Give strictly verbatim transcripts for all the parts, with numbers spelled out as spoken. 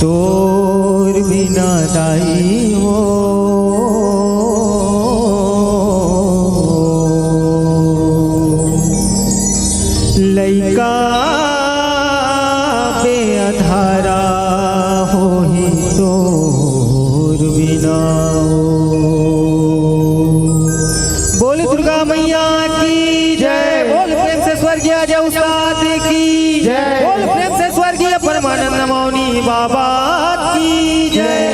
तोर बिना दाई वो लइका बेअधारा होही तोर बिना वो। बोल दुर्गा मैया की जय। बोल प्रेम से स्वर्गीय अजय उस्ताद की जय। बोल प्रेम से स्वर्गीय परमानंद मौनी बाबा की जय।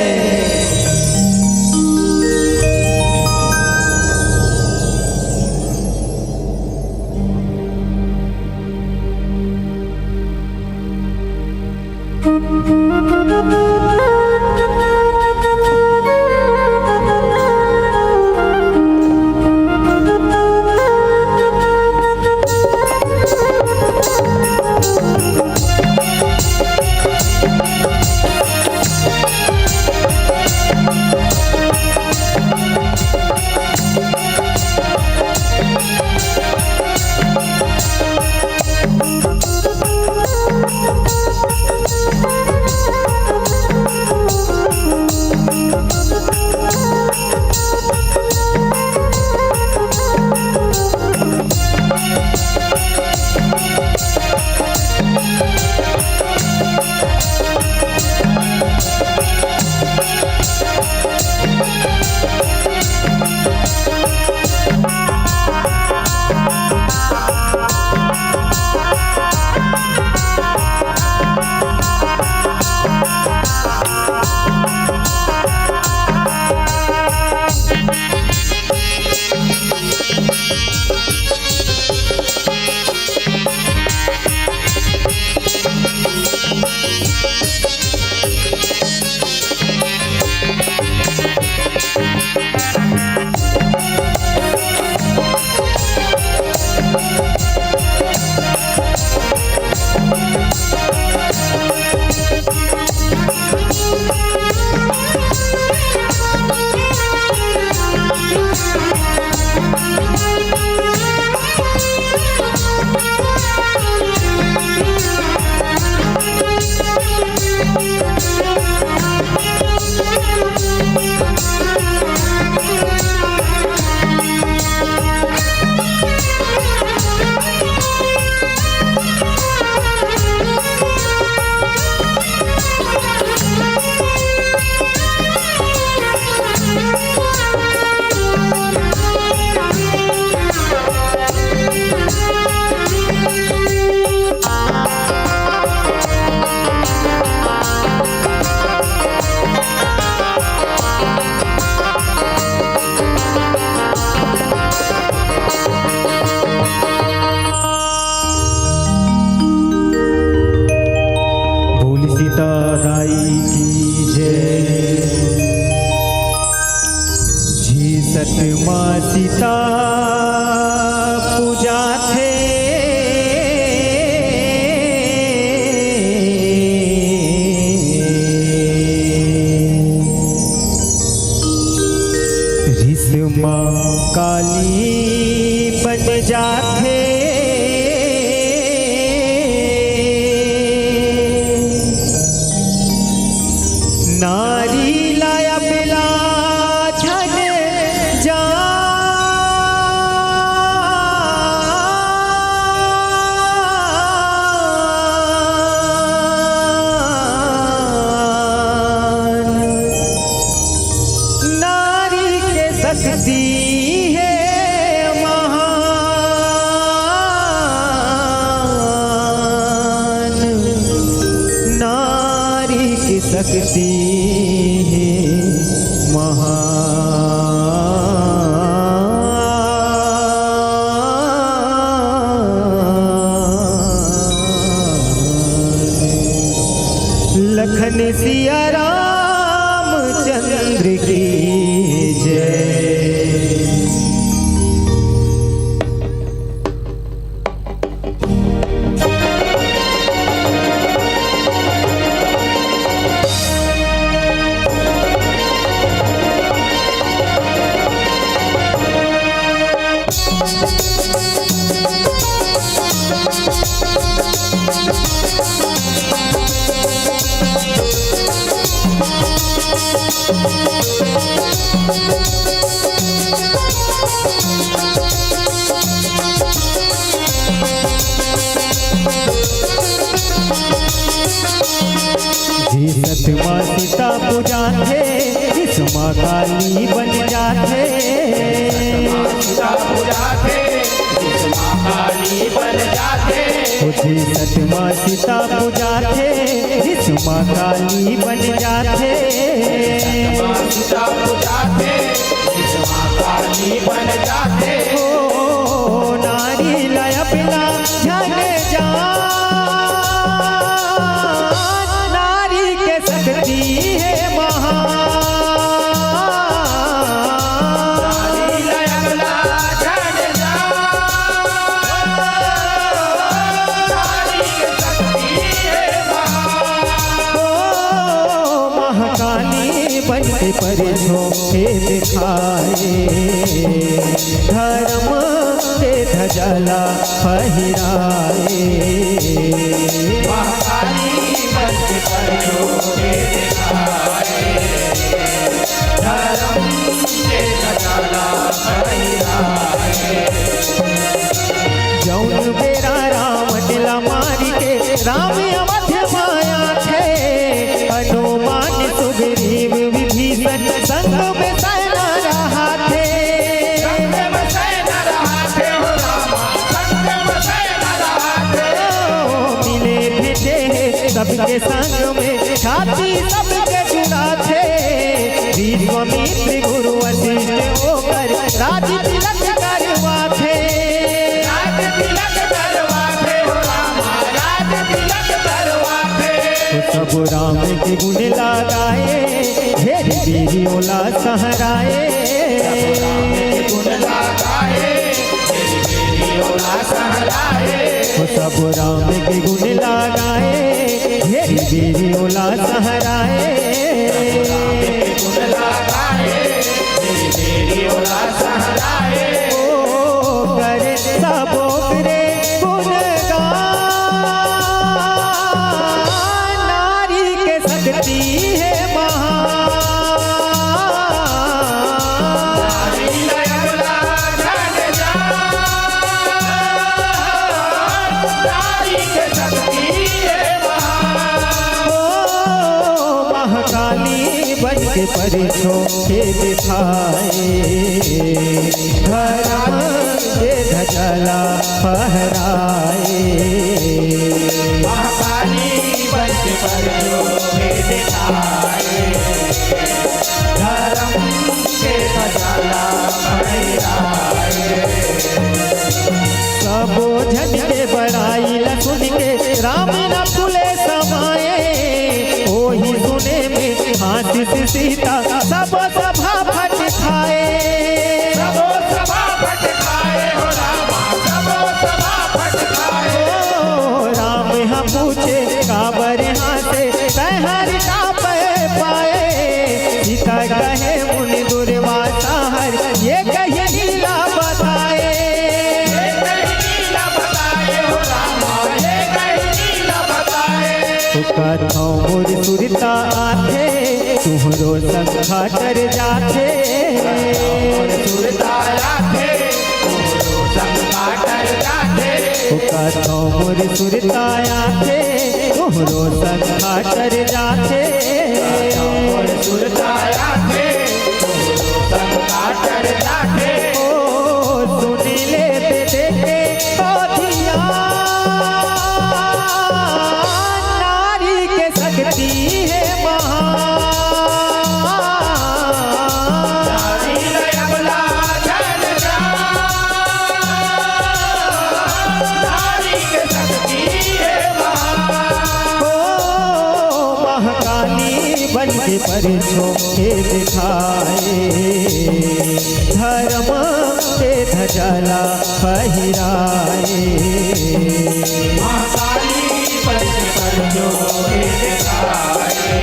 बोल सीता दाई की जय। झीसत माँ सीता पूजाथे। रिसमा काली बन जाथे। नारी लाया बेला झन जान। नारी के शक्ति हे महान, नारी के शक्ति हे महान। लखन सिया रामचंद्र की जय। जी सतमा सीता पूजाथे, भीष्मा काली बन जाथे। सीता पूजाथे, भीष्मा काली बन जाथे। ओ जी सतमा सीता पूजाथे, भीष्मा काली बन जाथे। सीता पूजाथे, भीष्मा काली बन जाथे। ओ नारी ला अपना झन जान, नारी के शक्ति हे महान। नारी ला अपना झन जान, नारी के शक्ति हे महान। ओ महाकाली बन के परछो हे दिखाए, धर्म के ध्वजा ला फहिराए। महाकाली बन के परछो हे दिखाए, धर्म के ध्वजा ला फहिराए। जौन बेरा रावण ला मारि के राम अवध मा आथे, हनुमान सुग्रीव विभीषण संग में सेना रहाथे। संग में सेना रहाथे हो रामा, संग में सेना रहाथे। ओ मिले भेटे हे सबके संग में, छाती सबके जुड़ाथे। विश्वामित्र गुरु वशिष्ठ ओकर राज तिलक करवाथे। राज तिलक करवाथे हो रामा, राज तिलक करवाथे। ओ सब राम के गुण ला गाए, घेरि बेरि ओला सहराए। सब राम के गुण ला गाए, घेरि बेरि ओला सहराए। ओ सब राम के गुण ला गाए, घेरि बेरि ओला सहराए। सब राम के गुण ला गाए, घेरि बेरि ओला सहराए। ओ करे सब ओकरे गुणगान, नारी के शक्ति हे महान। नारी ला अपना झन जान, नारी के शक्ति हे महान। ओ महाकाली बन के परछो हे दिखाए, धर्म के ध्वजा ला फहराए। महाकाली बन के परछो हे दिखाए, धर्म के ध्वजा ला फहराए। सबो झन के बड़ाई ला सुन के राम न फूले समाए। ओही सुने में हासिस सीता सबो सभा फट खाए। सबो सभा फट खाए हो रामा, सबो सभा फट खाए। ओ राम ह पूछे काबर हांसे, तैं हर का पै पाए। सीता कहे मुनि दुर्वासा हर, ये कहि लीला बताए। ये कहि लीला बताए हो रामा, ये कहि लीला बताए। ओ कथौं मोर सुरता आथे, तुंहरो संग काटर जाथे। सुरता आथे, तुंहरो संग काटर जाथे। ओ कथौं मोर सुरता आथे, तुंहरो संग काटर जाथे। मोर सुरता आथे, तुंहरो संग काटर जाथे। ओ सुन ले दे दे के ओ धियान, नारी के शक्ति हे महान। नारी ला अपना झन जान, नारी के शक्ति हे महान। ओ महाकाली बन के परछो हे दिखाए, धर्म के ध्वजा ला फहिराए। महाकाली बन के परछो हे दिखाए,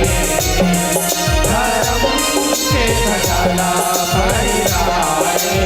धर्म के ध्वजा ला फहिराए।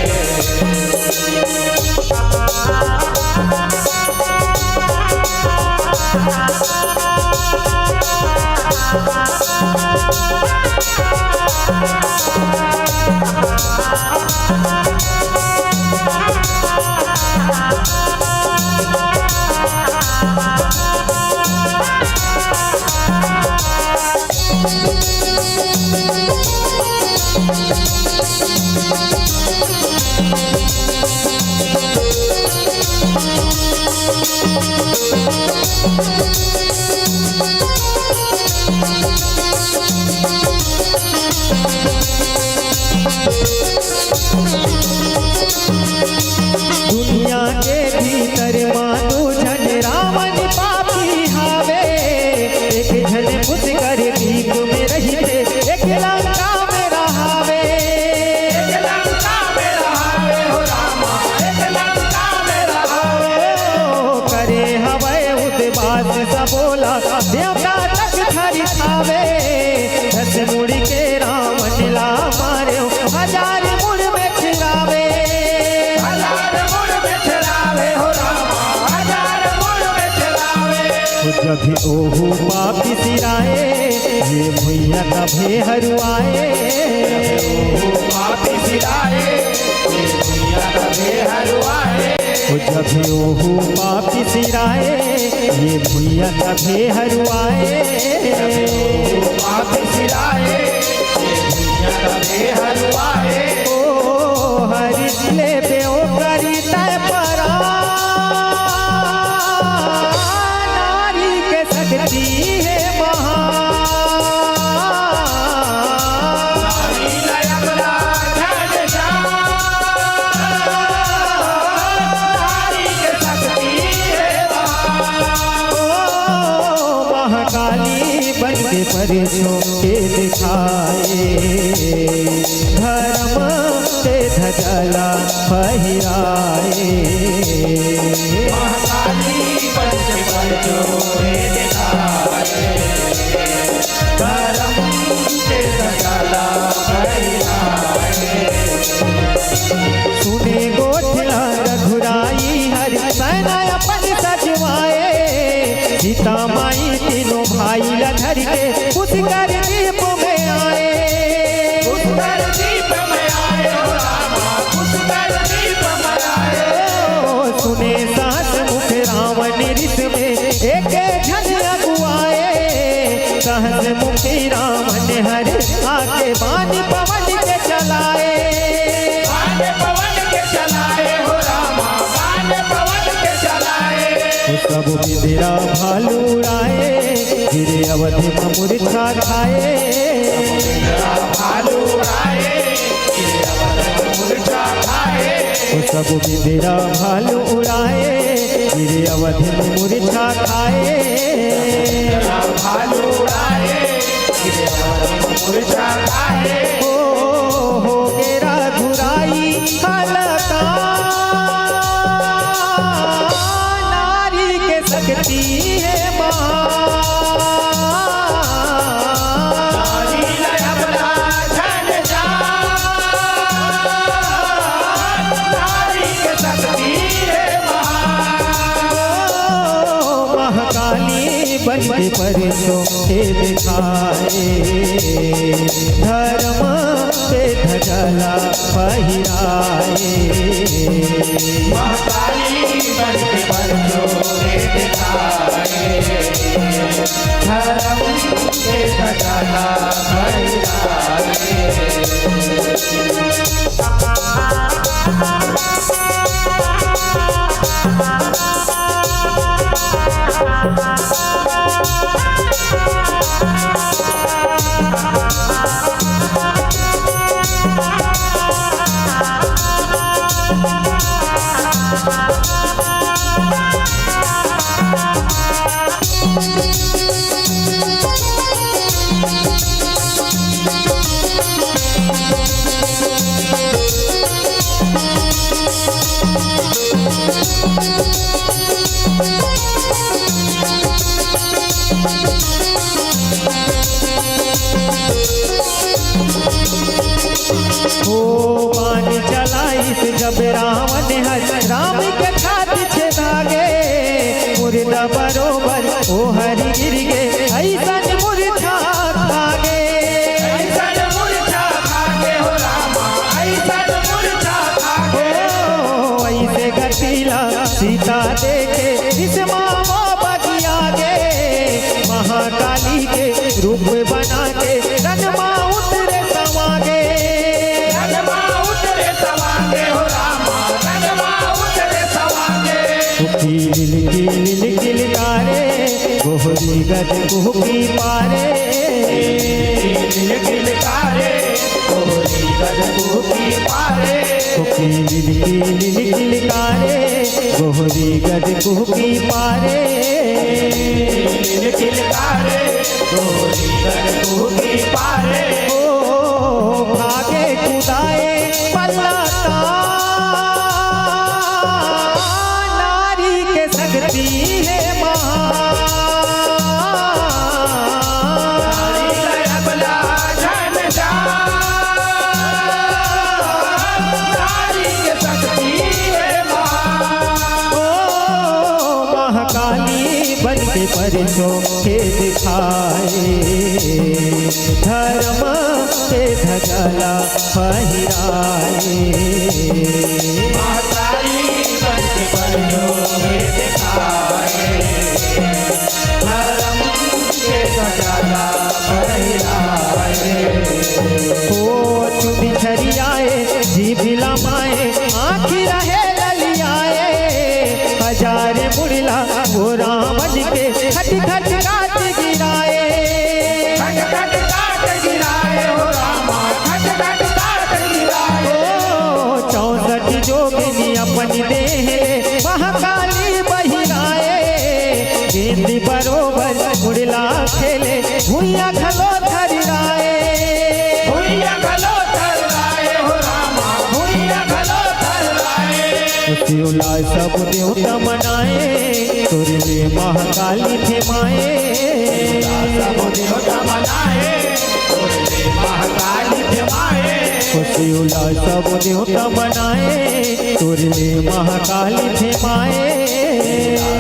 दुनिया के भीतर मा दू झन रावण पापी हावे, एक झन पुष्कर दीप में रहिथे, एक लंका में रहावे। एक लंका में रहावे हो रामा, एक लंका में रहावे। ओ, करे हवय उदबास सबो ला, देवता तक थरथावे। दस मुड़ी के रावण ला मारे, हजार मुड़ में फिरावे। हजार मुड़ में फिरावे हो रामा, हजार मुड़ में फिरावे। ओ जब ओहू पापी सिराए, ये भुइयां तभे हरुआए। ओहू पापी सिराए, ये भुइयां तभे हरुआए। ओ जब ओहू पापी सिराए, ये भुइयां तभे हरुआए। पापी सिराए, ये भुइयां तभे हरुआए। ओ हरि ले बेओ करी तय परा, नारी के शक्ति हे महान। ओ महाकाली बन के परछो के दिखाए, धर्म के ध्वजा ला फहिराए। महाकाली बन के परछो के दिखाए, धर्म के ध्वजा ला फहिराए। सुने गोठ ला रघुराई हर, सैना अपन सजवाए। सीता माई तीनों भाई ला धर के पुष्कर दीप में आए। पुष्कर दीप में आए हो रामा, पुष्कर दीप में आए। ओ सुने सहस मुख रावण रिस में, एक झन अगुआए। सहस मुखी रावण हर आके बान पवन के चलाए। बान पवन के चलाए हो रामा, बान पवन के चलाए। ओ सब बिंदरा भालू उड़ाए, गिरे अवध में मूर्छा खाए। बिंदरा भालू उड़ाए, गिरे अवध में मूर्छा खाए। ओ सब बिंदरा भालू उड़ाए, गिरे अवध में मूर्छा खाए। बिंदरा भालू उड़ाए, गिरे अवध में मूर्छा खाए। ओ हो गे रघुराई हलका, नारी के शक्ति हे महान। नारी ला अपना धन जान, नारी के शक्ति हे महान। ओ महाकाली बन के परछो के दिखाए, धर्म के ध्वजा ला फहिराए। महाकाली बन के परछो के दिखाए, धर्म के ध्वजा ला फहिराए। ओ बाण चलाइस जब रावण हर, राम के छाती छेदा गे। मुर्दा बरोबर ओ हरि गिर गे, अइसन मूर्छा खा गे। अइसन मूर्छा खा गे हो रामा, अइसन मूर्छा खा गे। ओ अइसे गति ला सीता देखे, भीष्मा वो बगिया गे। महाकाली के रूप बना के कुहकी पारे, किलकिल कारे, गोहरी गज कुहकी पारे। कुहकी लिलकी लिलकिल कारे, गोहरी गज कुहकी पारे। किलकिल कारे, गोहरी गज कुहकी पारे। ओ भागे कुदाए पल्ला ता, नारी के शक्ति हे महा। नारी के अबला झन जा, नारी के शक्ति हे महा। ओ महाकाली बन के परछो के दिखाए, धर्म के ध्वजा ला फहिराए। महाकाली बन के परछो के दिखाए, धर्म के ध्वजा ला फहिराए। ओ चुंदी छरियाए, जीभ लमाए, आँखी रहे ललियाए, हजार मुड़ला ओ रावण के खट खट काट गिराए। खट खट काट गिराए हो रामा, खट खट काट गिराए। ओ चौसठ जोगिनी अपन देह ले महाकाली बहिराए। गेंद बरोबर मुड़ला खेले, भुइयां घलो थरराए। भुइयां घलो थरराए हो रामा, भुइयां घलो थरराए। शिवला सब देवता मनाए, तोर ले महाकाली थे माए। सब देवता मनाए, तोर ले महाकाली थे माए। ओ शिवला सब देवता मनाए, तोर ले महाकाली थे माए।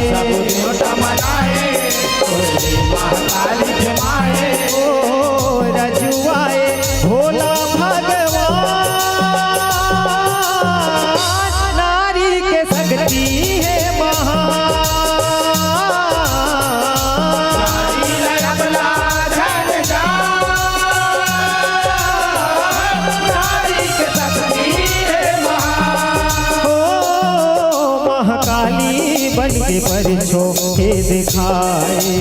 सब देवता मनाए, तोर ले महाकाली थे माए। ओ रजुआए भोला भगवान, नारी के शक्ति हे महा। नारी ल अबला झन जा, नारी के शक्ति हे महा। ओ महाकाली बन के परछो के दिखाए,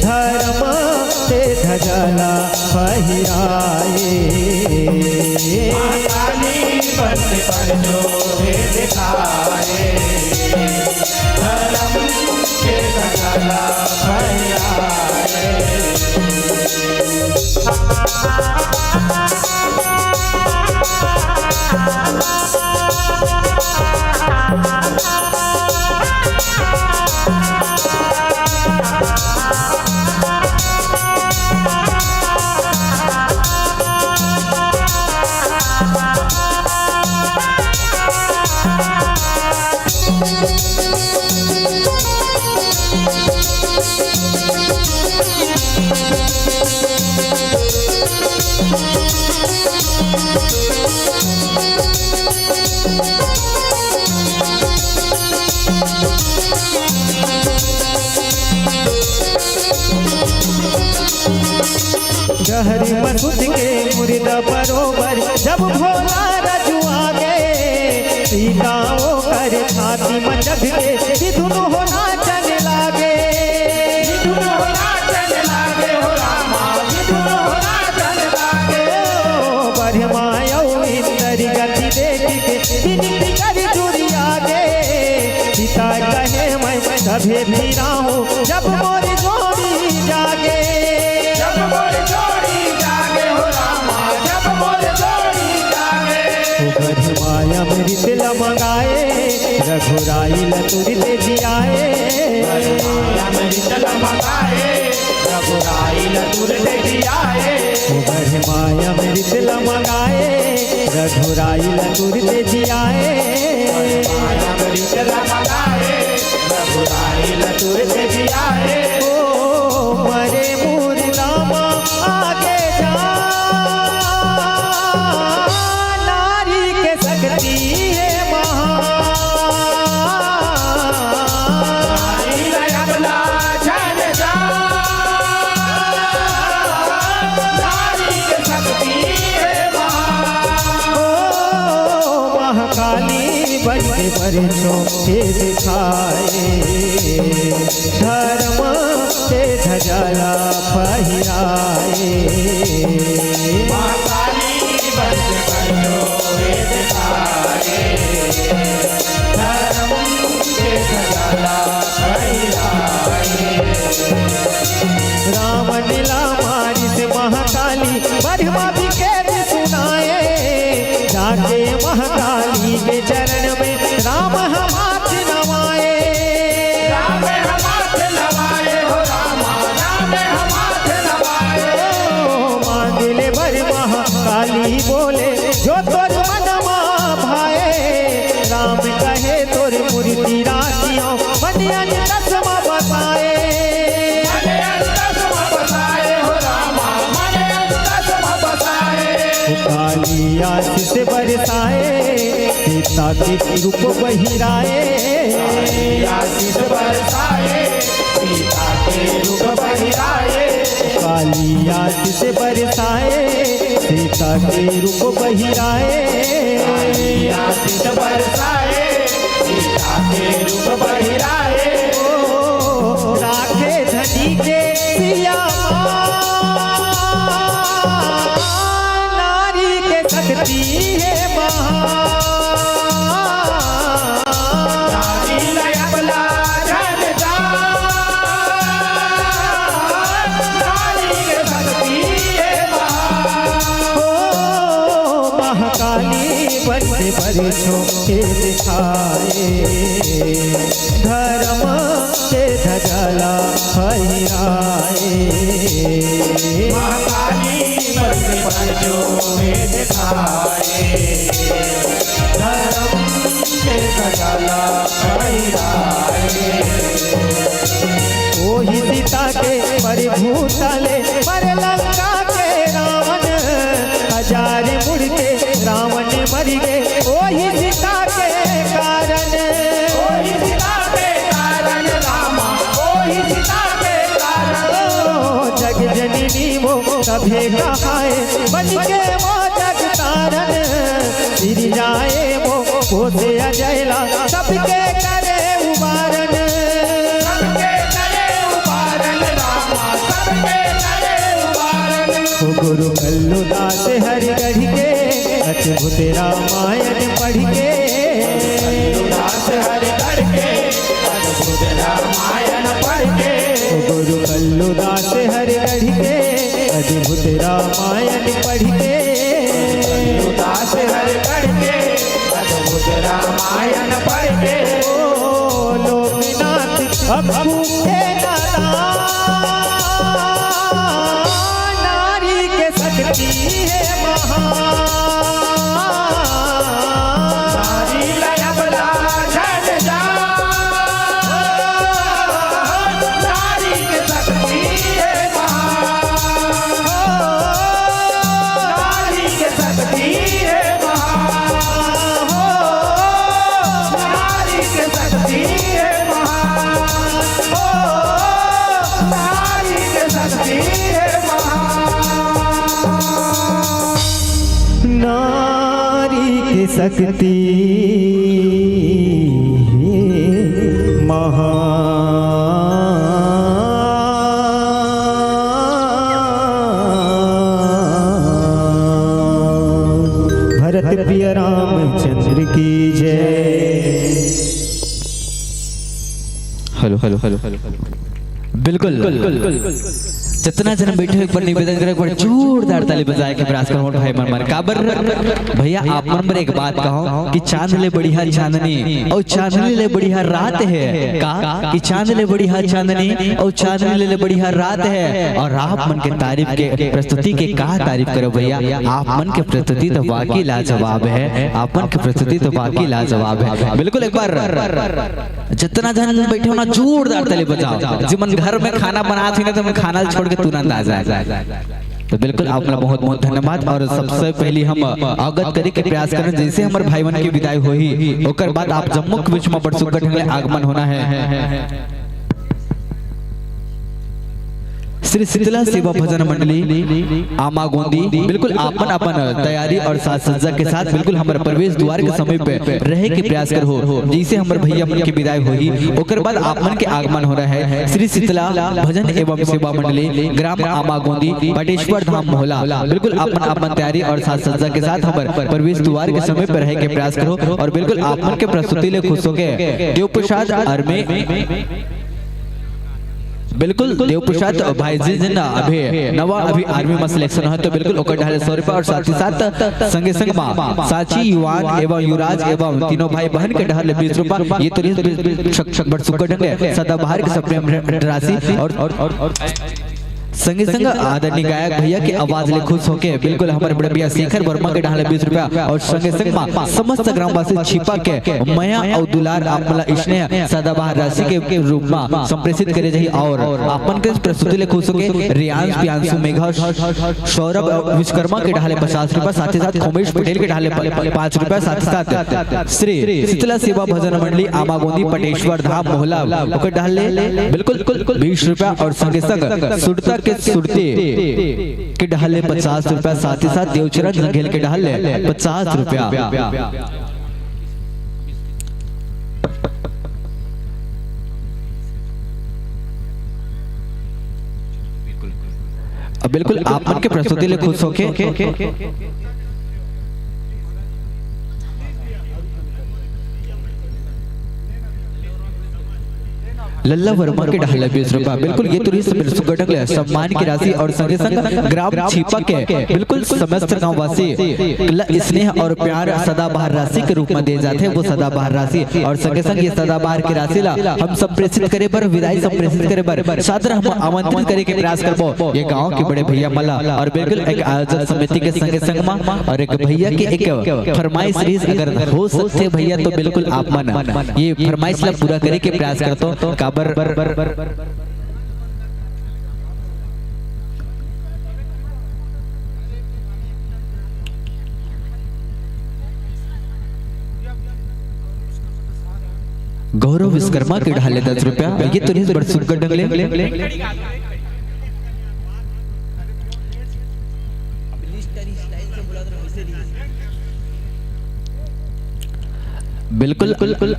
धर्म के ध्वजा ला फहिराए। महाकाली बन के परछो के दिखाए, धर्म के ध्वजा ला फहिराए। गहरी मसुद के मुर्दा बरोबर जब भोला रजुआ गे, सीता ओकर छाती म चघ के बिधुन हो नाचन लागे। बिधुन हो नाचन लागे हो रामा, बिधुन हो नाचन लागे। ओ ब्रह्मा अउ इंद्र गति देख के बिनती कर जुरिया गे। सीता कहे मैं सभे फिराहूँ जब मोर जोड़ी जागे। जब मोर जोड़ी जागे हो रामा, जब मोर जोड़ी जागे। ओ ब्रह्मा अमृत ल मंगाए, रघुराई ल तुरते जियाए। ब्रह्मा अमृत ल मंगाए, रघुराई ल तुरते जियाए। ओ ब्रह्मा अमृत ल मंगाए, रघुराई ल तुरते जियाए। ब्रह्मा अमृत ल मंगाए, रघुराई ल तुरते जियाए। ओ मरे मुर्दा म आगे जा, नारी के शक्ति हे महा। नारी ल अबला झन जा, नारी के शक्ति हे महा। ओ महाकाली बन के परछो के दिखाए, धर्म जला पहिराए। माँ काली बंद कर दो वेद सारे, धर्म के जला पहिराए। रावण ला मारिस महाकाली, ब्रह्मा बिकेट सुनाए। जाके महाकाली के चरण में राम ह माथ नवाए। राम ह माथ नवाए हो रामा, राम ह माथ नवाए। ओ, मांग ले बर महाकाली बोले, जो तोर मनमा भाए। राम कहे तोर मूर्ति राखियो, मन अंतस म बसाए। मन अंतस म बसाए हो रामा, मन अंतस म बसाए। काली आशीष बरसाए, सीता के रूप बहिराए। काली आशीष बरसाए, सीता के रूप बहिराए। काली आशीष बरसाए, सीता के रूप बहिराए। काली आशीष बरसाए, सीता के रूप बहिराए। ओ, राखे धनी के सिया माँ, नारी के शक्ति हे महा। नारी लय अबला जन जान, नारी के शक्ति हे महा। ओ महाकाली बन के बरसों के दिखाए, धर्म के धजला फहिराए। महाकाली बन के बरसों के दिखाए, धर्म के धजला फहिराए। ओही सीता के प्रभुता ले मरे लंका के रावण, हजार मुड़ के रावण मर गे ओही सीता के कारण। ओही सीता के कारण रामा, ओही सीता के कारण। ओ जग जननी वो सभे कहाए, बन के वो जग तारण। सिरजाए वो पोसे अजैला, सबके करे उबारन। सबके करे उबारन रामा, सबके करे उबारन। ओ गुरु कल्लू दास हरिगढ़ के, अद्भुत रामायण पढ़ के। कल्लू दास हरिगढ़ के, अद्भुत रामायण पढ़ के। ओ गुरु कल्लू दास हरिगढ़ के, अद्भुत रामायण पढ़ के। कल्लू दास हरिगढ़ के, अद्भुत रामायण पढ़ के। ओ लोकनाथ अक्कू के नाना, नारी के शक्ति हे महा। नारी लय अबला जन जान, नारी के शक्ति हे महा। नारी के शक्ति हे महा। नारी के शक्ति हे महा। नारी के शक्ति हे महा। नारी के शक्ति हे महा। भरत प्रिय रामचंद्र की जय। Hello, hello, hello, hello. बिल्कुल। जतना जन बैठे हो, एक बार निवेदन करे, एक बार जोरदार ताली बजाए के प्रयास करो, भाई मन, मन। काबर भैया, आप मन बर एक बात कहूं कि चांद ले बढ़िया चांदनी, और चांदनी ले बढ़िया रात है का, कि चांद ले बढ़िया चांदनी, और चांदनी ले बढ़िया रात है। और आप मन के तारीफ के, प्रस्तुति के का तारीफ करो भैया, आप मन के प्रस्तुति तो वाकई लाजवाब है, आप मन के प्रस्तुति तो वाकई लाजवाब है। बिल्कुल, एक बार जतना झन बैठे हो ना, जोरदार ताली बजाओ। जेमन घर में खाना बनात ही ना, तो हम खाना ल छोड़ के तुरंत आ जाए। तो बिल्कुल, आप मन ला बहुत बहुत धन्यवाद। और सबसे पहले हम अवगत करे के प्रयास करन, जैसे हमर भाई मन के विदाई होही, ओकर बाद आप जम्मो के बीच में बड़ सुग्घर ढंग ले आगमन होना है। श्री शीतला सेवा भजन मंडली आमागोंदी, बिल्कुल आपन अपन तैयारी और साज सज्जा के साथ बिल्कुल हमर प्रवेश द्वार के समीप रहे के प्रयास करहू, जैसे हमर भैया मन के विदाई होही, ओकर बाद आप मन के आगमन हो रहा है। श्री शीतला भजन एवं सेवा मंडली, ग्राम आमागोंदी, पाटेश्वर धाम मोहला, बिल्कुल अपन अपन तैयारी और साज सज्जा के साथ हमर प्रवेश द्वार के समीप रहे के प्रयास करहू और बिल्कुल आप मन के प्रस्तुति ले खुश होके देव प्रसाद आर्मी, बिल्कुल देव प्रसाद भाई जी, जी ना, अभी नवा अभी आर्मी में सिलेक्शन है, तो बिल्कुल ओकर डहर ले सौ रुपया और साथ ही साथ संगे संग मा साची, युवान एवं युवराज एवं तीनों भाई बहन के डहर ले बीस रुपया। ये तो रहिस बिल-, बिल-, छक-, छक-, बड़ सुग्घर ढंग ले सदाबहार के सप्रेम राशि और, और, और, और संगे संग आदरणीय गायक भैया के आवाज ले खुश होके बिल्कुल हमर बड़े भैया शेखर वर्मा के डहर ले बीस रुपया और संगे संग मा समस्त ग्रामवासी छिपा के मया अउ दुलार आप मन ला स्नेह सदाबहार राशि के रूप मा संप्रेषित करे जाही और आप मन के प्रस्तुति ले खुश होके रियांश, प्रियांशु, मेघा, सौरभ विश्वकर्मा के डहर ले पचास रुपया, साथ ही साथ उमेश पटेल के डहर ले प-, प-, पाँच रुपया, साथ ही साथ श्री शीतला सेवा भजन मंडली आमागोंदी पटेश्वर धाम मोहला ओकर डहर ले बिल्कुल बीस रुपया और संगे संग सुरता के सुरती के डहर ले पचास रुपया, साथ ही साथ देवचरण जंघेल के डहर ले पचास रुपया। अब बिल्कुल आप मन के प्रस्तुति ले खुश होके लल्ला वर्मा के डहर ले बीस रुपया। बिल्कुल, ये तो रहिस बिल्कुल सुग्घर ढंग ले सम्मान की राशि और संगे संग ग्राम छिपा के बिल्कुल समस्त गांववासी ला स्नेह और प्यार सदाबहार राशि के रूप में दे जाथे, वो सदाबहार राशि और संगे संग ये सदाबहार की राशि ला हम संप्रेषित करे बर, विदाई संप्रेषित करे बर सादर हम आमंत्रित करे के प्रयास करबो ये गांव के बड़े भैया मन ला। और बिल्कुल एक आयोजक समिति के संगे संग मा और एक भैया के एक फरमाइश रहिस, अगर हो सकथे भैया तो बिल्कुल आप मन ये फरमाइश ला पूरा करे के प्रयास करथों। काबर गौरव विश्वकर्मा के डहर ले दस रुपया, ये तो रहिस बड़ सुग्घर ढंग ले। बिल्कुल,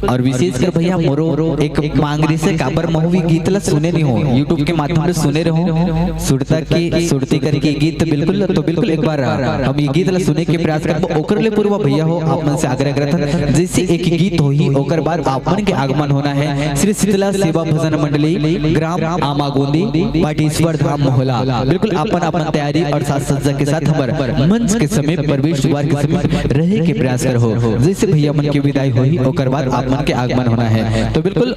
और विशेषकर भैया मोरो एक मांग रहिसे, काबर महू भी गीत ला सुने नहीं हो, YouTube के माध्यम से सुने रहो, सुरता की सुरती करके गीत, बिल्कुल, तो बिल्कुल एक बार हम ये गीत ला सुने के प्रयास करबो। ओकर ले पूर्व भैया हो, आप मन से आग्रह करत हन, जैसे एक गीत होही, ओकर बाद आप मन के आगमन होना है श्री शीतला सेवा भजन मंडली, ग्राम आमागोंदी, पाटेश्वर धाम मोहला। बिल्कुल अपन अपन तैयारी और साज सज्जा के साथ हमर मंच के समीप, प्रवेश द्वार के समीप रहे के प्रयास करहू। जैसे भैया मन के विदाई होही, ओकर बाद आप मन के आगमन होना है। तो बिल्कुल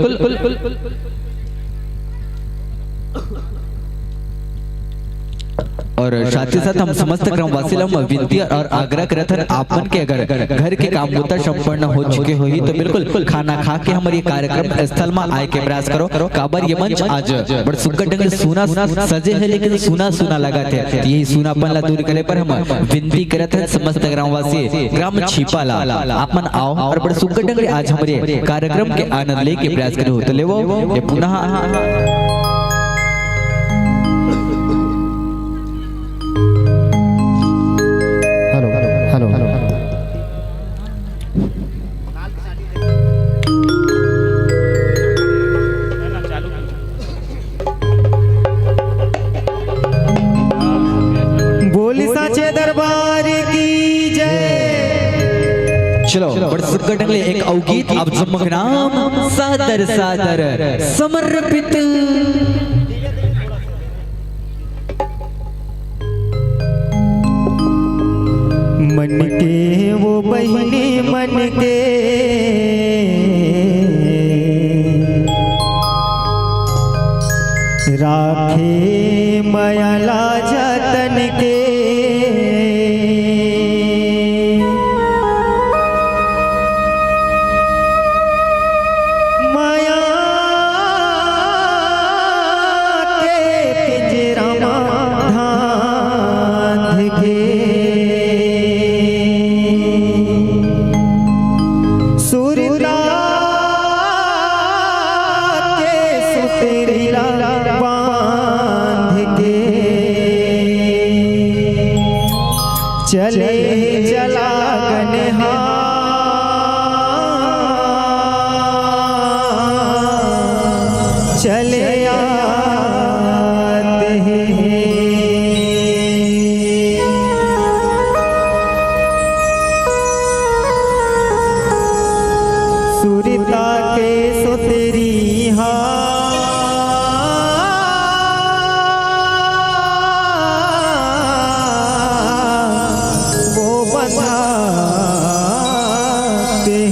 और साथ ही साथ हम समस्त ग्रामवासी ला हम विनती और आग्रह करत हन, आप मन के अगर घर के काम बुता संपन्न हो चुके होही तो बिल्कुल खाना खा के हमर ये कार्यक्रम स्थल मा आए के प्रयास करो। काबर ये मंच आज बड़ सुग्घर ढंग ले सुना सजे है, लेकिन सुना सुना लगत है। यही सुनापन ला दूर करे बर हम विनती करत हन समस्त ग्रामवासी, ग्राम छिपा ला, आप मन आओ और बड़ सुग्घर ढंग ले आज हमरे कार्यक्रम के आनंद लेके प्रयास करो। तो लेवो ये पुनः हेलो, हेलो, हेलो। बोल साचे दरबार की जय। चलो, बड़ सुग्घर ढंग ले एक अउ गीत आप समग्राम सादर सादर समर्पित। मन के वो बहिनी मन के राखे मया ला जतन के। मया के पिंजरा मा धांध के। सुरता के सुतरी ला बांध के। चले चला गने हा, चले आते हैं। सुरता के सुतरी हा, वो बंधाते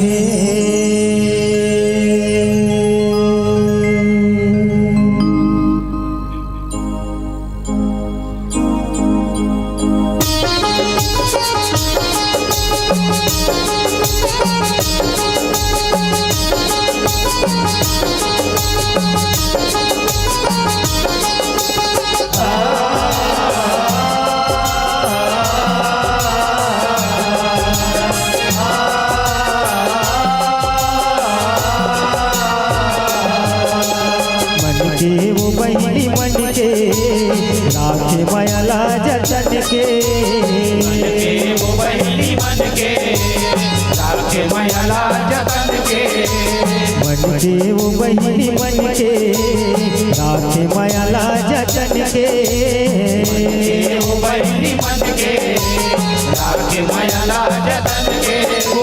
हैं। मन के वो बहिनी मन के, राखे मया ला जतन के। मन के वो बहिनी मन के, राखे मया ला जतन के। मन के वो बहिनी मन के, राखे मया ला जतन के। मन के वो बहिनी मन के, राखे मया ला जतन के। ओ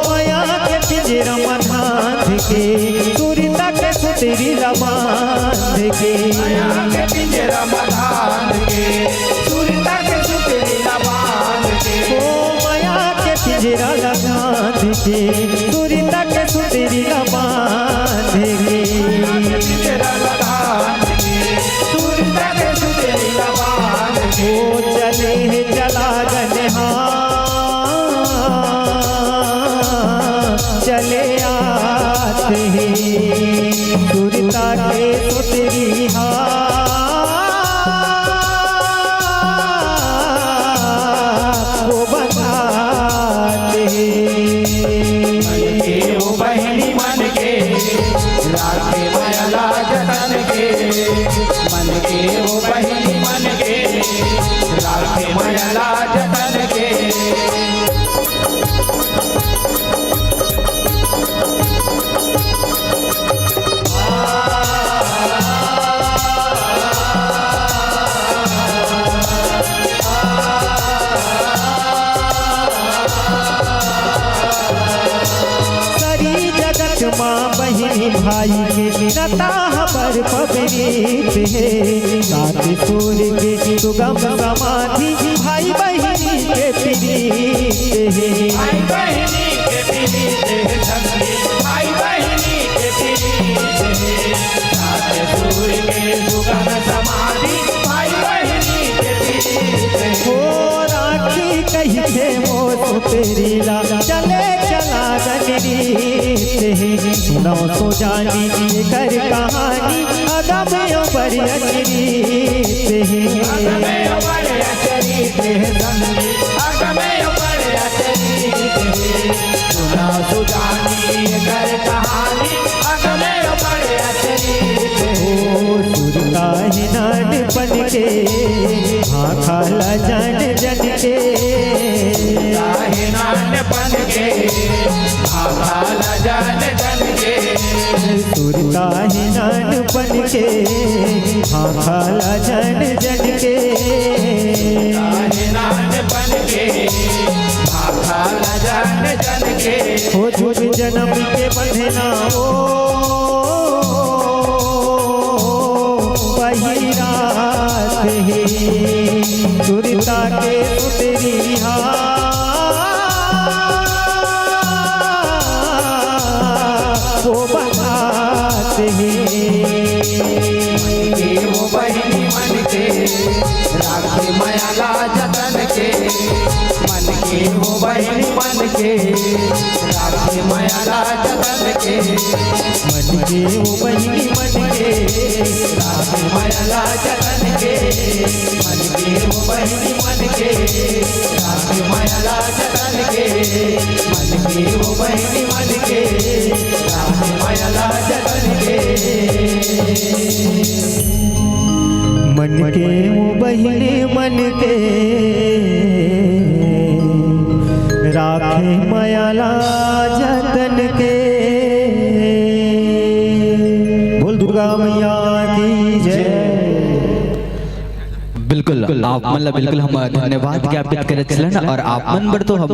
मया के पिंजरा म बांध के, सुरता के सुतरी ला बांध के। मया के पिंजरा म बांध के, सुरता के सुतरी ला बांध के। ओ मया के पिंजरा ला बांध के, सुरता के सुतरी ला बांध के। मया के पिंजरा ला बांध के, सुरता के सुतरी ला बांध के। ओ चले हे चला गने हा, चले आते हैं सुरता के सुतरी हा, वो बंधाते हैं। मन के वो बहिनी मन के, राखे मया ला जतन के। मन के वो बहिनी मन के, राखे मया ला जतन के। सरी जगत मा बहिनी भाई के नता हबर पविनीत हे। सात सुर के सुगम समाधि भाई बहिनी के प्रीत हे। भाई बहिनी के प्रीत हे संगी, भाई बहिनी के प्रीत हे। सात सुर के सुगम समाधि भाई बहिनी के प्रीत हे। हो राखी कहिथे मोर सुतरी ला, चले चला गने रीत हे। सुनव तो जानी एकर कहानी, अगम अयो बड़े अचरीत हे। अगम अयो बड़े अचरीत हे संगी, अगम अयो बड़े अचरीत हे। सुनव तो जानी एकर कहानी, अगम अयो बड़े अचरीत हे। ओ सुरता हे नानपन के, भाखा ला जान जन के। सुरता हे नानपन के, भाखा ला जान जन के। सुरता हे नानपन के, भाखा ला जान जन के। सुरता हे नानपन के, भाखा ला जान जन के। हो जुग जनम के बंधना ओ पहिरात हे, सुरता के सुतरी हा, वो बंधात हे। मन के वो बहिनी मन के, राखे मया ला जतन के। मन के वो बहिनी मन के, राखे मया ला जतन के। मन के वो बहिनी मन के, राखे मया ला जतन के। मन के वो बहिनी मन के, राखे मया ला जतन के। मन के वो बहिनी मन के, राखे मया ला जतन के। मन के वो बहिनी मन के, मया ला जतन के। बोल दुर्गा मैया की जय। बिल्कुल, आप मन ला बिल्कुल हम धन्यवाद ज्ञापित करत चलन और आप मन बर तो हम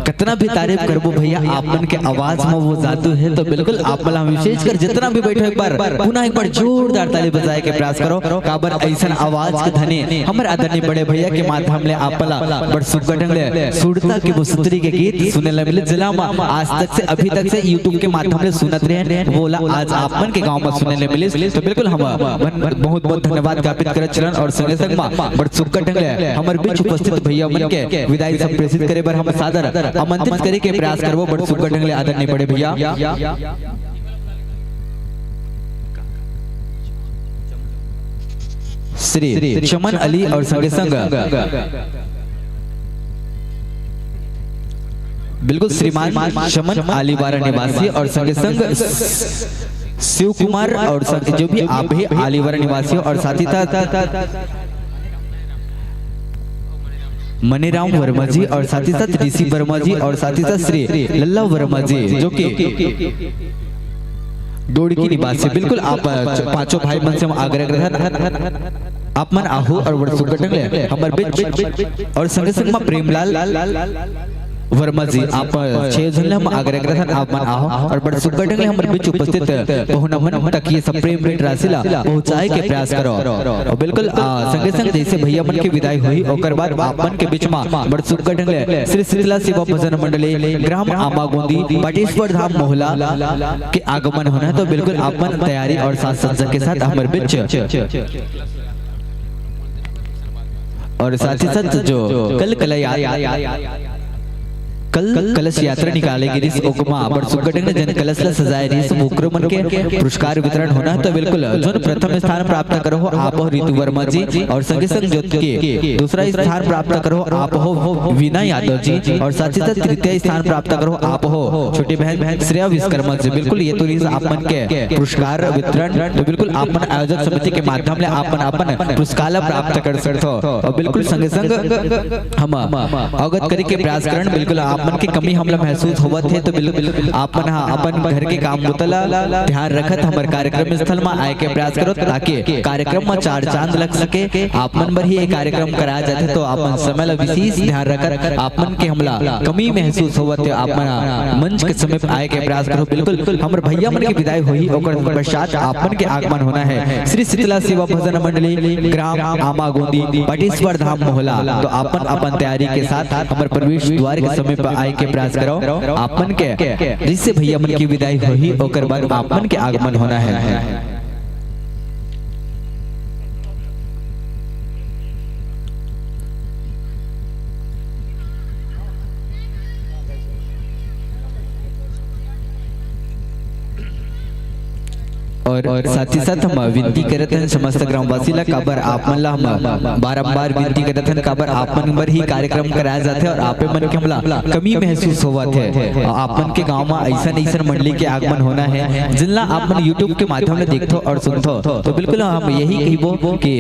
कतना भी तारीफ करबो भैया, आप मन के आवाज में वो जादू है। तो बिल्कुल आप मन ला हम विशेष कर जितना भी बैठो एक बार पुनः एक बार जोरदार ताली बजाए के प्रयास करो। काबर ऐसन आवाज के धनी हमर आदरणीय बड़े भैया के माध्यम ले आप मन ला बड़ सुग्घर ढंग ले सुरता के वो सुतरी के गीत सुने ला मिले, जेला हम आज तक से, अभी तक से YouTube के माध्यम ले सुनत रहे, वोला आज आप मन के गांव में सुने ले मिलिस। तो बिल्कुल हम मन बहुत बहुत धन्यवाद ज्ञापित करत चलन और संगे संग में बड़ सुग्घर ढंग ले हमर बीच उपस्थित भैया मन के विदाई संप्रेषित करे बर हम सादर आमंत्रित करे के प्रयास करबो। बड़ सुग्घर ढंग ले आदरणीय बड़े भैया श्री चमन अली और संगे संग बिल्कुल श्रीमान चमन आलीवारा निवासी और संगे संग शिव कुमार और संग जो भी आप है आलीवारा निवासी और साथ ही साथ मनीराम वर्मा जी और साथ ही साथ डीसी वर्मा जी और साथ ही साथ श्री लल्ला वर्मा जी जो कि डोड़की निवासी। बिल्कुल आप पांचों भाई मन से हम आग्रह करत हन, आप मन आहू और बड़ सुग्घर ढंग ले हमर बीच और संगे संग में प्रेमलाल वर्मा जी, आप छह झन ले हम आग्रह करत हन, आप मन आहू और बड़ सुग्घर ढंग ले हमर बीच उपस्थित पहुना मन तक ये सब प्रेम भेंट राशि ला पहुंचाए के प्रयास करो। और बिल्कुल, आ, संगे संग जैसे भैया मन के विदाई होही, ओकर बाद आप मन के बीच में बड़ सुग्घर ढंग ले श्री शीतला सेवा भजन मंडली ग्राम आमागोंदी पाटेश्वर धाम मोहला के आगमन होना है। तो बिल्कुल आप मन तैयारी और साज सज्जा के साथ हमर बीच और साथ ही साथ जो कल कला या-, कल कलश यात्रा निकाले गे रिहिस, ओकमा बड़ सुग्घर ढंग ले जेन कलश ला सजाए रिहिस, ओकरो मन के पुरस्कार वितरण होना है। तो बिल्कुल जोन प्रथम स्थान प्राप्त करो हो आप हो रितु वर्मा जी और संगे संग जो के दूसरा स्थान प्राप्त करो हो आप हो वीना यादव जी और साथ ही साथ तृतीय स्थान प्राप्त करो हो आप हो छोटी बहन श्रेया विश्वकर्मा जी। बिल्कुल ये तो रिहिस आप मन के पुरस्कार वितरण। तो बिल्कुल आप मन आयोजक समिति के माध्यम ले आप मन अपन पुरस्कार ला प्राप्त कर सकथो। और बिल्कुल संगे संग हम अवगत करे के प्रयास करन, बिल्कुल आप मन के कमी हमला महसूस होवत हे, तो बिल्कुल आप मन हा अपन घर के काम बुता ला ध्यान रखत हमर कार्यक्रम स्थल म आए के प्रयास करो, ताकि कार्यक्रम म चार चांद लग सके। आप मन बर ही ये कार्यक्रम कराया जाथे, तो आप मन समय ला विशेष ध्यान रखत आप मन के हमला कमी महसूस होवत हे, आप मन हा मंच के समीप आए के प्रयास करो। बिल्कुल हमर भैया मन के विदाई होही, ओकर पश्चात आप मन के आगमन होना है। श्री शीतला सेवा भजन मंडली, ग्राम आमागोंदी, पाटेश्वर धाम मोहला। तो अपन अपन तैयारी के साथ हमर प्रवेश द्वार के समीप आए के प्रयास करो। आप मन के जैसे भैया मन की विदाई होही, ओकर बाद आप मन के आगमन होना है। और, और साथ ही साथ हम विनती करत हन समस्त ग्रामवासी ला, काबर आप मन ला हम बारंबार विनती करत हन, काबर आप मन बर ही कार्यक्रम कराया जाथे और आप मन के हमला कमी महसूस होवत हे। आप मन के गांव में ऐसा ऐसा मंडली के आगमन होना है, जिनला आप मन YouTube के माध्यम ले देखथो और सुनथो, तो बिल्कुल हम यही कहिबो कि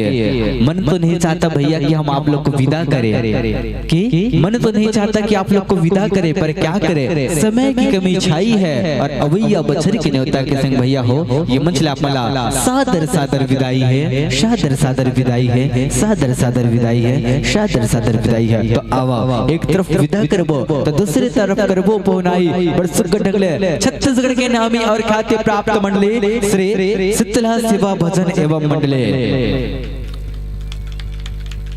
मन तो नहीं चाहता भैया कि हम आप लोग को विदा करें, कि मन तो नहीं चाहता कि आप लोग को विदा करे, पर क्या करे, समय की कमी छाई है और अवैया बछर के नेवता के संग भैया हो, ये मंच ला आप मन ला सादर सादर विदाई है, सादर सादर विदाई है, सादर सादर विदाई है, सादर सादर विदाई है। तो आवा, एक तरफ विदा करबो तो दूसरे तरफ करबो पहुनाई बड़ सुग्घर ढंग ले छत्तीसगढ़ के नामी और ख्याति प्राप्त मंडली श्री शीतला सेवा भजन एवं मंडली।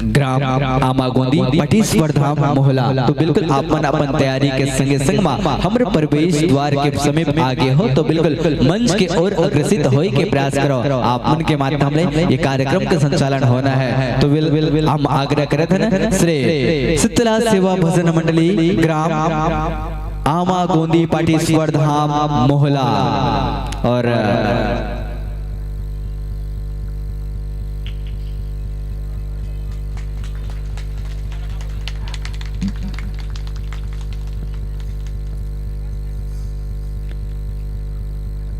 ग्राम आमागोंदी, पटीश्वर धाम मोहला। तो बिल्कुल आप मन अपन तैयारी के संगे संग मा हमर प्रवेश द्वार के समीप आगे हो, तो बिल्कुल मंच के ओर अग्रसित होए के प्रयास करो। आप मन के माध्यम ले ये कार्यक्रम का संचालन होना है। तो बिल, बिल, बिल हम आग्रह करत हन श्री शीतला सेवा भजन मंडली ग्राम आमागोंदी, पटीश्वर धाम मोहला।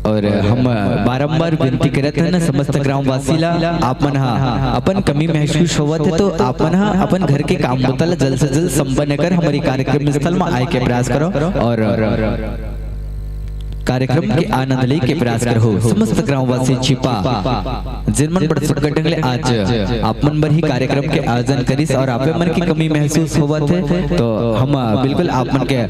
और और हम बारंबार विनती करत हन समस्त ग्रामवासी ला, आप मन ह अपन कमी महसूस होवत हे तो आप मन ह अपन घर के काम बुता ला जल्द से जल्द संपन्न कर हमर ये कार्यक्रम स्थल म आए के प्रयास करो और कार्यक्रम के आनंद ले के प्रयास करो। समस्त ग्रामवासी छिपा, जिन मन बड़ सुग्घर ढंग ले आज आप मन बर ही कार्यक्रम के आयोजन करिस और आप मन के कमी महसूस होवत हे, तो हम बिल्कुल आप मन के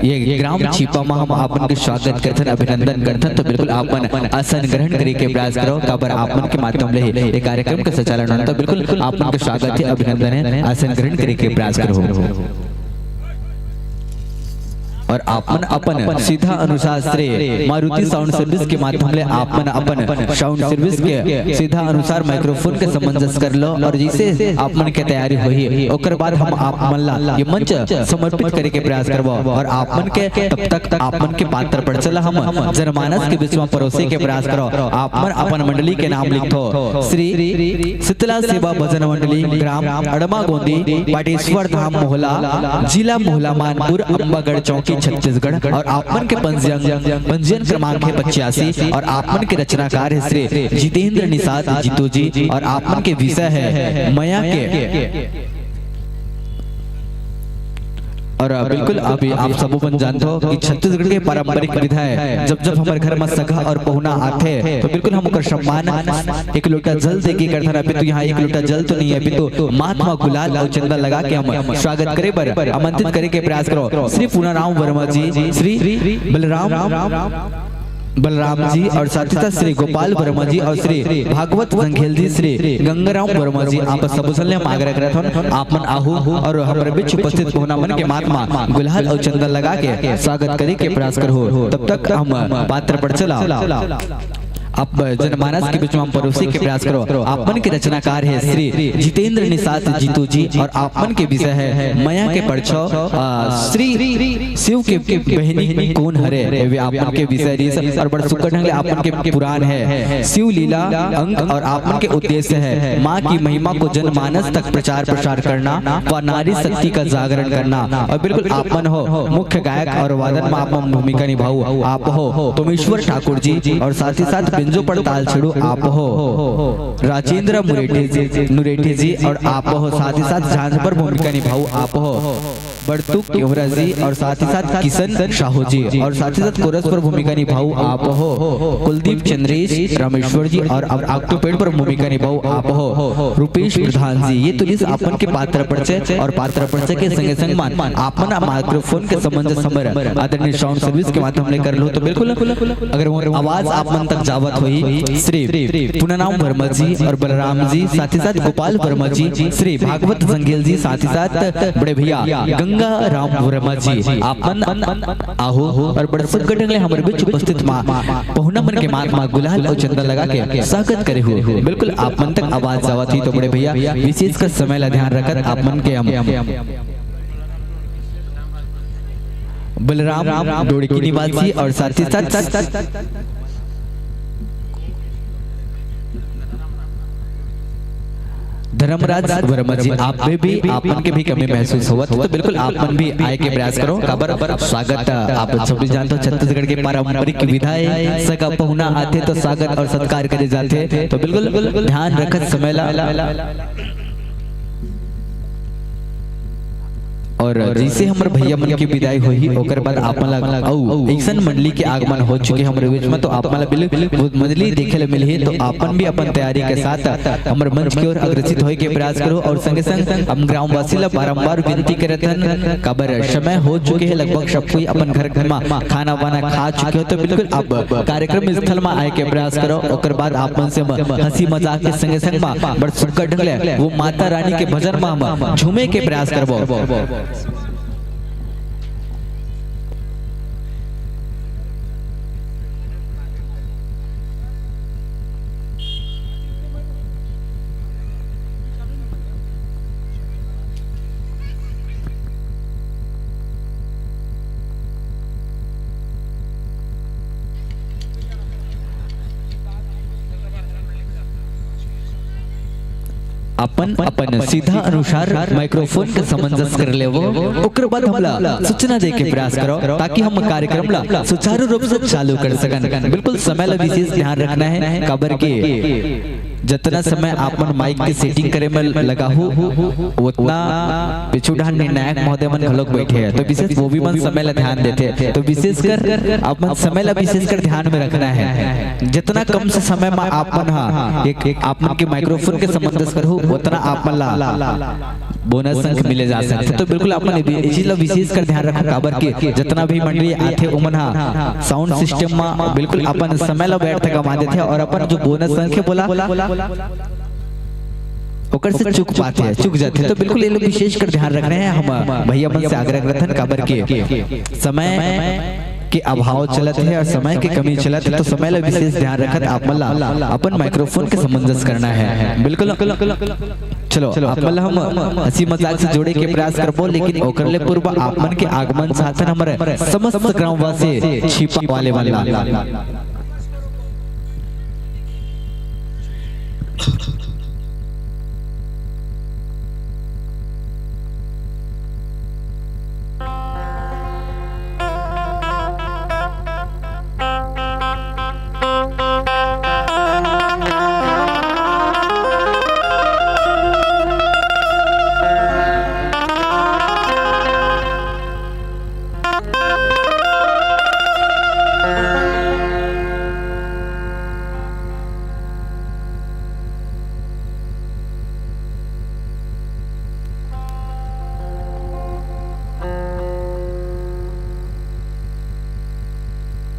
ये ग्राम छिपा म हम आप मन के स्वागत करथन, अभिनंदन करथन। तो बिल्कुल आप मन आसन ग्रहण करे के प्रयास करो, काबर आप मन के माध्यम ले ही ये कार्यक्रम के संचालन होना। तो बिल्कुल आप मन के स्वागत हे, अभिनंदन हे, आसन ग्रहण करे के प्रयास करो। और आप मन अपन सुविधा अनुसार श्री मारुति साउंड सर्विस के माध्यम ले आप मन अपन साउंड सर्विस के सुविधा अनुसार माइक्रोफोन के सामंजस्य कर लो और जैसे आप मन के तैयारी होही, ओकर बाद हम आप मन ला ये मंच समर्पित करे के प्रयास करबो और आप मन के तब तक आप मन के पात्र परिचय ला हम जनमानस के बीच म परोसे के प्रयास करो। आप मन अपन मंडली के नाम लिखथो, श्री शीतला सेवा भजन मंडली, ग्राम अड़मा गोंदी, पाटेश्वर धाम मोहला, जिला मोहला, मानपुर अम्बागढ़ चौकी, छत्तीसगढ़। और आप मन के पंजीयन, पंजीयन क्रमांक है पचासी और आप मन के रचनाकार है श्री जितेंद्र निषाद जीतू जी और आप मन के विषय है मया के। और बिल्कुल अभी आप सबो मन जानथो कि छत्तीसगढ़ के पारंपरिक विधा है, जब जब हमर घर म सगा और पहुना आथे तो बिल्कुल हम ओकर सम्मान एक लोटा जल दे के करथन। अभी तो यहाँ एक लोटा जल तो नहीं है, अभी तो माथ म गुलाल और चंदा लगा के हम स्वागत करे बर आमंत्रित करे के प्रयास करो। श्री पूनाराम वर्मा जी, श्री बलराम बलराम जी और साथ ही साथ श्री गोपाल वर्मा जी और श्री भागवत संघेल जी, श्री गंगाराम वर्मा जी, आप सब झन ले हम आग्रह करत हन, आप मन आहू और हमर बीच उपस्थित पहुना मन के माथ म गुलाल और चंदन लगा के स्वागत करे के प्रयास करहु। तब तक हम पात्र पर चला आप जनमानस के बीच में हम परोसे के प्रयास करो। आप मन के रचनाकार है श्री जितेंद्र निषाद जीतू जी और आप मन के विषय है मया के परछाव, अ, श्री शिव के बहिनी कोन हरे, ये भी आप मन के विषय रहिस और बड़ सुग्घर ढंग ले आप मन के पुराण है शिव लीला अंक और आप मन के उद्देश्य है माँ की महिमा को जनमानस तक प्रचार प्रसार करना व नारी शक्ति का जागरण करना। और बिल्कुल आप मन हो मुख्य गायक और वादन में आप मन भूमिका निभाऊ आप हो तोमेश्वर ठाकुर जी और साथ ही साथ बेंजो पर ताल छेड़ू आप हो राजेंद्र मुरेठी जी, नुरेठी जी और आप हो साथ ही साथ झांझ पर भूमिका निभाऊ आप हो बड़तुक केवरा जी और साथ ही साथ किशन साहू जी और साथ ही साथ कोरस पर भूमिका निभाऊ आप हो कुलदीप चंद्रेश रामेश्वर जी और अब ऑक्टोपेड पर भूमिका निभाऊ आप हो रूपेश प्रधान जी। ये तो रहिस अपन के पात्र परिचय और पात्र परिचय के संगे संग मान आप मन माइक्रोफोन के संबंध समर आदरणीय साउंड सर्विस के माध्यम ले कर लो तो बिल्कुल अगर वो आवाज आप मन तक जावत होही श्री पूनाराम वर्मा जी और बलराम जी, साथ ही साथ गोपाल वर्मा जी, श्री भागवत जंगेल जी, साथ ही साथ बड़े भैया गंगा राम वर्मा जी, आप मन आहो और बड़े सुग्घर ढंग ले हमर बीच उपस्थित मा पहुना मन के माथ मा गुलाल और चंदन लगा के स्वागत करे हो। बिल्कुल आप मन तक आवाज जावत ही तो बड़े भैया विशेष कर समय ला ध्यान रखत आप मन के हम बलराम डोड़की निवासी और साथ ही साथ धर्मराज वर्मा जी, आप में भी आप मन के भी कमी महसूस होवत, तो बिल्कुल आप मन भी आए के प्रयास करो। काबर स्वागत, आप सब भी जानते हो, छत्तीसगढ़ के पारंपरिक विधा है, सगा पहुना आथे तो स्वागत और सत्कार करे जाथे। तो बिल्कुल ध्यान रखत समय ला और जैसे हमर भैया मन के विदाई होही, ओकर बाद आप मन ला अउ अइसन मंडली के आगमन हो चुके हमरे बीच में, तो आप मन ला बिल्कुल वो मंडली देखे ला मिलही। तो आप मन भी अपन तैयारी के साथ हमर मंच की ओर अग्रसित होए के प्रयास करो और संगे संग हम ग्रामवासी ला बारंबार विनती करत हन, काबर समय हो चुके है, लगभग सब कोई अपन घर घर में खाना वाना खा चुके हो, तो बिल्कुल अब कार्यक्रम स्थल में आए के प्रयास करो। ओकर बाद आप मन से हम हंसी मजाक के संगे संग में बड़ सुग्घर ढंग ले वो माता रानी के भजन में हम झूमे के प्रयास करबो। अपन अपन सीधा अनुसार माइक्रोफोन के सामंजस्य कर लेवो। ओकर बाद हमला सूचना दे के प्रयास करो, ताकि हम कार्यक्रम ला सुचारू रूप से चालू कर सकन। बिल्कुल समय ला विशेष ध्यान रखना है, काबर के जतना समय आप मन माइक के सेटिंग करे में लगाहू, उतना पीछू डहन निर्णायक महोदय मन घलोक बैठे हैं, तो विशेष वो भी मन समय ला ध्यान देथे। तो विशेषकर आप मन समय ला विशेषकर ध्यान में रखना है। जितना कम से समय में आप मन हा एक, एक आप मन के माइक्रोफोन के सामंजस्य करहू, उतना आप मन ला बोनस अंक मिले जा सकथे। तो बिल्कुल आप मन ए चीज ला विशेषकर ध्यान रखो, काबर के जितना भी मंडली आथे, ओमन हा साउंड सिस्टम में बिल्कुल अपन समय ला व्यर्थ गवा देथे और अपन जो बोनस अंक है बोला, ओकर से चूक पाथे, चूक जाथे। तो बिल्कुल ये लोग विशेषकर ध्यान रखना है। हम भैया मन से आग्रह करथन, काबर के समय के अभाव चलत है और समय के कमी चलत है, तो समय ला विशेष ध्यान रखत आप मन ला अपन माइक्रोफोन के सामंजस्य करना है। बिल्कुल। चलो, आप मन ला हम हंसी मजाक से जोड़े के प्रयास करबो, लेकिन ओकर ले पूर्व आप मन के आगमन चाहथन हमर समस्त ग्रामवासी छिपा वाले मन ला।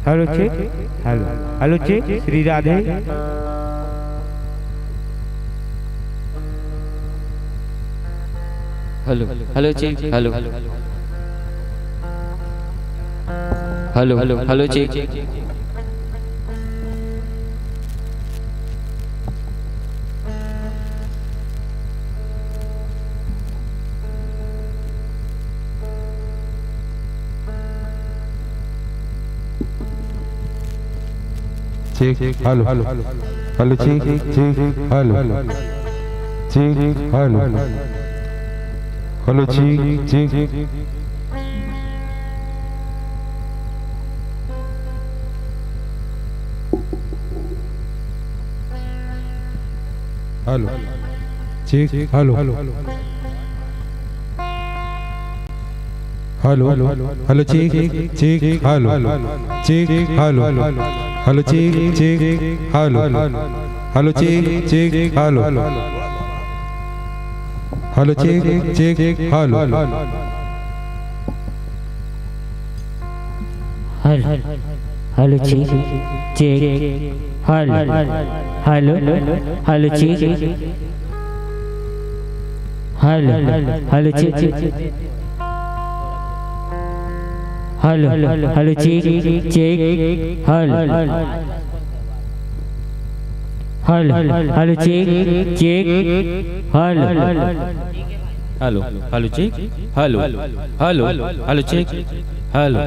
Hello check. Hello. Hello check. Shri Radhe. Hello. Hello check. Hello. Hello. Hello check. Check. Hello. Hello check. Check. Hello. Check. Hello. Hello check. Check. Hello. Check. Hello. Hello. Hello check. Check. Hello. Check. Hello. Hello check. Check. Hello. Hello check. Check. Hello. Hello check. Check. Hello. Hello. Hello check. Check. Hello. Hello. Hello check. Hello. Hello check. Hello. Hello check. Check. Hello. Hello. Hello check. Check. Hello. Hello. Hello check. Hello. Hello. Hello check. Hello.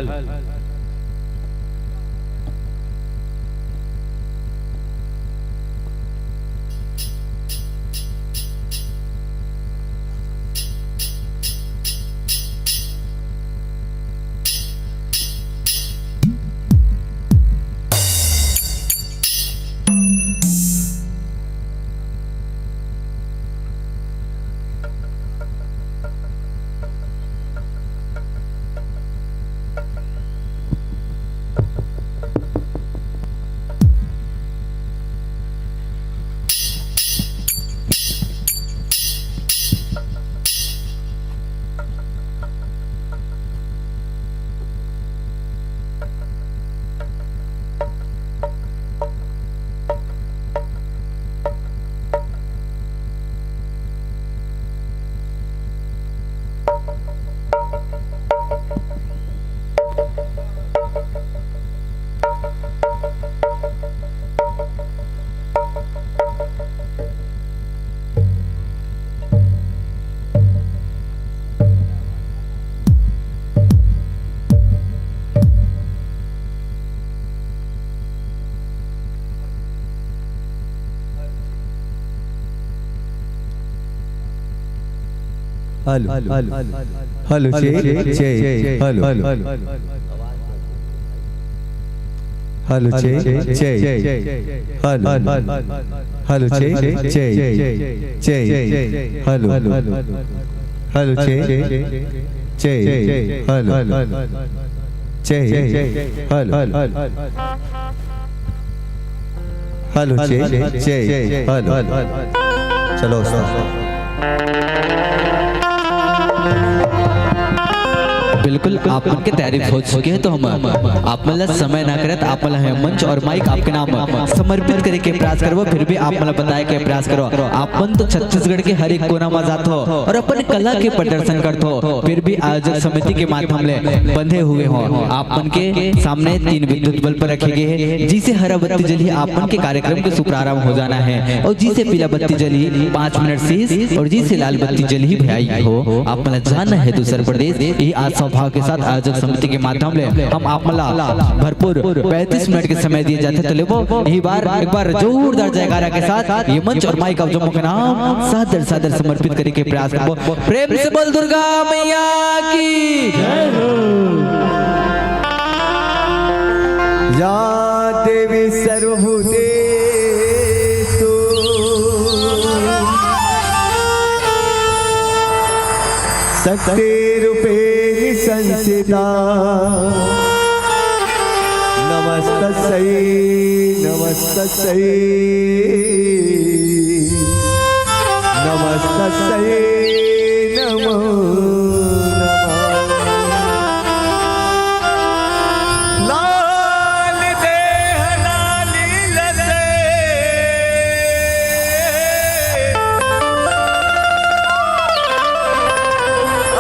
Hello, hello, hello, check, check, hello, hello, check, check, hello, hello, check, check, check, hello, hello, check, check, hello, check, hello, hello, check, check, hello। चलो उस्ताद। बिल्कुल, आप मन के तैयारी हो चुके हे, तो हम आप मन ला समय ना करत, आप मन ला मंच और माइक आपके नाम समर्पित करे के प्रयास करबो। फिर भी आप मन ला बताए के प्रयास करबो, आप मन तो छत्तीसगढ़ के हर एक कोना में जात हो और अपन कला के प्रदर्शन करत हो, फिर भी आयोजक समिति के माध्यम ले बंधे हुए हो। आप मन के सामने तीन विद्युत बल्ब रखे गए हैं, जिसे हरा बत्ती जली आप मन के कार्यक्रम के शुभारंभ हो जाना है, और जिसे पीला बत्ती जली पाँच मिनट शीश, और जिसे लाल बत्ती जली भैया हो, आप मन ला जाना है दूसर प्रदेश। यही आशा भाव के साथ आयोजक समिति के माध्यम ले हम आप मन ला भरपूर पैंतीस मिनट के समय दिए जाते, तो लेबो यही बार एक बार जोरदार जयकारा के साथ ये मंच और माइक आप जम्मो के नाम सादर सादर समर्पित करे के प्रयास करबो। प्रेम से बोल दुर्गा मैया की। या देवी सर्वभूतेषु शक्तिरूपेण संस्थिता। नमस्तस्यै, नमस्तस्यै, नमस्तस्यै नमो नमः। लाल देह लाली लसे,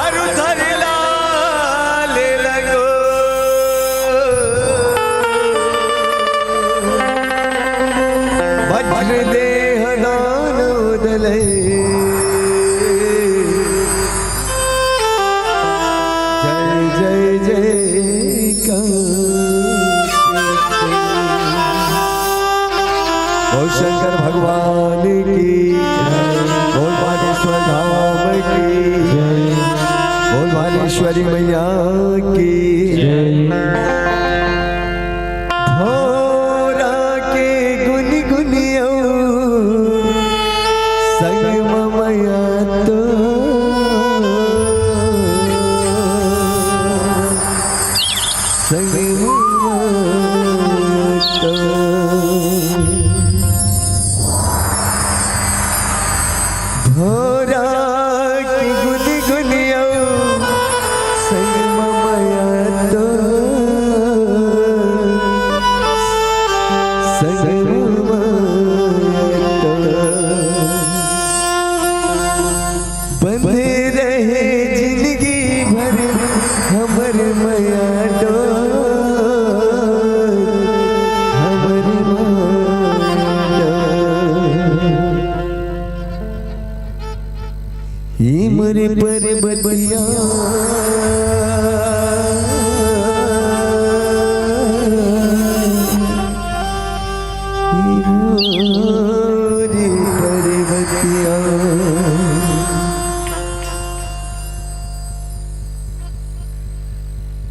अरु धरि लाल रंगो। वज्र देह दानोदलय। जय जय जय कंस। बोल शंकर भगवान की, बोल बागेश्वर धाम की, बोल बागेश्वरी मैया की। भोरा के गुन गुन अउ संग ममया तो, संग ममया तो। भोरा के गुन गुन अउ संग ममया तो, संग ममया तो। बंधे रहे जिंदगी भर हमर मया डोर, हमर मया डोर। ये मोर परबतिया, ये मोर परबतिया,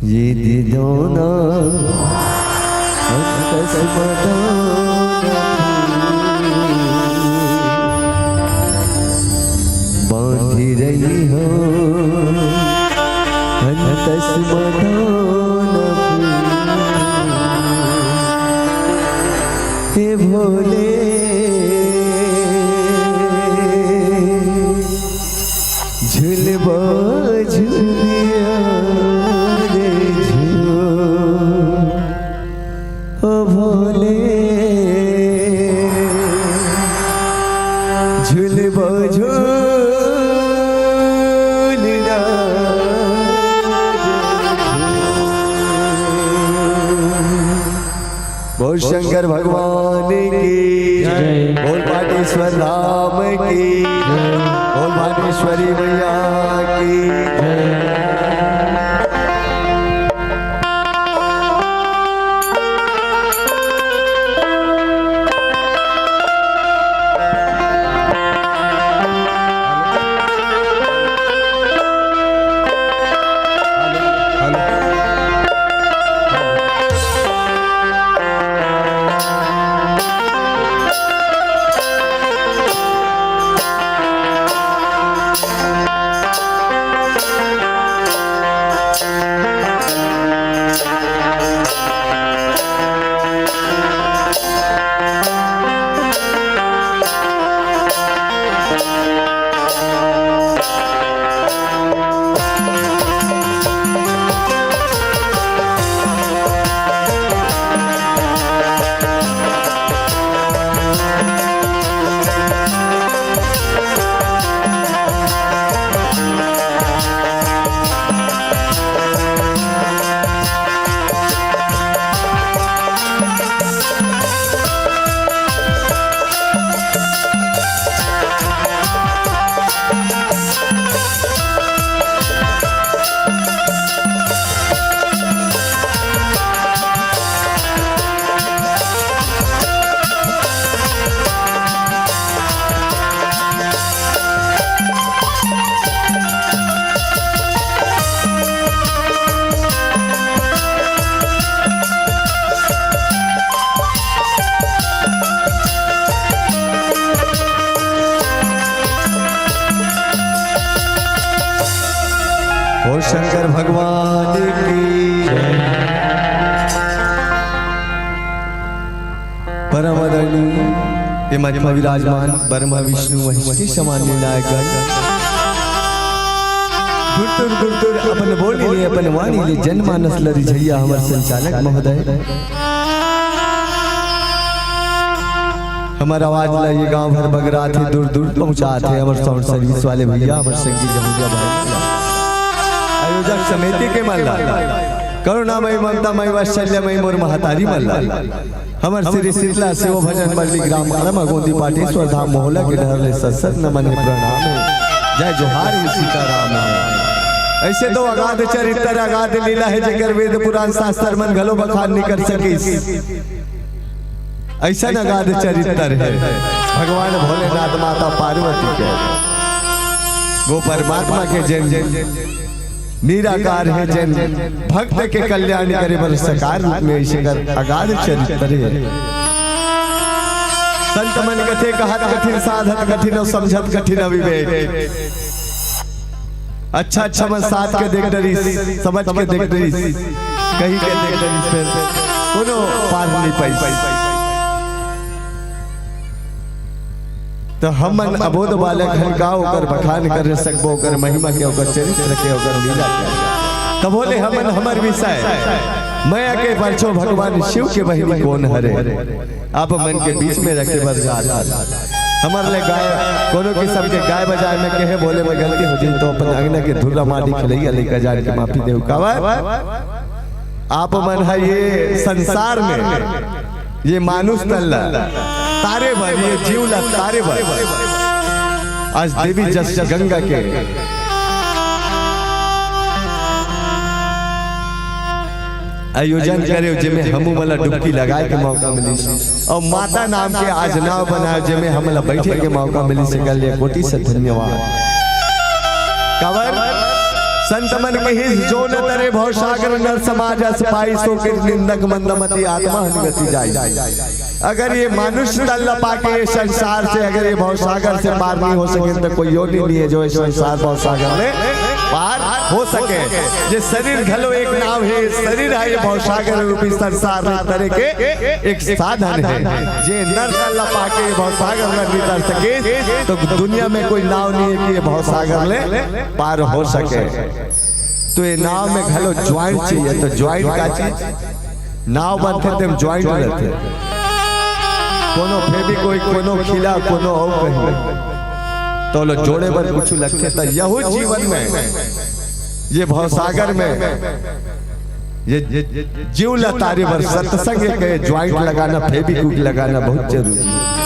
ये दिदौना अंतस मदाना बांधी रही हो, अंतस मदाना। हे भोले, झुलबो झुलिया रे झुल, ओ भोले, झुलबो झुलिया रे झुल। बोल शंकर भगवान की जय। बोल बागेश्वर धाम की जय। बोल बागेश्वरी मैया की जय। और शंकर भगवान की परम आदरणीय ये मंच में विराजमान ब्रह्मा विष्णु महेश के समान निर्णायक गण, गुरतुर गुरतुर अपन बोली ले, अपन वाणी ले, जनमानस ल रिझइया हमर संचालक महोदय, हमर आवाज ला ये गांव भर बगरात हे, दूर दूर पहुंचात हे हमर साउंड सर्विस वाले भैया, हमर संगीत जमुनिया भाई, आयोजक समिति के मन ला, करुणामय ममतामय वात्सल्यमय मोर महतारी मन ला, हमर श्री शीतला शिव भजन मंडली ग्राम करमा गोंदी पाटेश्वर धाम मोहला के डहर ले सत सत नमन हे, प्रणाम हे, जय जोहार हे, सीताराम हे। ऐसे तो अगाध चरित्र अगाध लीला हे, जेकर वेद पुराण शास्त्र मन घलो बखान नइ कर सकिस। ऐसा अगाध चरित्र हे भगवान भोलेनाथ माता पार्वती के, वो परमात्मा के जेन निराकार हे, जेन भक्त के कल्याण करे बर साकार रूप में ऐसे कर अगाध चरित्र हे। संत मन कथे कहत कठिन, साधत कठिन अउ समझत कठिन अविवेक। अच्छा अच्छा मन साध के देख डरिस, समझ के देख डरिस, कही के देख डरिस, फेर कोनो पार नइ पाइस। त हमन अबोध बालक हन का ओकर बखान कर सकबो, ओकर महिमा के, ओकर चरित्र के, ओकर लीला के। तभो ले हमन हमर विषय मया के परछो भगवान शिव के बहिनी कोन हरे, आप मन के बीच में रखे बर जात हन। हमर ले गाय, कोनो किसम के गाय बजाय में कहे बोले में गलती हो जाही तो अपन अंगना के धुर्रा माटी खिलैया लइका जान के माफी देव। काबर आप मन ह ये संसार में, ये मानुष तन ला तारे बर, ये जीव ला तारे बर आज देवी जस गंगा के आयोजन करे, जेमे हमू मन ला डुबकी लगाए के मौका मिलिस, अउ माता नाम के आज नाव बनाए, जेमे हमन ला बैठे के मौका मिलिस, एकर लिए कोटि से धन्यवाद। काबर संत मन कहिस, जो न तरे भवसागर नर सम अस पाई, सो किरनिंदक मंदमति आत्मा हन गति जाई। अगर ये मानुष तन ला पाके ये संसार से, अगर ये भवसागर से पार नइ हो सके, त कोई योनि नइ हे जो ये संसार भवसागर ले पार हो सके। ये शरीर घलो एक नाव हे, शरीर हे ये भवसागर रूपी संसार ले तरे के एक साधन हे। जे नर तन ला पाके ये भवसागर ले नइ तर सके, तो दुनिया में कोई नाव नइ हे कि ये भवसागर ले पार हो सके। तो ये नाव में घलो ज्वाइंट चाहिए। तो ज्वाइंट का चीज? नाव बनथे तेम ज्वाइंट रहिथे। कोनो फेविक्विक, कोनो खीला, कोनो अउ कहीं, तो लो जोड़े बर कुछु लगथे। त यहू जीवन में ये भवसागर में ये जीव ला तारे बर सत्संग के ज्वाइंट लगाना, फेविक्विक लगाना बहुत जरूरी हे।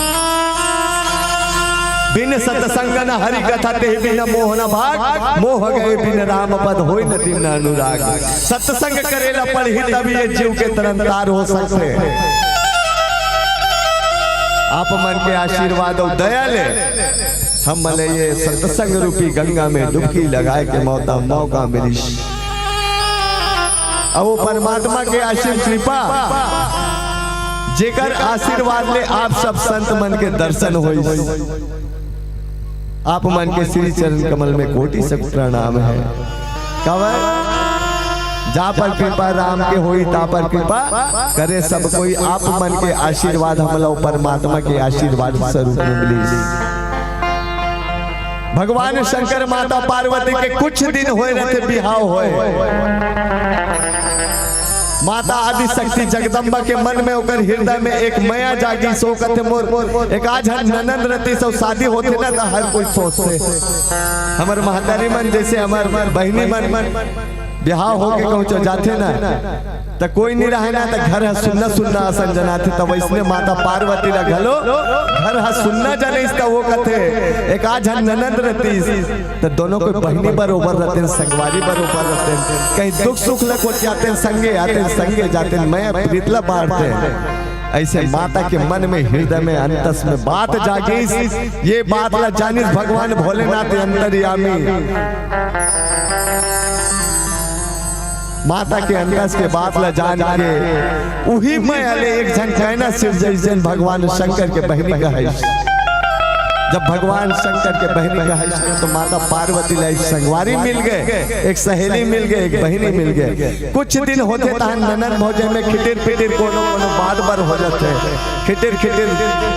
बिन सत्संग न हरि कथा, तेहि बिन मोह न भाग। मोह गए बिन राम पद, होय न तिन्ह अनुराग। सत्संग करे ला पड़ही, तब ये जीव के तरन तार हो सकथे। आप मन के आशीर्वाद अउ दया ले हमन ल ये सत्संग रूपी गंगा में डुबकी लगाए के मौका, मौका मिलिस। अउ वो परमात्मा के असीम कृपा, जेकर आशीर्वाद ले आप सब संत मन के दर्शन होइस। आप मन के श्री चरण कमल में कोटि से प्रणाम हे। काबर? जा पर कृपा राम के होई, ता पर कृपा करे सब कोई। आप मन के आशीर्वाद हमला परमात्मा के आशीर्वाद स्वरूप में मिलिस। भगवान शंकर माता पार्वती के कुछ दिन होए रहिथे बिहाव होए। माता आदि शक्ति जगदम्बा के मन में, ओकर हृदय में एक मया जागिस। ओ कथे, मोर एक आध झन ननंद रतिस अउ शादी होथे ना, त हर कोई सोचथे। हमर महतारी मन, जइसे हमर बहिनी मन बिहाव होके कहूँ जाथे ना, त कोई नइ रहय ना, त घर ह सुन्ना सुन्ना असन जनाथे। त वइसने माता पार्वती ला घलो घर ह सुन्ना जनिस, त वो कथे, एक आध झन ननंद रतिस, त दोनों कोई बहिनी बरोबर रहितेन, संगवारी बरोबर रहितेन, कहीं दुख सुख ल गोठियातेन, संगे आतेन, संगे जातेन, मया प्रीत ल बांटतेन। अइसे माता के मन में, हृदय में, अंतस में बात जागिस। ये बात ला जानिस भगवान भोलेनाथ अंतर्यामी। माता के अंतस के बात ला जान के उही मया ले एक झन कहिना सिरजइस, जेन भगवान शंकर के बहिनी कहाइस। जब भगवान शंकर के बहिनी कहाइस ना, तो माता पार्वती ला एक संगवारी मिल गे, एक सहेली मिल गे, एक बहिनी मिल गे। कुछ दिन होथे तहां ननन भौजई में खिटिर पिटिर कोनो कोनो बात बर हो जाथे, खिटिर खिटिर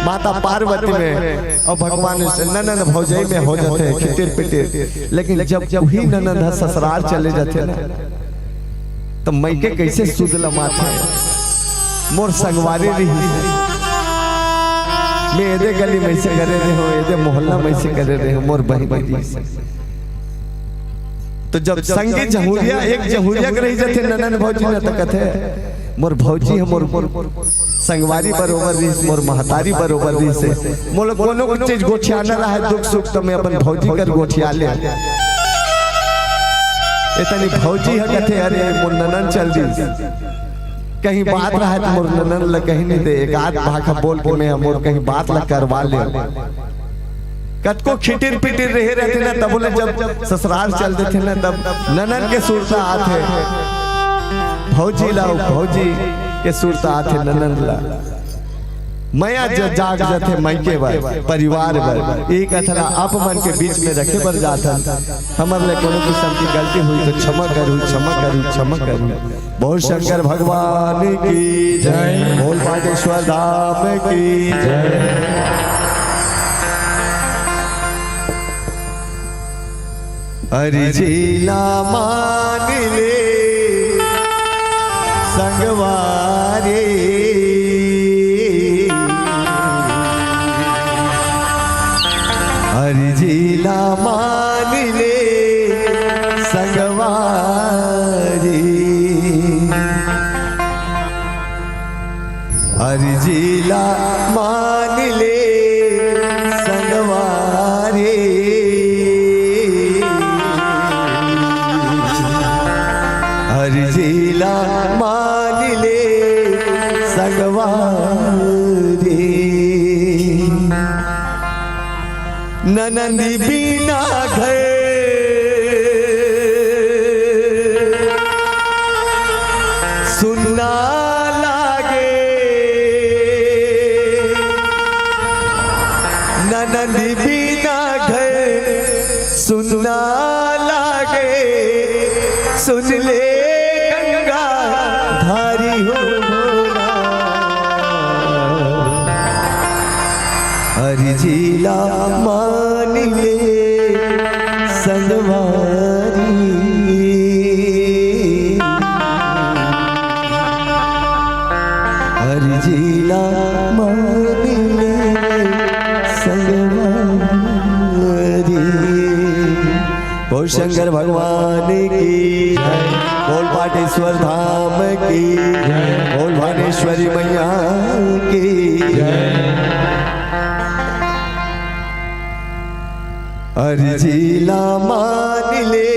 माता पार्वती में अउ भगवान से ननन भौजई में हो जाथे खिटिर पिटिर। लेकिन जब उही ननन ह ससुरार चले जाथे ना, त मइके कइसे सुध लमाथे? मोर संगवारी रिहिस हे, मैं एदे गली में से करे रहे हों, एदे मोहल्ला में से करे रहे हों, मोर बहिनी रिहिस हे। तो जब संगी जहुरिया, एक जहुरिया के रहि जाथे ननन भौजी ना, त कथे, "मोर भौजी ह मोर संगवारी बरोबर रिहिस, मोर महतारी बरोबर रिहिस हे। मोला कोनो चीज गोठियाना रहय, दुख सुख, त मैं अपन भौजी कर गोठिया लें।" एतनी भौजी ह कथे, "अरे, मोर ननन चल दिस, कहीं बात रहय त मोर ननन ल कहि नइ दे, एक आध भाखा बोल के मैं मोर कहीं बात ल करवा लें।" कतको खिटिर पिटिर रहे रहिथे ना, तभो ले जब ससुरार चल देथे ना, तब ननन के सुरता आथे, भौजी ला, भौजी के सुरता आथे ननन ला। मया ज-, जाग जाथे मइके बर, परिवार बर। ए कथा ला आप मन के बीच में रखे बर जाथन। हमर ले कोनो किसम के गलती होही त क्षमा करहू, क्षमा करहू, क्षमा करहू। बोल शंकर भगवान की जय, बोल पाटेश्वर धाम की जय। अरे जी ला मान ले संगवारी, अरे जी ला मान ले संगवारी, अरे जी ला मान ले संगवारी, अरे जी ला मान ले संगवारी। ननंद बिना घर सुन्ना लागे, ननंद बिना घर सुन्ना लागे। सुन ले गंगाधारी हो भोला, अरे जी ला मान ले संगवारी, अरे जी ला मान ले संगवारी। बोल शंकर भगवान की जय, बोल पाटेश्वर धाम की जय, बोल भानेश्वरी मैया की जय। अरे जी ला मान ले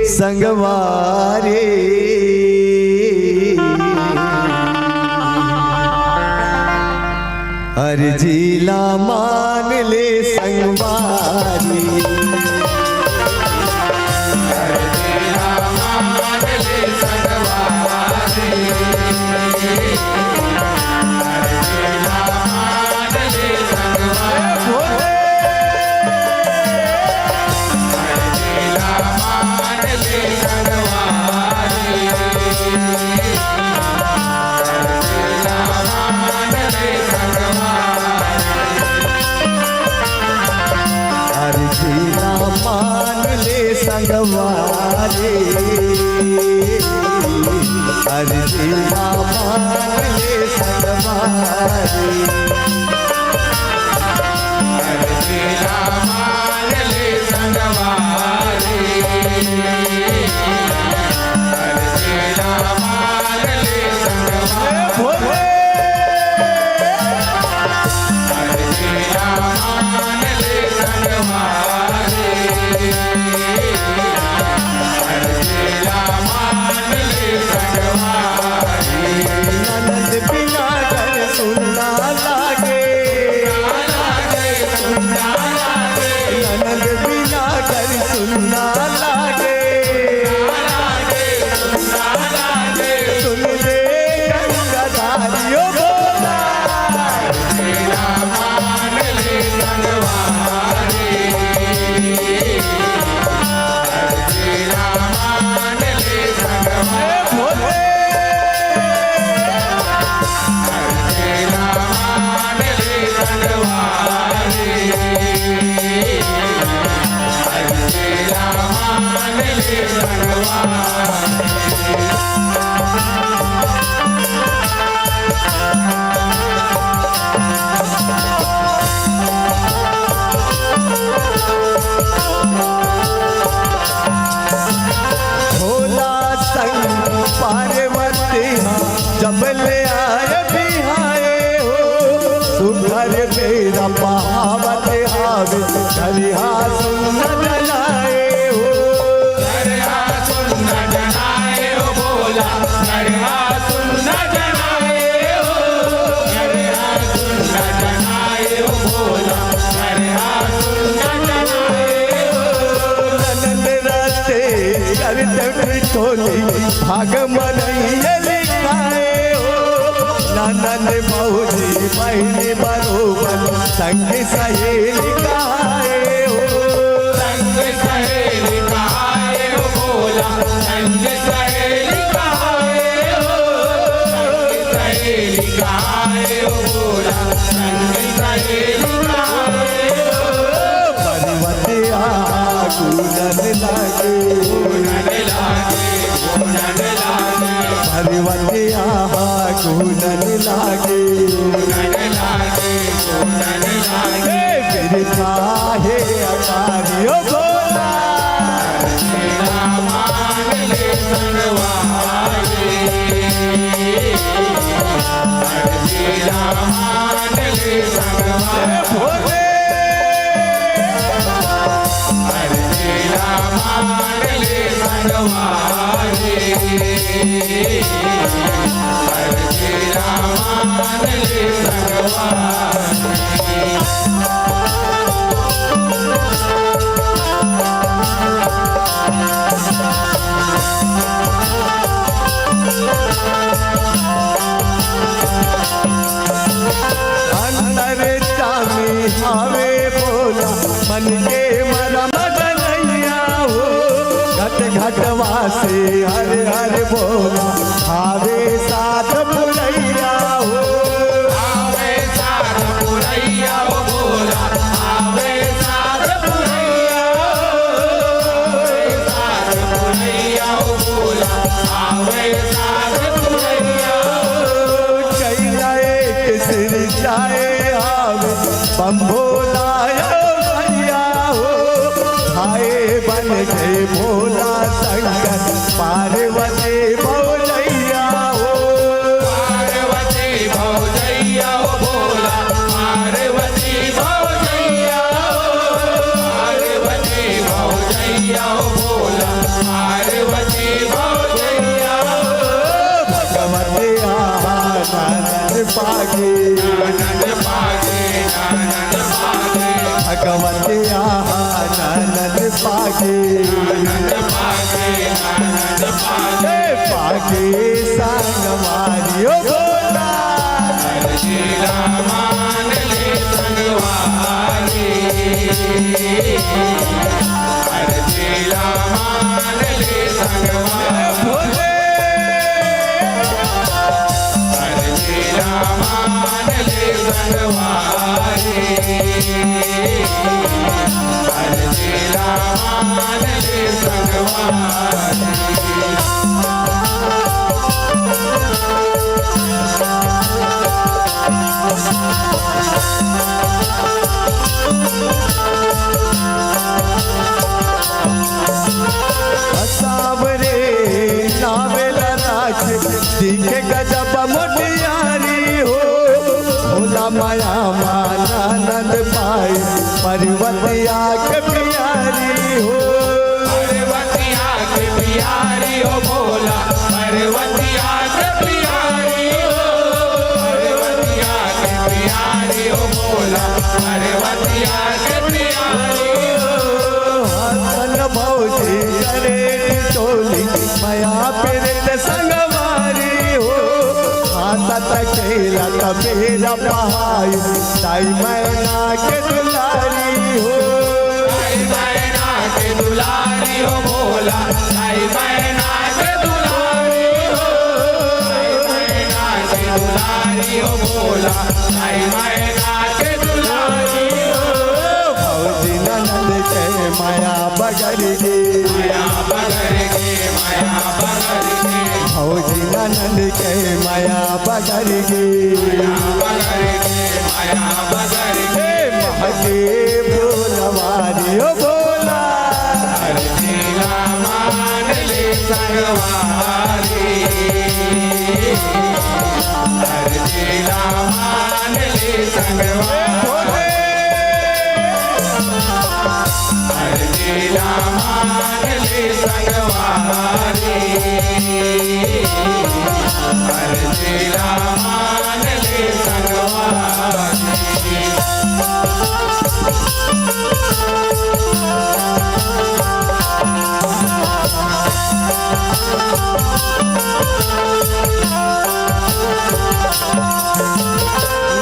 संगवारी, अरे जी ला मान ले संगवारी। अरे जी ला मान ले संगवारी, अरे जी ला मान ले संगवारी। ननद बिना घर सुन्ना लागे, भोला संग पार्वती हा जब ले आए बिहाए हो, सुघर बेरा बहावत आवे, करिहा सुन जनाए हो। ननद रस्ते कर दे टोली, भाग मनैया लिखाए हो। ननद भौजी बहिनी बरोबर, संग सहेली कहाए हो। संग सहेली कहाए हो भोला, संग सहेली कहाए हो। संग सहेली कहाए हो भोला, संग सहेली कहाए हो। पर्वतिया कूदन लागे, कूदन लागे, कूदन लागे। पर्वतिया कूदन लागे, कूदन लागे, कूदन लागे। हे बिरथा हे अटारी ओ भोला। अंतर्यामी हवे भोला, मन के मरम जनैया हो। घट घट वासी हर हर भोला, हवे साथ पुरैया हो। हवे साथ पुरैया हो भोला, हवे साथ पुरैया हो। हवे साथ पुरैया हो भोला, हवे साथ पुरैया हो। कैला एक सिर जाए आवे, बम भोला ओ भैया हो। भाई बन गए भोला शंकर, पार्वती भौजैया हो। पार्वती भौजैया हो भोला, पार्वती भौजैया हो। पार्वती भौजैया हो भोला, पार्वती भौजैया हो। भगवती आनंद पाके, आनंद पाके, आनंद पाके। भगवती आनंद पाके, आनंद पाके, आनंद पाके। पाके संग मारियो भोला। अर्जी ला मान ले संगवारी। अर्जी ला मान ले संगवारी। भोले। अर्जी ला मान ले संगवारी। अर्जी ला मान ले संगवारी। सावरे नावेला नाच, दिखे गजब मोटियारी हो। भोला माया मानंद पाए, पर्वतिया के प्यारी हो। पर्वतिया के प्यारी हो भोला, पर्वतिया के प्यारी हो। पर्वतिया के प्यारी हो भोला, पर्वतिया के प्यारी हो। हसन भौजी करे टोली, मया प्रीत संगवारी हो। हंसत खेलत बेरा पहाई, दाई मैना के दुलारी हो। दाई मैना के दुलारी हो भोला, दाई मैना के दुलारी हो। दाई मैना के दुलारी हो भोला, दाई मैना के दुलारी हो। भौजी ननद के मया बगर गे। मया बगर गे, भौजी ननद के मया बगर गे। मया बगर गे, मया बगर गे। हे महके फुलवारी ओ भोला। अरजी ला मान ले संगवारी। अरजी ला मान ले संगवारी। अरजी ला मान ले संगवारी। अरजी ला मान ले संगवारी।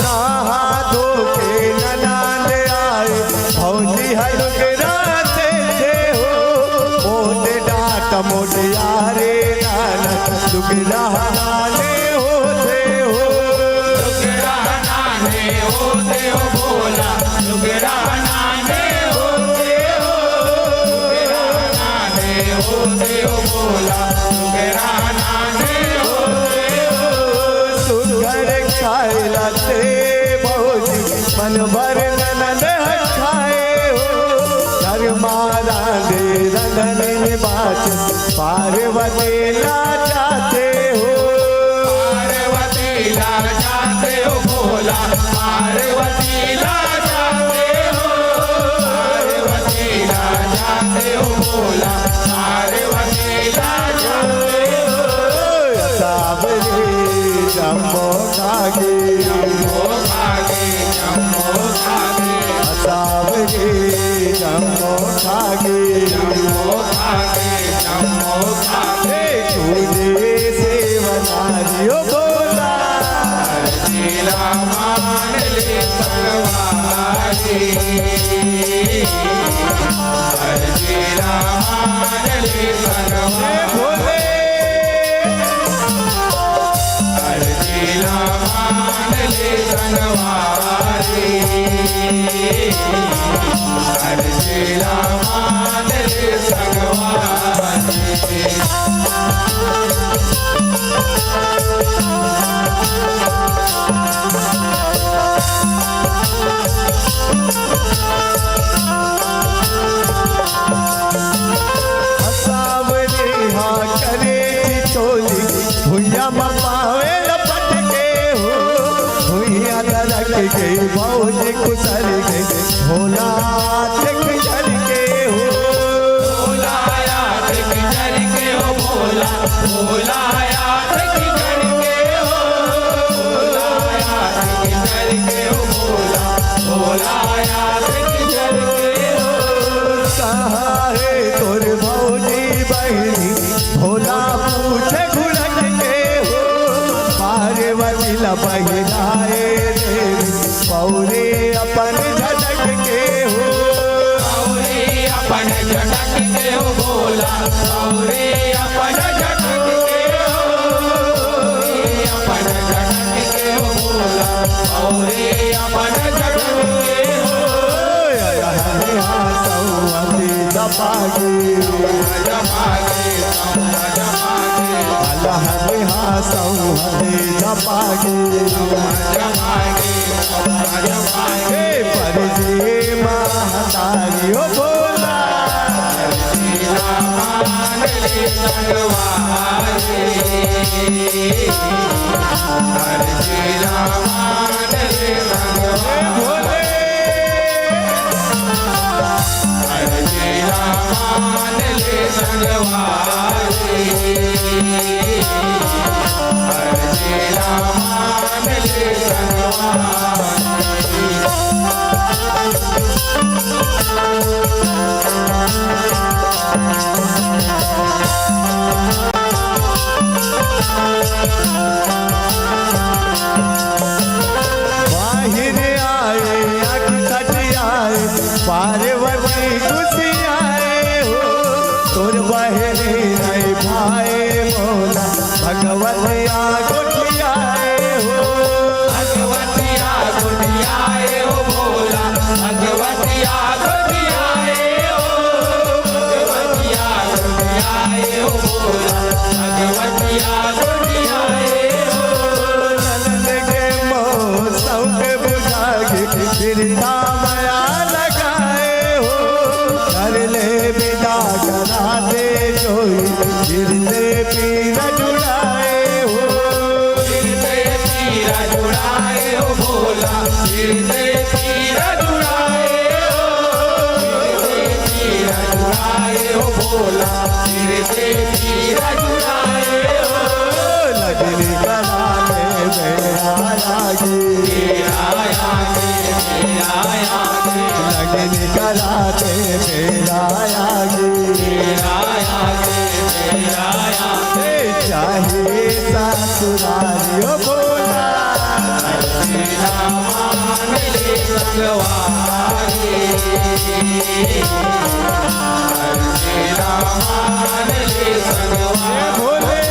नहा धो के ननांद आए, भौजी ह लुगरा देथे हो। मोटे डाट मोटिया रे नानक, लुगरा नाने होथे हो। लुगरा नाने होथे हो भोला, लुगरा नाने होथे हो। लुगरा नाने होथे हो भोला, लुगरा नाने होथे हो। सुघर खाए ला ते भौजी, मन भर ननद ह खाए हो। धर्मा राधे रंधन बाच, पार्वती ला जाथे हो। पार्वती ला जाथे हो भोला, पार्वती ला जाथे हो। पार्वती ला जाथे हो भोला, पार्वती ला जाथे हो। साबरी जम्मो खागे। जम्मो खागे, जम्मो खागे। साबरी जम्मो खागे। जम्मो खागे, जम्मो खागे। तुझे सेवनारी ओ भोला। अरजी ला मान ले संगवारी। अरजी ला मान ले संगवारी। भोले। अरजी ला मान ले संगवारी। अरजी ला मान ले संगवारी। सावरी हा करे ठिठोली, भुइयां म पावे लपट के हो। भुइयां दरक के भौजी कुतर के, भोला देख डर के हो। भोला देख डर के हो भोला, भोला देख डर के हो। भोला देख डर के हो भोला, भोला देख डर के हो। कहाँ हे तोर भौजी बहिनी, भोला पूछे घुड़क के हो। पार्वती ला बहिराए देवी, पौरी अपन झटक के हो। पौरी अपन झटक के हो भोला, पौरी अपन झटक के हो। पौरी अपन झटक के हो भोला, पौरी अपन झटक के हो। अलहन हा सौंधी दबागे। दबागे, दबागे। अलहन हा सौंधी दबागे। दबागे, दबागे। परजे महतारी ओ भोला। अरजी ला मान ले संगवारी। अरजी ला मान ले संगवारी। भोले। अरजी ला मान ले संगवारी। अरजी ला मान ले संगवारी। बाहिर आए, आँख कटियाए, पार्वती गुसियाए हो। तोर बहिनी नहीं भाए मोला, भगवतिया गोठियाए हो। भगवतिया गोठियाए हो भोला, भगवतिया गोठियाए हो। भगवतिया गोठियाए हो भोला, भगवतिया सिर से पीरा जुड़ाए हो, सिर से पीरा जुड़ाए हो भोला, सिर से पीरा जुड़ाए हो, सिर से पीरा जुड़ाए हो भोला, सिर से पीरा जुड़ाए हो। लगन करा के बेड़ा लागे, बेड़ा लागे, बेड़ा लागे। लगन करा के बेड़ा लागे, बेड़ा लागे, बेड़ा लागे। चाहे ससुरारी हो भोला, तेरा मान ले संगवारी। तेरा मान ले संगवारी। भोले।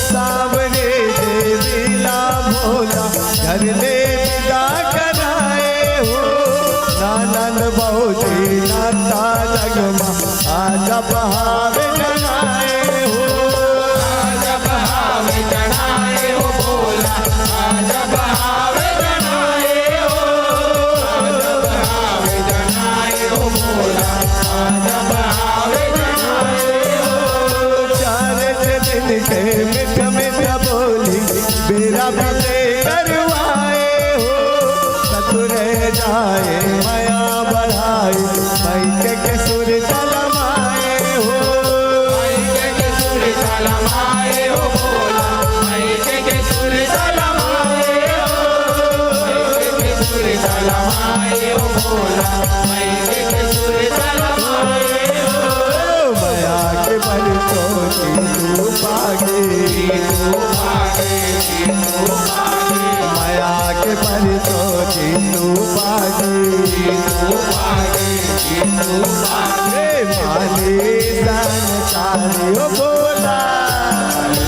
सावरे देवी ला भोला घर ले विदा कराए हो। नानंद बहुती नाता जगमा आज बहावे जनाए हो। आज बहावे जनाए हो भोला, आज बहावे जनाए हो। आज बहावे जनाए हो भोला, आज बहावे जनाए हो। चार दिन के मीठा मीठा बोली, बेरा बिते करवाए हो। ससुरे जाए मया बढ़ाए, मायके के सुर तलमाए हो। मायके के सुर तलमाए हो भोला, मायके के सुर तलमाए हो। मायके के सुर तलमाए हो भोला, मायके के सुर तलमाए हो। मया के बरसों की तू पागे, तू पागे, तू पागे। मया के बरसों की तू पागे, तू पागे, तू पागे। माली दान तारी हो भोला।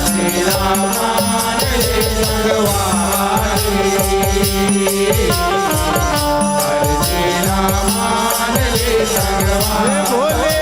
तेरा मान ले संगवारी। तेरा मान ले संगवारी। भोले।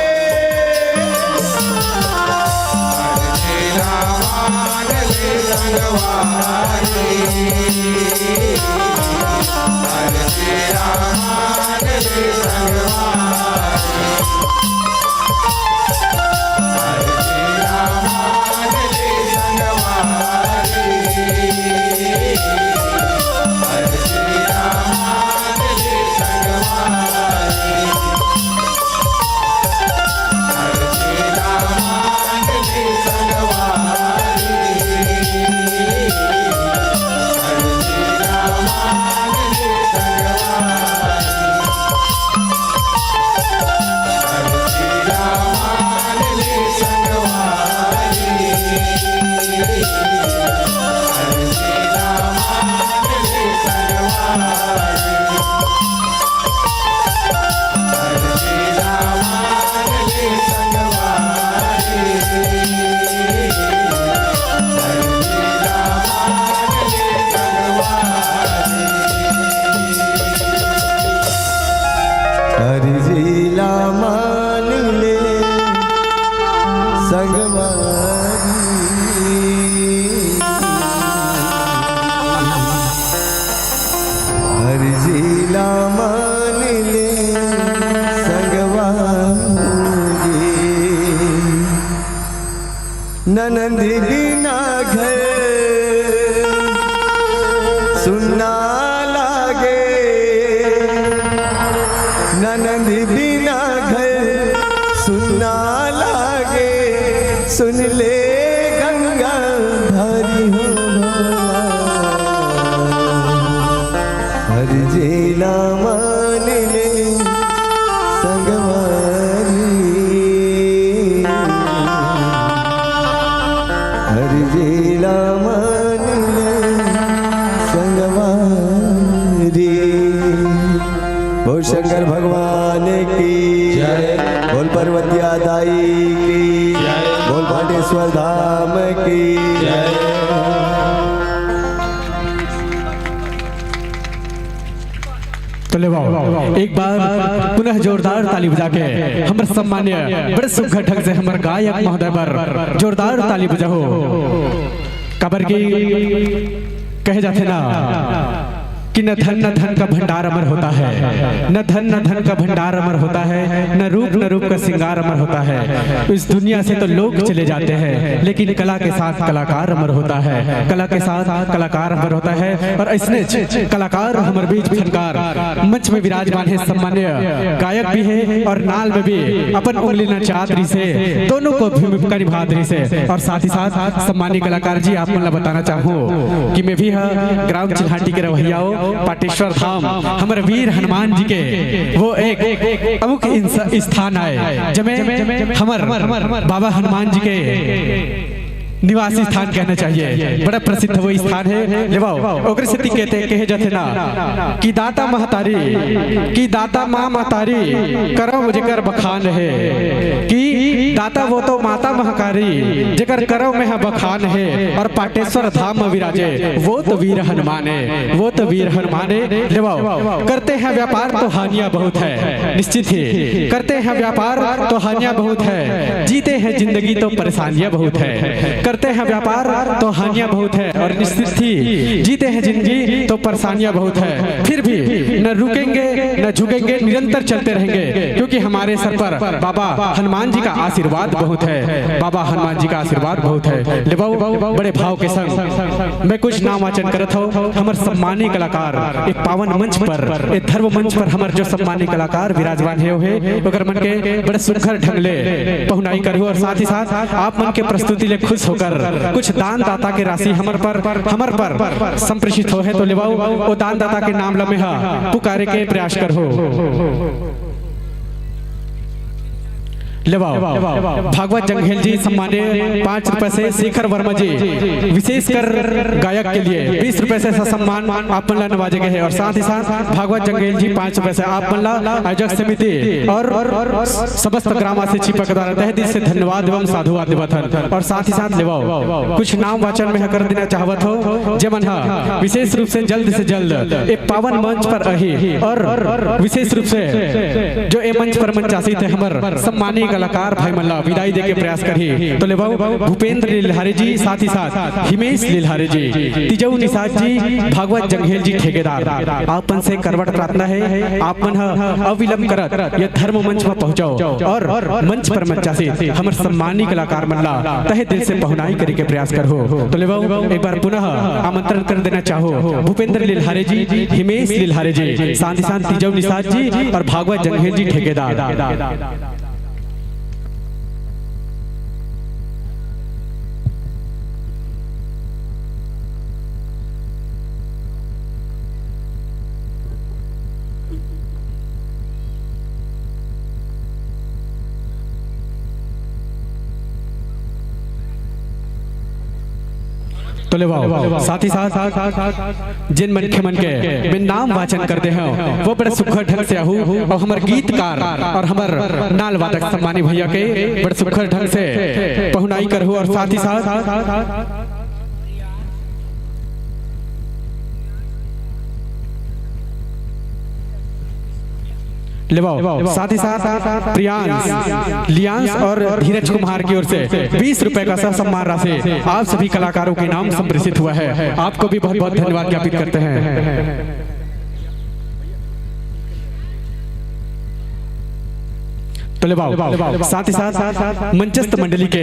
अर्जी ला मान ले संगवारी। अर्जी ला मान ले संगवारी। ननंद बिना घर सुन्ना लागे, ननंद बिना घर सुन्ना लागे। सुन ले गंगा धारी हो भोला, अर्जी ला मान ले संगवारी। अर्जी ला मान ले संगवारी। बोल शंकर भगवान की जय। बोल पर्वतिया दाई की जय। बोल भाटेश्वर धाम की जय। ले वाओ, एक बार पुनः जोरदार ताली बजा के हमर सम्मान्य, बड़े सुघर ढंग से हमर गायक महोदय बर जोरदार ताली बजाओ। काबर कि कहे जाथे ना कि न धन न धन का भंडार अमर होता है, न धन न धन का भंडार अमर होता है, न रूप न रूप का श्रृंगार अमर होता है। इस दुनिया से तो लोग चले जाते हैं, लेकिन कला के साथ कलाकार अमर होता है, कला के साथ कलाकार अमर होता है। और ऐसने कलाकार हमर बीच फनकार मंच में विराजमान है, सम्मान्य गायक भी है और नाल में भी अपन उंगली नचात रहिसे, दोनों को भूमिका निभात रहिसे। और साथ ही साथ सम्मान्य कलाकार जी, आप मन ला बताना चाहूँ कि मैं भी ह ग्राम चिल्हाटी के रहवइया हो, पाटेश्वर धाम, हमर वीर हनुमान जी के वो एक प्रमुख इंस-, स्थान आय, जमे हमर बाबा हनुमान जी के निवासी स्थान कहना चाहिए, बड़ा प्रसिद्ध वो स्थान है। ले वाओ, ओकर सेती कहते, कहे जाथे ना कि दाता महतारी, कि दाता माँ महतारी, करव जेकर बखान है, कि दाता वो तो माता महतारी, जेकर करव में ह बखान है, और पाटेश्वर धाम में विराजे, वो तो वीर हनुमान है, वो तो वीर हनुमान है। ले वाओ, करते हैं व्यापार तो हानियां बहुत है, निश्चित ही करते हैं व्यापार तो हानियां बहुत है, जीते हैं जिंदगी तो परेशानियां बहुत है। करते हैं व्यापार तो हानियां बहुत है, और निश्चित ही जीते हैं जिंदगी तो परेशानियां बहुत है। फिर भी न रुकेंगे, न झुकेंगे, निरंतर चलते रहेंगे, क्योंकि हमारे सर पर बाबा हनुमान जी का आशीर्वाद बहुत है, बाबा हनुमान जी का आशीर्वाद बहुत है। ले वाओ, बड़े भाव के संग मैं कुछ नाम वाचन करत हूँ। हमर सम्मानी कलाकार, एक पावन मंच पर, एक धर्म मंच पर हमर जो सम्मानी कलाकार विराजमान हे, ओकर मन के बड़े सुघर ढंग ले पहुनाई करहु, और साथ ही साथ आप मन के प्रस्तुति ले खुश होकर कुछ दान दाता के राशि हमर पर, हमर पर संप्रेषित हो है। तो ले वाओ, वो दान दाता के नाम ल मैं ह पुकारे के प्रयास करहु। ले वाओ, भागवत जंघेल जी सम्मान्य पाँच रुपए से, शेखर वर्मा जी विशेषकर गायक के लिए बीस रुपए से सम्मान आप मन ला नवाजे गए हैं, और साथ ही साथ भागवत जंघेल जी पाँच रुपए से आप मन ला आयोजक समिति और समस्त ग्रामवासी छिपा के द्वारा तहे दिल से धन्यवाद एवं साधुवाद देवत हन। और साथ ही साथ ले वाओ, कुछ नाम वाचन मैं ह कर देना चाहत हूँ, जेमन ह विशेष रूप से जल्द से जल्द ए पावन मंच पर आही और विशेष रूप से जो ए मंच पर मंचासीत है हमर सम्मानीय कलाकार भाई मन ला विदाई देके प्रयास करही। तो ले वाओ, भूपेंद्र लिल्हारे जी, साथ ही साथ हिमेश लिल्हारे जी, तिजऊ निषाद जी, भागवत जंघेल जी ठेकेदार, आप मन से करवट प्रार्थना है, आप मन ह अविलंब करत ये धर्म मंच पर पहुंचाओ और मंच पर मंचासीत हमर सम्मानीय कलाकार मन ला तहे दिल से पहुनाई करे के प्रयास करहु। तो ले वाओ, एक बार पुनः आमंत्रण कर देना चाहूँ भूपेंद्र लिल्हारे जी, हिमेश लिल्हारे जी, शांति शांति तिजऊ निषाद जी और भागवत जंघेल जी ठेकेदार। तो ले वाओ, साथ ही साथ जिन मनखे मन के मैं नाम वाचन कर दे हूँ, वो बड़े सुघर ढंग से आहू और हमर गीतकार और हमर नाल वादक सम्मानी भैया के बड़े सुघर ढंग से पहुनाई करहु। और साथ ही साथ ले वाओ, साथ ही साथ प्रियांश, लियांश और धीरज कुमार की ओर से बीस रुपए का सह सम्मान राशि आप सभी कलाकारों के नाम संप्रेषित हुआ है। आपको भी बहुत बहुत धन्यवाद ज्ञापित करते हैं। तो ले वाओ, साथ ही साथ मंचस्थ मंडली के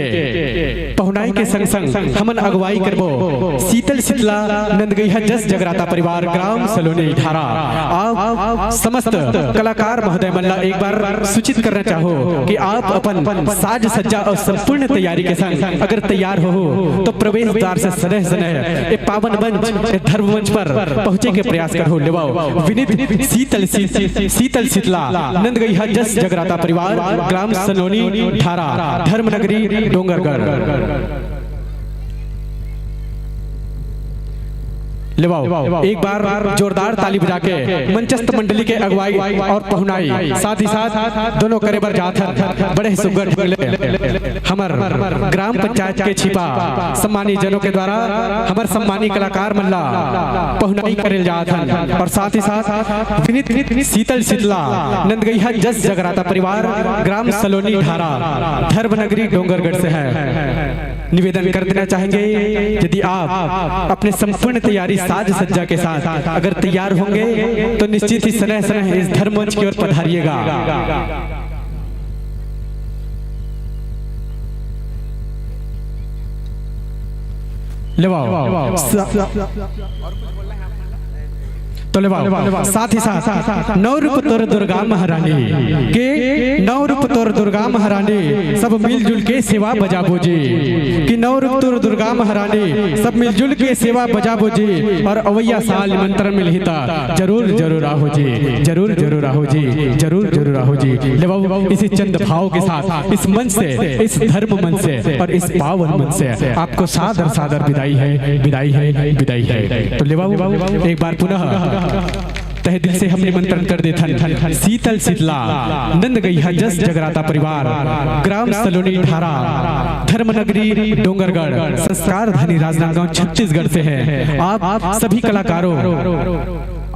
पहुनाई के संग संग हमन अगुवाई करबो शीतल शीतला नंदगैहा जस जगराता परिवार ग्राम सलोनी ढारा। आप समस्त कलाकार महोदय मन ला एक बार सूचित करना चाहूँ कि आप अपन साज सज्जा और संपूर्ण तैयारी के संग अगर तैयार हो, हो तो प्रवेश द्वार से सनेह सनेह ए पावन मंच, ए धर्म मंच पर पहुँचे के प्रयास करहु। ले वाओ, विनीत शीतल शीत-, शीतल शीतला नंदगैहा जस जगराता परिवार ग्राम सलोनी ढारा धर्मनगरी डोंगरगढ़। लेवाओ, एक बार जोरदार ताली बजा के मंचस्थ मंडली के अगुवाई और पहुनाई, साथ ही साथ दोनों करे बर जात हन। बड़े सुग्घर ढंग ले हमर ग्राम पंचायत के छिपा सम्मानी जनों के द्वारा हमर सम्मानी कलाकार मन ला पहुनाई करे जात हन और साथ ही साथ विनीत शीतल शीतला नंदगैहा जस जगराता परिवार ग्राम सलोनी ढारा धर्मनगरी डोंगरगढ़ से है। निवेदन कर देना चाहेंगे, यदि आप अपने संपूर्ण तैयारी साज सज्जा के साथ अगर तैयार होंगे तो निश्चित ही स्नेह स्नेह इस धर्म मंच की ओर पधारिएगा। लेवाओ। सा-, तो लेवाओ, साथ ही साथ नौ रूप तोर दुर्गा महारानी के, नौ रूप तोर दुर्गा महारानी सब मिलजुल के सेवा बजाबो जी, कि नौ रूप तोर दुर्गा महारानी सब मिलजुल के सेवा बजाबो जी। और अवैया साल निमंत्रण मिलही ता जरूर जरूर आहो जी, जरूर जरूर आहो जी, जरूर जरूर आहो जी। लेवाओ, इसी चंद भाव के साथ इस मंच से, इस धर्म मंच से और इस पावन मंच से आपको सादर सादर विदाई है, विदाई है, विदाई है। तो लेवाओ, एक बार पुनः तहे दिल से हम निमंत्रण कर देथन शीतल शीतला नंदगैहा जस जगराता परिवार ग्राम सलोनी ढारा धर्मनगरी डोंगरगढ़ संस्कार धनी राजनांदगांव छत्तीसगढ़ से है। आप सभी कलाकारों,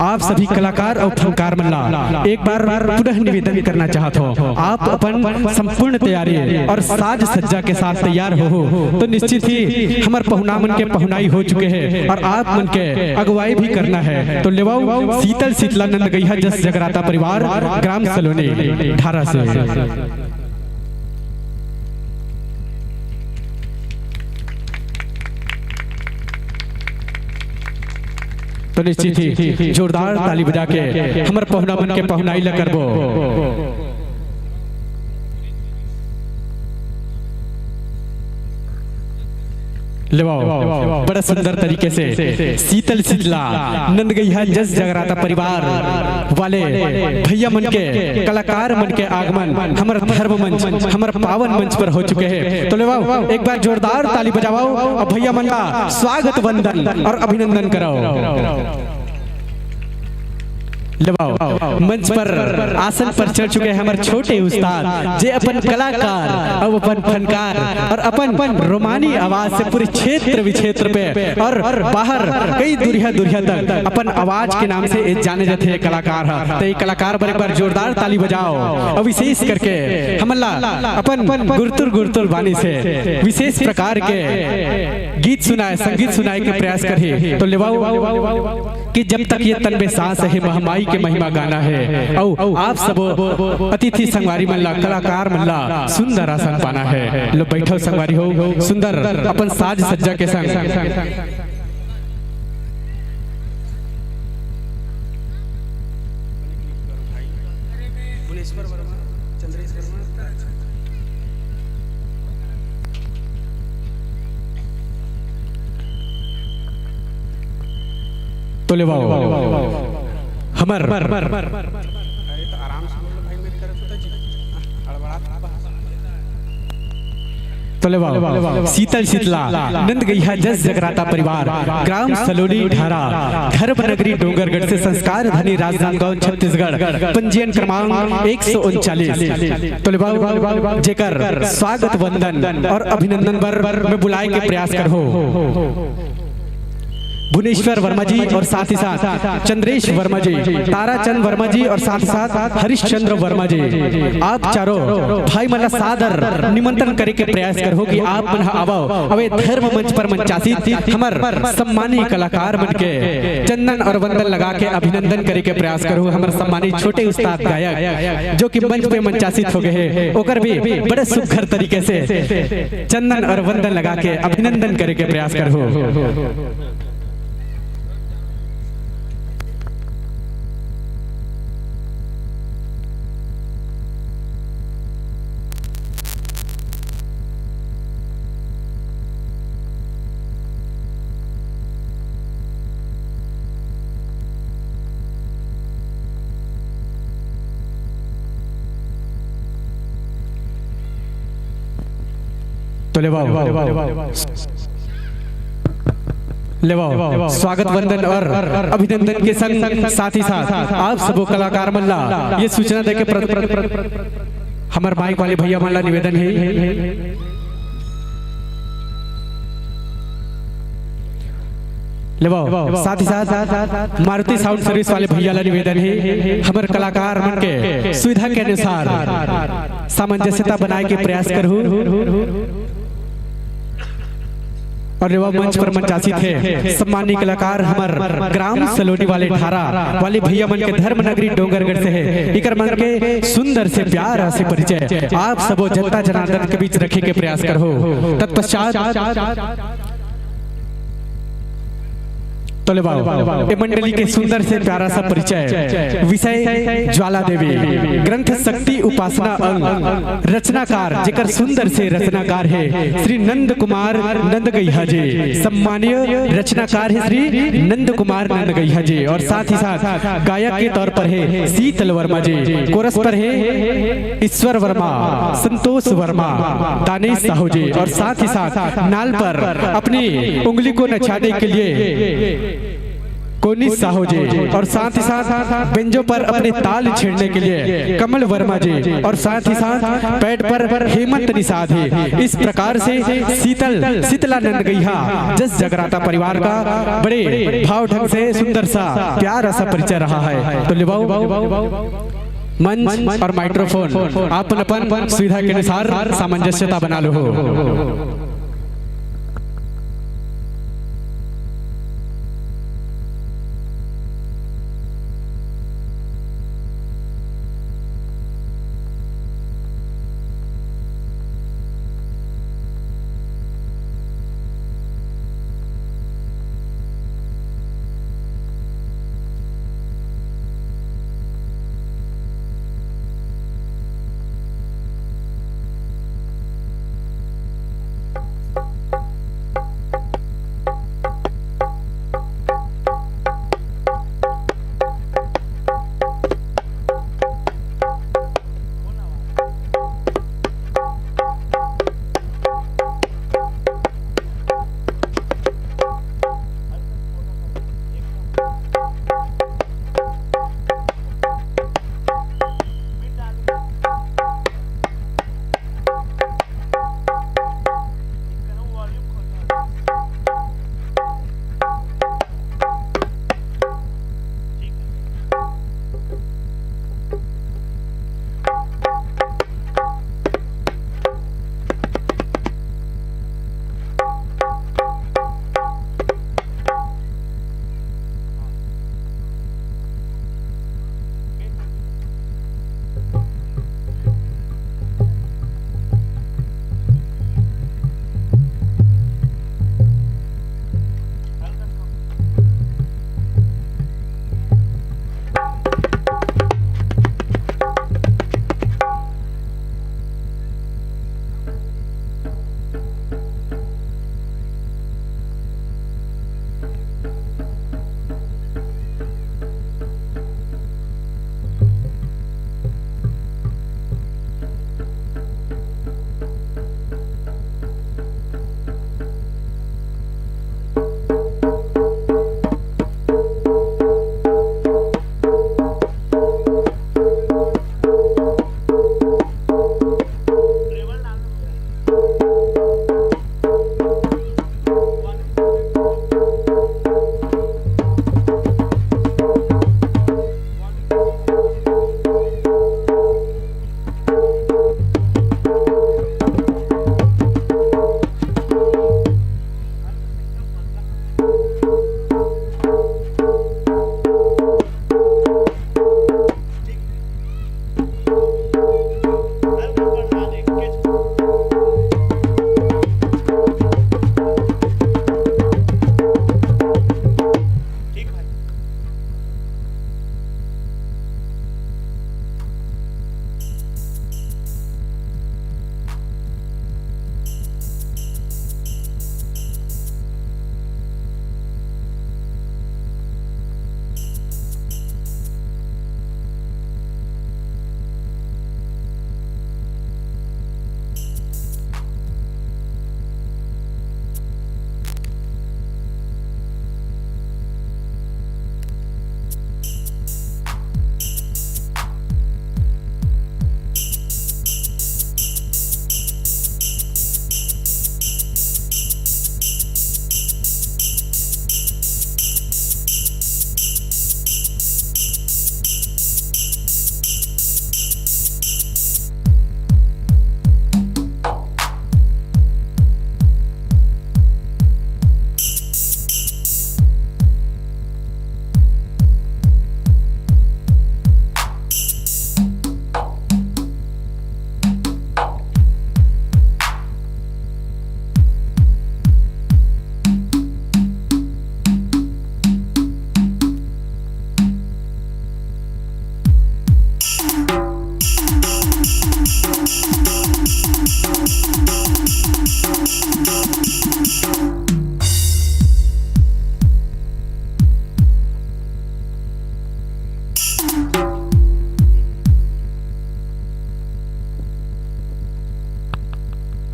आप सभी कलाकार और फनकार मन ला एक बार पुनः निवेदन करना चाहत हो, आप अपन संपूर्ण तैयारी और साज सज्जा के साथ तैयार हो, हो तो निश्चित ही हमर पहुना मन के पहुनाई हो चुके हैं और आप मन के अगुवाई भी करना है। तो लेवाओ, शीतल शीतला नंदगैहा जस जगराता परिवार ग्राम सलोनी ढारा से। तो निश्चित ही जोरदार ताली बजा के हमर पहुना मन के पहुनाई ला करबो। लेवाओ, बड़ा सुंदर तरीके से शीतल शीतला नंदगैहा जस जगराता परिवार वाले भैया मन के, कलाकार मन के आगमन हमर धर्म मंच, हमर पावन मंच पर हो चुके हैं। तो लेवाओ, एक बार जोरदार ताली बजावाओ और भैया मन का स्वागत वंदन और अभिनंदन कराओ। लेवाओ, मंच पर आसन पर चढ़ चुके हैं हमर छोटे उस्ताद, जे अपन कलाकार, अब अपन फनकार और अपन रोमानी आवाज से पूरे क्षेत्र विक्षेत्र पे और बाहर कई दुरिहा दुरिहा तक अपन आवाज के नाम से ये जाने जाते हैं कलाकार ह। तो ये कलाकार बर एक बार जोरदार ताली बजाओ और विशेष करके हमन ला अपन गुरतुर गुरतुर बानी से विशेष प्रकार के गीत सुनाए, संगीत सुनाए के प्रयास करही। तो लेवाओ, कि जब तक ये तन में सांस है, महामाई के महिमा गाना है। अउ आप सब अतिथि संगवारी मन ला, कलाकार मन ला सुंदर आसन पाना है। लो बैठो संगवारी हो, सुंदर अपन साज सज्जा के संग। तो लेवाओ, हमर तो लेवाओ, शीतल शीतला नंदगैहा जस जगराता परिवार, ग्राम सलोनी ढारा, धर्म नगरी डोंगरगढ़ से संस्कार धनी राजनांदगांव छत्तीसगढ़, पंजीयन क्रमांक एक सौ उनचालीस। तो लेवाओ, जेकर स्वागत वंदन और अभिनंदन बर मैं बुलाए के प्रयास करहूं। भुवनेश्वर वर्मा जी और साथ ही साथ चंद्रेश वर्मा जी, ताराचंद वर्मा जी और साथ ही साथ हरिश्चंद्र वर्मा जी, आप चारों भाई मन ला सादर निमंत्रण करे के प्रयास करहूं कि आप मन ह आवव। अवे धर्म मंच पर मंचासीत हमर सम्मानी कलाकार मन के चंदन और वंदन लगा के अभिनंदन करे के प्रयास करहूं। हमर सम्मानी छोटे उस्ताद गायक जो कि मंच पे मंचासीत हो गए हैं, ओकर भी बड़े सुघर तरीके से चंदन और वंदन लगा के अभिनंदन करे के प्रयास करहूं। तो लेवाओ, लेवव, स्वागत वंदन और अभिनंदन के संग साथ ही साथ आप सबो कलाकार मन ला ये सूचना देके प्र-, हमर माइक वाले भैया मन ला निवेदन हे। लेवव, साथ ही साथ मारुति साउंड सर्विस वाले भैया ला निवेदन हे, हमर कलाकार मन के सुविधा के अनुसार सामंजस्यता बनाए के प्रयास करहू। और लेवव, मंच पर मंचासीन हे सम्मानीय कलाकार हमर ग्राम सलोनी वाले ढारा वाले भैया मन के धर्म नगरी डोंगरगढ़ से हे। इकर मन के सुंदर से प्यारा से परिचय आप सबो जनता जनार्दन के बीच रखे के प्रयास करहू। तत्पश्चात तो लेवव, ए मंडली के सुंदर से प्यारा सा परिचय। विषय ज्वाला देवी, ग्रंथ शक्ति उपासना अंग, रचनाकार जेकर सुंदर से रचनाकार हे श्री नंद कुमार नंदगैहा जी। सम्मानीय रचनाकार हे श्री नंद कुमार नंदगैहा जी और साथ ही साथ गायक के तौर पर हे शीतल वर्मा जी, कोरस पर हे ईश्वर वर्मा, संतोष वर्मा, दानेश साहू जी और साथ ही साथ नाल पर अपनी उंगली को नचाने के लिए कोनी साहू जी और साथ ही साथ बेंजो पर अपने ताल छेड़ने के लिए कमल वर्मा जी और साथ ही साथ पैड पर हेमंत निषाद जी। इस प्रकार से शीतल, शीतलानंद गैहा जस जगराता परिवार का बड़े भाव ढंग से सुंदर सा प्यारा सा परिचय रहा है। तो लेवव, मंच और माइक्रोफोन आप अपन सुविधा के अनुसार सामंजस्यता बना लहू।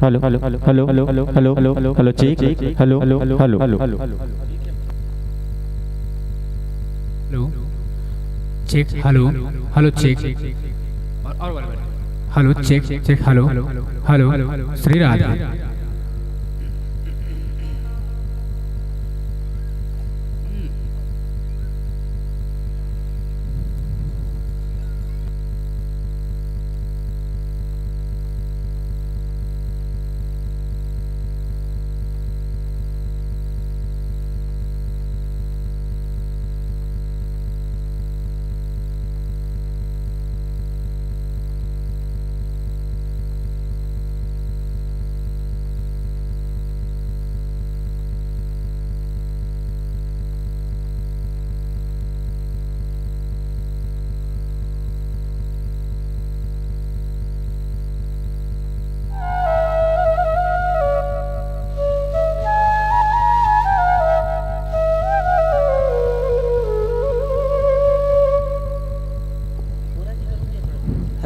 Hello, hello, hello, hello, hello, hello, hello, check, hello, hello, hello, hello, hello, check, hello, hello, check, hello, check, check, hello, hello, Shri Radhe.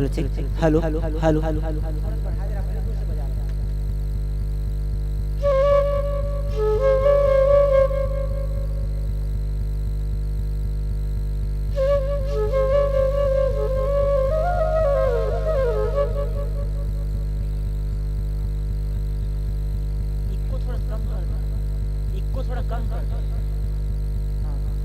Hello, check, hello, hello, hello, hello। Echo थोड़ा कम कर दो, इको थोड़ा कम कर दो। हाँ, हाँ।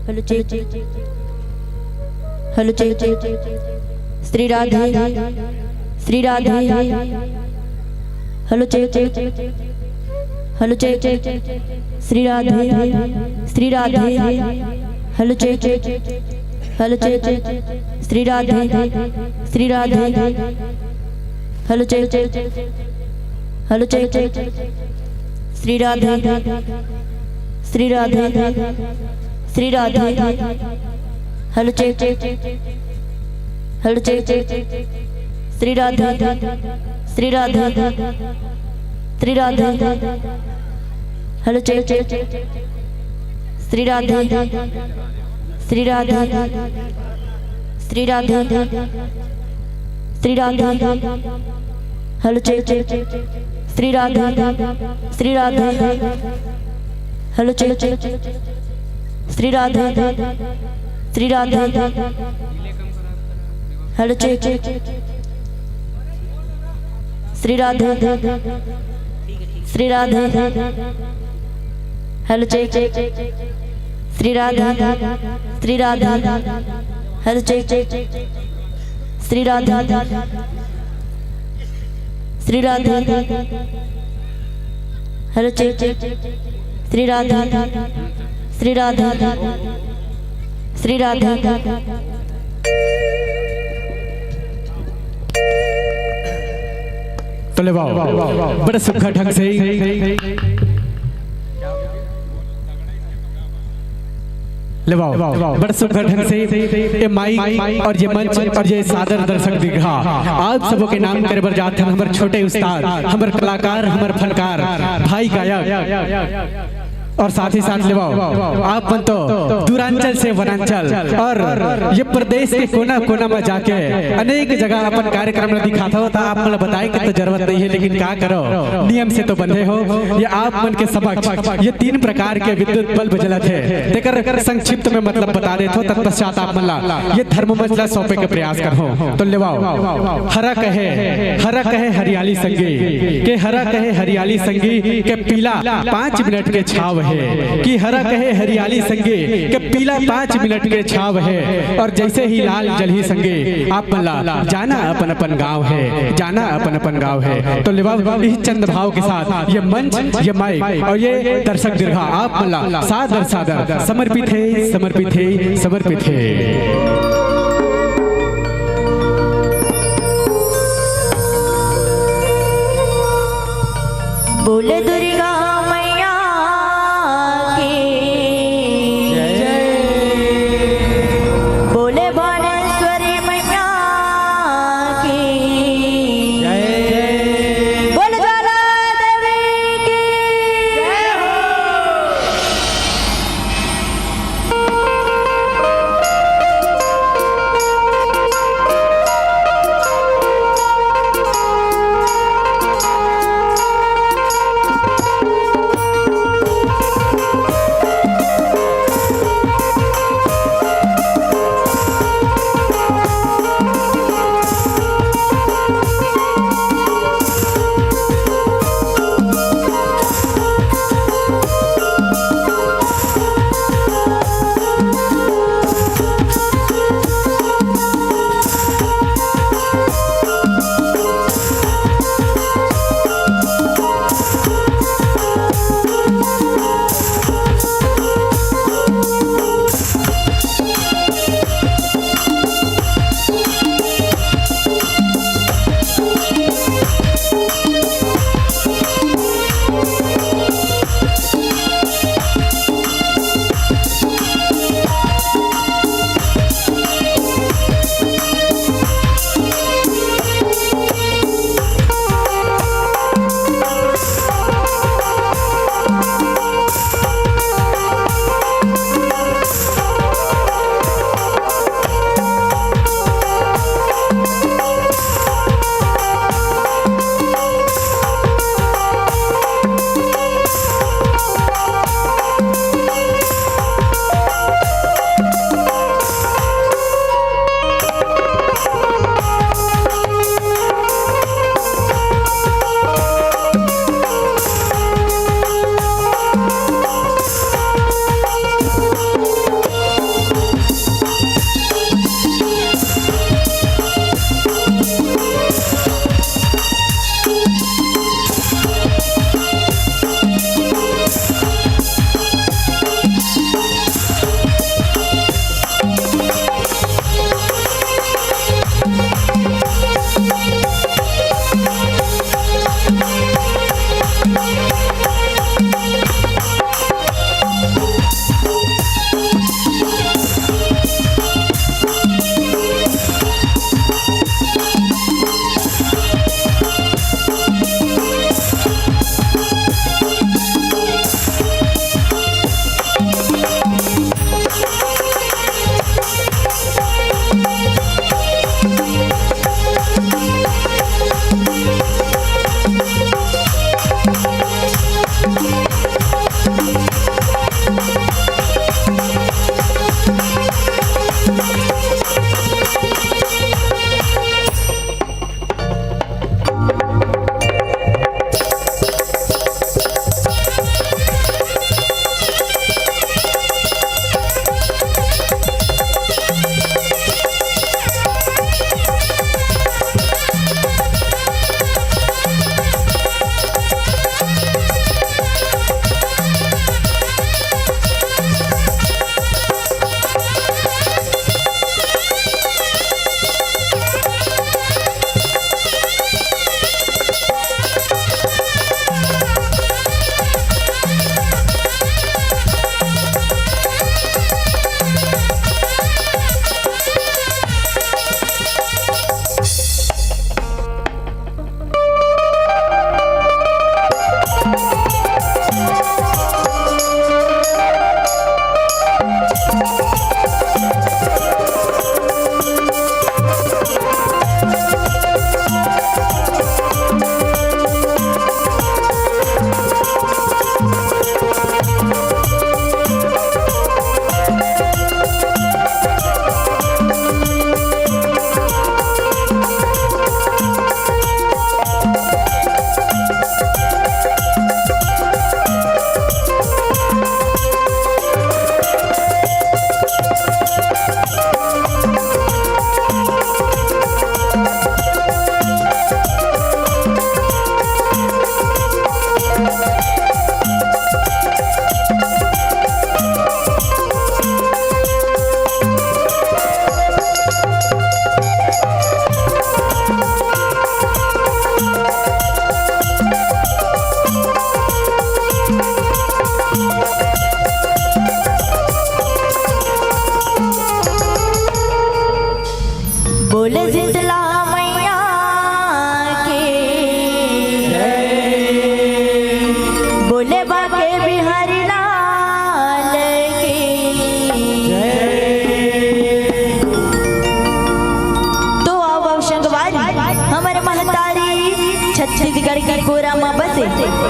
Hello, check, check. Hello, check, check. Hello, check, check. Shri Radhe, Shri Radhe. Hello, check, check. Hello, check, check. Shri Radhe, Shri Radhe. Hello, check, check. Hello, check, check. Shri Radhe, Shri Radhe. Hello, check, check. Hello, check, check. Shri Radhe, Shri Radhe, Shri Radhe. Hello, check, check. Hello, check, check. Shri Radhe, Shri Radhe, Shri Radhe. Hello, check, check. Shri Radhe, Shri Radhe, Shri Radhe, Shri Radhe. Hello, check, check. Shri Radhe, Shri Radhe. Hello, check, check. Shri Radhe, Shri Radhe. Hello, check, check. Shri Radhe, Shri Radhe. Hello, check, check. Shri Radhe, Shri Radhe. Hello, check, check. Shri Radhe, Shri Radhe. Hello, check, check. Shri Radhe, Shri Radhe, Shri Radhe. तो लेवाओ, बड़ा सुग्घर ढंग से, लेवाओ, बड़ा सुग्घर ढंग से ये माइक और ये मंच और ये सादर दर्शक दीर्घा आप सबो के नाम करे बर जात हन, हमर छोटे उस्ताद, हमर कलाकार, हमर फनकार भाई गायक, और साथ ही साथ लेवाओ, आप मन तो दूरांचल से वनांचल और ये प्रदेश के कोना कोना में जाके अनेक जगह अपन कार्यक्रम ला दिखात हो, तो आप मन ला बताए के तो जरूरत नहीं है, लेकिन का करो, नियम से तो बंधे हो। ये आप मन के समक्ष ये तीन प्रकार के विद्युत बल्ब जलत हे, तेकर संक्षिप्त में मतलब बता देथो, तत्पश्चात आप मन ला ये धर्म मंच ला सौंपे के प्रयास करहो। तो लेवाओ, हरा कहे, हरा कहे हरियाली संगी, के हरा कहे हरियाली संगी, के पीला पाँच मिनट के छाव हे, कि हरा कहे हरियाली संगी, के पीला पाँच मिनट के छाव हे, और जैसे ही लाल जलही संगी, आप मन ला जाना अपन अपन गांव हे, जाना अपन अपन गांव हे। तो लेवाओ, इस चंद भाव के साथ ये मंच, ये माइक और ये दर्शक दीर्घा आप मन ला सादर सादर समर्पित हे, समर्पित हे, समर्पित हे। बोले दुर्गा मैया की जय। बोले भुवनेश्वरी मैया की जय। बोले ज्वाला देवी की जय हो।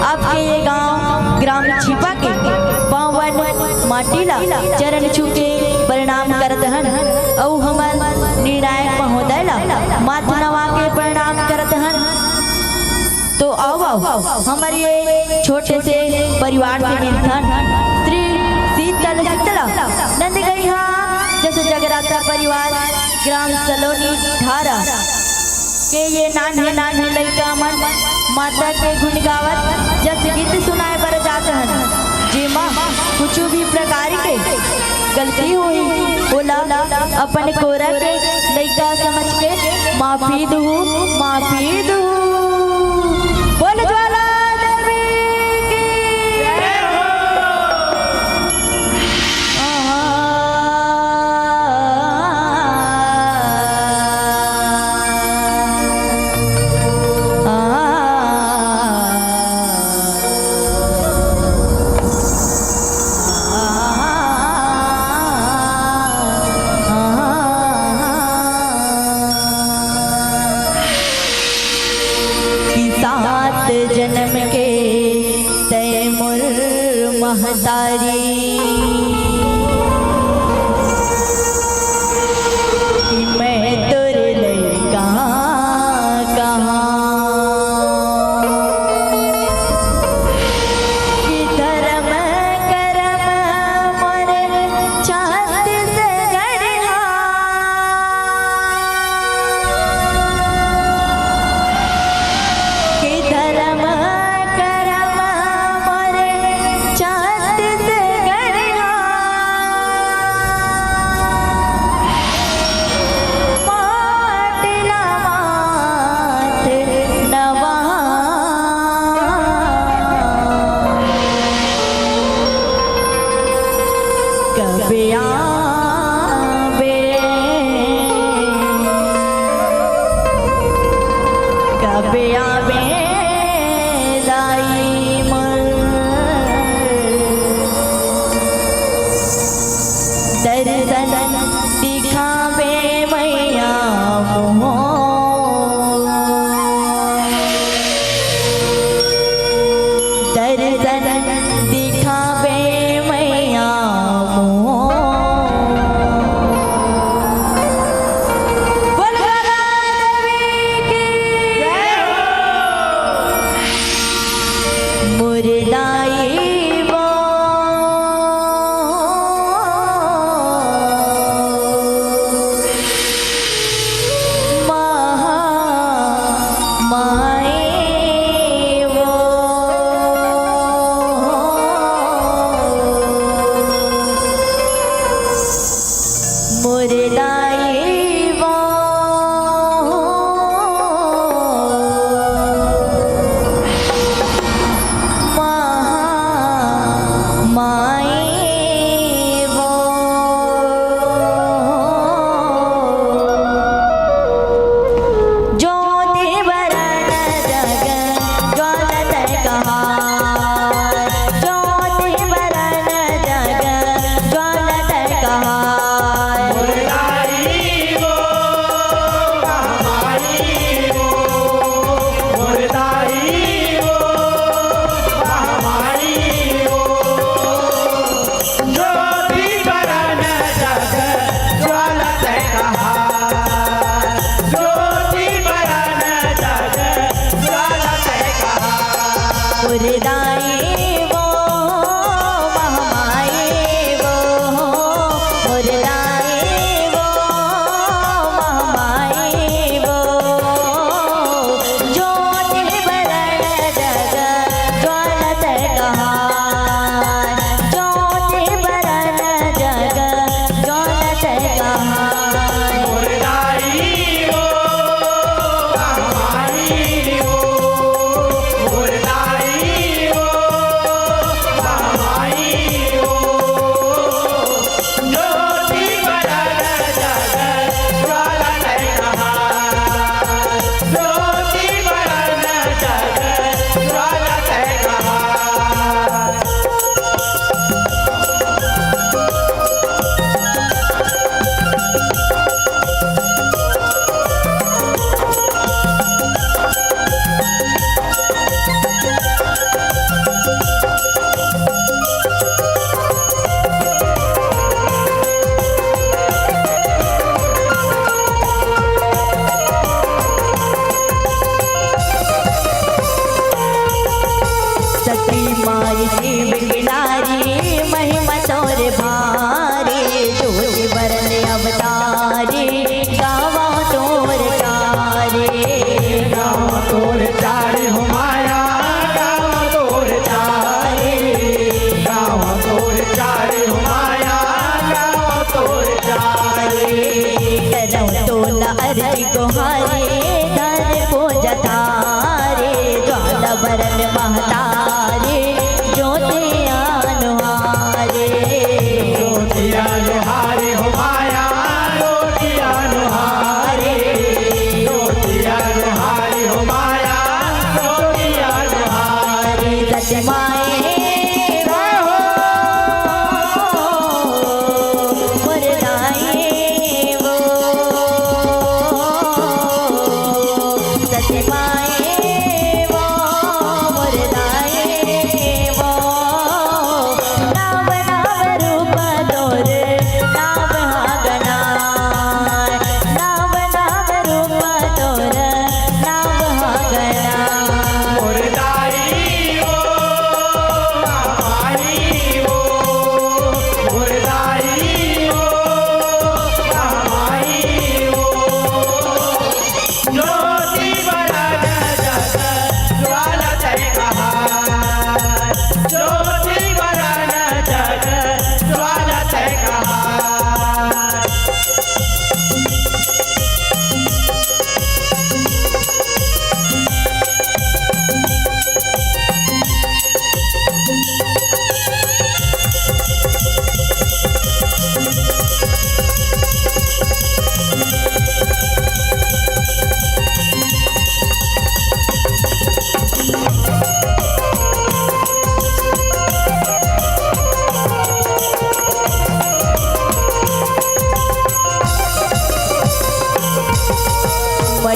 आपके ये गांव ग्राम छिपा के पावन माटी ला चरण छू के प्रणाम करत हन, अउ हमर निर्णायक महोदय ला माथ नवा के प्रणाम करत हन। तो आओ, आओ, हमर ये छोटे से परिवार से मिलथन। श्री शीतल शीतला नंदगैहा जस जगराता परिवार ग्राम सलोनी धारा के ये नान्हे नान्हे लइका मन माता के गुण गावत जस गीत सुनाए बर जात हन, जेमा कुछु भी प्रकार के गलती होही, ओला अपन कोरा के लइका समझ के माफी दुहू, माफी दुहू। बोल ज्वाला देवी की। कि सात जन्म के तय मोर महतारी, कि मैं तोर लइका कहाँ। कि धर्म करम मोर छत्तीसगढ़ हा। कि धर्म करम मोर छत्तीसगढ़ हा। पाटला माथ नवा। कब आबे, कब आबे दाई मोर। दर्शन दिखाबे मैया मोर। दर्शन दिखाबे मैया मोर। बोल राधा देवी की। मोर दाई बा। महा माए वो। मोर दाई वो। महा माए वो। ज्योति बरन जग ज्वलत कहार, ज्योति बरन जग ज्वलत कहार।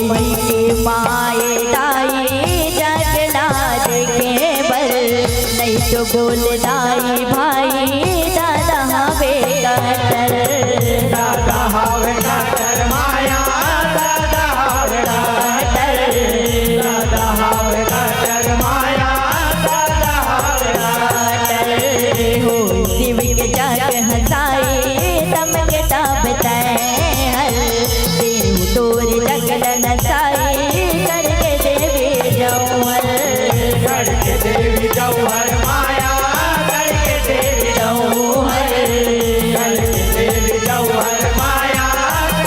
वही के माए दाई जगला देखे बर, नहीं तो बोल दाई भाई दादा हवे कटर। दादा हवे कटर माया, दादा हवे कटर, दादा हवे कटर माया, दादा हवे कटर। हो शिव के जग हंसाई, तम के तब तय हल, देव तोर जगलन साई, करके देवी जौहर। करके देवी जौहर माया, करके देवी जौहर, करके देवी जौहर माया,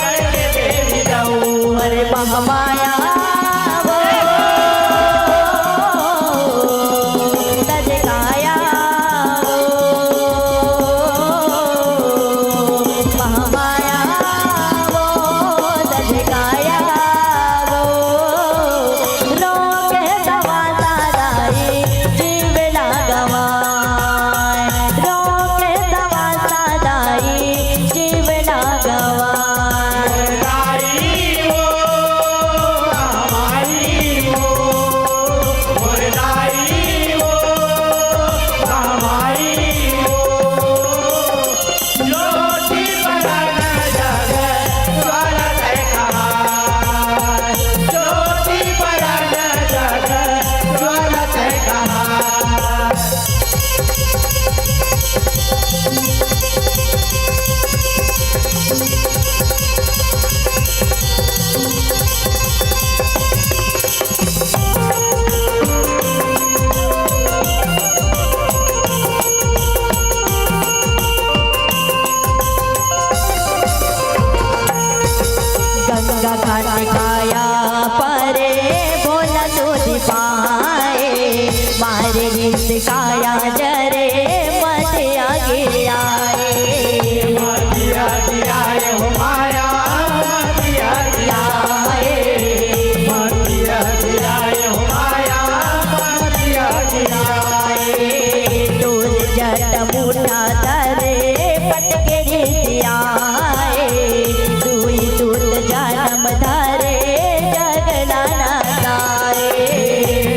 करके देवी जौहर। महामाया वो तज काया वो, महामाया वो तज काया वो, रोके सवा सदाई जीव ना गवाए, रोके सवा सदाई जीव ना गवाए। गंगा घाट काया परे भोला दूध पाए, मारे रिस काया जरे मत आगे आए। मत आगे आए हो माया, मत आगे आए। मत आगे आए हो माया, मत आगे आए। दूध जट मुठा धरे पटके रिसियाए, दुई दूध जनम धरे जगला ना गाए।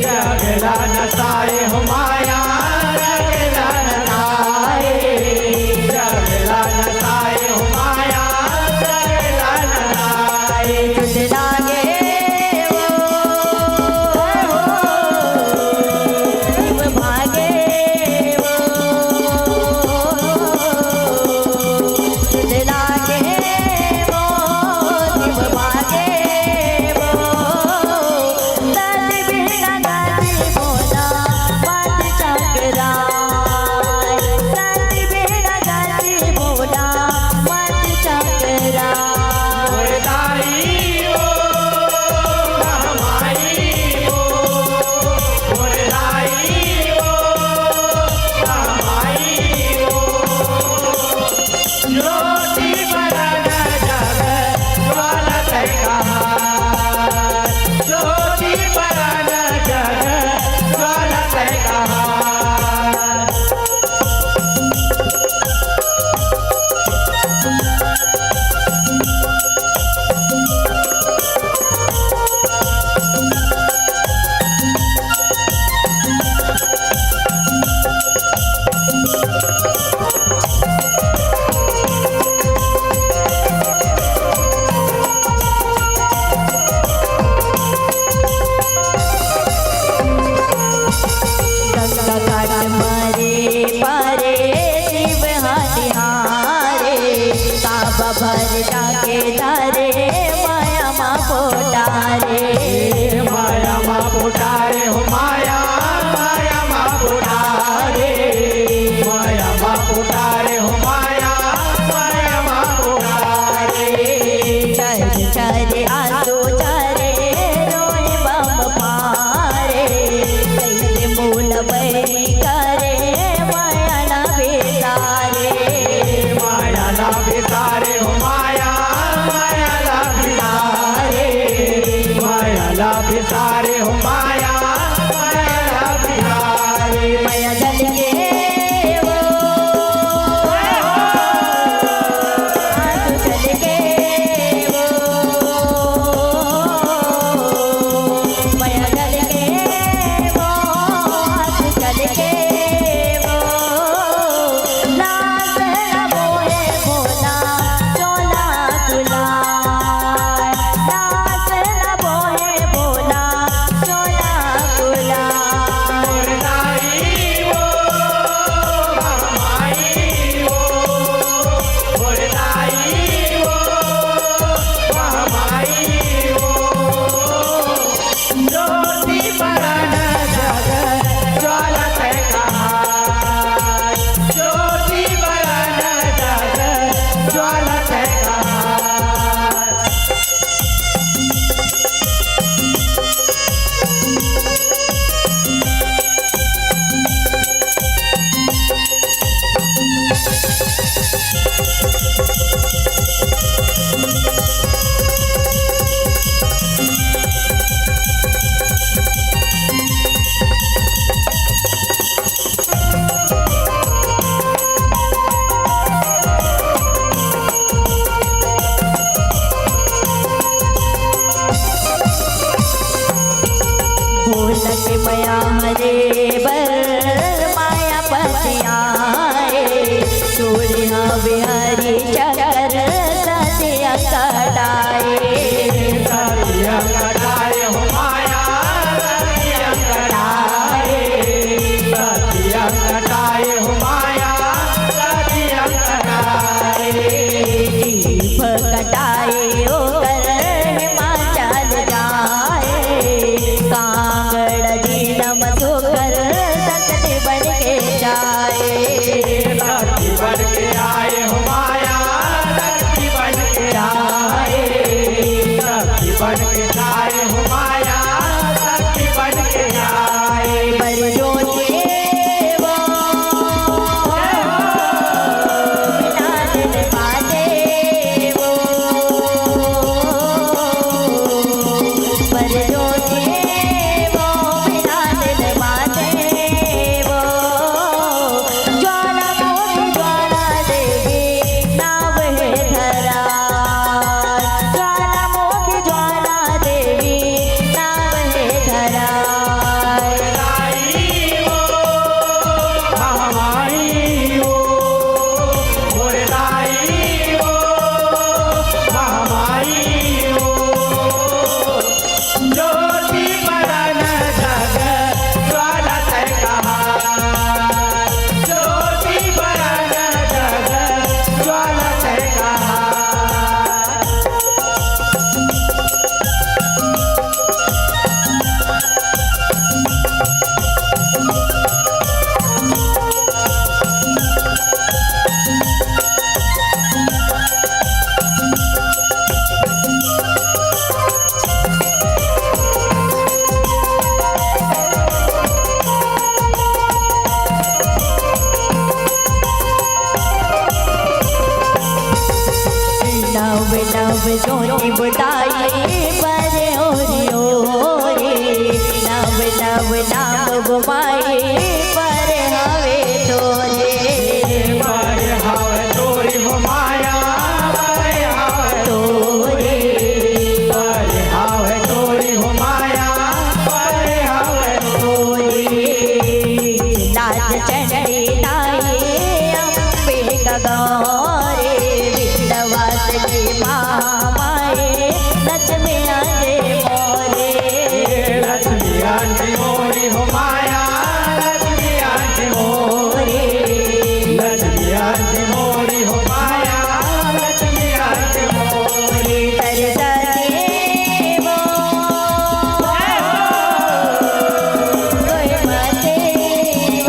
ज्योति बुताई बर ओरी ओरी, नव नव नाम घुमाई बर हवे तोरे। बर हवे तोरी हो माया, बर हवे तोरे। बर हवे तोरी हो माया, बर हवे तोरे। लाज चंडी दाई अम्बे गगौरे, विंध्यवासिनी माँ माए, लक्ष्मी आंटी मोरे। लक्ष्मी आंटी मोरी हो माया, लक्ष्मी आंटी मोरी। लक्ष्मी आंटी मोरी हो माया, लक्ष्मी आंटी मोरी। सरस्वती वो, कोई माते वो।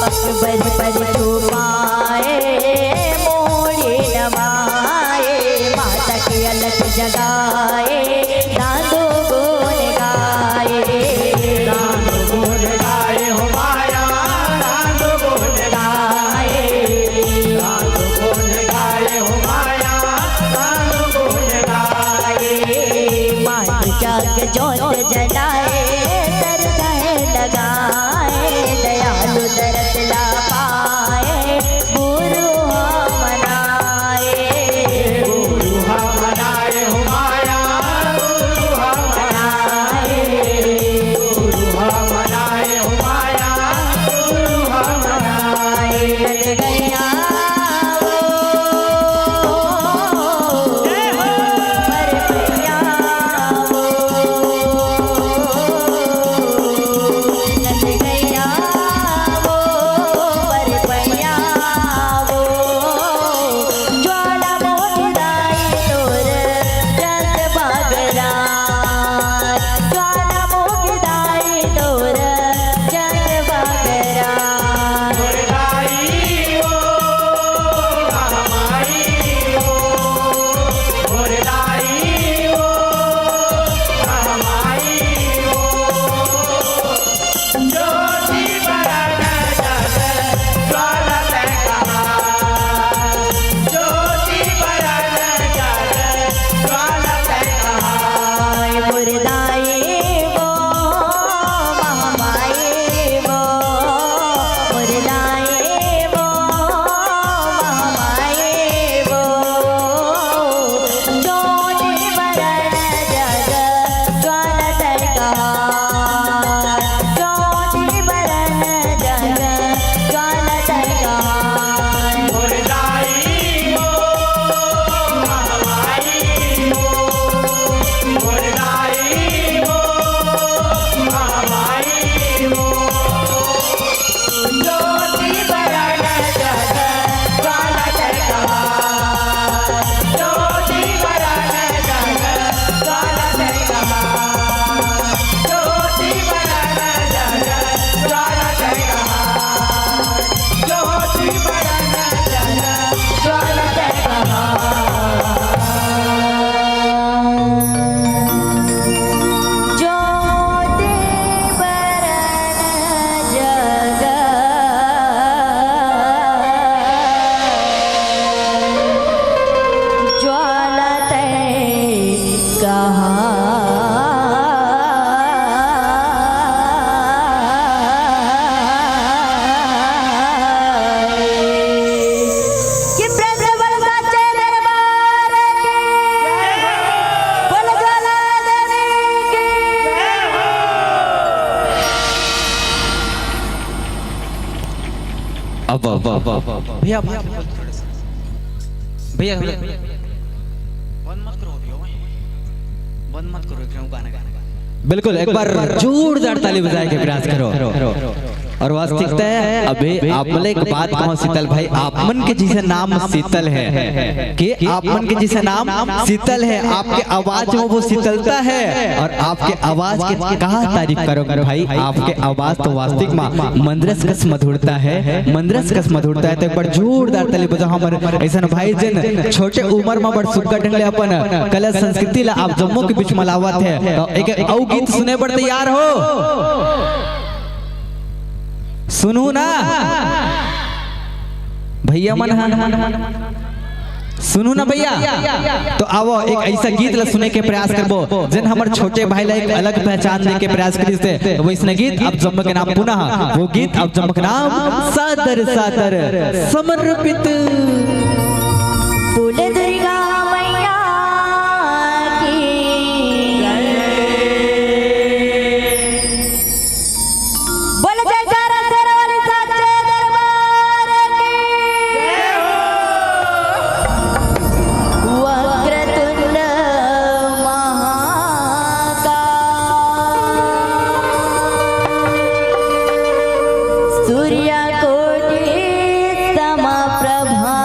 पग बर पर छुपाए, मोड़ी नवाए, माता के अलख जगाए, दादू गुण गाए। दादू गुण गाए हो माया, दादू गुण गाए। दादू गुण गाए हो माया, दादू गुण गाए। माँ जग जोत जलाए, सरधाए लगाए, दयालु दरस ला पाए। अब, अब, अब, अब, अब। भैया, भैया, भैया, थोड़ा बंद मत करो अभी, ओए। बंद मत करो, एक गाना गा। बिल्कुल, एक बार जोरदार ताली बजाए के प्रयास करो। और वास्तविकता है, अबे आप मन एक बात कहो शीतल भाई, आप मन के जैसे नाम शीतल है, कि आप मन के जैसे नाम शीतल है, आपके आवाज में वो शीतलता है, और आपके आवाज के कहा तारीफ करो भाई, आपके आवाज तो वास्तविक में मंद्रस कस मधुरता है, मंद्रस कस मधुरता है। तो एक बार जोरदार ताली बजाओ हमर ऐसन भाई जिन छोटे उम्र में बड़ सुग्घर ढंग ले अपन कला संस्कृति ला आप जम्मो के बीच में लावत है। तो एक अउ गीत सुने बर तैयार हो? सुनू ना भैया मन हा, सुनू ना भैया। तो आवो, एक ऐसा गीत ला सुने के प्रयास करबो, जिन हमर छोटे भाई ला एक अलग पहचान दे के प्रयास करिस थे। तो वैसने गीत आप जम्मो के नाम पुनः, वो गीत आप जम्मो के नाम सादर सादर समर्पित। बोले दुर्गा मैया की। बोल जयकारा शेरा वाली साचे दरबार की। वक्रतुंड महाकाय, सूर्यकोटि समप्रभा।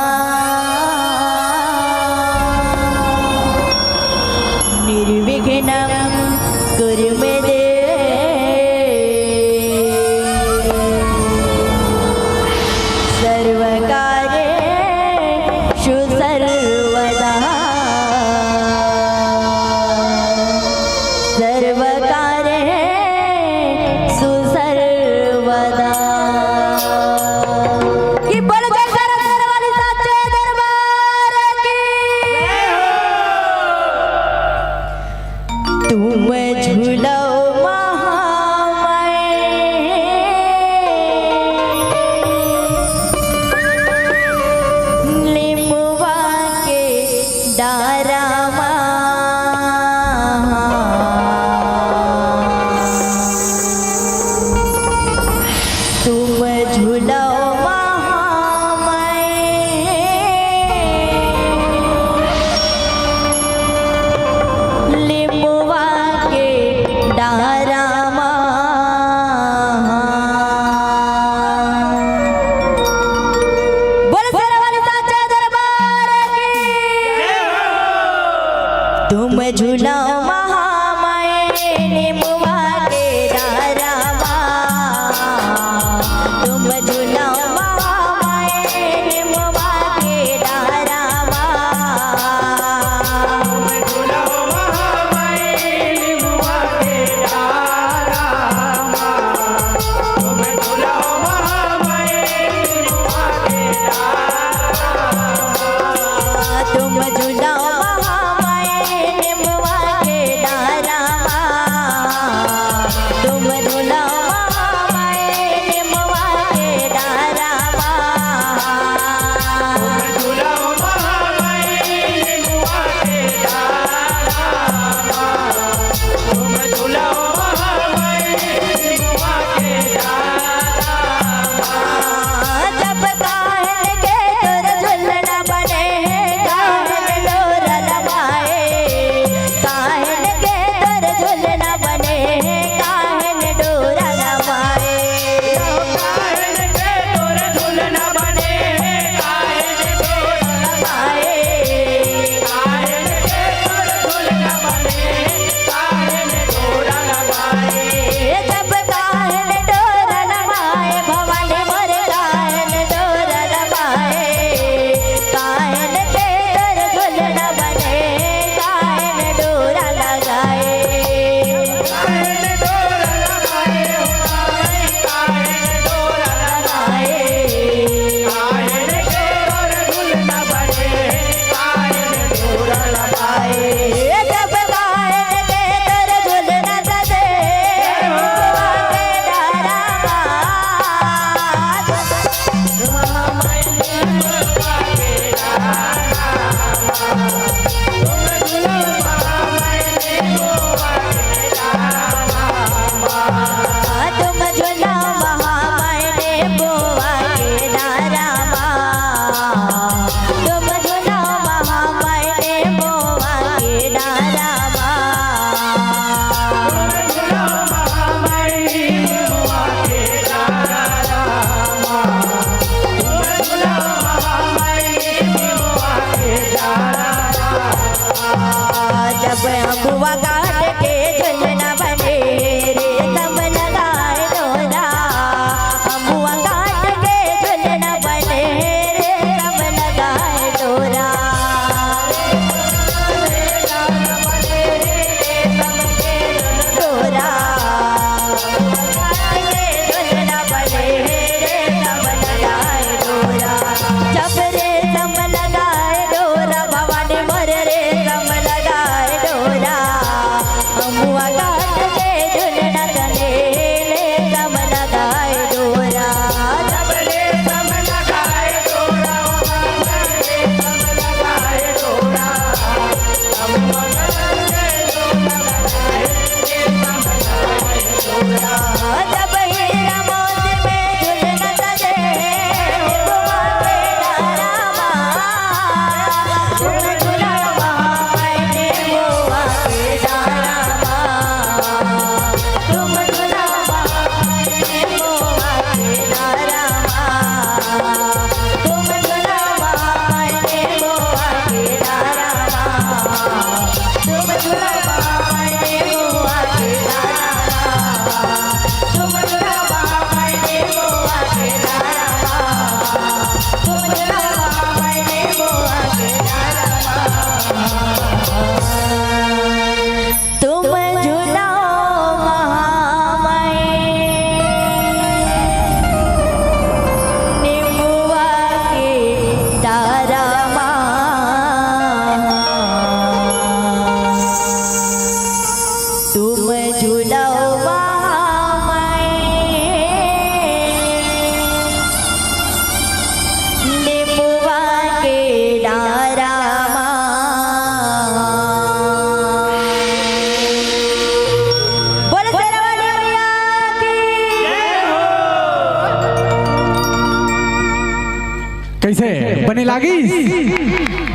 लागिस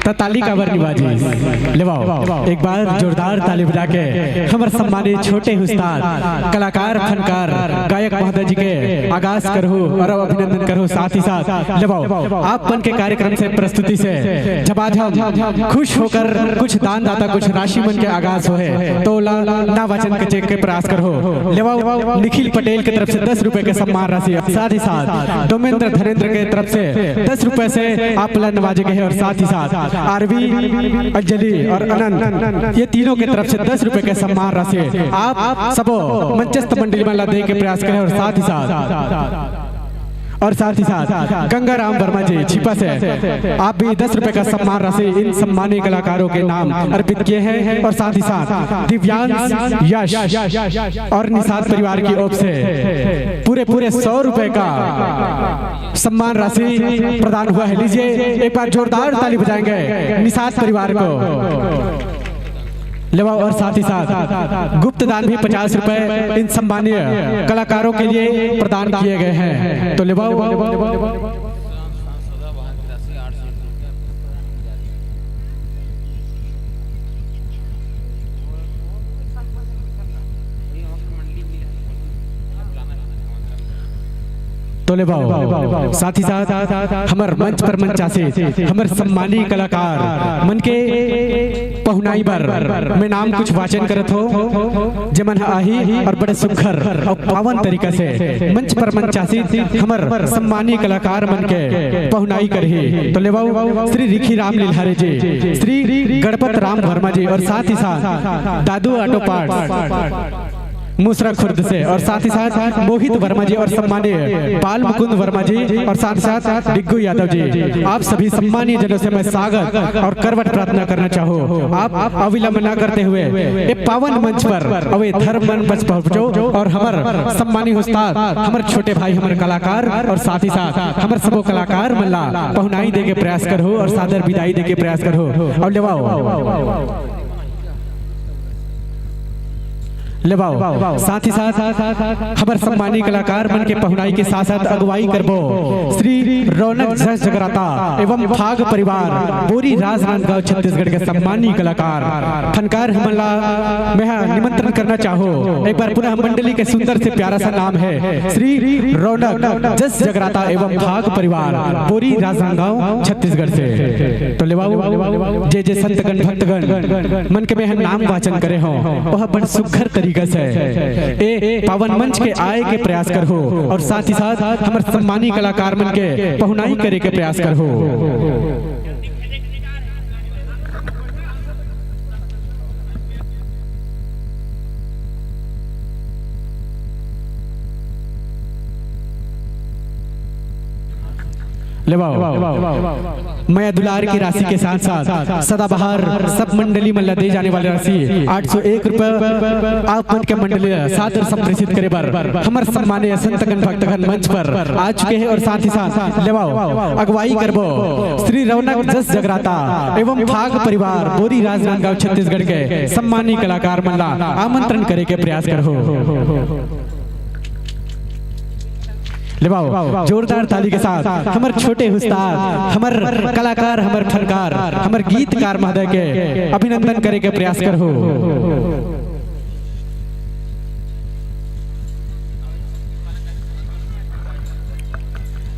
त ताली काबर नि बाजिस? लेवाओ, एक बार जोरदार ताली बजा के हमर सम्मानित छोटे उस्ताद, कलाकार, फनकार, गायक महोदय जी के आगाज करहूँ और अभिनंदन करहूँ। साथ ही साथ लेवाओ, आप मन के कार्यक्रम से, प्रस्तुति से झमाझम खुश होकर कुछ दानदाता, कुछ राशि मन के आगाज होहे, तो ओला ना वाचन के चेक के प्रयास करहूँ। लेवाओ, निखिल पटेल के तरफ से दस रुपए के सम्मान राशि, साथ ही साथ डोमेंद्र धनेंद्र के तरफ से दस रुपए से आप ला नवाजे गए हैं और साथ ही साथ आरवी, अंजलि और अनंत, ये तीनों के तरफ से दस रुपए के सम्मान राशि आप सबो मंचस्थ मंडली मन ला दे के प्रयास करें और साथ ही साथ और साथ ही साथ गंगाराम वर्मा जी छिपा से आप भी दस रुपए का सम्मान राशि इन सम्मानीय कलाकारों के नाम अर्पित किए हैं और साथ ही साथ दिव्यांश, यश और निषाद परिवार की ओर से पूरे पूरे सौ रुपए का सम्मान राशि प्रदान हुआ है। लीजिए, एक बार जोरदार ताली बजाएंगे निषाद परिवार को। लेवाओ, और साथ ही साथ गुप्त दान भी पचास रुपए इन सम्मानीय कलाकारों के लिए प्रदान किए गए हैं। तो लेवाओ, तो लेवाओ, साथ ही साथ हमर मंच पर मंच आसीन हमर सम्मानीय कलाकार मन के पहुनाई बर मैं नाम कुछ वाचन करत हो, जेमन ह आही और बड़े सुघर और पावन तरीका से मंच पर मंच आसीन हमर सम्मानीय कलाकार मन के पहुनाई करही। तो लेवाओ, श्री रिखी राम लिल्हारे जी, श्री गणपत राम वर्मा जी और साथ ही साथ दादू ऑटो पार्ट्स मुसरा खुर्द से और साथ ही साथ मोहित वर्मा जी और सम्मानीय बाल मुकुंद वर्मा जी और साथ ही साथ डिग्गू यादव जी, आप सभी सम्मानीय जनों से मैं स्वागत और करवट प्रार्थना करना चाहूँ। आप अविलंब ना करते हुए ये पावन मंच पर अवे धर्म मंच पर पहुँचो और हमर सम्मानीय उस्ताद, हमर छोटे भाई, हमर कलाकार और साथ ही साथ हमर सबो कलाकार मन ला पहुनाई दे के प्रयास करहूँ और सादर विदाई दे के प्रयास करहूँ। और लेवाओ, लेवाओ, साथ ही साथ हमर सम्मानीय कलाकार मन के पहुनाई के साथ साथ अगुवाई करबो श्री रौनक जस जगराता एवं फाग परिवार बोरी राजनांदगांव छत्तीसगढ़ के सम्मानीय कलाकार फनकार हमन ला मैं ह निमंत्रण करना चाहूँ। एक बार पुनः मंडली के सुंदर से प्यारा सा नाम है श्री रौनक जस जगराता एवं फाग परिवार बोरी राजनांदगांव छत्तीसगढ़ से। तो लेवाओ, जे जे संतगण भक्तगण मन के मैं ह नाम वाचन करे हों, वह बड़ सुघर तरीका से ए पावन मंच के आए के प्रयास करहूँ और साथ ही साथ हमर सम्मानीय कलाकार मन के पहुनाई करे के प्रयास करहूँ। लेवाओ, मया दुलार की राशि के साथ साथ सदाबहार सब मंडली मन ला दे जाने वाली राशि आठ सौ एक रुपए आप मन के मंडली ला सादर संप्रेषित करे बर हमर सम्मानीय संतगण भक्तगण मंच पर आ चुके हैं और साथ ही साथ लेवाओ, अगुवाई करबो श्री रौनक जस जगराता एवं फाग परिवार बोरी राजनांदगांव छत्तीसगढ़ के सम्मानीय कलाकार मन ला आमंत्रण करे के प्रयास करहूँ। लेवाओ, जोरदार ताली के साथ हमर छोटे उस्ताद, हमर कलाकार, हमर फनकार, हमर गीतकार महोदय के अभिनंदन करे के प्रयास करहूँ।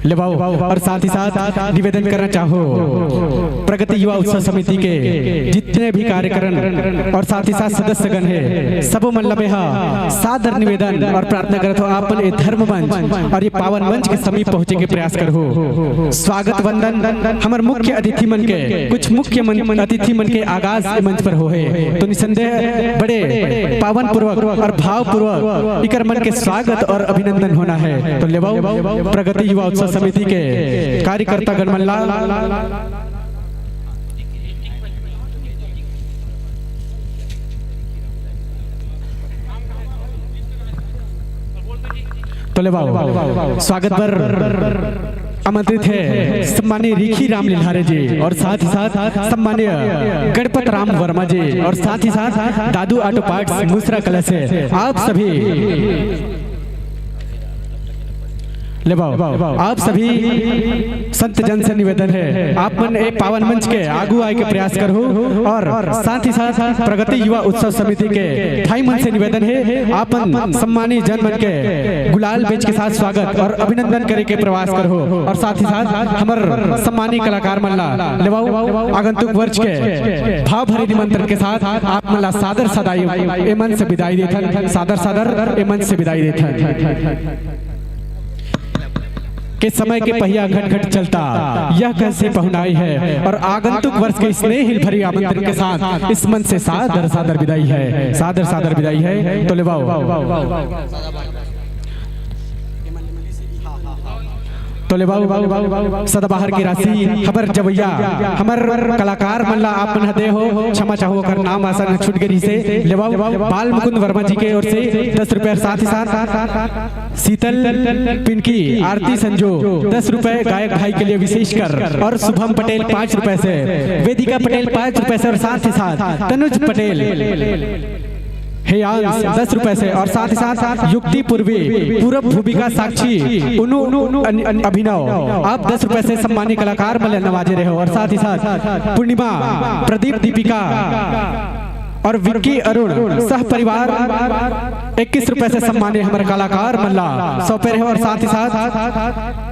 लेवाओ, और साथ ही साथ निवेदन करना चाहूँ, प्रगति युवा उत्सव समिति के जितने भी कार्यकरण और साथ ही साथ सदस्यगण है, सबो मन ला मैं ह सादर निवेदन और प्रार्थना करत हो, आपन ए धर्म मंच और ये पावन मंच के समीप पहुँचे के प्रयास करहूँ। स्वागत वंदन हमर मुख्य अतिथि मन के, कुछ मुख्य मन, अतिथि मन के आगाज ए मंच पर होहे, तो निसंदेह बड़े पावन पूर्वक और भाव पूर्वक इकर मन के स्वागत और अभिनंदन होना है। तो लेवाओ, प्रगति युवा उत्सव समिति के कार्यकर्ता गण मन ला तो लेवाओ, स्वागत बर आमंत्रित है सम्मानीय रिखी राम लिल्हारे जी और साथ ही साथ सम्मानीय गणपत राम वर्मा जी और साथ ही साथ दादू ऑटो पार्ट्स मुसरा कला से आप सभी ले बाबू, आप सभी संत जन से निवेदन है, आप मन ए पावन मंच के आगू आए के प्रयास करहू और साथ ही साथ प्रगति युवा उत्सव समिति के भाई मन से निवेदन है, आप मन सम्मानित जन मन के गुलाल बेच के साथ स्वागत और अभिनंदन करे के प्रयास करहू और साथ ही साथ हमर सम्मानित कलाकार मन ला ले बाबू आगंतुक वर्ष के भाव भरे निमंत्रण के साथ आप मन ला सादर सदाई ए मंच से विदाई देथन, सादर सादर ए मंच से विदाई देथन। के समय के पहिया घट घट चलता, यह कैसी पहुनाई है। और आगंतुक वर्ष के स्नेह भरी आमंत्रण के साथ इस मंच से सादर सादर विदाई है, सादर सादर विदाई है। तो ले बाबू, तो ले बाबू, सदाबहार की राशि हमर जवैया, हमर कलाकार मन ला आप मन ह दे हो, क्षमा चाहू ओकर नाम आसन ह छूट गे रहिसे। ले बाबू, बाल मुकुंद वर्मा जी के ओर से दस रुपया, साथ ही साथ शीतल पिंकी, आरती संजू दस रुपए गायक भाई के लिए विशेष कर, और शुभम पटेल पाँच रुपए से, वेदिका पटेल पाँच रुपए से, और साथ ही साथ तनुज पटेल हेयांश दस रुपए से, और साथ ही साथ युक्ति पूर्वी, पूरब भूमिका साक्षी, उनु अन-, अन-, अभिनव, आप दस रुपए से सम्मानित कलाकार मन ल नवाजे रहे हो, और साथ ही साथ पूर्णिमा, प्रदीप, दीपिका और विक्की अरुण सह परिवार इक्कीस रुपए से सम्मानित हमर कलाकार मन ला सौंपे रहे, और साथ ही साथ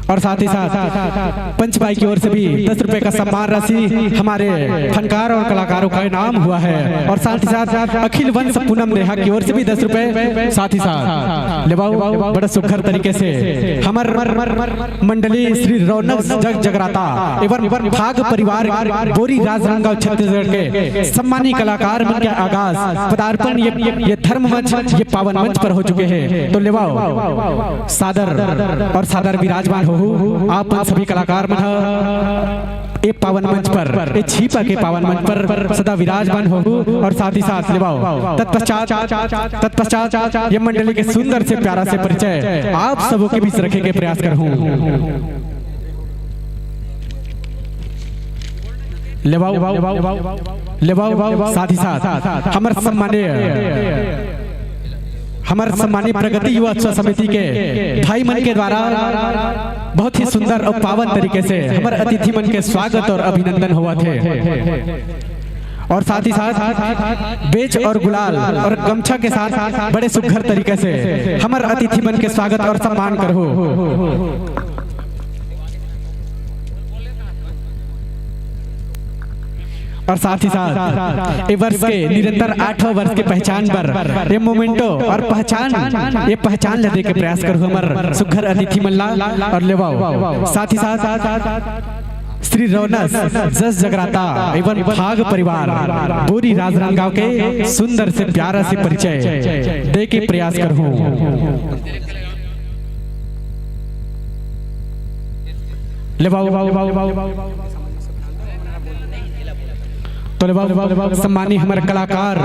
और साथ ही साथ पंच भाई की ओर से भी दस रुपए का सम्मान राशि हमारे फनकार और कलाकारों का इनाम हुआ है। और साथ ही साथ अखिल वंश पूनम नेहा की ओर से भी दस रुपए, साथ ही साथ ले बाबू, बड़ा सुघर तरीके से हमर मंडली श्री रौनक जग जगराता एवं भाग परिवार बोरी राजनांदगांव छत्तीसगढ़ के सम्मानित कलाकार मन के आगाज पदार्पण ये, ये धर्म मंच, ये पावन मंच पर हो चुके हैं। तो ले बाबू, सादर और सादर विराजमान हो आप मन सभी कलाकार मन ह ए पावन मंच पर, ए छीपा के पावन मंच पर सदा विराजमान हो, और साथ ही साथ ले बाबू तत्पश्चात, तत्पश्चात ये मंडली के सुंदर से प्यारा से परिचय आप सबों के बीच रखे के प्रयास करहूँ। ले बाबू, ले बाबू, साथ ही साथ हमर सम्मानीय, हमर सम्मानीय प्रगति युवा उत्सव समिति के भाई मन के द्वारा बहुत ही सुंदर और पावन तरीके से हमर अतिथि मन के स्वागत और अभिनंदन होवत हे। और साथ ही साथ बेच और गुलाल और गमछा के साथ बड़े सुघर तरीके से हमर अतिथि मन के स्वागत और सम्मान करहू। और साथ ही साथ ए वर्ष के निरंतर आठवां वर्ष के पहचान बर ये मोमेंटो और पहचान, ये पहचान ला दे के प्रयास करहू हमर सुघर अतिथि मन ला। और ले बाबू, साथ ही साथ श्री रौनक जस जगराता एवं भाग परिवार बोरी राजनांदगांव के सुंदर से प्यारा से परिचय दे के प्रयास करहू। ले बाबू, तो ले बाबू, सम्मानी हमर कलाकार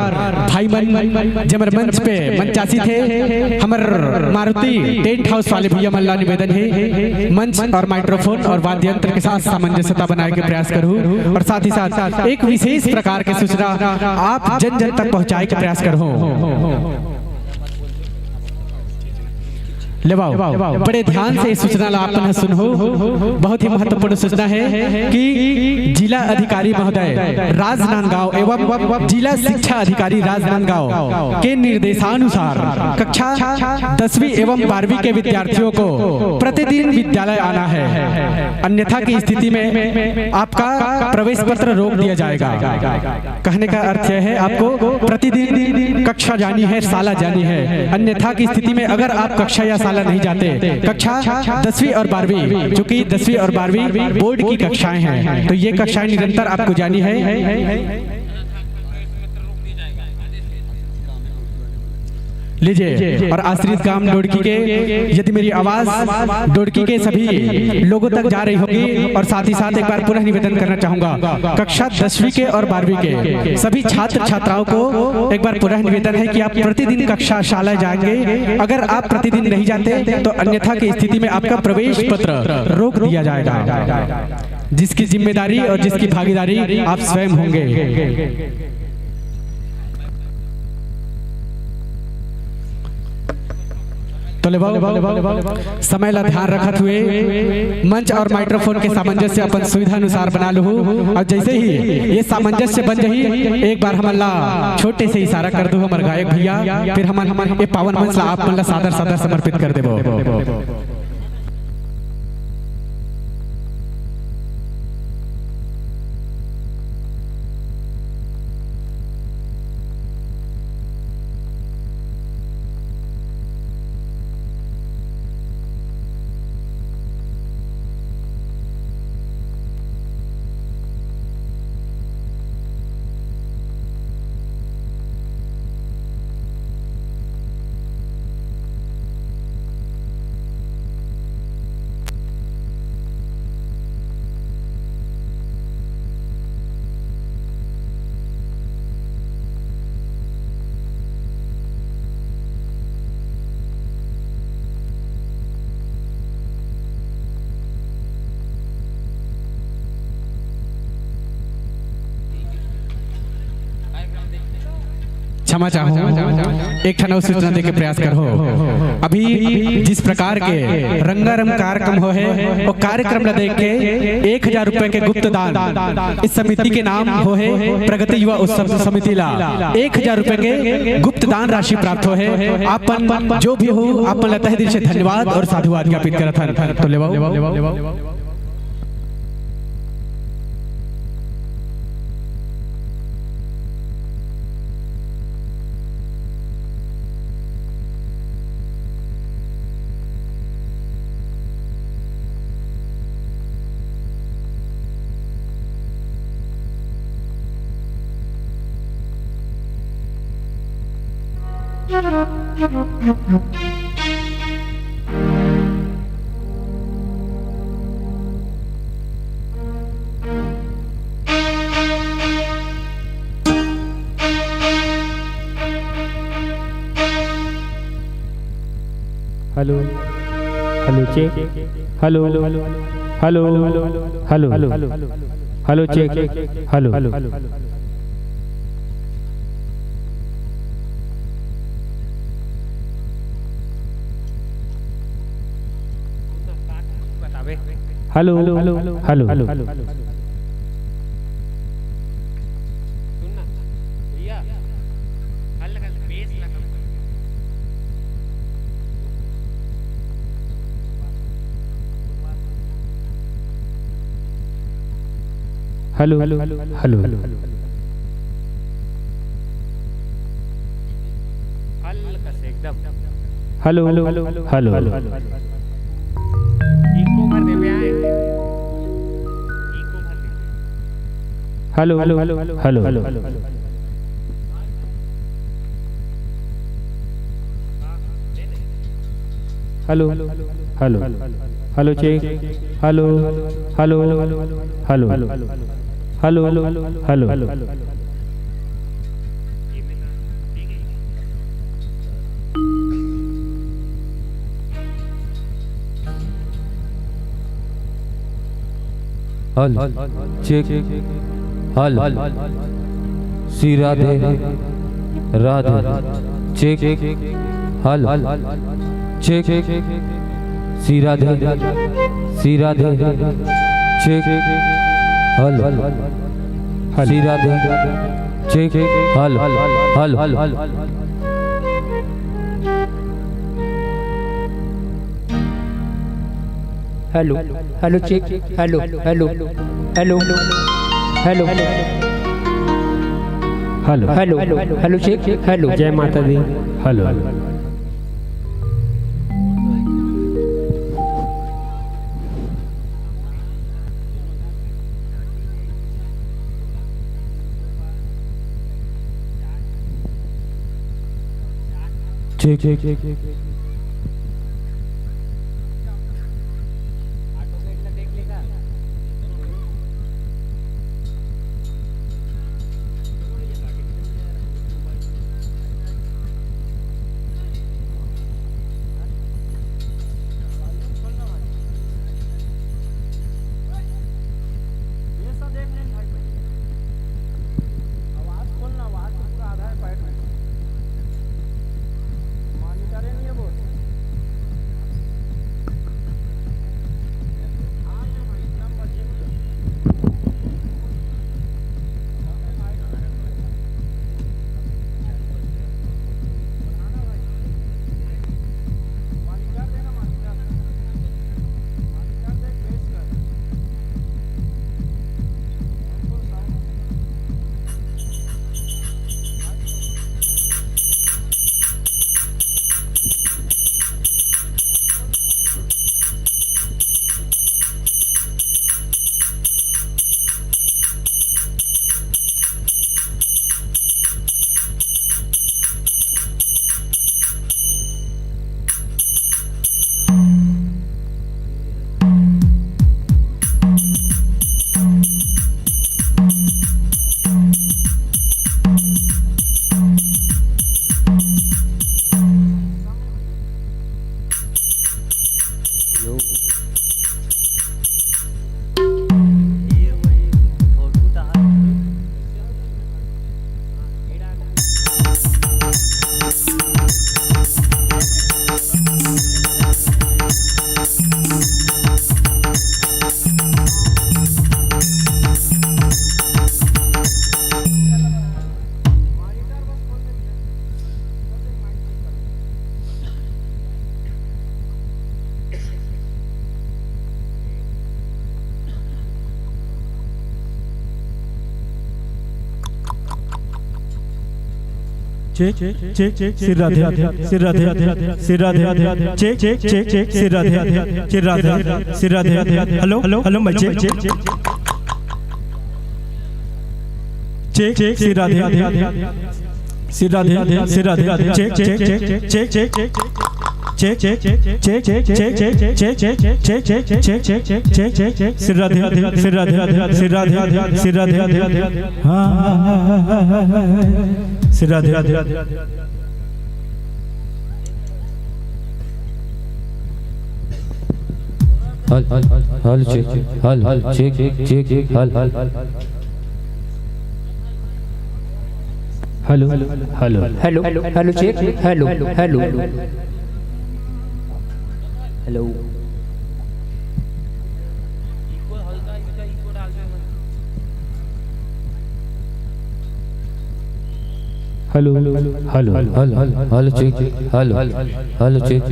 भाई मन, जेमर मंच पे मंचासीन हे, हमर मारुति टेंट हाउस वाले भैया मन ला निवेदन हे, मंच और माइक्रोफोन और वाद्य यंत्र के साथ सामंजस्यता बनाए के प्रयास करहू, और साथ ही साथ एक विशेष प्रकार के सूचना आप जन जन तक पहुंचाए के प्रयास करहू। ले बाबू, बड़े ध्यान से इस सूचना ला आप मन ह सुनहू। बहुत ही महत्वपूर्ण सूचना हे कि जिला अधिकारी महोदय राजनांदगांव एवं जिला शिक्षा अधिकारी राजनांदगांव के निर्देशानुसार कक्षा दसवीं एवं बारहवीं के विद्यार्थियों को प्रतिदिन विद्यालय आना है, अन्यथा की स्थिति में आपका प्रवेश पत्र रोक दिया जाएगा। कहने का अर्थ यह है, आपको प्रतिदिन कक्षा जानी है, शाला जानी है, अन्यथा की स्थिति में अगर आप कक्षा या शाला नहीं जाते, कक्षा दसवीं और बारहवीं, चूंकि दसवीं और बारहवीं बोर्ड की कक्षाएं हैं, तो ये कक्षाएं निरंतर आपको जानी है। लीजिए, और आश्रित गांव डोड़की के, यदि मेरी आवाज डोड़की के सभी लोगों तक जा रही होगी, और साथ ही साथ एक बार पुनः निवेदन करना चाहूंगा, कक्षा दसवीं के और बारहवीं के सभी छात्र छात्राओं को एक बार पुनः निवेदन है कि आप प्रतिदिन कक्षा शाला जाएंगे। अगर आप प्रतिदिन नहीं जाते, तो अन्यथा की स्थिति में आपका प्रवेश पत्र रोक दिया जाएगा। जिसकी जिम्मेदारी और जिसकी भागीदारी आप स्वयं होंगे। तो लेवव, समय ला ध्यान रखत हुए मंच और माइक्रोफोन के सामंजस्य अपन सुविधा अनुसार बना लूहू। और जैसे ही ये सामंजस्य बन जाही, एक बार हमन ला छोटे से इशारा कर दू हमर गायक भैया, फिर हमन, हमन ये पावन मंच ला आप मन ला सादर सादर समर्पित कर देबो। क्षमा चाहूँ, एक ठन अउ सूचना देके प्रयास करहूँ। अभी जिस प्रकार के रंगारंग कार्यक्रम होहे, वो कार्यक्रम ला देख के एक हजार रुपए के गुप्त दान इस समिति के नाम होहे, प्रगति युवा उत्सव समिति ला एक हजार रुपए के गुप्त दान राशि प्राप्त होहे। आपन जो भी हो, आपन ला तहे दिल से धन्यवाद और साधुवाद ज्ञापित करत हन। तो लेवव। Hello, hello, check. Hello, hello, hello, check. Hello. Hello, hello, hello. Hello, hello, hello. हल्का से एकदम। Hello, hello, hello. इको भर दे बे आए। इको भर दे। Hello, hello, hello. Hello, hello, hello, check. Hello, hello, hello, hello, hello. Hello, check. Hello, Shri Radhe, Radhe, check. Hello, check. Shri Radhe, Shri Radhe, check. Hello, Shri Radhe, check. Hello, hello. Hello, hello, check. Hello, hello, hello, hello, hello, hello, hello, check. Hello, जय माता दी। Hello, hello. Check, check, check, check. Check, check, check, Shri Radhe, Shri Radhe, Shri Radhe, check, check, check, check, Shri Radhe, Shri Radhe, Shri Radhe, hello, hello, hello, mike check, check, check, check, check, Shri Radhe, Shri Radhe, Shri Radhe, check, check, check, check, check, check, check, check, check, check, check, check, Shri Radhe, Shri Radhe, Shri Radhe, Shri राधे, हाँ, हाँ, हाँ, हाँ, हाँ, हाँ, हाँ, हाँ, सिर राधे। हल, हल, हल, चेक, हल, हल, चेक, चेक, हल, हल, हल। Hello, hello, hello, check, hello, hello, hello. Hello, hello, hello, hello, check, hello, hello, check.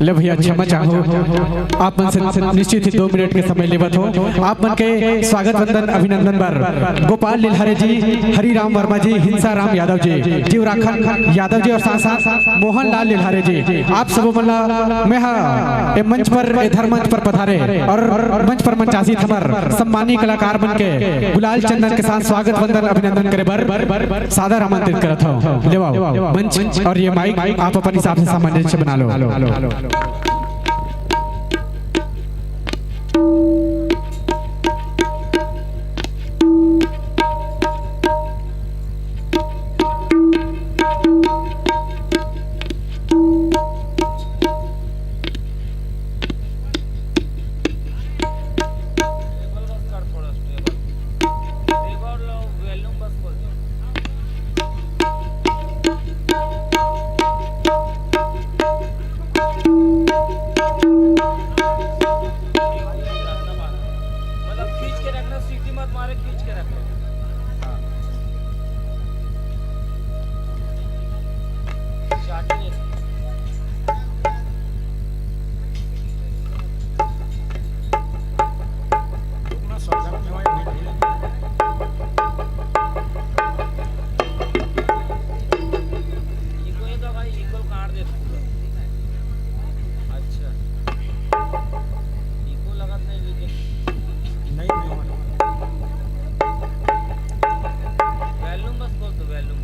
ले भैया, क्षमा चाहूँ, आप मन से निश्चित ही दो मिनट के समय लेवत हो। आप मन के स्वागत वंदन अभिनंदन बर गोपाल लिल्हारे जी, हरिराम वर्मा जी, हिंसा राम यादव जी, जीवराखन यादव जी और साथ साथ मोहन लाल लिल्हारे जी, आप सबो मन ला मैं हा ए मंच पर, ए धर्म मंच पर पधारे और मंच पर मंचासीन हमर सम्मानीय कलाकार मन के गुलाल चंदन के साथ स्वागत वंदन अभिनंदन करे बर सादर आमंत्रित करत हूँ। लेवाओ मंच और ये माइक आप अपन हिसाब से सामंजस्य बना लो। मतलब खींच के रखना, सीटी मत मारे, खींच के रखना। हाँ। चाटनी। रुकना, सब्जा में नहीं। इको ये तो भाई, इको काट दे पूरा। अच्छा। इको लगत नहीं, लेकिन नहीं, नहीं। वॉल्यूम बस खोल दो, वॉल्यूम।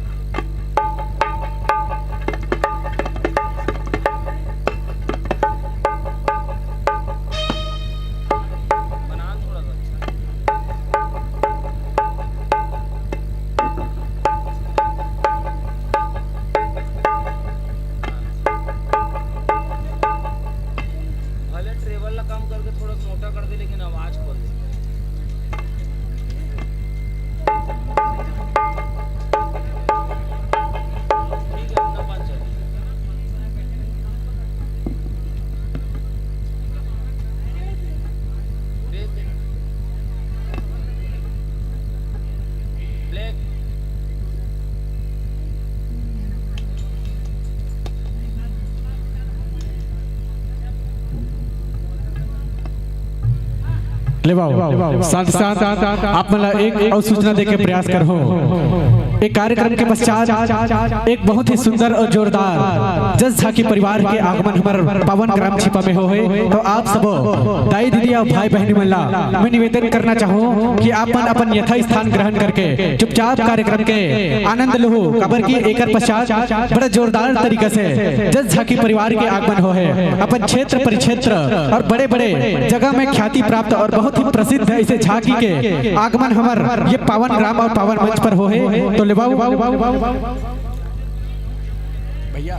बना थोड़ा सा। भले ट्रेवल ला कम करके थोड़ा मोटा कर दे, लेकिन आवाज खोल दे। ठीक है, अपना पाँच चल। ब्रेक। ब्लैक। लेवाओ, साथ साथ आप मन ला एक अउ सूचना देके प्रयास करहूं। एक कार्यक्रम के पश्चात एक बहुत ही सुंदर और जोरदार जस झांकी परिवार के आगमन हमर पावन ग्राम छिपा में होहे, तो आप सबो दाई दीदी और भाई बहनी मन ला मैं निवेदन करना चाहूं कि आप मन अपन यथा स्थान ग्रहण करके चुपचाप कार्यक्रम के आनंद लूहू, काबर कि एकर पश्चात बड़ा जोरदार तरीका से जस झांकी परिवार के आगमन होहे। अपन क्षेत्र परिक्षेत्र और बड़े-बड़े जगह में ख्याति प्राप्त और बहुत ही प्रसिद्ध ऐसे झांकी के आगमन हमर ये पावन ग्राम और पावन मंच पर होहे। तो लेवाओ भैया।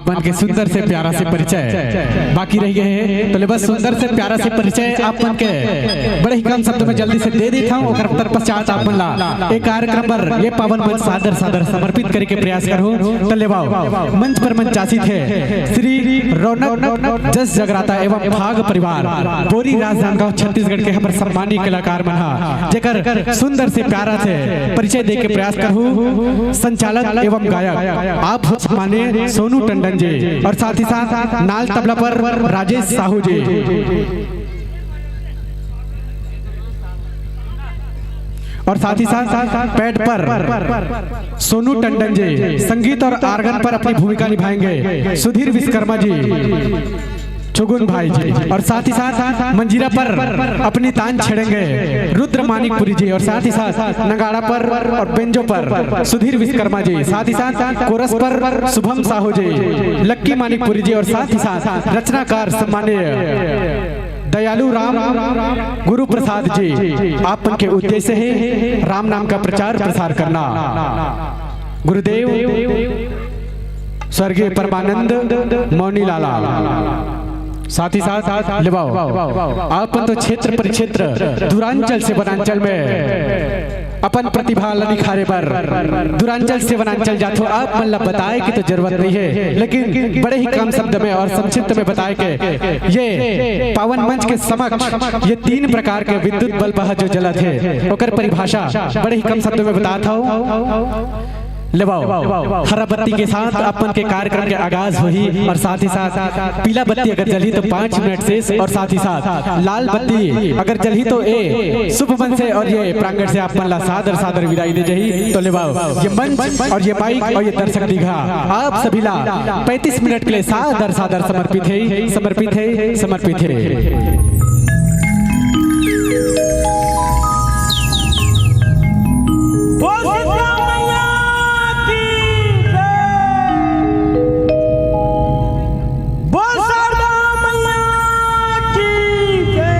मन के सुंदर से प्यारा से परिचय बाकी रह गए हे, तो ले बस सुंदर से प्यारा से परिचय आप मन के बड़े ही कम शब्द में जल्दी से दे देत हूँ। ओकर तत्पश्चात आप मन ला एक कार्यक्रम पर ये पावन मंच सादर सादर समर्पित करे के प्रयास करहूँ। तो लेवाओ, मंच पर मंचासीत हे श्री रौनक जस जगराता एवं फाग परिवार बोरी राजनांदगांव छत्तीसगढ़ के हमर सम्मानीय कलाकार मन हा, जेकर सुंदर से प्यारा से परिचय दे के प्रयास करहूँ। संचालक एवं गायक आप माननीय सोनू टंडन जी और साथ ही साथ नाल तबला पर राजेश साहू जी और साथ ही साथ पैड पर सोनू टंडन जी, संगीत और आर्गन पर अपनी भूमिका निभाएंगे सुधीर विश्वकर्मा जी, छुगुन भाई जी, और साथ ही साथ मंजीरा पर अपनी तान छेड़ेंगे रुद्र मानिकपुरी जी, और साथ ही साथ नगाड़ा पर और बेंजो पर सुधीर विश्वकर्मा जी, साथ ही साथ कोरस पर शुभम साहू जी, लक्की मानिकपुरी जी, और साथ ही साथ रचनाकार सम्माननीय दयालु राम गुरु प्रसाद जी, आप मन के उद्देश्य हे राम नाम का प्रचार प्रसार करना। गुरुदेव स्वर्गीय परमानंद मौनी लाला, साथ ही साथ लेवाओ, आप मन तो क्षेत्र परिक्षेत्र दूरांचल से वनांचल में अपन प्रतिभा ल निखारे बर दूरांचल से वनांचल जाथो। आप मन ला बताए की तो जरूरत नहीं है, लेकिन बड़े ही कम शब्द में और संक्षिप्त में बताए के ये पावन मंच के समक्ष ये तीन प्रकार के विद्युत बल्ब ह जो जलत हे, ओकर परिभाषा बड़े ही कम शब्द में बतात हूँ। लेवाओ, हरा बत्ती के साथ अपन के कार्यक्रम के आगाज होही और साथ ही साथ पीला बत्ती अगर जलही तो पाँच मिनट शेष और साथ ही साथ लाल बत्ती अगर जलही तो ए शुभ मन से और ये प्रांगण से आप मन ला सादर सादर विदाई दे जाही। तो लेवाओ, ये मंच और ये माइक और ये दर्शक दीघा आप सभी ला पैंतीस मिनट के लिए सादर सादर समर्पित हे, समर्पित हे, समर्पित हे। बोल शारदा मैया की जय। बोल शारदा मैया की जय।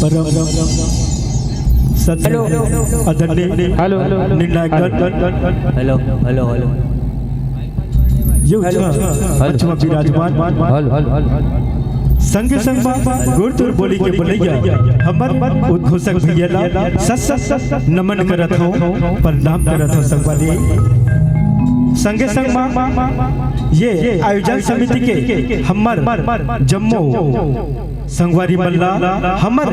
परम सत्य हेलो। आदरणीय हेलो, हेलो, हेलो। निर्णायक हेलो, हेलो, हेलो। ये हेलो। उठा हेलो। मंच म विराजमान हेलो, हेलो, हेलो। संगे संग म गुरतुर बोली के बोलैया हमर उद्घोषक भैया ला सत सत नमन करत हूँ, प्रणाम करत हूँ संगवारी। संगे संग म ये आयोजन समिति के हमर जम्मो संगवारी मन ला हमर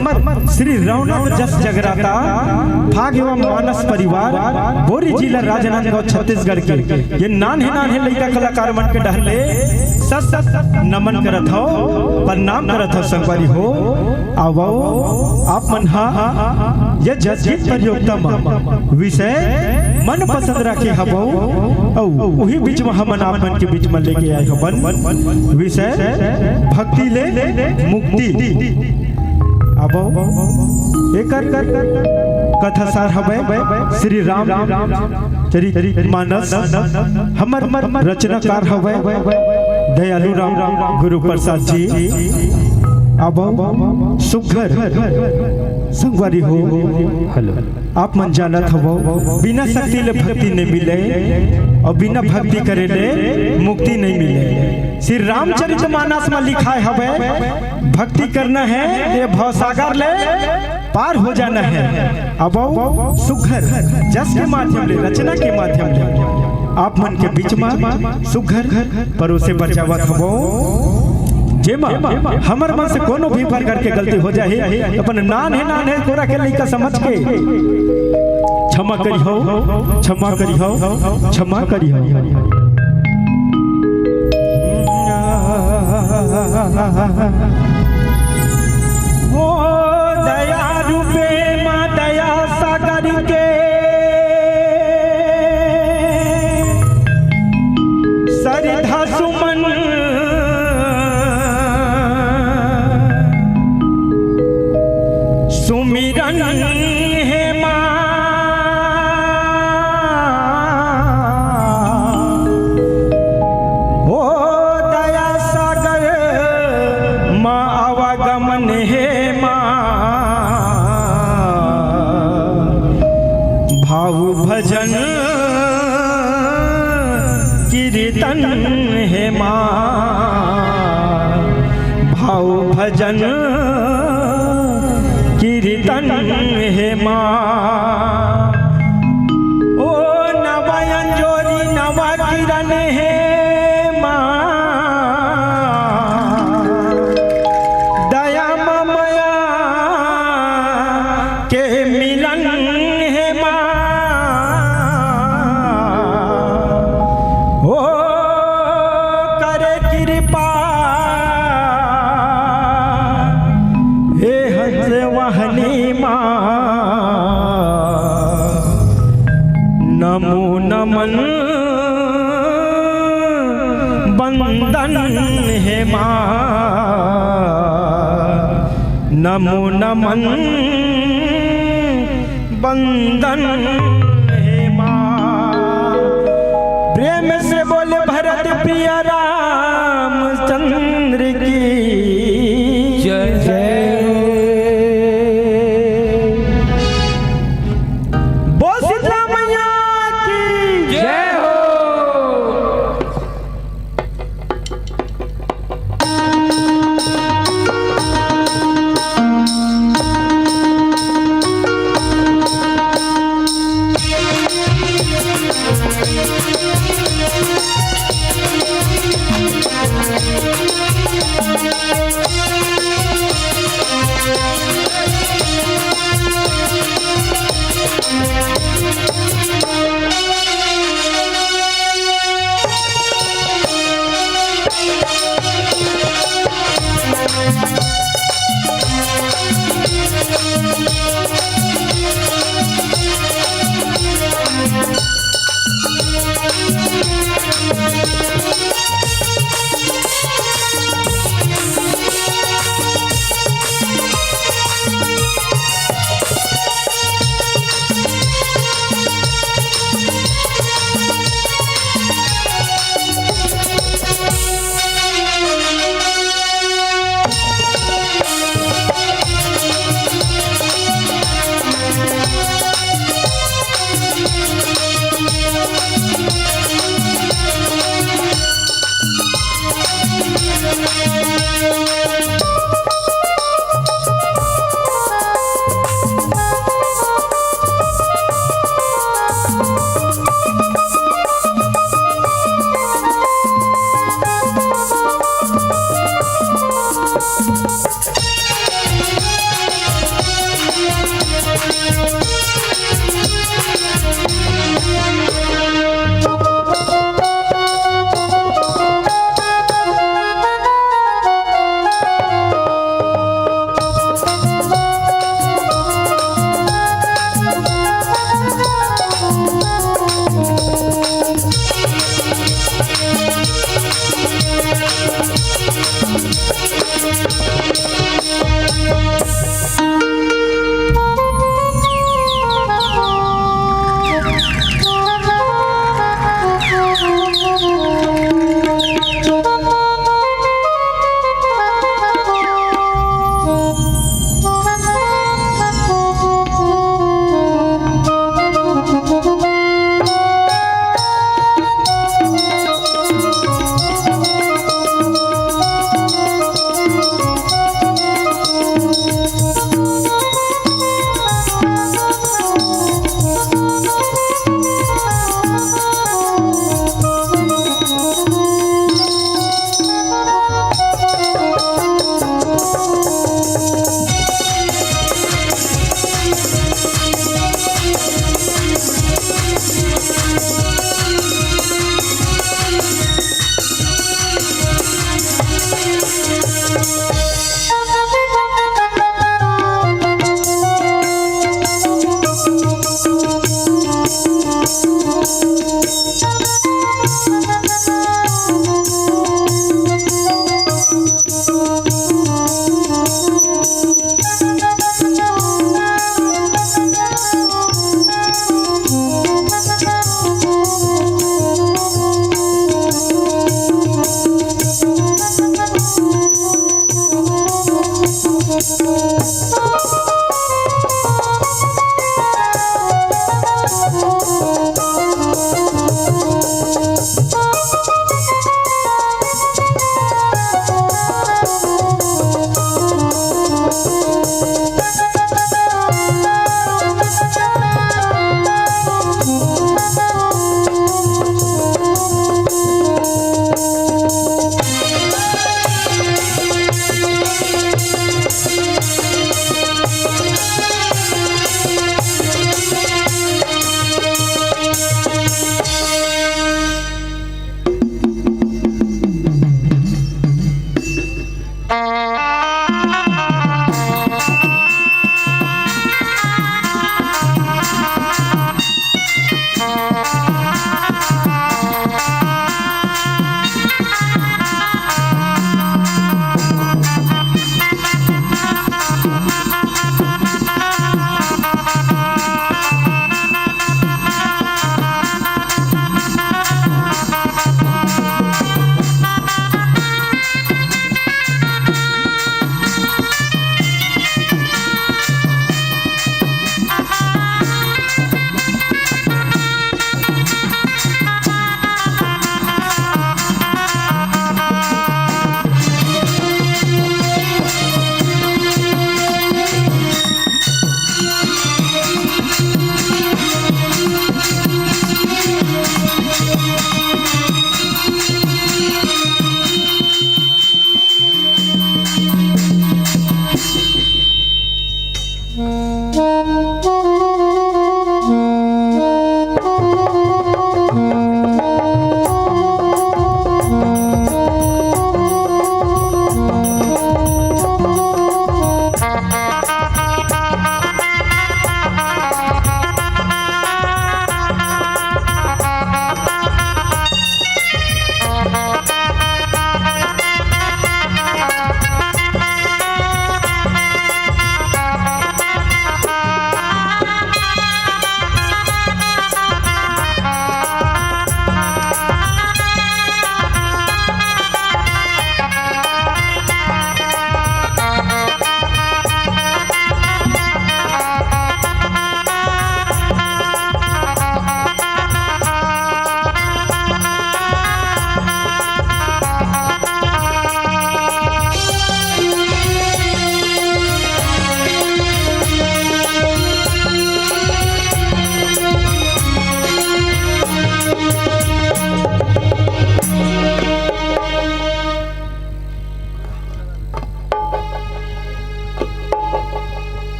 श्री रौनक जस जगराता फाग एवं मानस परिवार बोरी जिला राजनांदगांव छत्तीसगढ़ के ये नान्हे नान्हे लइका कलाकार मन के डहर ले सत सत नमन करत हव, प्रणाम करत हव संगवारी हो। आवो आप मन हा ये जस गीत प्रतियोगिता म विषय मन पसंद राखे हवो, अउ उही बीच म हमन आप मन के बीच म लेके आए हवन विषय भक्ति ले मुक्ति। अब एकर कथा सार हवय श्री राम चरित मानस, हमर रचनाकार हवय दयालु राम गुरु प्रसाद जी। अब सुघर संगवारी हो। हेलो। आप मन जानत हवो, बिना शक्ति ले भक्ति नहीं मिले और बिना भक्ति करे ले मुक्ति नहीं मिले। श्री रामचरित मानस में लिखाए हवे, भक्ति करना है ये भवसागर ले पार हो जाना है। अब सुघर जस के माध्यम ले, रचना के माध्यम ले आप मन के बीच में सुघर परोसे बर जावत हवो, जेमा हमर मन से कोनो भी प्रकार के गलती हो जाही, अपन नान्हे नान्हे कोरा के लइका समझ के क्षमा करिहो, क्षमा करिहो, क्षमा करिहो। ओ दया रूपे माँ दया सागर के सरधा सुमन सुमिरन हे माँ। ओ दया सागर माँ आवागमन हे माँ। तन हे माँ, भाव भजन कीर्तन हे माँ। ओ नवा अंजोरी नवा किरण हे माँ, दया ममया के मिलन हे माँ। ओ करे कृपा हे हंस वाहनी माँ, नमो नमन बंदन हे माँ, नमो नमन बंदन हे माँ। प्रेम से बोले भरत प्रिय रामचंद्र की जय। जय। बोल शीतला मैया की जय हो।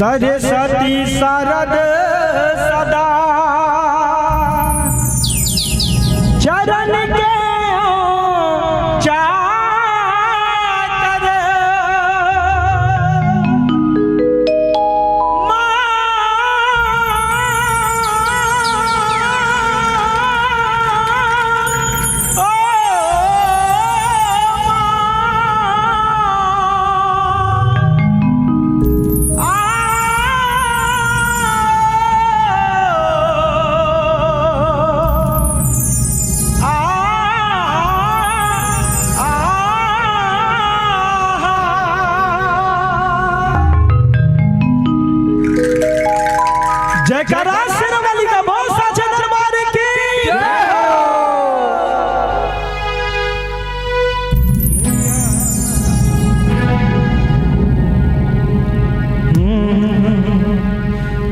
सरस्वती शारद सदा चरण के चाकर। जयकारा शेरावाली का, बोल साचे दरबार की। जय हो।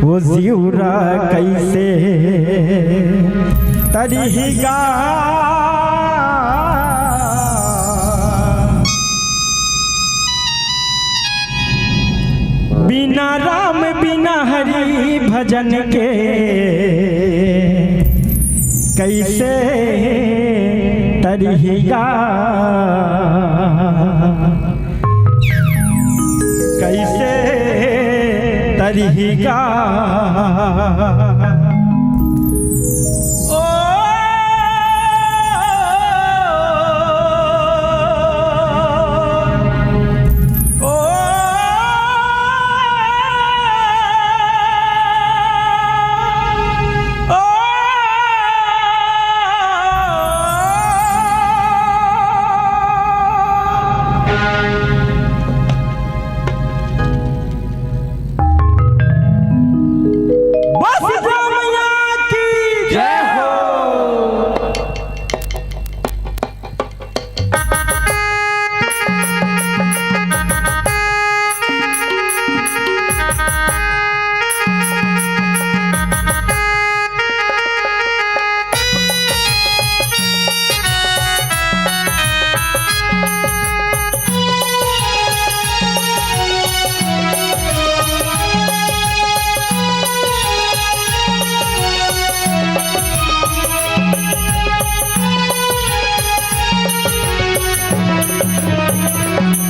वो जिउरा कैसे तरिही गा, बिना राम बिना हरि भजन के कैसे तरिही गा, कैसे तरिही गा। ओ, ओ, ओ, बस रामैया की जय हो।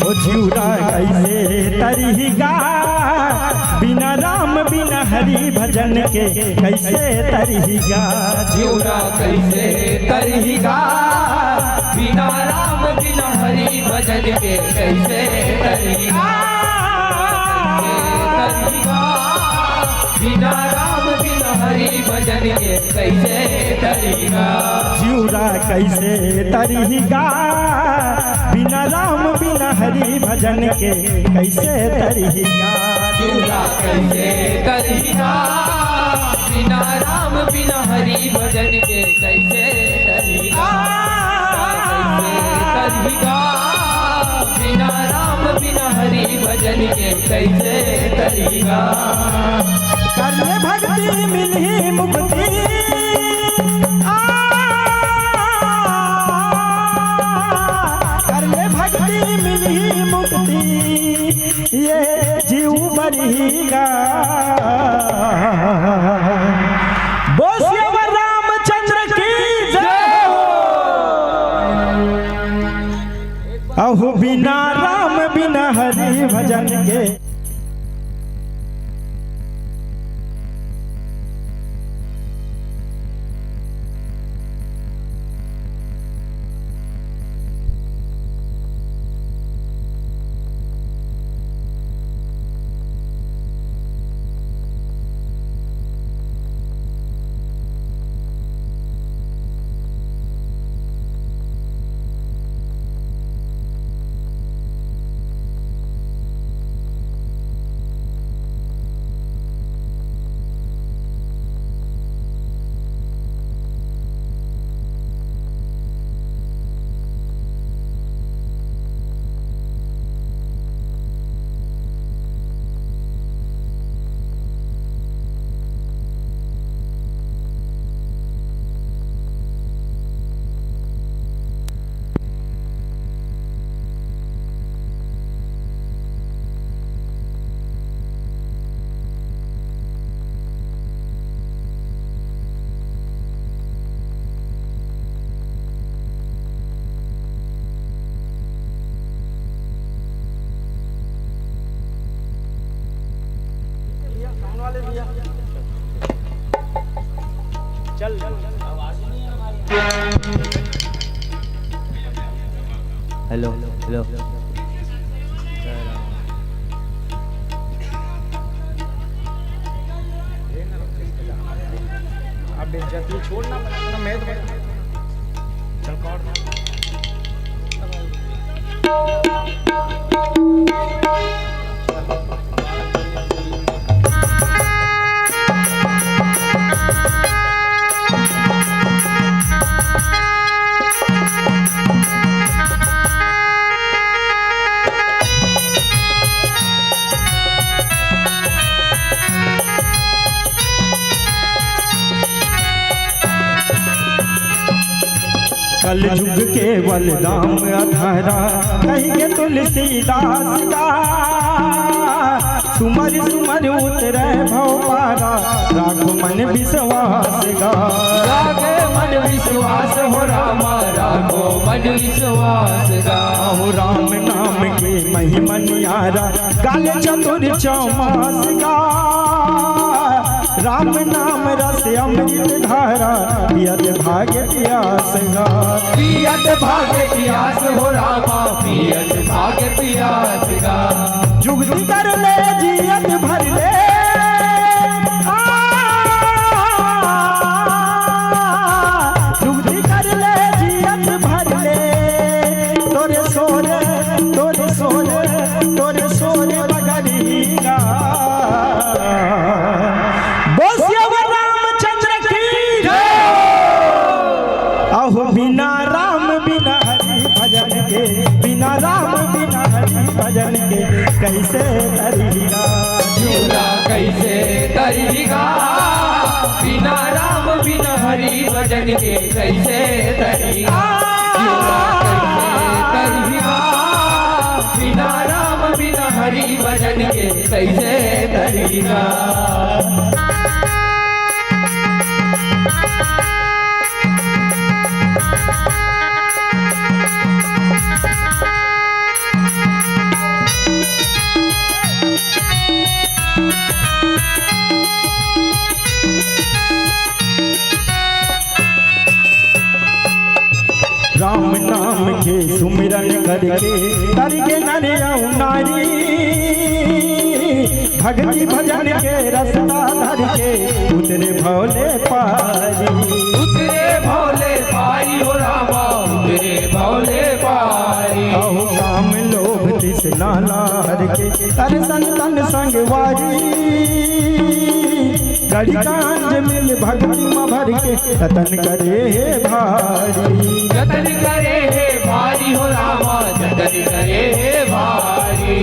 ओ जिउरा कैसे तरिही गा, बिना राम बिना हरि भजन के कैसे तरिही गा। जिउरा कैसे तरिही गा, बिना राम बिना हरि भजन के कैसे तरिही गा। तरिही गा, बिना राम बिना हरि भजन के कैसे तरिही गा। जिउरा कैसे तरिही गा, बिना राम बिना हरि भजन के कैसे तरिही गा। जिउरा कैसे तरिही गा, बिना राम बिना हरि भजन के कैसे तरिही गा। कैसे तरिही गा, बिना राम बिना हरि भजन के कैसे तरिही गा। कर ले भक्ति मिलही मुक्ति, आ, कर ले भक्ति मिलही मुक्ति, ये जिउ बरही गा। बोल सियावर रामचंद्र की जय हो। अहो बिना राम बिना हरि भजन के। Hello, hello. अब बेइज्जती छोड़ ना, मैं तो चल काट। कल जुग केवल राम अधारा, कहिके तुलसीदास गा। सुमरि सुमरि उतरै भव पारा, राखो मन विश्वास गा। राखो मन विश्वास हो रामा, राखो मन विश्वास गा। हो राम नाम के महिमा नियारा, गाले चतुर चौमास गा। राम नाम रस अमृत धारा, पियत भागे पियास गा। पियत भागे पियास हो रामा, पियत भागे पियास गा। जुगति कर ले जियत भर ले। आ, जुगति कर ले जियत भर ले। तोरे सोरे, तोरे सोरे, तोरे सोरे बगड़ी गा। बोल सियावर रामचंद्र की जय। अहो बिना राम बिना हरि भजन के, बिना राम बिना हरि भजन के कैसे तरीका? जिउरा कैसे तरीका? बिना राम बिना हरि भजन के कैसे तरीका? जिउरा कैसे तरीका? बिना राम बिना हरि भजन के कैसे तरीका? राम नाम के सुमिरन करके, तर गे नर अउ नारी। भक्ति भजन के रसता धर के, उतरे भव ले पारी। उतरे भव ले पारी हो रामा, उतरे भव ले पारी। अहो काम लोभ तृष्णा ला हर के, तर संतन संग वारी। गढ़ि कांज मिल भक्ति म भर के, जतन करे हे भारी। जतन करे हे भारी हो रामा, जतन करे हे भारी।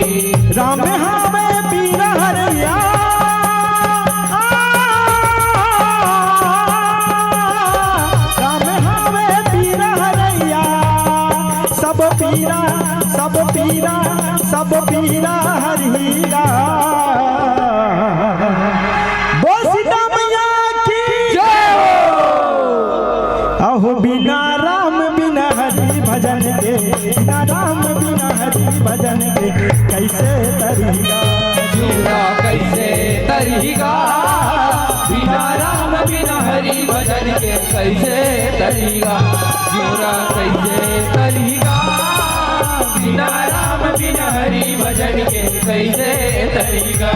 राम हावे पीरा हरैया। राम हावे पीरा हरैया। सब पीरा, सब पीरा, सब पीरा हरिया। बोल सीता मैया की जय हो। अहो बिना राम बिना हरि भजन के, बिना राम बिना हरि भजन के कैसे तरीका? जिउरा कैसे तरीका? बिना राम बिना हरि भजन के कैसे तरीका? जिउरा कैसे तरीका? बिना राम बिना हरि भजन के कैसे तरीका?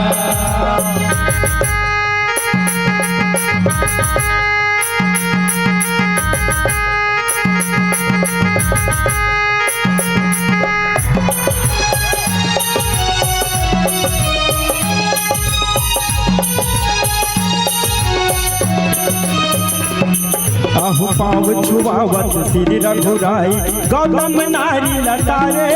अहो पाँव छुआवत श्री रघुराई, गौतम नारी लतारे।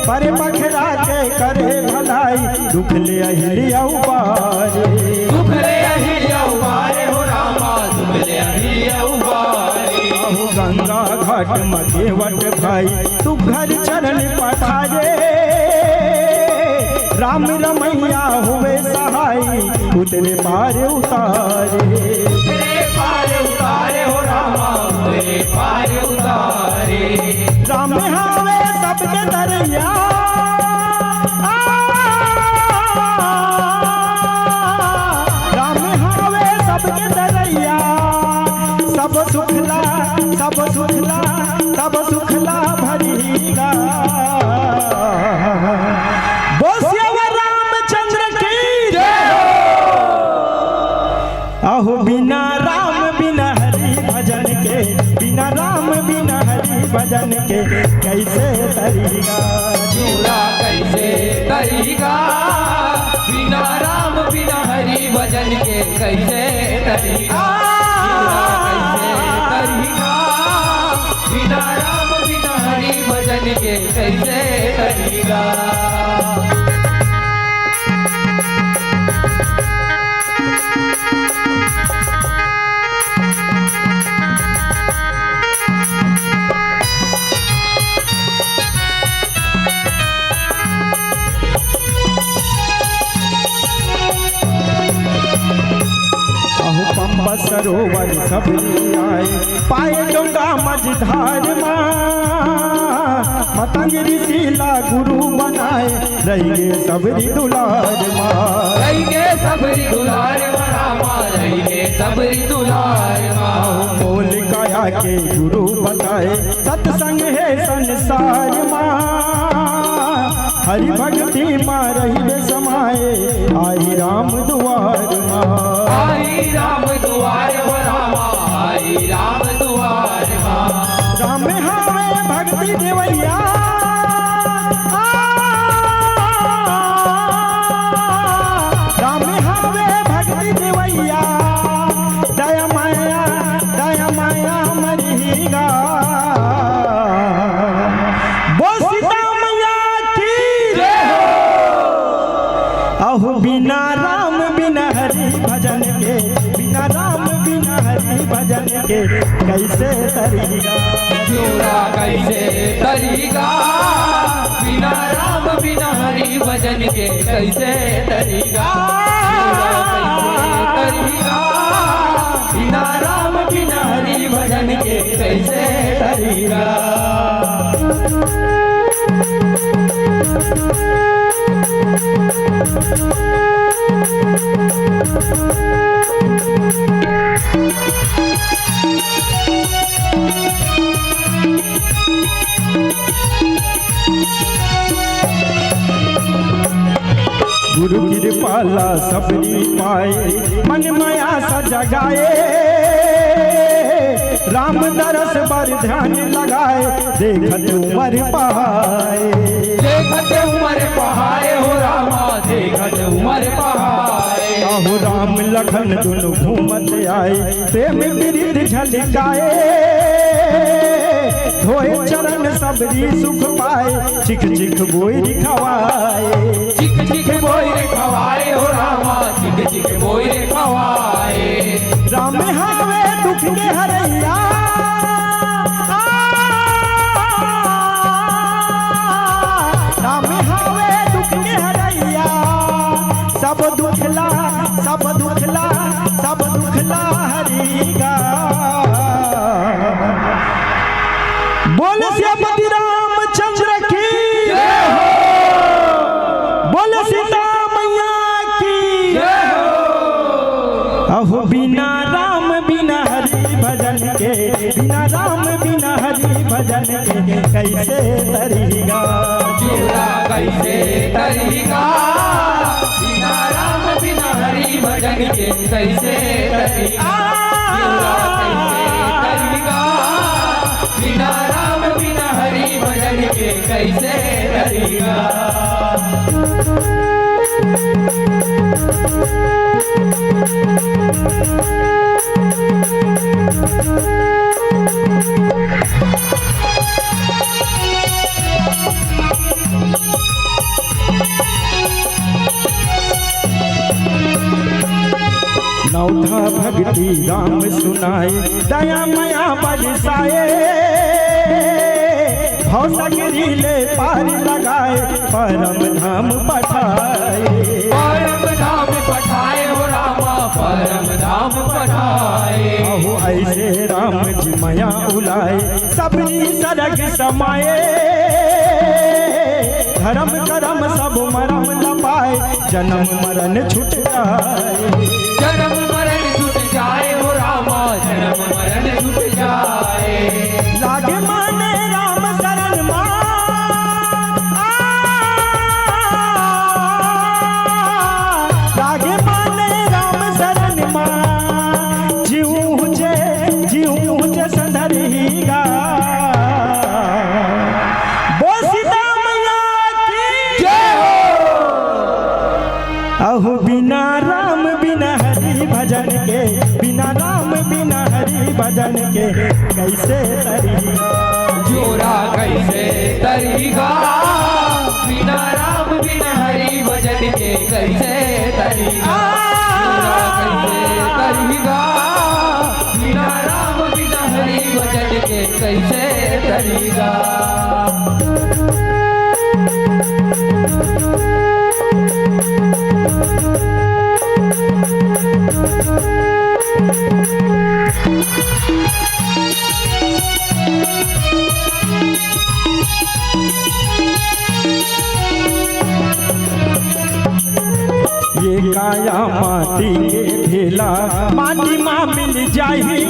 परे पखरा के करे भलाई, दुख ले अहिल्या उबारे। दुख ले अहिल्या उबारे हो रामा, दुख ले अहिल्या उबारे। अहो गंगा घाट म केवट भाई, सुघर चरण पखारे। राम रमैया हुए सहाई, उतरे पार उतारे। उतरे पार उतारे हो रामा, उतरे पार उतारे। राम हावे सबके तरैया। आ, राम हावे सबके तरैया। सब सुखला, सब सुखला, सब सुखला भरिगा। बोल सियावर रामचंद्र की जय हो। अहो बिना राम बिना हरि भजन के, बिना राम बिना हरि भजन के कैसे तरीगा? झूला कैसे तरीगा? बिना राम बिना हरि भजन के कैसे तरीगा? झूला कैसे तरीगा? बिना राम बिना हरि भजन के कैसे तरीगा? अहो पंबा सरोवर सबरी आए, पाए डोंगा मझधार मा। मतंग ऋषि ला गुरु बनाए, रहिगे सबरी दुलार मा। रहिगे सबरी दुलार मा रामा, रहिगे सबरी दुलार मा। अहो मोल काया के गुरु बताए, सत्संग हे संसार मा। हरि भक्ति मा रहिबे समाए, आई राम दुआर मा। आई राम दुआर हो रामा, आई राम दुआर मा। राम हावे भक्ति देवैया। आ, राम हावे भक्ति देवैया। दया माया, दया माया मरिगा। बोल सीता मैया की जय हो। अहो बिना राम बिना हरि भजन के, बिना राम बिना हरि भजन के कैसे तरीगा? झूला कैसे तरीगा? बिना राम बिना हरि भजन के कैसे तरीगा? झूला कैसे तरीगा? बिना राम बिना हरि भजन के कैसे तरीगा? गुरु कृपाला सबरी पाए, मन माया सा जगाए। राम दरस बर ध्यान लगाए, देखत उमर पहाए। देखत उमर पहाए हो रामा, देखत उमर पहाए। अहो राम लखन दुनु घूमत आए, प्रेम बिरिद झलकाए। धोए चरण सबरी सुख पाए, चिख चिख बोइर खवाए। चिख चिख बोइर खवाए हो रामा, चिख चिख बोइर खवाए। राम हावे दुख के हरैया। राम हावे दुख के हरैया। सब दुखला, सब दुखला, सब दुखला हरिगा। बोल सियापति रामचंद्र की जय हो। बोल सीता मैया की जय हो। अहो बिना राम बिना हरि भजन के, बिना राम बिना हरि भजन के कैसे तरीगा? झूला कैसे तरीगा? बिना राम बिना हरि भजन के कैसे तरीगा? झूला कैसे तरीगा? बिना राम बिना हरि भजन के कैसे तरीगा? नौथा भक्ति राम सुनाए, दया मया बरसाए। भव सकरी ले पार लगाए, परम धाम पठाए। परम धाम पठाए हो रामा, परम धाम पठाए। अहो ऐसे राम जी मया उलाए, सबरी सरग समाए। धर्म करम सब मरम लपाए, जन्म मरण छुट जाए। जन्म मरण छुट जाए हो रामा, जन्म मरण बिना राम बिना हरि भजन के कइसे तरिही गा? झूरा कइसे तरिही गा? बिना राम बिना हरि भजन के कइसे तरिही गा? झूरा कइसे तरिही गा? बिना राम बिना हरि भजन के कइसे तरिही गा? ये काया माटी के ढेला, माटी मा मिल जाही,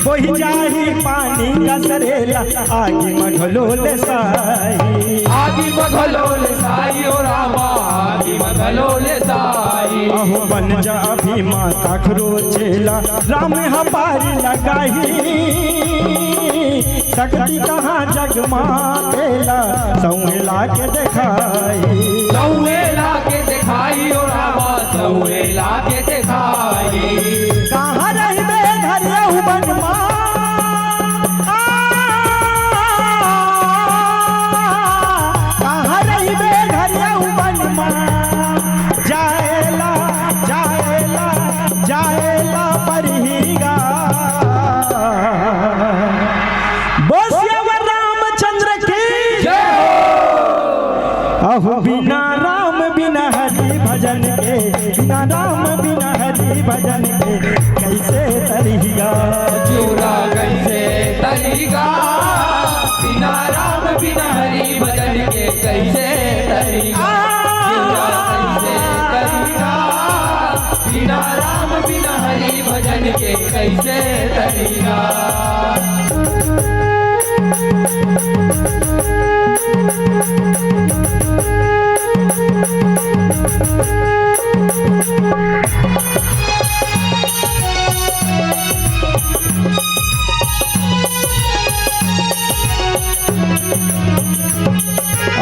बोहि जाही पानी का सरेला, आगी म घलो ले साही। आगी म घलो ले साही, ओ रामा, आगी म घलो ले साही। अहो बन जा अभी माता खरो चेला, राम ह पारी लगाही। शक्ति कहाँ जग मा पेला, सौंहे ला के देखाही। सौंहे ला के देखाही, ओ रामा, सौंहे ला के देखाही। कहाँ रहिबे घर अउ बन मा? आ, कहाँ रहिबे घर अउ बन मा? जाएला, जाएला, जाएला परही गा। बोल सियावर रामचंद्र की जय हो। अहो बिना राम बिना हरि भजन के, बिना राम बिना हरि भजन के कइसे तरिही गा? झूरा कइसे तरिही गा? बिना राम बिना हरि भजन के कइसे तरिही गा? झूरा कइसे तरिही गा? बिना राम बिना हरि भजन के कइसे तरिही गा?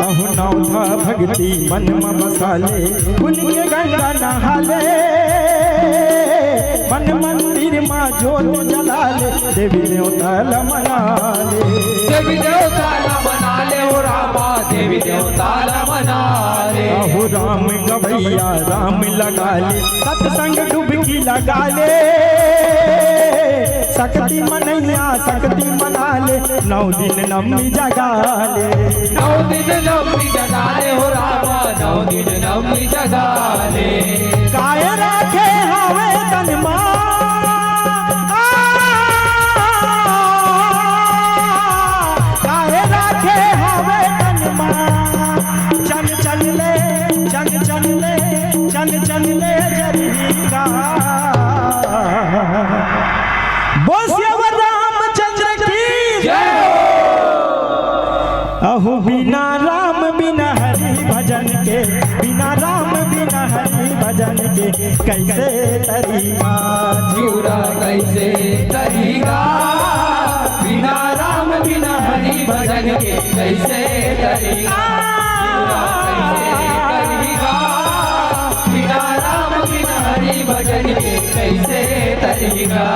अहो नवधा भक्ति मन म बसा ले, पुन के गंगा नहा ले, मन मंदिर म जोत जला ले, देवी देवता ल मना ले। देवी देवता ल मना ले, ओ रामा, देवी देवता ल मना ले। अहो राम गवैया राम लगा ले, सत्संग डुबकी लगा ले, शक्ति मनैया शक्ति मना ले, नौ दिन नवमी जगा ले। नौ दिन नवमी जगा ले, ओ रामा, नौ दिन नवमी जगा ले। काय राखे हवे तन मा? आ, काय राखे हवे तन मा? चन चन ले, चन चन ले, चन चन ले जरिही गा। बोल सियावर रामचंद्र की जय हो। अहो बिना राम बिना हरि भजन के, बिना राम बिना हरि भजन के कइसे तरिही गा? झूरा कइसे तरिही गा? बिना राम बिना हरि भजन के कइसे तरिही गा? झूरा कइसे तरिही गा? बिना राम बिना हरि भजन के कइसे तरिही गा?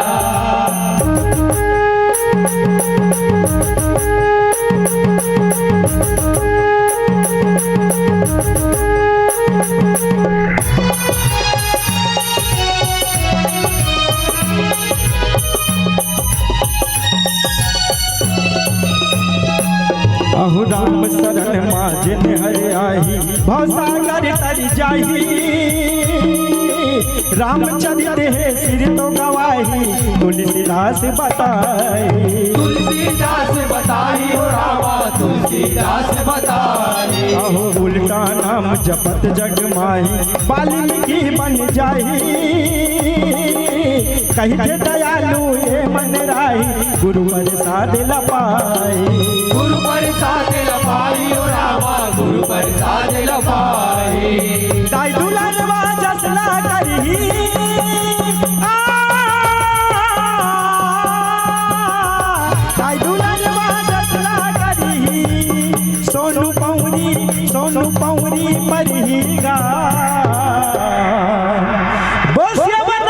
अहो राम शरण मा जिन हर आही, भवसागर तर जाही। रामचरित हे सिर तो गवाही, तुलसीदास बताही। तुलसीदास बताही, ओ रामा, तुलसीदास बताही। अहो उल्टा नाम जपत जग माही, वाल्मीकि बन जाही। कहिथे दयालु ए मन राही, गुरु प्रसाद ल पाही। गुरु प्रसाद ल पाही, ओ रामा, गुरु प्रसाद ल पाही। दाई दुलरवा जस ला करही, आ, दाई दुलरवा जस ला करही, सोनू पौरी, सोनू पौरी परही गा। बोल सियावर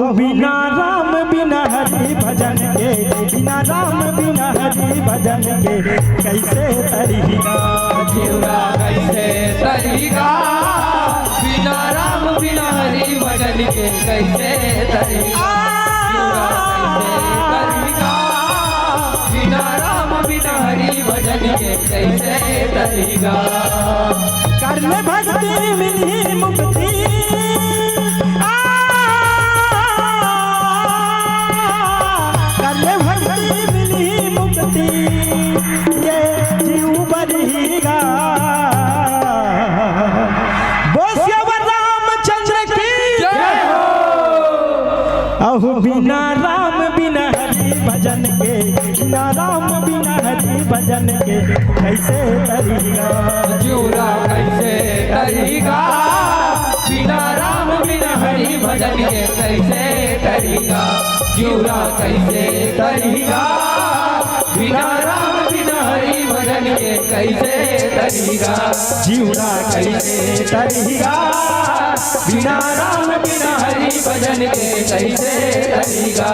बिना राम बिना हरि भजन के, बिना राम बिना हरि भजन के, कैसे तरिगा? जिउरा कैसे तरिगा? बिना राम बिना हरि भजन के कैसे तरिगा? जिउरा कैसे तरिगा? बिना राम बिना हरि भजन के कैसे तरिगा? कर ले भक्ति मिली मुक्ति। आ, कर ले भक्ति मिली मुक्ति, ये जीव बरिगा। बोल सियावर रामचंद्र की जय हो। अहो बिना राम बिना हरि भजन के, बिना राम बिना हरि भजन के, कैसे तरिगा? जिउरा कैसे तरिगा? बिना राम बिना हरि भजन के कैसे तरिगा? जिउरा कैसे तरिगा? बिना राम बिना हरि भजन के कैसे तरिगा? जिउरा कैसे तरिगा? बिना राम बिना हरि भजन के कैसे तरिगा?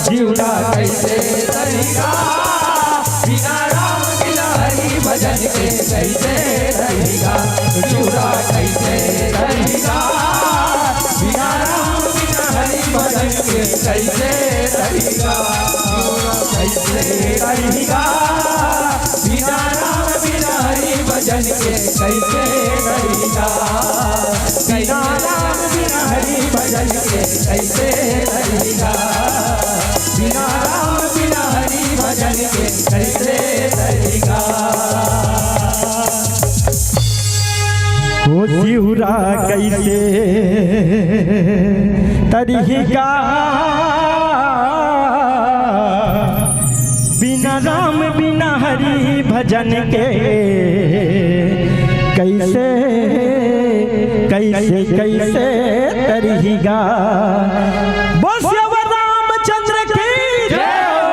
जिउरा कैसे तरिगा? बिना राम बिना हरि भजन के कैसे तरिगा? जिउरा कैसे तरिगा? बिना राम बिना हरि भजन के कैसे तरिगा? जिउरा कैसे तरिगा? बिना राम बिना हरि भजन के कैसे तरिगा? बिना राम बिना हरि भजन के कैसे तरिगा? बिना राम बिना हरि भजन के कैसे तरिगा? ओ जिउरा कैसे तरिगा? बिना राम बिना हरि भजन के कैसे, कैसे, कैसे तरिगा? बोल सियावर रामचंद्र की जय हो।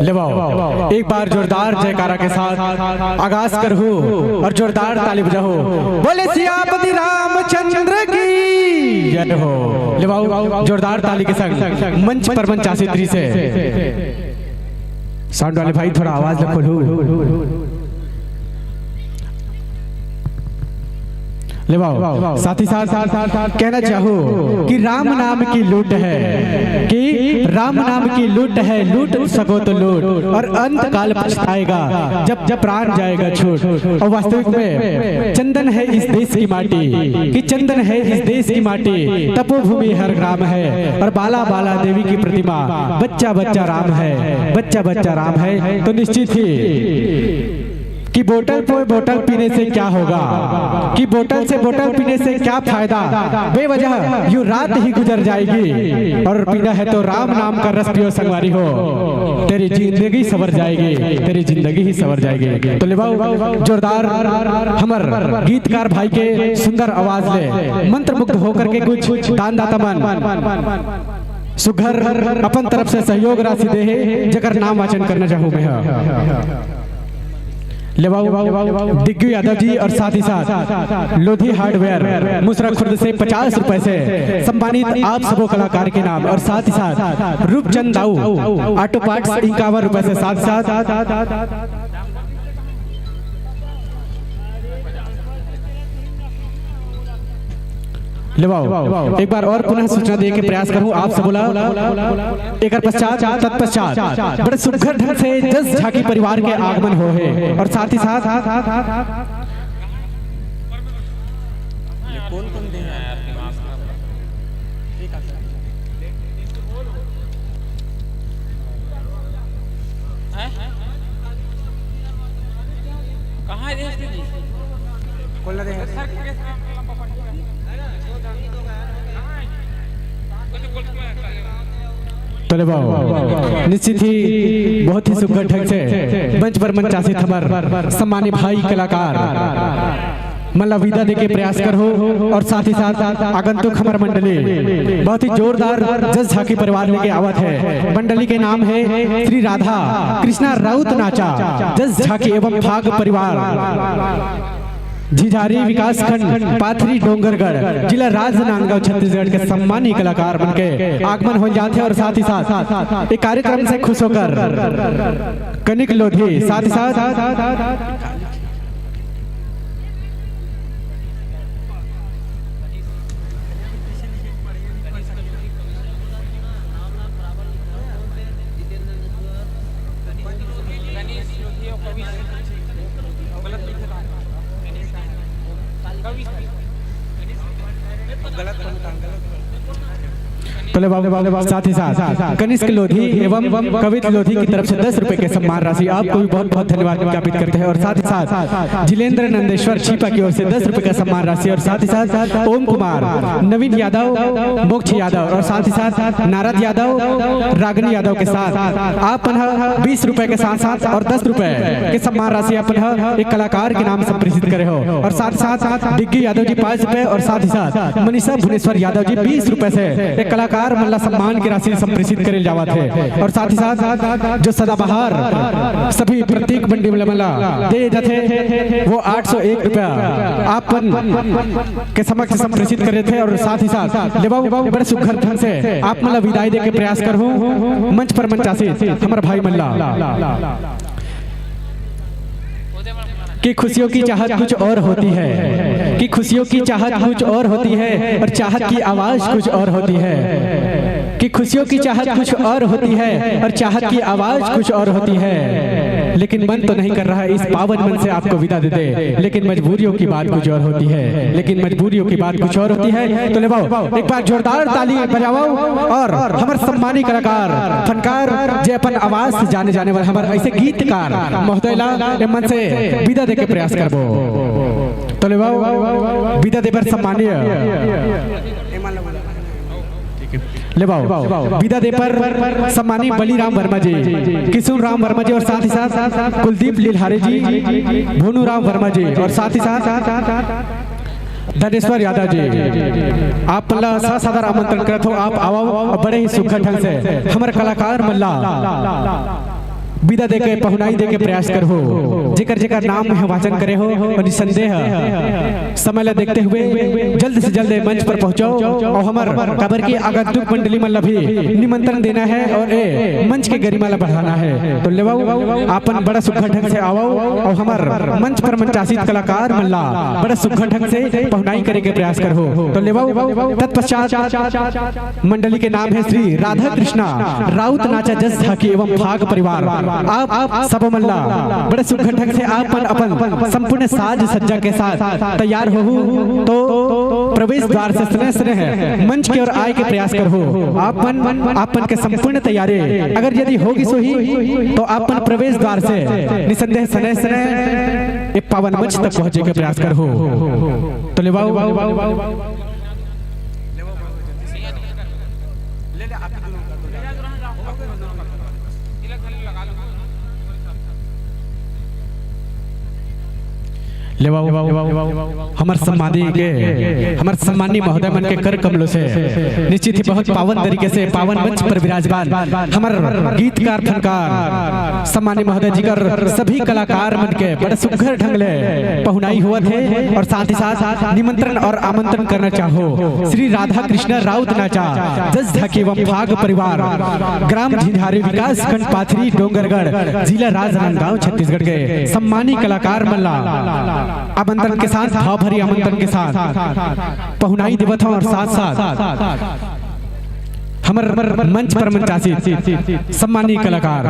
ले बाओ, एक बार जोरदार जयकारा के साथ आगाज करहू और जोरदार ताली बजाहू। बोले सियापति रामचंद्र की जय हो। ले बाओ, जोरदार ताली के संग मंच पर मंचासीन रहिसे। साउंड वाले भाई, थोड़ा आवाज ला खोलहू। ले बाओ, साथ ही साथ कहना चाहूँ कि राम नाम की लूट है, कि राम नाम की लूट है, लूट सको तो लूट, और अंत काल पछताएगा जब, जब प्राण जाएगा छूट। और वास्तविक में चंदन है इस देश की माटी, कि चंदन है इस देश की माटी, तपोभूमि हर ग्राम है, और बाला बाला देवी की प्रतिमा, बच्चा बच्चा राम है, बच्चा बच्चा राम है। तो निश्चित ही कि बोतल पे बोतल पीने से क्या होगा, कि बोतल से बोतल पीने से क्या फायदा, बेवजह यूं रात ही गुजर जाएगी। और पीना है तो राम नाम का रस पियो संगवारी हो, तेरी जिंदगी सवर जाएगी, तेरी जिंदगी ही सवर जाएगी। तो ले बाओ, जोरदार हमर गीतकार भाई के सुंदर आवाज ले मंत्रमुग्ध होकर के कुछ दानदाता मन सुघर अपन तरफ से सहयोग राशि दे हे, जेकर नाम वाचन करना चाहूँ मैं। ले बाओ, दिग्गू यादव जी और साथ ही साथ लोधी हार्डवेयर मुसरा खुर्द से पचास रुपए से सम्मानित आप सबो कलाकार के नाम, और साथ ही साथ रूपचंद दाऊ ऑटो पार्ट्स इक्यावन रुपए से साथ साथ ले बाओ, एक बार और पुनः सूचना दे के प्रयास करहूँ आप सबो ला। एकर पश्चात, तत्पश्चात बड़े सुघर ढंग से जस झांकी परिवार के आगमन हो हे और साथ ही साथ हैं? कहाँ है देश दीदी? कोल्ला दे। तो ले बाओ, निश्चित ही बहुत ही सुघर ढंग से मंच पर मंचासीन हमर सम्मानित भाई कलाकार मन ला विदा देके प्रयास करहू और साथ ही साथ आगंतुक हमर मंडली बहुत ही जोरदार जस झांकी परिवार लेके आवत हे। मंडली के नाम हे श्री राधा कृष्णा राउत नाचा जस झांकी एवं फाग परिवार। झिझारी विकासखंड पाथरी डोंगरगढ़, जिला राजनांदगांव, छत्तीसगढ़ के सम्मानी कलाकार मन के आगमन हो जाथे और साथ ही साथ एक कार्यक्रम से खुश होकर कनिक लोधी, साथ ही साथ तो ले बाबू, साथ ही साथ कनिष्क लोधी एवं कवित लोधी की तरफ से दस रुपए के सम्मान राशि, आपको भी बहुत बहुत धन्यवाद ज्ञापित करते हैं। और साथ ही साथ जिलेंद्र नंदेश्वर छीपा की ओर से दस रुपए का सम्मान राशि और साथ ही साथ ओम कुमार, नवीन यादव, मोक्ष यादव और साथ ही साथ नारद यादव, रागनी यादव के साथ आप मन ह बीस रुपए के साथ साथ और दस रुपए के सम्मान राशि आप मन ह एक कलाकार के नाम संप्रेषित करे हो और साथ ही साथ डिग्गी यादव जी पाँच रुपए और साथ ही साथ मनीषा भुवनेश्वर यादव जी बीस रुपए से एक कलाकार मन ला सम्मान की राशि संप्रेषित करे जावत है। और साथ ही साथ जो सदाबहार सभी प्रतीक मंडी वाले मन ला दे जाथे, वो आठ सौ एक रुपया आप मन के समक्ष संप्रेषित करे थे। और साथ ही साथ लेवाऊ बड़े सुघर ढंग से आप मन ला विदाई दे के प्रयास करहूँ मंच पर मंचासीन हमर भाई मन ला। कि खुशियों की चाहत कुछ और होती है, कि खुशियों की चाहत कुछ और होती है और चाहत की आवाज कुछ और होती है, कि खुशियों की चाहत कुछ और होती है और चाहत की आवाज कुछ और होती है। लेकिन मन तो नहीं कर रहा है इस पावन मन से आपको विदा दे दे, लेकिन मजबूरियों की बात कुछ और होती है, लेकिन मजबूरियों की बात कुछ और होती है। तो लेवाऊ एक बार जोरदार ताली बजावो और हमर सम्मानी कलाकार, फनकार, जे अपन आवाज से जाने जाने वाले हमर ऐसे गीतकार महोदय ला ए मन से विदा दे के प्रयास करबो। तो लेवाऊ विदा दे बर सम्मानीय, लेवाऊ विदा दे पर सम्मानी बलिराम वर्मा जी, किशुन राम वर्मा जी और साथ ही साथ कुलदीप लिलहारे जी, भोनू राम वर्मा जी और साथ ही साथ धनेश्वर यादव जी, आप मन ला सादर आमंत्रण करत हो, आप आवव और बड़े ही सुघर ढंग से हमर कलाकार मन ला विदा देके, पहुनाई देके प्रयास करहू। जेकर जेकर नाम में वाचन करे हो, और निसंदेह समय ला देखते हुए जल्द से जल्द मंच पर पहुंचो और हमर काबर की आगंतुक मंडली मन ला भी निमंत्रण देना है और ए मंच के गरिमा ला बढ़ाना है। तो लेवाऊ, आपन बड़ा सुघर ढंग से आवव और हमर मंच पर मंचासीत कलाकार मन ला बड़ा सुघर ढंग से पहुनाई करे के प्रयास करहू। तो लेवाऊ, तत्पश्चात मंडली के नाम है श्री राधा कृष्णा राउत नाचा जस झांकी एवं फाग परिवार। आप, आप सब मन ला बड़े सुघर ढंग से आप मन अपन संपूर्ण साज सज्जा के साथ तैयार होहू तो प्रवेश द्वार से स्नेह स्नेह मंच के ओर आए के प्रयास करहू। आप मन, आप मन के संपूर्ण तैयारी अगर यदि होगी सोही तो आप मन प्रवेश द्वार से निसंदेह स्नेह स्नेह ए पावन मंच तक पहुंचे के प्रयास करहू। तो लेवाऊ, लेवाऊ, हमर सम्मानी के, हमर सम्मानी महोदय मन के कर कमलों से निश्चित ही बहुत पावन तरीके से पावन मंच पर विराजमान हमर गीतकार, फनकार, सम्मानी महोदय जी कर सभी कलाकार मन के बड़े सुघर ढंग ले पहुनाई होवत हे और साथ ही साथ निमंत्रण और आमंत्रण करना चाहहू श्री राधा कृष्ण राउत नाचा जस झांकी एवं फाग परिवार, ग्राम झिंझारी, विकास खंड पाथरी, डोंगरगढ़, जिला राजनांदगांव, छत्तीसगढ़ के सम्मानी कलाकार मन ला आमंत्रण के साथ, भाव भरी आमंत्रण के साथ पहुनाई देवत हंव और साथ साथ हमर मंच पर मंचासीत सम्मानी कलाकार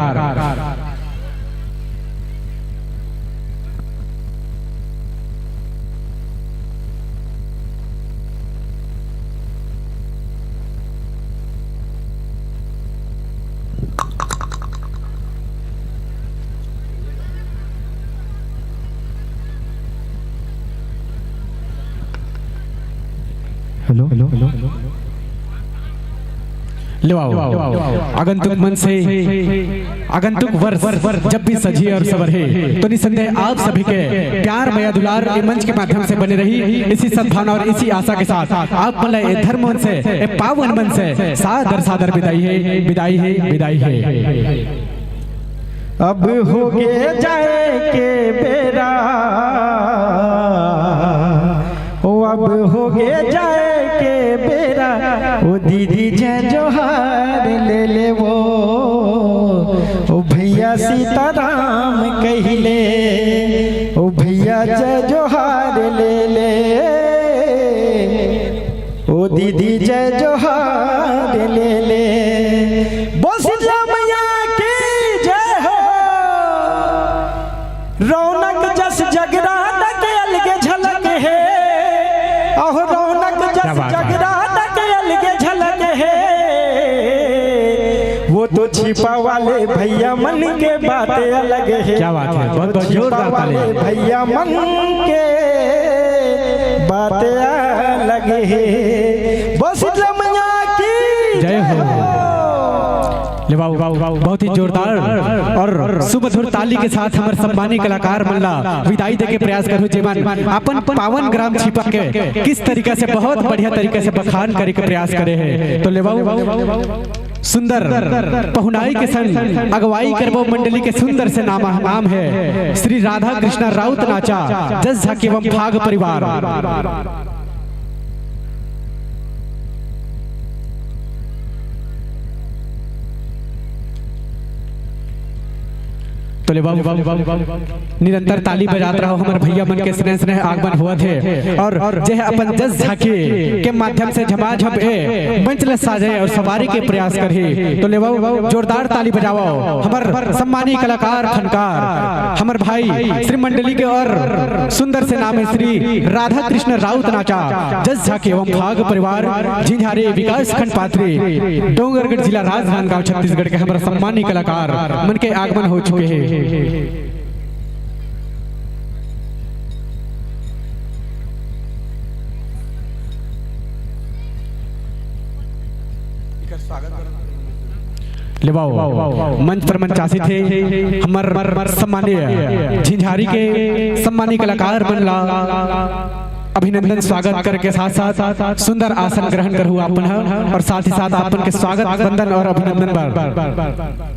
हेलो, हेलो, हेलो। लेवाऊ, आगंतुक मन से आगंतुक वर्ष जब भी सजी और सवरही, तो निसंदेह आप सभी के प्यार, मया, दुलार ए मंच के माध्यम से बने रही। इसी सद्भावना और इसी आशा के साथ आप मन ला ए धर्म मन से, ए पावन मन से सादर सादर विदाई हे, विदाई हे, विदाई हे। अब होगे जाए के बेरा, ओ अब होगे जाए के बेरा, ओ दीदी जय जोहार ले ले वो, ओ भैया सीताराम कहिले, ओ भैया जय जोहार ले ले। ओ दीदी जय जोहार ले ले। बोल शीतला मैया की जय हो। रौनक जस जगराता के अलगे झलक हे। अहो रौनक जस जगराता के अलगे झलक हे। वो तो छिपा वाले भैया मन के बात अलग हे। क्या बात है, बहुत बहुत जोरदार ताली। भैया मन के बात अलग हे। बोल शीतला मैया की जय हो। ले बाबू, बहुत ही जोरदार और सुमधुर ताली के साथ हमर सम्मानी कलाकार मन ला विदाई दे के प्रयास करू, जेमन अपन पावन ग्राम छिपा के किस तरीका से बहुत बढ़िया तरीका से बखान करे के प्रयास करे हे। तो ले बाबू, सुंदर पहुनाई के संग अगुवाई करबो मंडली के सुंदर से नाम, नाम हे श्री राधा कृष्णा राउत नाचा जस झांकी एवं फाग परिवार। तो ले बाबू, निरंतर ताली बजात रहो, हमर भैया मन के स्नेह स्नेह आगमन होवत हे और जे अपन जस झांकी के माध्यम से झमाझम ए मंच ल साजे और सवारी के प्रयास करही। तो ले बाबू, जोरदार ताली बजावो हमर सम्मानी कलाकार फनकार, हमर भाई श्री मंडली के और सुंदर से नाम हे श्री राधा कृष्ण राउत नाचा जस झांकी एवं फाग परिवार झिंझारी विकास खंड पाथरी डोंगरगढ़ जिला राजनांदगांव छत्तीसगढ़ के हमर सम्मानी कलाकार मन के आगमन हो चुके हे। ले बाबू, मंच पर मंचासीन हे हमर सम्मानीय झिंझारी के सम्मानी कलाकार मन ला अभिनंदन स्वागत करे के साथ साथ सुंदर आसन ग्रहण करहु आपन ह और साथ ही साथ आपन के स्वागत वंदन और अभिनंदन बर।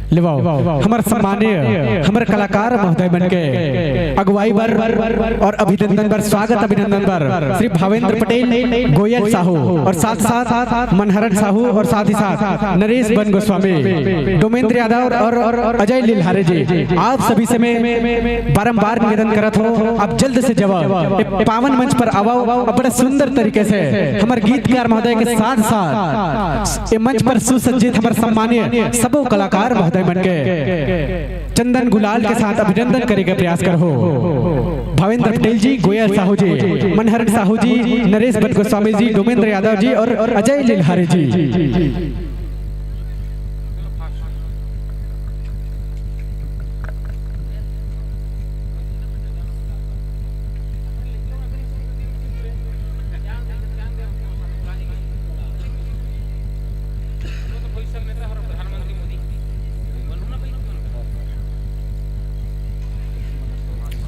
ले बाबू, हमर सम्मानीय, हमर कलाकार महोदय मन के अगुवाई बर और अभिनंदन बर, स्वागत अभिनंदन बर श्री भावेंद्र पटेल, गोयल साहू और साथ साथ मनहरन साहू और साथ ही साथ नरेश बन गोस्वामी, डोमेंद्र यादव और, और, और अजय लिल्हारे जी, आप सभी से मैं बारंबार निवेदन करत हो, आप जल्द से जल्द ए पावन मंच पर आवो, बड़ा सुंदर तरीके से हमर गीतकार महोदय के साथ साथ ए मंच पर सुसज्जित हमर सम्मानीय सबो कलाकार महोदय मन के चंदन गुलाल के साथ अभिनंदन करे के प्रयास करहु। भावेंद्र पटेल जी, गोयल साहू जी, मनहर साहू जी, नरेश भट्ट गोस्वामी जी, डोमेंद्र यादव जी और अजय लिल्हारे जी।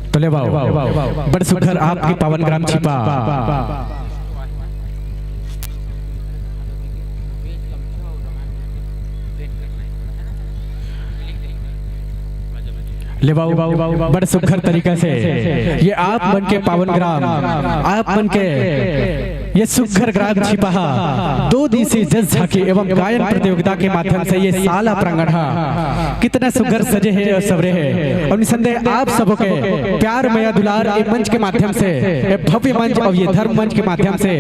तो ले बाबू, बड़ सुघर आपके पावन ग्राम छिपा। ले बाबू, बड़ सुघर तरीका से ये आप मन के पावन ग्राम, आप मन के ये सुघर ग्राम छिपा हा दो दिवसीय जस झांकी एवं गायन प्रतियोगिता के माध्यम से ये शाला प्रांगण हा कितना सुघर सजे हे और सवरे हे। और निसंदेह आप सबो के प्यार, मया, दुलार ए मंच के माध्यम से, ए भव्य मंच और ये धर्म मंच के माध्यम से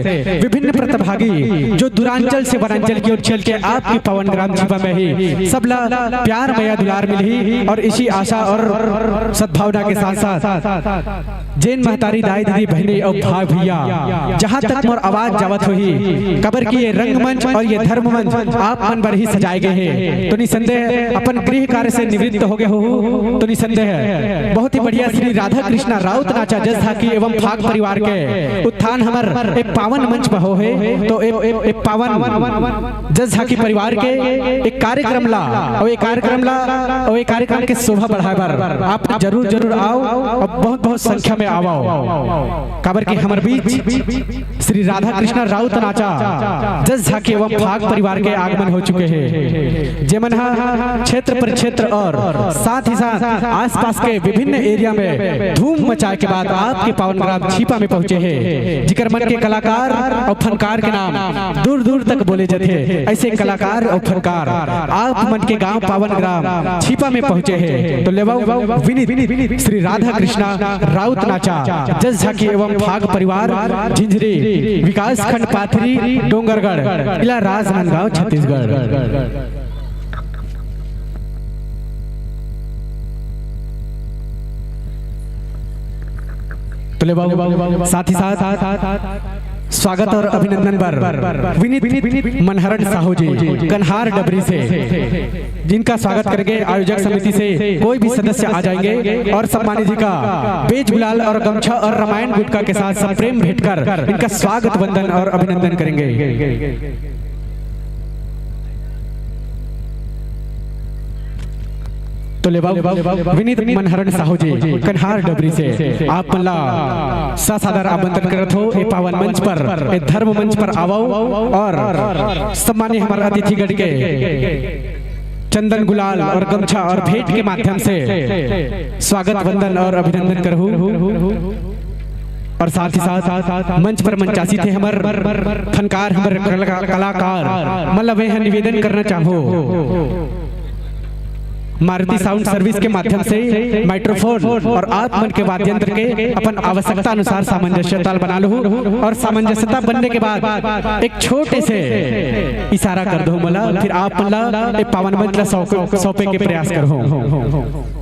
विभिन्न प्रतिभागी जो दूरांचल से वनांचल की ओर चल के आपके पावन ग्राम छिपा में ही सबला प्यार, मया, दुलार मिलही और इसी आशा और सद्भावना के साथ साथ जेन महतारी, दाई, दीदी, बहनी और भाई, भैया, जहाँ तक मोर आवाज जावत होही, काबर कि ये रंगमंच और ये धर्म मंच आप मन बर ही सजाए गए हे। तो निसंदेह अपन गृह कार्य से निवृत्त हो गए हो, तो निसंदेह बहुत ही बढ़िया श्री राधा कृष्णा राउत नाचा जस झांकी एवं फाग परिवार के उत्थान हमर एक पावन मंच पर हो हे। तो एक, एक, एक पावन जस झांकी परिवार के एक कार्यक्रम ला और एक कार्यक्रम ला और एक कार्यक्रम के शोभा बढ़ाए बर आप जरूर जरूर आओ और बहुत बहुत संख्या में आवो, काबर के हमर बीच श्री राधा कृष्णा राउत नाचा जस झांकी एवं फाग परिवार के आगमन हो चुके हे, जेमन ह क्षेत्र प्रक्षेत्र और साथ ही साथ आसपास के विभिन्न एरिया में धूम मचाए के बाद आपके पावन ग्राम छीपा में पहुंचे हे, जिकर मन के कलाकार और फनकार के नाम दूर दूर तक बोले जाते हैं। ऐसे कलाकार और फनकार आप मन के गांव पावन ग्राम छीपा में पहुंचे हैं। तो लेवाओ विनीत श्री राधा कृष्णा राउत नाचा जस झांकी एवं फाग परिवार झिंझरी, विकास खंड पाथरी, डोंगरगढ़, जिला राजनांदगांव, छत्तीसगढ़। तो लेवाओ साथ ही साथ स्वागत और अभिनंदन बर विनीत मनहरण साहू जी कन्हार डबरी से, जिनका स्वागत करेंगे आयोजक समिति से कोई भी सदस्य आ जाएंगे और सम्मानित जी का बेज गुलाल और गमछा और रामायण गुटका के साथ सप्रेम भेंट कर इनका स्वागत वंदन और अभिनंदन करेंगे। तो लेवा विनीत मनहरण साहू जी कन्हार डबरी से आप मन ला ससादर आमंत्रण करत हो ए पावन मंच पर, ए धर्म मंच पर आवो और सम्मानित हमर अतिथिगण के चंदन गुलाल और गमछा और भेंट के माध्यम से स्वागत वंदन और अभिनंदन करहू। और साथ ही साथ मंच पर मंचासीन हे हमर फनकार, हमर कला-, कलाकार मन ला मैं ह निवेदन करना चाहूँ, मारुति साउंड सर्विस के माध्यम से माइक्रोफोन और आप मन के वाद्य यंत्र के अपन आवश्यकता अनुसार सामंजस्य ताल बना लहू और सामंजस्यता बनने के बाद एक छोटे से इशारा कर दो मोला, फिर आप मन ला ए पावन मंच ला सौंप-, सौंपे के प्रयास करहूँ।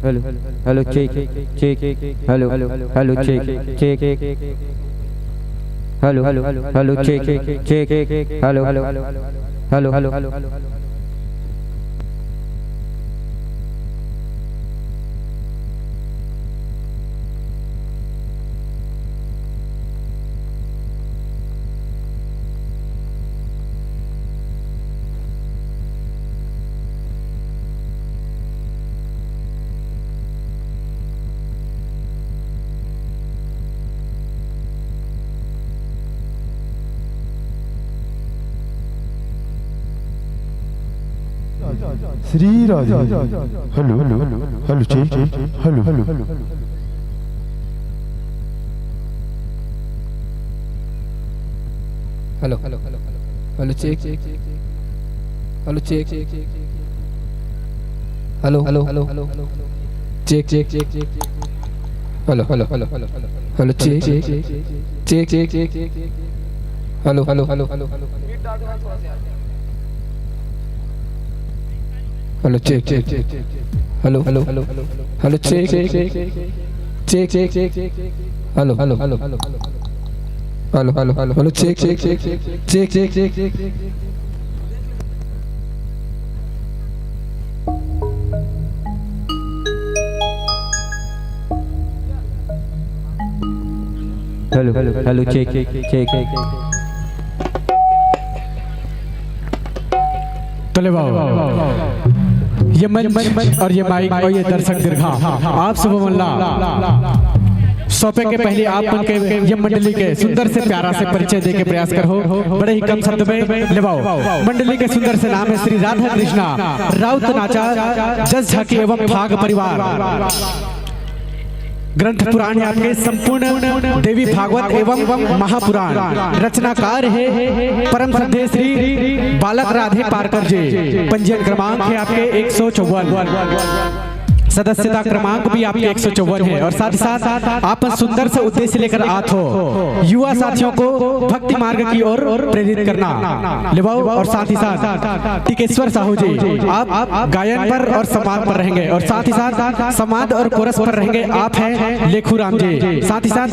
Hello, hello, check, check, hello, hello, check, check, hello, hello, check, check, hello, hello, hello. Shri Radhe. Hello, hello, check, check, hello, hello. Hello, hello, hello, hello, check, check, check, check. Hello, check, check, check, check. Hello, hello, hello, hello, check, check, check, check, check. Hello, hello, hello, hello, hello, check, check, check, check, check, check, check. Hello, hello, hello, hello, hello. Hello, check, check, check. Hello, hello, hello, hello, check, check, check, check, check. Hello, hello, hello, hello, hello, hello, hello, hello, check, check, check, check, check, check, check, check. Hello, hello, check, check, check. तो ले बाबू, ये मंच और ये mic और ये दर्शक दीर्घा, आप सब मन ला सौंपे के पहले आप मन के ये मंडली के सुंदर से प्यारा से परिचय दे के प्रयास करहूं, बड़े ही कम शब्द में। ले बाबू, मंडली के सुंदर से नाम है श्री राधा कृष्णा राउत नाचा जस झांकी एवं फाग परिवार। ग्रंथ पुराण है आपके संपूर्ण देवी भागवत एवं महापुराण। रचनाकार है परम श्रद्धेय श्री बालक राधे पारकर जी। पंजीयन क्रमांक है आपके एक सौ चौवन। सदस्यता क्रमांक भी आपके एक सौ चौवन है और साथ ही साथ आप सुंदर से उद्देश्य लेकर आत हो युवा साथियों को भक्ति मार्ग की ओर प्रेरित करना। ले बाबू, और साथ ही साथ टिकेश्वर साहू जी, आप गायन पर और संवाद पर रहेंगे और साथ ही साथ संवाद और कोरस पर रहेंगे आप हैं लेखू राम जी। साथ ही साथ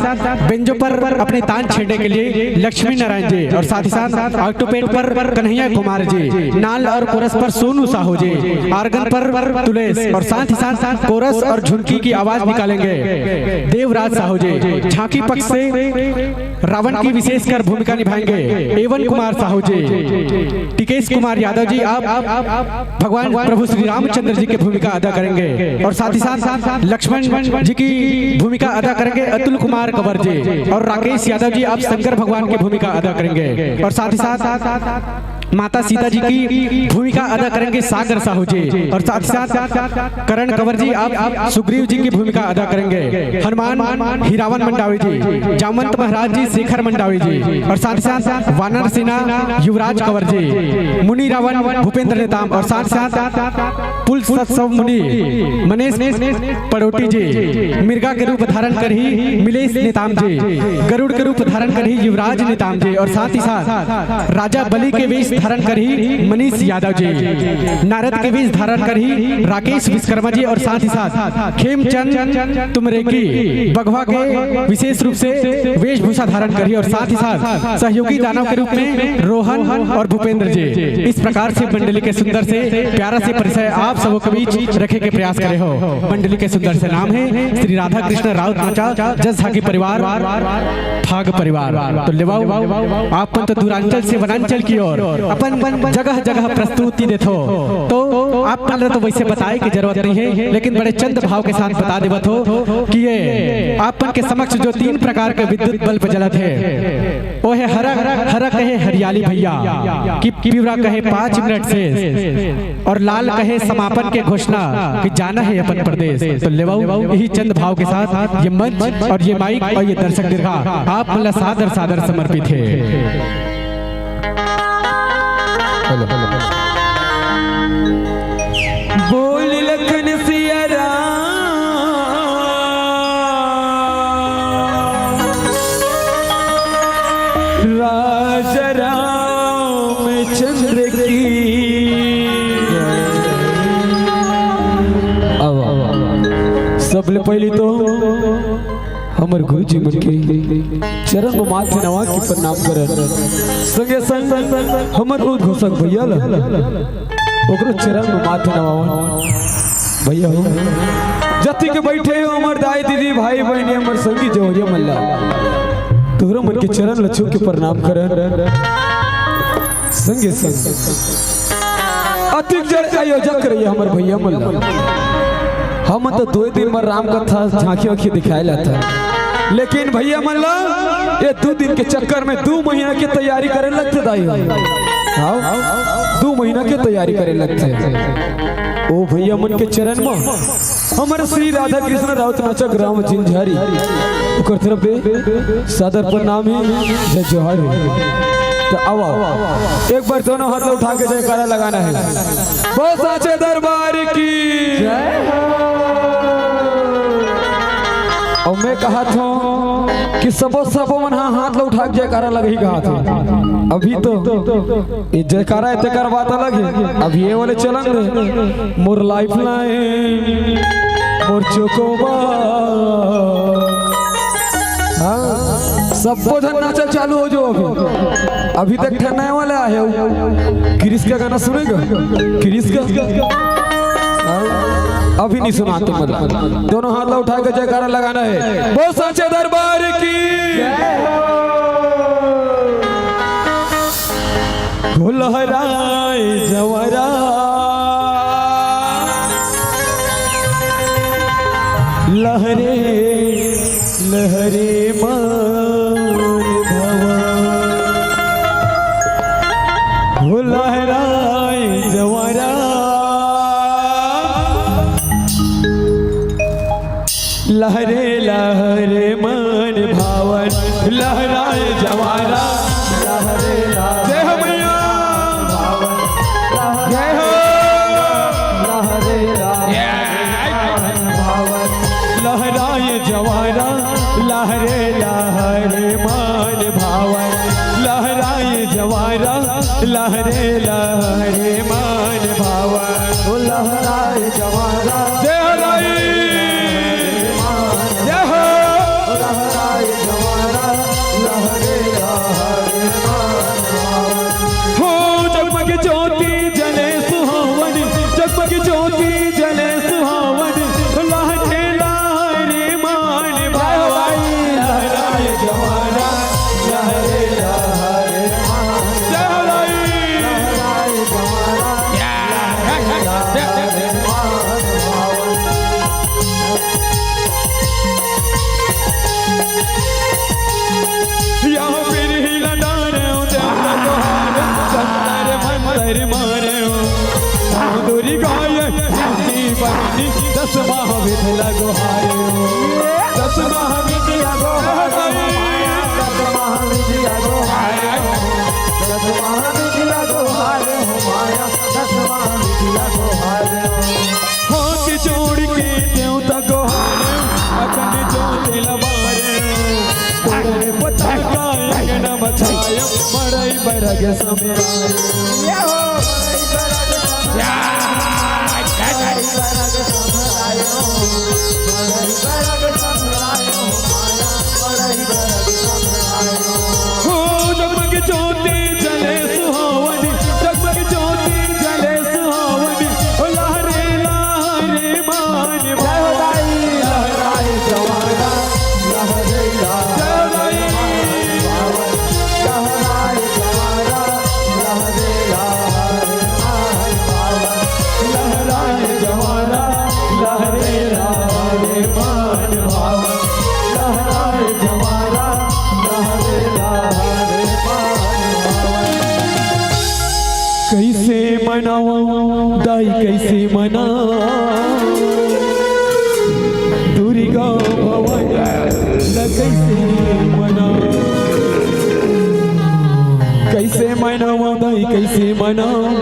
बेंजो पर अपने तान छेड़ने के लिए लक्ष्मी नारायण जी और साथ ही साथ ऑक्टोपेड पर कन्हैया कुमार जी, नाल और कोरस पर सोनू साहू जी, आर्गन पर तुलेश और साथ ही साथ कोरस और झुनकी की आवाज निकालेंगे देवराज साहू जी। झांकी पक्ष से रावण की विशेषकर भूमिका निभाएंगे एवन कुमार साहू जी। टिकेश कुमार यादव जी, आप भगवान प्रभु श्री रामचंद्र जी की भूमिका अदा करेंगे और साथ ही साथ लक्ष्मण जी की भूमिका अदा करेंगे अतुल कुमार कंवर जी और राकेश यादव जी, आप शंकर भगवान की भूमिका अदा करेंगे और साथ ही साथ माता सीता जी की भूमिका अदा करेंगे सागर साहू जी और साथ ही साथ करण कंवर जी, आप सुग्रीव जी की भूमिका अदा करेंगे। हनुमान हीरावन मंडावी जी, जामवंत महाराज जी शेखर मंडावी जी और साथ ही साथ वानर सेना युवराज कंवर जी, मुनि रावण भूपेंद्र नेताम और साथ ही साथ पुल सत्सव मुनि मनीष पड़ोटी जी, मिर्गा के रूप धारण करही मिलेश नेताम जी, गरुड़ के रूप धारण करही युवराज नेताम जी और साथ ही साथ राजा बलि के वेश धारण करही मनीष यादव जी, नारद के वेश धारण करही राकेश विश्वकर्मा जी और साथ ही साथ खेमचंद तुमरेकी बघवा के विशेष रूप से वेशभूषा धारण करही और साथ ही साथ सहयोगी दानव के रूप में रोहन और भूपेंद्र जी। इस प्रकार से मंडली के सुंदर से प्यारा से परिचय आप सबों के बीच रखे के प्रयास करे हो। मंडली के सुंदर से नाम है श्री राधा कृष्ण राउत नाचा जस झांकी परिवार फाग परिवार। तो ले बाबू, आप मन तो दूरांचल से वनांचल की ओर अपन जगह जगह प्रस्तुति देथो, तो आप मन ला तो वैसे बताए की जरूरत नहीं है, लेकिन बड़े चंद भाव के साथ बता देवत हो कि ये आप मन के समक्ष जो तीन प्रकार के विद्युत बल्ब जलत है, वो है हरा, हरा कहे हरियाली भैया, कि पीवरा कहे पाँच मिनट से और लाल कहे समापन के घोषणा कि जाना है अपन प्रदेश। तो ले बाबू, यही चंद भाव के साथ ये मंच और ये माइक और ये दर्शक दीर्घा आप मन ला सादर सादर समर्पित है। Hello, hello, hello. बोल लखन सिया राम, राजा रामचंद्र की। आओ, आओ, आओ। पहली तो हमर गुरुजी मन के चरण म माथे नवा के प्रणाम करन, संगे संग हमर उद्घोषक भैया ला ओकरो चरण म माथे नवावन। भैया हो, जति के बैठे हो, हमर दाई दीदी, भाई बहनी, हमर संगी जवरिया मन ला, तोहरो मन के चरण ल छू के प्रणाम करन। संगे संग अतिक जड़ आयोजक रहिए हमर भैया मन ला। हम तो दो दिन में राम कथा झांकी वांकी दिखाए ला था, लेकिन भैया मन ला ये दो दिन के चक्कर में दो महीना के तैयारी करे लगथे दाई हो। हाँ, दो महीना के तैयारी करे लगथे। ओ भैया मन के चरण में हमर श्री राधा कृष्ण राउत नाचा ग्राम जिंझारी, ओकर तरफ से सादर प्रणाम हे, जय जोहार हे। तो आओ, आओ, एक बार दोनों हाथ उठा के जयकारा लगाना है। बोल साचे दरबार की। और मैं कहा था कि सबो सबो मन हा हाथ ला उठा के जयकारा लगही कहा था। अभी तो ये जयकारा है, तेकर बात अलग है। अब ये वाले चलन दे, मोर लाइफ लाइन, मोर चोकोबा। हाँ, सबो झन नाचल चालू हो जाओ अभी। अभी तक ठहरने वाला है। क्रिस का गाना सुनेगा? क्रिस का? हाँ, अभी नहीं सुनाते मतलब। दोनों हाथ ला उठा के जयकारा लगाना है। बोल साचे दरबार की। हो लहराए जंवारा, लहरे लहरे मान भंवर। हो लहराए जंवारा, लहरे लहरे मान भंवर, लहराए जंवारा, लहरे लहरे जय हो मैया, जय हो। लहरे लहरे मान भंवर, लहराए जंवारा, लहरे लहरे मान भंवर, लहराए जंवारा, लहरे लहरे मान भंवर। ओ लहराए जंवारा। जय हो दाई। जय हो। लहराए जंवारा, लहरे लहरे मान भंवर। हो जगमग ज्योति जले सुहावनी, जगमग ज्योति जले सुहावनी, लहरे लहरे मान भंवर। लहराए जंवारा, लहरे लहरे मान भंवर। जय हो दाई। लहराए जंवारा, लहरे लहरे मान भंवर। यहाँ बिरही लडारे हो, जंगल बहारे, जंतर मंतर मारे हो। दुर्गा ये बहनी, दस माह विधि लगो हारे हो। दस माह विधि लगो हारे हो, माया। दस माह विधि लगो हारे हो। दस माह विधि लगो हारे हो, माया। दस माह विधि लगो हारे हो। हाथ जोड़ के देवता गोहारे, अखंड ज्योति लबारे। तोरे पताका अंगना मचायो, मड़ई बरग समरायो। हो जगमग ज्योति जले सुहावनी, जगमग ज्योति जले सुहावनी, ओ लहरे लहरे मान भंवर। लहराए जंवारा, लहरे लहरे मान भंवर। लहराए जंवारा, लहरे लहरे मान भंवर। लहराए जंवारा, लहरे लहरे मान भंवर। लहराए जंवारा, लहरे लहरे मान भंवर। कैसे मनावं दाई, कैसे मनावं दुर्गा भवानी ला, कैसे मनावं? कैसे मनावं दाई, कैसे मनावं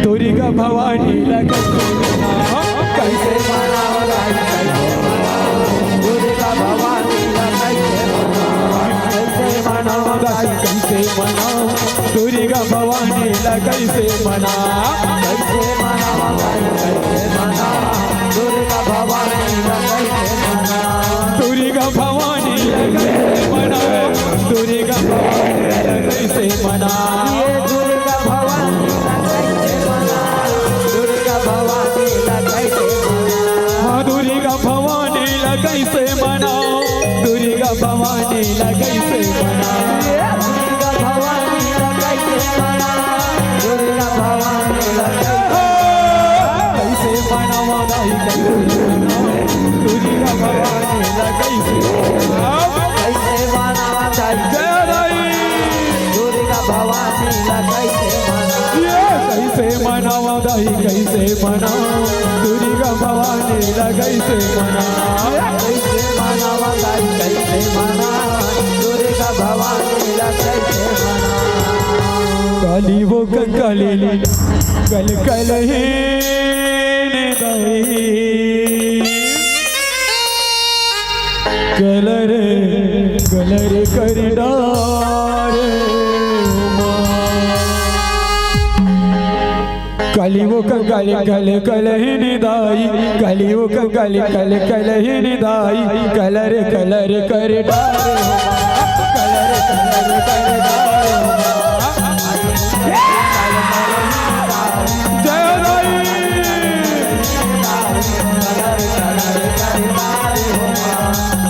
दुर्गा भवानी ला, कैसे मनावं? कैसे मनावं दाई, कैसे मनावं दुर्गा भवानी ला, कैसे मनावं? कैसे मनावं दाई, कैसे मनावं दुर्गा भवानी ला, कैसे मनावं? कैसे मनावं दाई, कैसे मनावं दुर्गा भवानी ला, कैसे मनावं? दुर्गा भवानी ला कइसे मनाओ, दुर्गा भवानी ला कइसे मनाओ। ये दुर्गा भवानी ला कइसे मनाओ, दुर्गा भवानी ला कइसे मनाओ। हाँ, दुर्गा भवानी ला कइसे मनाओ, दुर्गा भवानी ला कइसे मनाओ। ये दुर्गा भवानी ला कइसे मनाओ, दुर्गा भवानी ला कइसे मनाओ। कइसे मनाओ दाई, कइसे मनाओ, दुर्गा भवानी ला कइसे मनाओ। कइसे मनाओ दाई, जय दाई। दुर्गा भवानी ला कइसे मनाओ। ये कइसे मनाओ दाई, कइसे मनाओ, दुर्गा भवानी ला कइसे मनाओ। कइसे मनाओ दाई, कइसे मनाओ, दुर्गा भवानी ला कइसे मनाओ। काली वो कंकाली कल कल हे ने दाई। कलर कलर कर डारे हो माँ। काली वो कंकाली कल कल हे ने दाई, काली वो कंकाली कल कल हे ने दाई। कलर कलर कर डारे हो माँ, कलर कलर कर डारे हो माँ। जय हो दाई।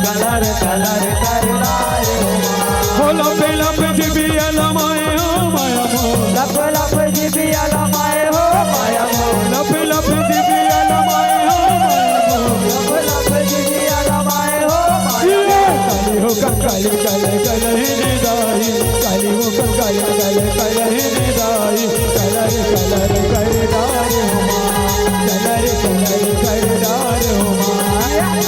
कलर कलर कर डारे हो माँ। हो लपे लपे जिबिया लमाए हो माया मोर। लप लप जिबिया लमाए हो माया मोर। लप लप जिबिया लमाए हो माया मोर। लप लप जिबिया लमाए हो माया मोर। काली हो कंकाली कल कल हे ने दाई। काली हो कंकाली कल कल हे ने दाई। कलर कलर कर डारे हो माँ, कलर कलर कर डारे हो माँ।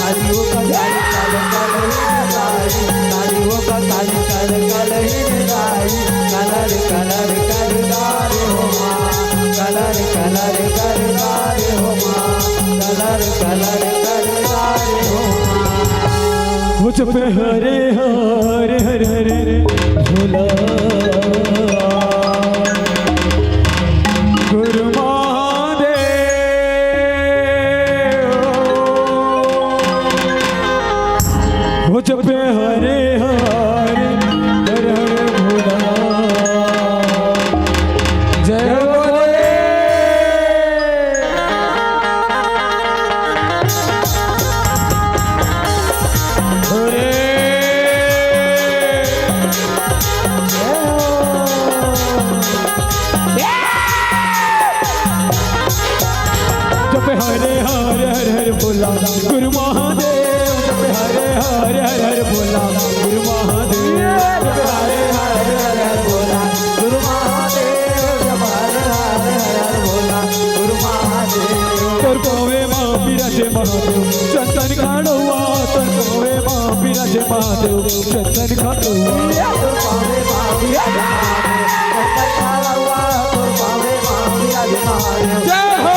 काली हो कंकाली कल कल हे ने दाई, काली हो कंकाली कल कल हे ने दाई। कलर कलर कर डारे हो माँ, कलर कलर कर डारे हो माँ, कलर कलर कर डारे हो माँ। हो जपे हरे हरे हरे हरे भोला गुरु महादेव। हो जपे हरे हरे हरे हरे भोला। जय बोले। अरे। जप हरे हरे हरे हरे भोला गुरु महादेव। जप हरे हरे हरे हरे भोला गुरु महादेव। जप हरे हरे हरे हरे भोला गुरु महादेव। जप हरे हरे हरे हरे भोला गुरु महादेव। तोर पावे माँ बिराजे महादेव चंदन खाड़ुआ। तोर पावे माँ बिराजे महादेव चंदन खाड़ुआ। तोर पावे माँ बिराजे महादेव चंदन खाड़ुआ। तोर पावे माँ बिराजे महादेव। जय हो।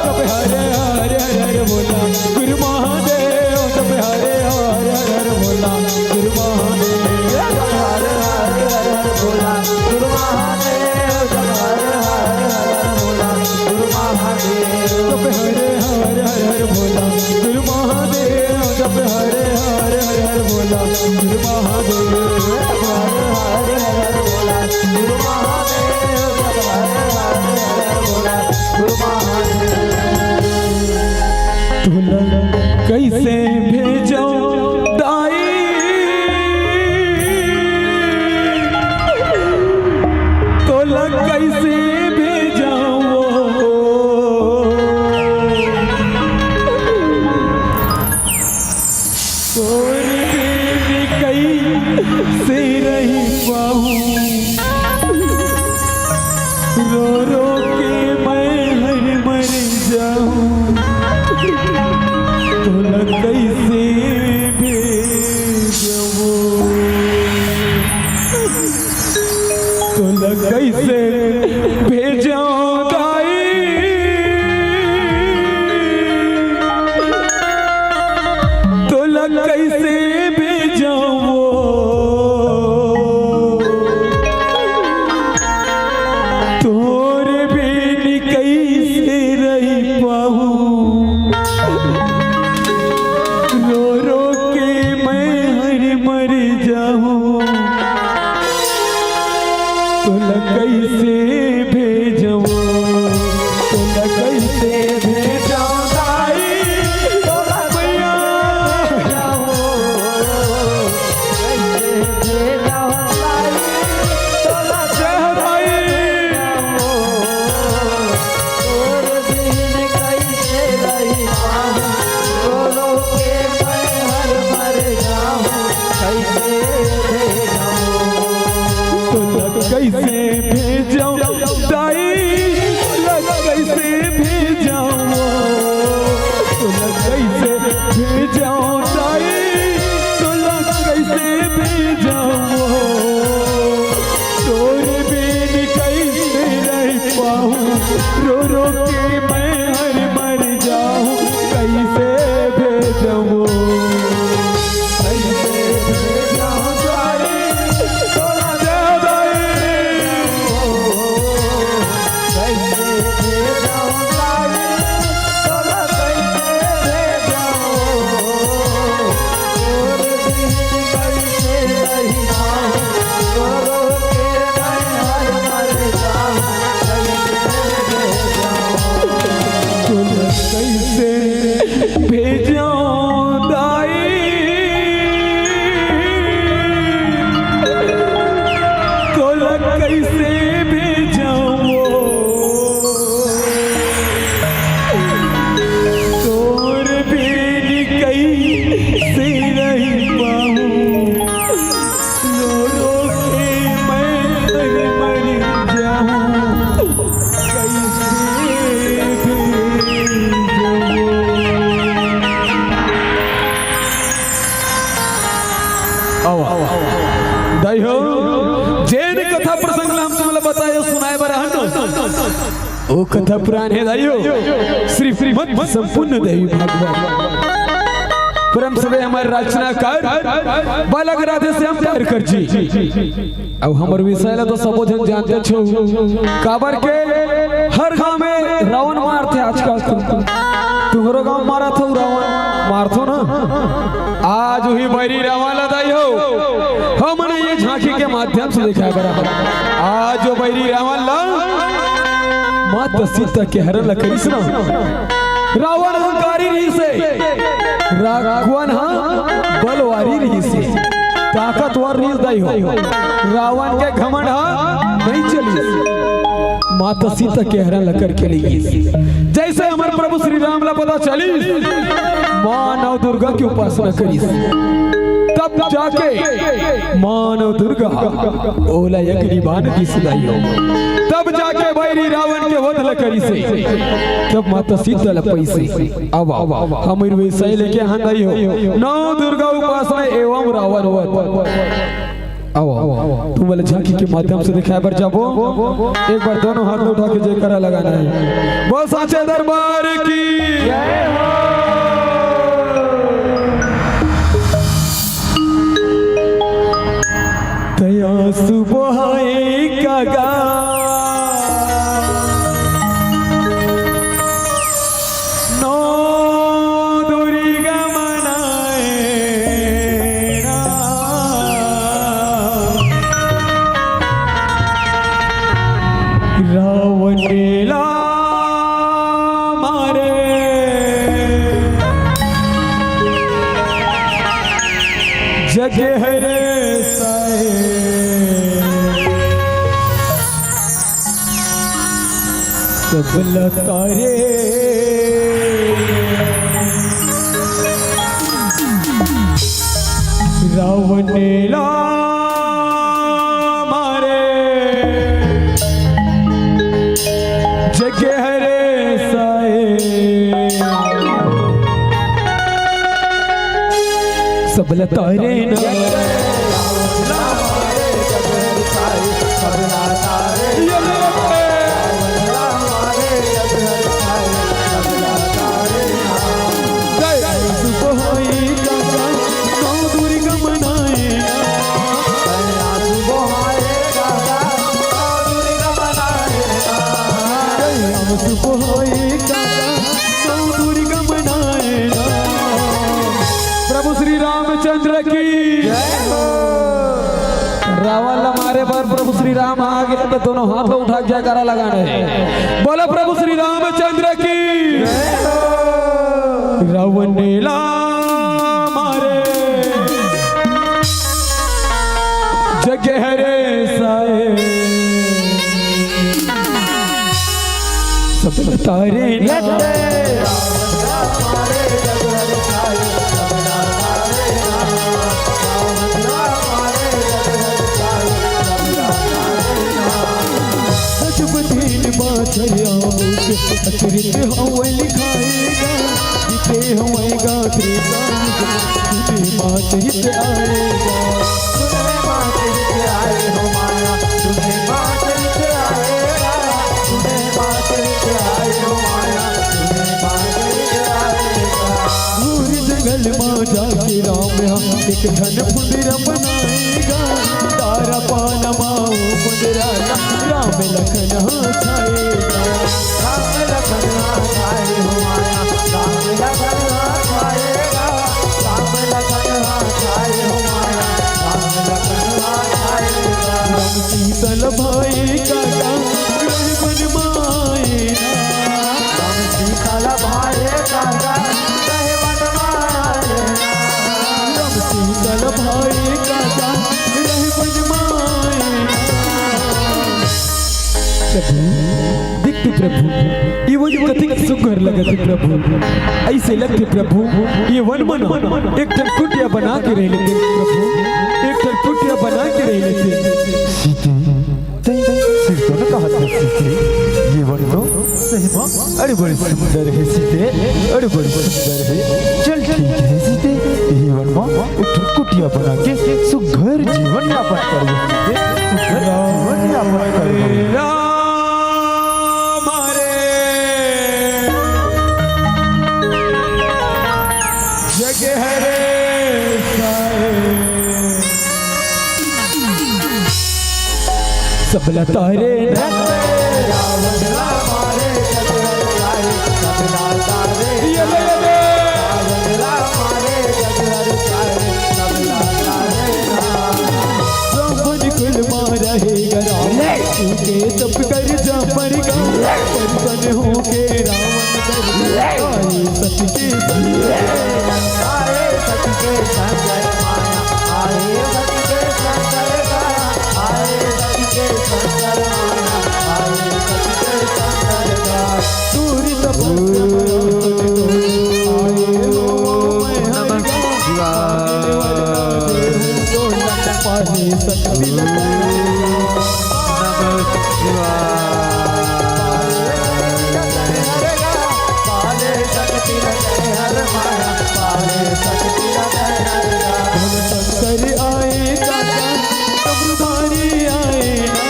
जप हरे हरे हरे हरे भोला गुरु महादेव। जप हरे हरे हरे हरे भोला गुरु महादेव। जप हरे हरे हरे हरे भोला गुरु महादेव। जप हरे हरे हरे हरे भोला गुरु महादेव। जप हरे हरे हरे हरे भोला गुरु महादेव। जप हरे हरे हरे हरे भोला गुरु महादेव। जप हरे हरे हरे हरे भोला गुरु महादेव। जप हरे हरे हरे हरे भोला गुरु महादेव। तोला कइसे भेजो दाई, तोला कइसे भेजो। तोर बिन कइसे रहि पाहूँ, रो रो के मैं हर मर जाहूँ। तोला कइसे भेजवो, तोला कइसे भेजवो दाई, तोला कइसे भेजवो। तोर बिन कइसे रहि पाहूँ, रो रो कइसे भेजवं, तोला कइसे भेजवं दाई, तोला मैया। कइसे भेजवं दाई, तोला जय हो दाई। तोर बिन कइसे रहि पाहूँ, रो रो के मैं हर मर जाहूँ, कइसे भेजवं। तोला कइसे भेजवं दाई, तोला कइसे भेजवं, तोला कइसे भेजवं दाई, तोला कइसे भेजवं। तोर बिन कइसे रहि पाहूँ, रो रो के मैं हर मर जाहूँ, कइसे भेजवं, कइसे भेजवं दाई, तोला जय दाई। कइसे भेजवं दाई, तोला कइसे भेजवं। तोर बिन कइसे रहि पाहूँ, रो रो के मैं हर मर जाहूँ, कइसे भेजवं। तोला कइसे भेजवं दाई, तोला कइसे भेजवं। तोर बिन कइसे रहि पाहूँ, रो रो के मैं मर, मर जाहूँ, कइसे भेजवं। आओ, आओ, दाई हो, जेन कथा प्रसंग ला हम तुमला बताए, सुनाए बर आहन, ओ कथा पुरान हे दाई हो, श्री श्रीमद संपूर्ण देवी भागवत। परम सदय हमर रचनाकार बालक राधेश्याम पारकर जी। अउ हमर विषय ला तो सबो झन जानते छो, काबर के हर गांव में रावण मारथे आजकल। तुहरो गांव मारत हो रावण, मारथो ना। आज उही बैरी रावण ला दाई हो, हमन ये झांकी के माध्यम से दिखाए बर आए। आज जो बैरी रावण ला माता सीता के हरण ला करिस ना, रावण अहंकारी रहिस हे, रावण हा बलवारी रहिस हे, ताकतवर रहिस दाई हो। रावण के घमंड हा नहीं चलिस, माता सीता के हरण ला करके ले गिस। जैसे हमर प्रभु श्री राम ला पता चलिस, माँ नव दुर्गा के उपासना करिस, तब जाके माँ नव दुर्गा ओला अग्नि बाण दिस दाई हो। तब जाके बैरी रावण के वध ल करिस हे, तब माता सीता ल पाइस हे। अब, अब, अब हमर विषय लेके आहन दाई हो, नौ दुर्गा उपासना एवं रावण वध। अब, अब तुम वाले झांकी के माध्यम से दिखाए बर जाबो। एक बार दोनों हाथ उठा के जयकारा लगाना हे। बोल सांचे दरबार की जय हो। तया सुबह कागा नौ दुर्गा मनाए ना। रावण ला मारे जग हरे साए। सब लतारे रावण ला मारे जग हरे साए। सब लतारे ना प्रभु श्री रामचंद्र की जय हो। रावण ला मारे बर प्रभु श्री राम आगे तो दोनों हाथ ला उठा के जयकारा लगाना हे। बोलो प्रभु श्री रामचंद्र की। रावण ने ला मारे जग हरे साए। सब तारे ना। जब दिन बाछर आवे, अचरित हवय लिखाएगा, जीते हवय गा त्रेता युग, तुझे माचरित आएगा। तुझे माचरित आए हो माया, तुझे माचरित आएगा, तुझे माचरित आए हो माया, तुझे माचरित आएगा। घोर जंगल मा जाके राम हा एक ठन फुंदरा बनाएगा। तारा पान मा ओ फुंदरा ला राम लखन हा छाएगा। राम लखन हा छाए हो माया, राम लखन हा छाएगा। राम लखन हा छाए हो माया, राम लखन हा छाएगा। राम सीता ला भाए काका रहे वन माए ना। राम सीता ला भाए काका रहे वन माए ना। राम सीता ला भाए काका रहे वन माए ना। प्रभु, देख तो प्रभु, ये वन कतिक सुघर लगत हे प्रभु। अइसे लगथे प्रभु, ये वन मा ना एक ठन कुटिया बना के रह लेते प्रभु, एक ठन कुटिया बना के रह लेते। सीते, तैं सिरतोन कहत हस सीते, ये वन तो सही मा अरे बड़ी सुंदर हे सीते, अरे बड़ी सुंदर हे। चल ठीक हे सीते, ये वन मा एक ठन कुटिया बना के सुघर जीवन यापन करबो सीते, सुघर जीवन यापन करबो। राम हरे जग हरे साए। सबला तारे ना। ये ले, ये ले। रावण कुल मा रहेगा रावण, के तप कर जा मर गा, प्रसन्न होके रावण कर जा, आए सत के संग। आए सत के संग माया, आए सत के संग का, आए सत के संग माया, आए सत के संग का। सूरी तपस्या में आए हो मैं नमः शिवाय। पाले शक्ति नमः शिवाय। शंकर आए काका, डमरू भारी आए ना।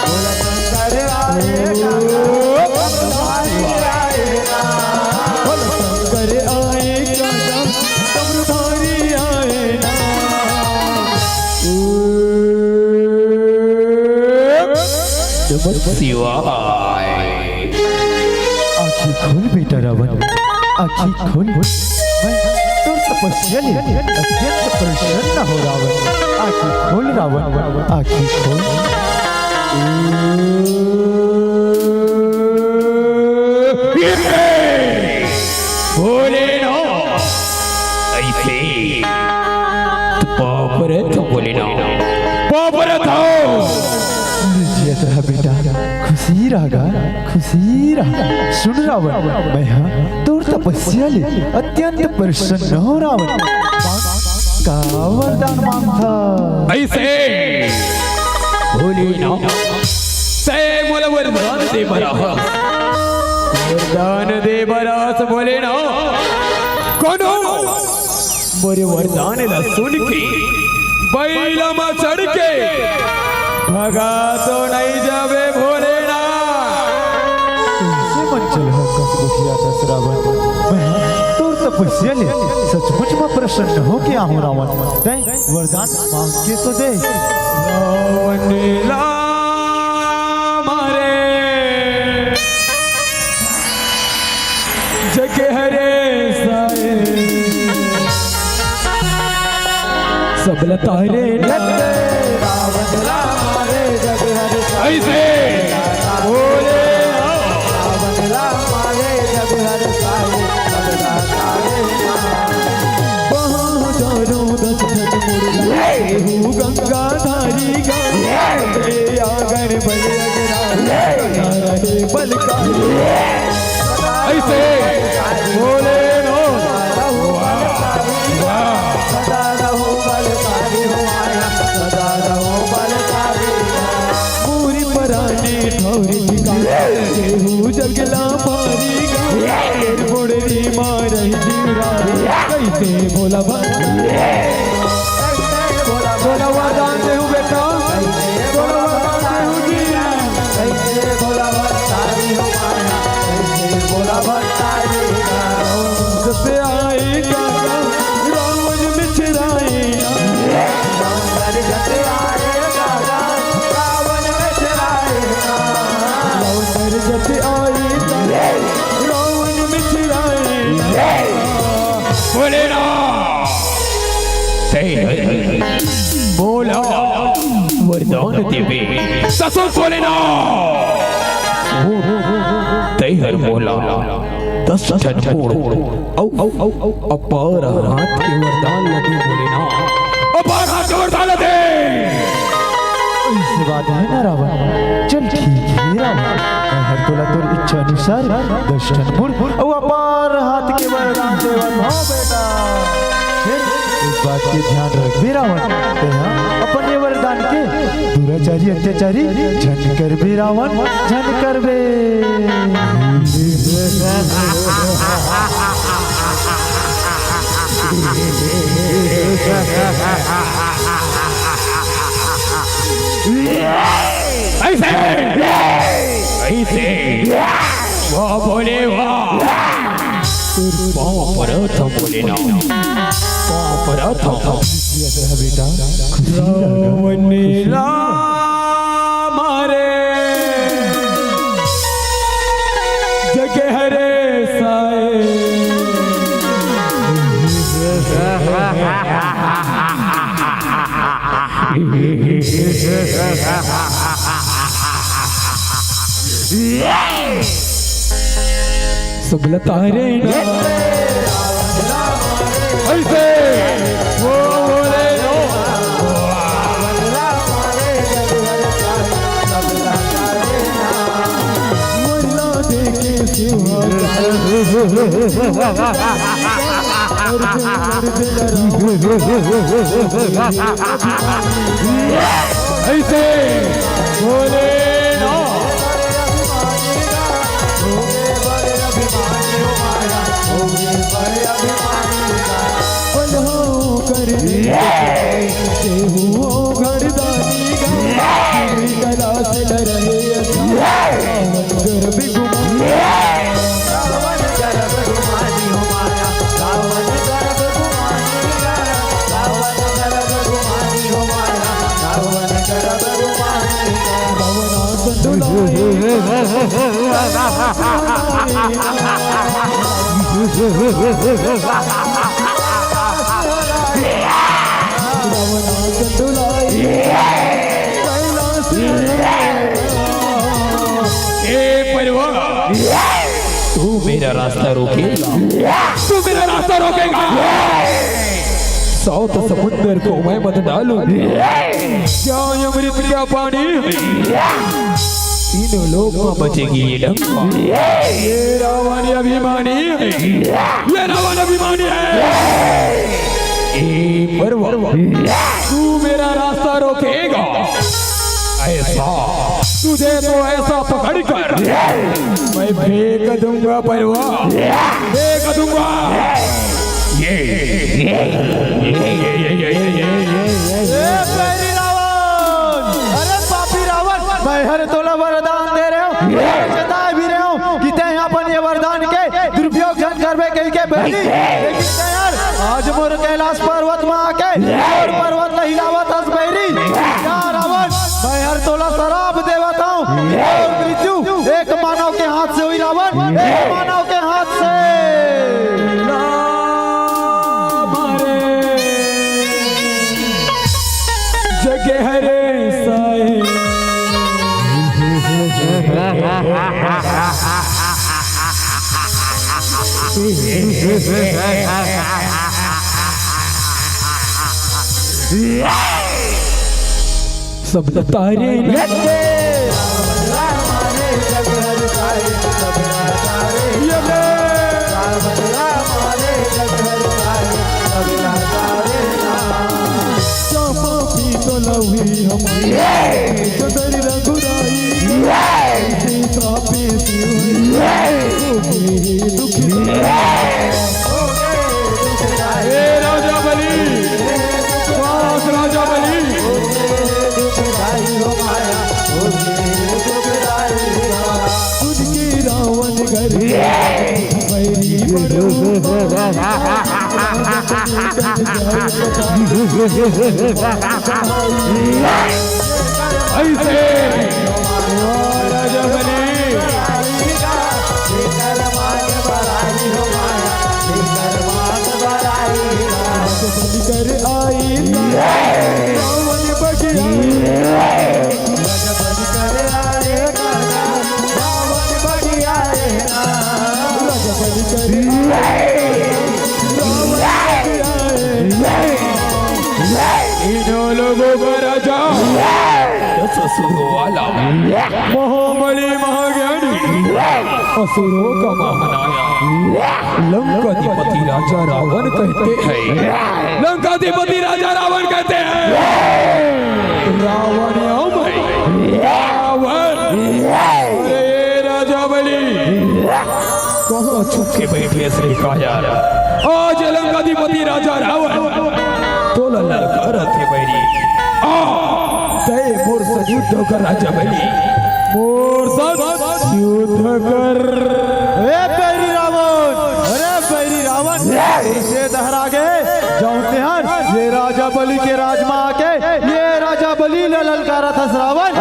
भोला शंकर आए काका, डमरू भारी आए ना। भोला शंकर आए काका, डमरू भारी आए ना। नमः शिवाय। आँखी खोल बेटा रावण, आँखी खोल। मैं तोर तपस्या ले अत्यंत प्रसन्न हो रावण। आँखी खोल रावण, आँखी खोल। भोलेनाथ, अइसे पाँव परत हँव भोलेनाथ, पाँव परत हँव। जियत रह बेटा, खुशी रह गा, खुशी रह। सुन रावण, मैं हा तोर तपस्या ले अत्यंत प्रसन्न हँव रावण। का वरदान मांगथस? अइसे भोलेनाथ, तैं मोला वरदान दे बर आहस। वरदान दे बर आहस भोलेनाथ। कोनो मोर वरदान ला सुन के, बइला म चढ़ के भगा तो नइ जाबे भोलेनाथ। कइसे मन चलहा कस गोठियाथस रावण। मैं तोर तपस्या ले सचमुच म प्रसन्न होके आहूँ रावण। तैं वरदान मांग के तो दे। रावण ला मारे जग हरे साए। सबला तारे ना। रावण ला मारे जग रहे बलकारी। ऐसे बोले नो। वाह, वाह। पूरी परानी ठौरी ठिकाना, केहू जगला मारी गा, तेर बोड़री मारही जीरा, कैसे बोला बा? बोला वरदान देहू बेटा, बोला वरदान देहू जी। जब आए गागा रावण मिछराए, रावण जब आए गागा रावण मिछराए। बोले ना। तै बोला वरदान देवे। ससुर बोले ना। तै हर बोला दस ठन गोड़। औ, औ, औ, औ, अपार हाथ के वरदान लगे बोले ना। अपार हाथ के वरदान लगे। ऐसी बात है ना रावण, चल ठीक है रावण, मैं हर तोला तोर इच्छा अनुसार दस ठन मुड़ अउ अपार हाथ के वरदान देवत हौं बेटा। फिर एक बात के ध्यान रखबे रावण, तेहा अपन ये वरदान के दुराचारी अत्याचारी झन करबे रावण, झन करबे। ऐसे, ऐसे, वाह भोले वाह। तोर पाँव परत हौं भोलेनाथ, पाँव परत हौं। बेटा, खुशी लगा। रावण ला मारे जग हरे साए। सब लतारे ना। ऐसे। वो बोले नो। मोरला देखे सिंह। ऐसे बोले ना। ए परवा, तू मेरा रास्ता रोकेगा, तू मेरा रास्ता रोकेगा। सात समुंदर को मैं मत डालूं। क्या अमृत क्या पानी? तीनों लोक में बचेगी ये डंका। ये रावण अभिमानी है, ये रावण अभिमानी है। ए परवा, तू मेरा रास्ता रोकेगा, ऐसा तुझे तो ऐसा पकड़ कर मैं फेंक दूंगा परवा, फेंक दूंगा। ये, ये, ये, ए बैरी रावण, अरे पापी रावण, मैं हर तोला वरदान दे रहे हूँ, चेता भी रहे हूँ कि तैं अपन ये वरदान के दुरुपयोग झन करबे कहिके बैरी, लेकिन तैं हर आज मोर कैलाश पर्वत में आके मोर पर्वत ला हिलावत हस बैरी। या रावण, मैं हर तोला सराप देवत हौं। और मृत्यु एक मानव के हाथ से हुई रावण, एक मानव के हाथ से। जग हरे साए। सब तारे। ऐसे। इन्हों लोगों का राजा ससुर वाला महाबली महाज्ञानी असुरों का महानायक लंकाधिपति राजा रावण कहते हैं। लंकाधिपति राजा रावण कहते हैं, रावण आओ मैं, रावण। अरे राजा बलि, कहाँ छुप के बैठे से कहा यार? आज लंकाधिपति राजा रावण तोला ललकारत हे बैरी। आ, तय मोर से युद्ध कर राजा बलि, मोर से युद्ध कर। ए बैरी रावण, अरे बैरी रावण, से दहरा गे जौन तेहर ये राजा बलि के राज मा आके ये राजा बलि ला ललकारत हस रावण।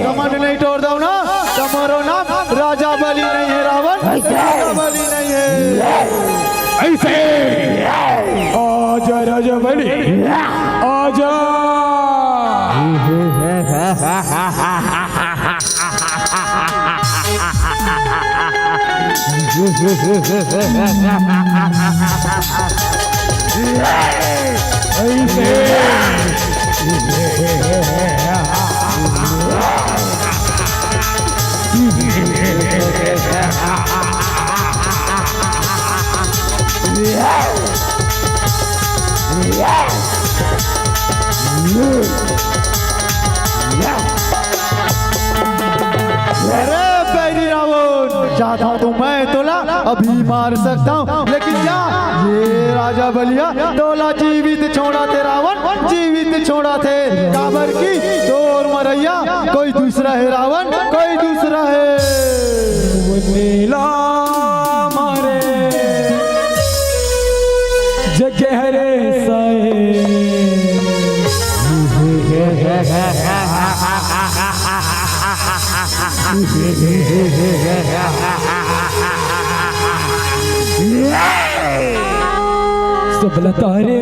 घमंड नहीं टोर दव ना, तमरो नाम राजा बलि नहीं है रावण, राजा बलि नहीं है। ऐसे आजा राजा बलि, आजा। अरे बैरी रावण, चाहता हूँ तो मैं तोला अभी मार सकता हूँ, लेकिन जा, ये राजा बलिया तोला जीवित छोड़ा थे रावण, जीवित छोड़ा थे। काबर की तोर मरैया कोई दूसरा है रावण, कोई दूसरा है। नीला मारे जगह रे साए। सब लतारे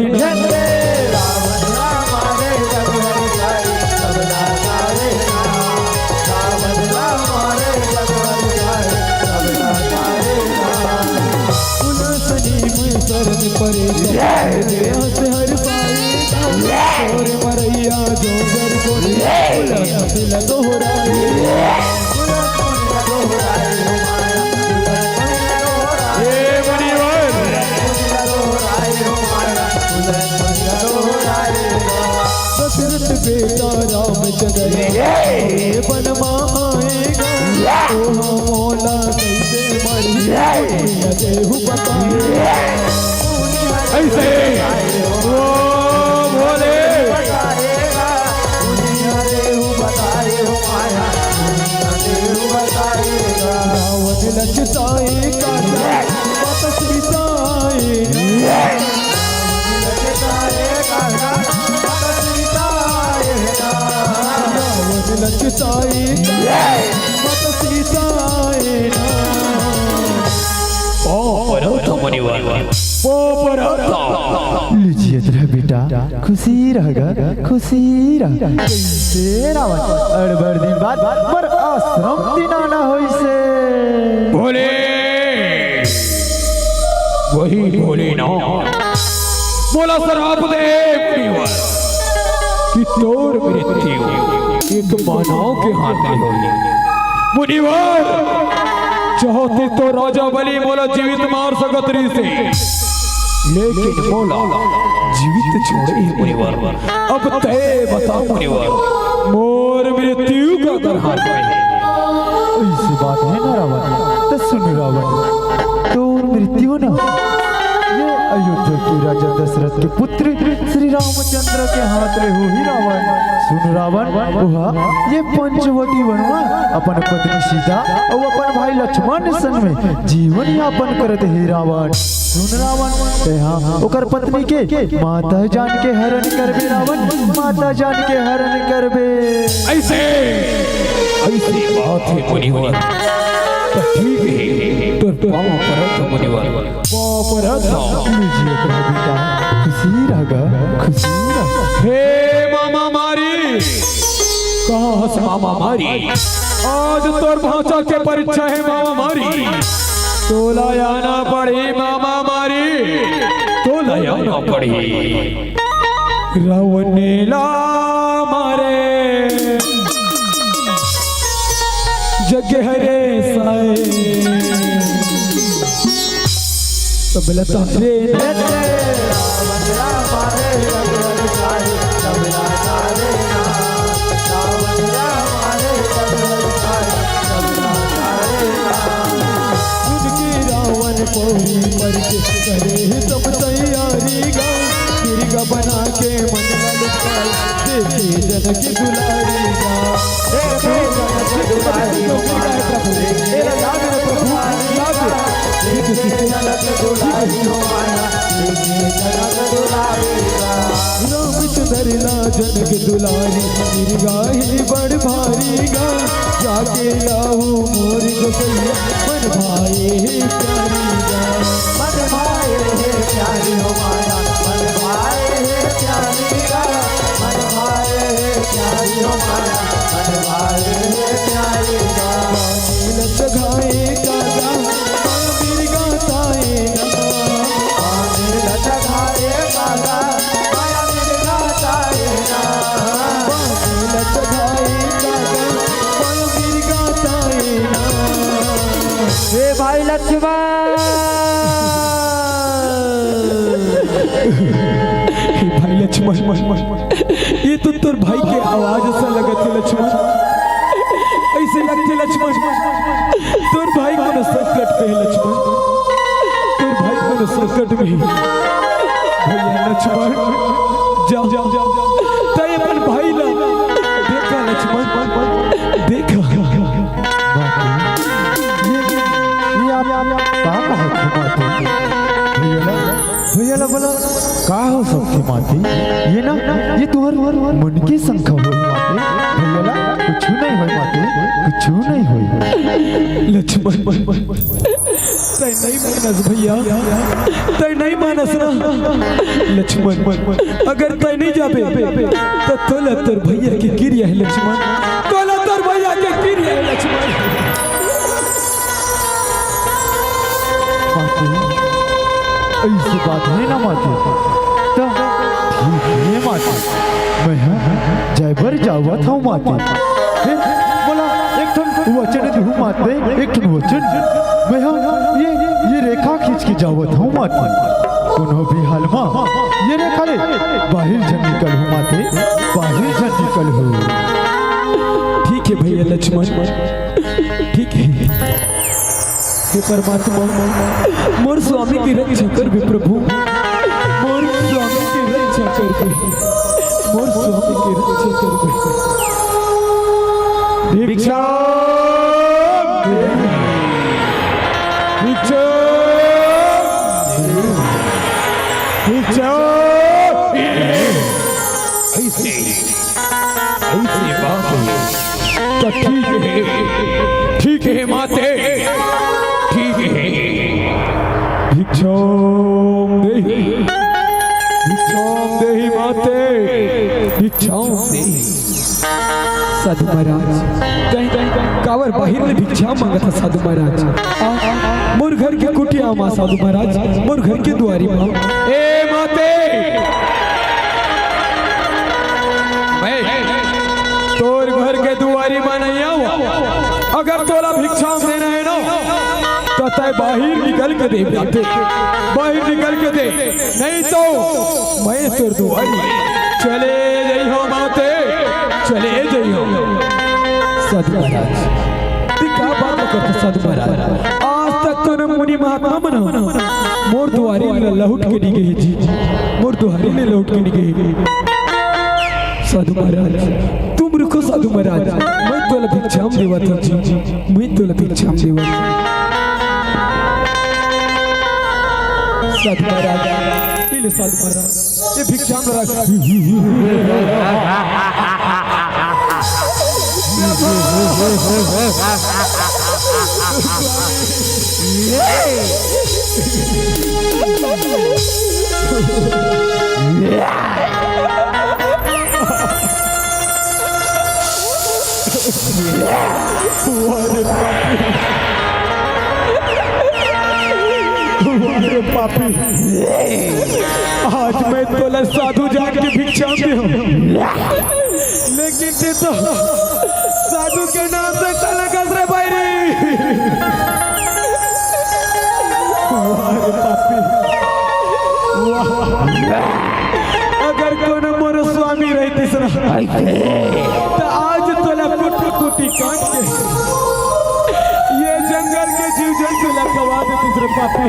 दशरथ बेटा रामचंद्र बन मा आएगा, ओ मोला कैसे मरी, देहु बताएगा। ऐसे ओ भोले। रावण लचताए का बात सीता आए ना। रावण लचताए का बात सीता आए ना। पाँव परत मुनिवर, पाँव परत। लीजिए रह बेटा, खुशी रह गा, खुशी रह। कैसे रावण, अड़बड़ दिन बाद मोर आश्रम तिनाना होइसे। भोले, वही भोलेनाथ मोला श्राप दे मुनिवर कि तोर मृत्यु एक मानव के हाथ में होही। मुनिवर, चाहते तो राजा बलि मोला जीवित मार सकत रहिसे, लेकिन मोला जीवित छोड़े हे मुनिवर। अब तय बता मुनिवर, मोर मृत्यु काकर हाथ में हे? ऐसी बात है ना रावण, तो सुन रावण, तोर मृत्यु ना ये अयोध्या के राजा दशरथ के पुत्र श्री रामचंद्र के हाथ ले होही रावण। सुन रावण, ओहा ये पंचवटी वन म अपन पत्नी सीता अउ अपन भाई लक्ष्मण संग में जीवन यापन करत हे रावण। सुन रावण, तेहा ओकर पत्नी के माता जान के हरण करबे रावण, माता जान के हरण करबे। अइसे, अइसे बात हे मुनिवर। त ठीक हे, तोर पाँव परत हँव मुनिवर। पाँव परत हँव। लीजिए प्रभु का, खुशी रह गा, खुशी रह। हे मामा मारी, कहाँ हस मामा मारी? आज तोर भाँचा के परीक्षा हे मामा मारी। तोला आना पड़ही मामा मारी, तोला आना पड़ही। रावण ला मारे जग हरे साए। तबला तारे। सुन के रावण पौरी पर के करे हे सब तैयारी गा। मिर्गा बना के मन ललचाए, देखे जनक दुलारी गा। देखे जनक दुलारी गा। ए, लाज रे प्रभु, लाज। देखे जनक दुलारी हो माया, देखे जनक दुलारी गा। रामचंद्र ला जनक दुलारी, मिर्गा ही बड़ भारी गा। जाके लाहू मोर गोसैया, मन भाए हे प्यारी गा। मन भाए हे प्यारी हो माया, मन भाए हे प्यारी गा। मन भाए हे प्यारी हो माया, मन भाए हे प्यारी गा। पानी लचघाए कागा, माया मिर्गा ताए ना। पानी लचघाए कागा, माया मिर्गा ताए ना। पानी लचघाए कागा, माया मिर्गा ताए ना। हे भाई लक्ष्मण। हे भाई लक्ष्मण, ये तो तोर भाई के आवाज असन लगत हे लक्ष्मण। अइसे लगथे लक्ष्मण, तोर भाई कोनो संकट में हे लक्ष्मण, तोर भाई कोनो संकट में हे। भैया लक्ष्मण, जा, जा, जा, जा। तैं अपन भाई ला देखा लक्ष्मण, देखा। ये, ये आप, आप का कहत हो माते? भैया ला, भैया ला बोला, का हो सकथे माते? ये ना, ये तुँहर मन के शंका होय माते। भैया ला कुछु नहीं होय माते, कुछु नहीं होय। लक्ष्मण, तैं नहीं मानस भैया, तैं नहीं मानस ना। लक्ष्मण, अगर तैं नहीं जाबे, त तोला तोर भैया के किरिया हे लक्ष्मण, तोला तोर भैया के किरिया हे लक्ष्मण। माते, अइसे बात हे ना माते। त ठीक हे माते, मैं ह जाय बर जावत हँव माते। हे, मोला एक ठन वचन देहू माते, एक ठन वचन। मैं ह ये, ये रेखा खींच के जावत हँव माते। कोनो भी हाल म ये रेखा ले बाहिर झन निकलहू माते, बाहिर झन निकलहू। ठीक हे भैया लक्ष्मण, ठीक हे। हे परमात्मा, मोर स्वामी के रक्षा करबे प्रभु, मोर स्वामी के रक्षा करबे, मोर स्वामी के रक्षा करबे। भिक्षाम देहि, भिक्षाम देहि, भिक्षाम देहि। अइसे, अइसे बात हे। त ठीक हे, ठीक हे माते, ठीक हे। भिक्षाम देहि, भिक्षाम देहि माते, भिक्षाम देहि। साधु महाराज, तैं काबर बाहिर ले भिक्षा मांगत हस साधु महाराज? आ, मोर घर के कुटिया म साधु महाराज, मोर घर के दुआरी म। ए माते, मैं तोर घर के दुआरी म नहीं आऊं। अगर तोला भिक्षा देना हे ना, त तैं बाहिर निकल के दे माते, बाहिर निकल के दे। नहीं तो मैं तोर दुआरी चले जइहूं माते, चले जइहूं। साधु महाराज, तैं का बात करत हस साधु महाराज? आज तक कोनो मुनि महात्मा मन मोर दुआरी दुआरी ले लहुट के नइ गे हे जी, मोर दुआरी ले लहुट के नइ गे हे। साधु महाराज, तुम रुको साधु महाराज, मैं तोला भिक्षाम देवत हँव जी, मैं तोला भिक्षाम देवत हँव। साधु महाराज, ए ले साधु महाराज, ए भिक्षाम रख। अरे पापी, आज मैं तोला साधु जान के भिक्षाम देहूँ, लेकिन ते तो साधु के नाम से तलकस रे बैरी। वाह रे पापी, वाह। अगर कोनो मोर स्वामी रहतिस ना, त आज तोला कुटी कुटी काट के ए जंगल के जीव जंतु ला खवा देतिस रे पापी।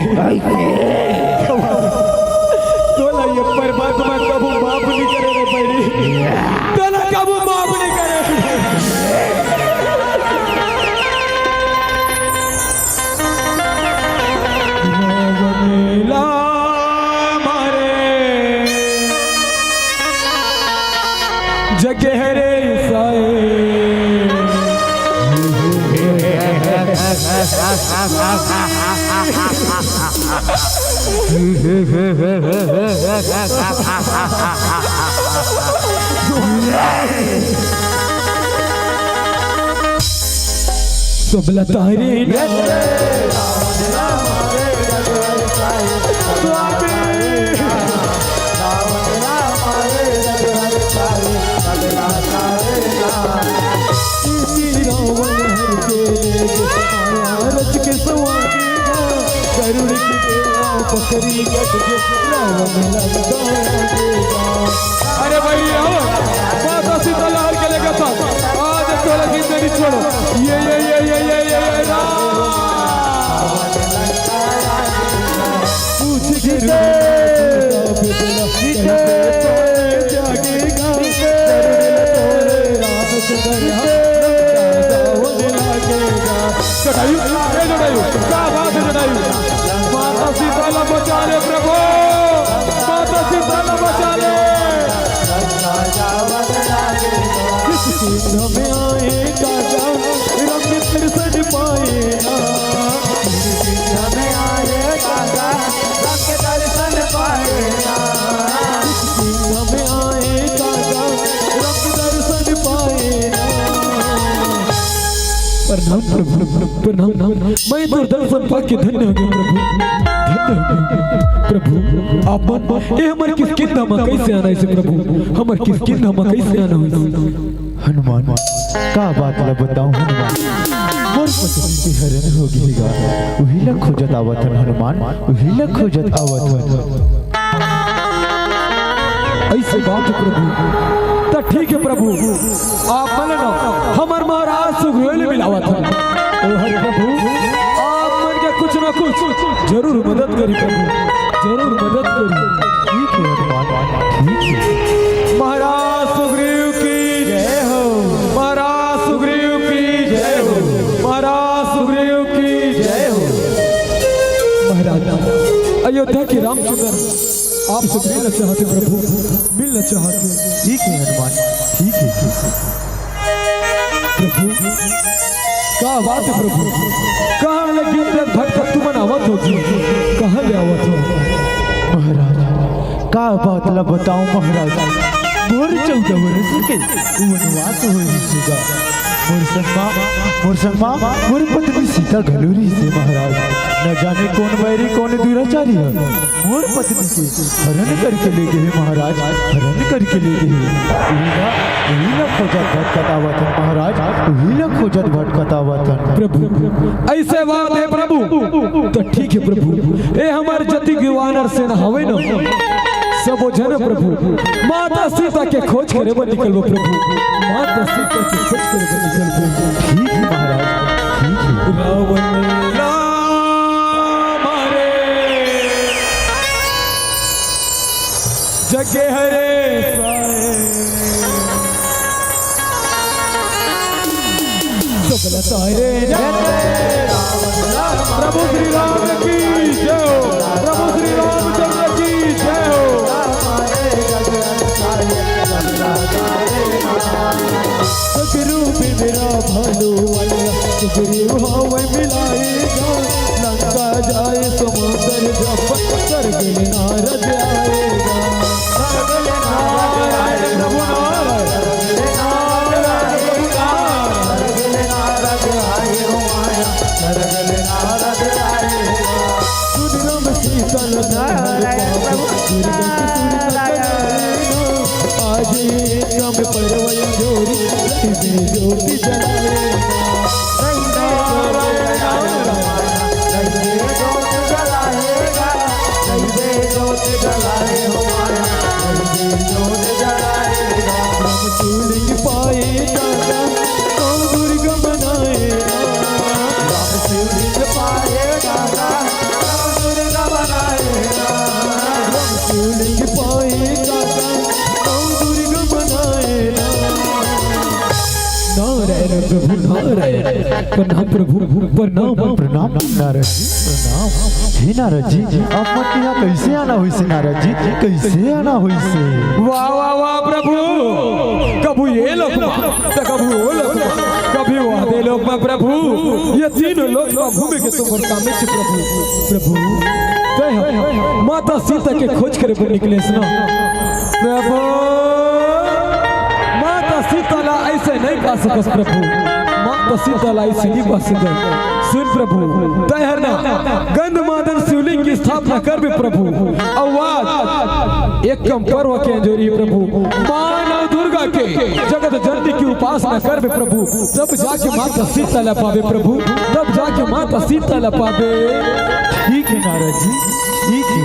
तोला ए परमात्मा कभू माफ नइ करे रे बैरी, तोला कभू माफ नइ करे। जगे हरे साए। सबला तारे ना। स्वामी। रावण हर के ले गए माया रच के सवारी ना, गरुड़ की डेरा पकड़ी गज के रावण लंका ले गया। अरे भाई, आओ, माता सीता ला हर के लेके था। आज तोला जिंदा नइ छोड़ों। ए, ए, ए, राम। पूछ के जीते, जीते, जीते। जटायु, ए जटायु, क्या बात है जटायु? माता सीता ला बचा ले प्रभु, माता सीता ला बचा ले। किस चिन्ह में आए काका, रंग दर्शन पाए ना। किस चिन्ह में आए काका, रंग दर्शन पाए ना। किस चिन्ह में आए काका, रंग दर्शन पाए ना। प्रणाम प्रभु, प्रणाम। मैं तोर दर्शन पाके धन्य हो गेंव प्रभु, धन्य हो गेंव। प्रभु, आप मन ए हमर किसकिंधा म कइसे आना हे प्रभु, हमर किसकिंधा म कइसे आना हे? हनुमान, का बात ला बतावंव हनुमान, मोर पत्नी के हरन हो गे हे गा, उही ला खोजत आवत हन हनुमान, उही ला खोजत आवत हन। अइसे बात हे प्रभु, त ठीक हे प्रभु, आप मन ला हमर महाराज सुग्रीव ले मिलावत हन। ओ हरि प्रभु, आप मन के कुछ ना कुछ जरूर मदद करही प्रभु, जरूर मदद करही। ठीक हे हनुमान, ठीक हे। महाराज सुग्रीव की जय हो, महाराज सुग्रीव की जय हो, महाराज सुग्रीव की जय हो। महाराज, अयोध्या के रामचंद्र आपसे मिलना चाहत हे प्रभु, मिलना चाहत हे। ठीक हे हनुमान, ठीक हे, ठीक हे। प्रभु, का बात हे प्रभु? कहाँ ले गिनत भटकत तुमन आवत हो जी? कहाँ ले आवत हो? महाराज, का बात ला बतावंव महाराज, मोर चौदह बरस के वनवास होइस हे गा। मोर संग मा, मोर संग मा, मोर पत्नी सीता घलो रहिस हे महाराज। न जाने कोन बैरी, कोन दुराचारी हे। मोर पत्नी के हरन करके ले गे हे महाराज, हरन करके ले गे हे। उही ला, उही ला खोजत भटकत आवत हन महाराज, उही ला खोजत भटकत आवत हन। प्रभु, अइसे बात हे प्रभु, त ठीक हे प्रभु, ए हमर जतिक वानर सेना हवे न, सबो झन प्रभु, माता सीता के खोज करे बर निकलबो प्रभु, माता सीता के खोज करे बर निकलबो। ठीक हे महाराज, ठीक हे। रावण ला मारे, प्रभु श्री राम की जय हो। प्रभु श्री रामचंद्र की जय हो। सगरू बिगड़ा भालू वाला, सुग्रीव हवै मिलाएगा। लंका जाए समुंदर जब, स्वर्ग में नारद आएगा। नारायण प्रभु नारायण। सुन राम सीता लखन हर पाप, दुर्गत सुरत कल्याण। आज एकम परवै अंजोरी, जय में ज्योति जलाए। नारायण नारायण। राम शिवलिंग पाए दादा, नौ दुर्गा मनाए। राम शिवलिंग पाए दादा, नौ दुर्गा मनाए। राम शिवलिंग पाए दादा, नौ दुर्गा मनाए। नारायण प्रभु नारायण। प्रणाम प्रभु, प्रणाम। प्रणाम नारद जी, प्रणाम। हे नारद जी, आप मन के यहाँ कैसे आना होइसे नारद जी, कैसे आना होइसे? वाह, वाह, वाह प्रभु, कभू ये लोक में, त कभू वो लोक में, कभी वो दे लोक में प्रभु, ये तीनों लोक में घूमे के तुम्हर काम में छे प्रभु। प्रभु, तय हो, माता सीता के खोज करे बर निकलेस ना। प्रभु, माता सीता ला ऐसे नहीं पा सकस प्रभु, माता सीता ला ऐसे नहीं पा सकस। सुन प्रभु, तय हर ना गंध मादन शिवलिंग की स्थापना करबे प्रभु। अउ आज एकम पर्व के अंजोरी प्रभु, माँ नौ दुर्गा के जगत जननी की उपासना करबे प्रभु, तब जाके माता सीता ला पाबे प्रभु, तब जाके माता सीता ला पाबे। ठीक है नारद जी, ठीक है।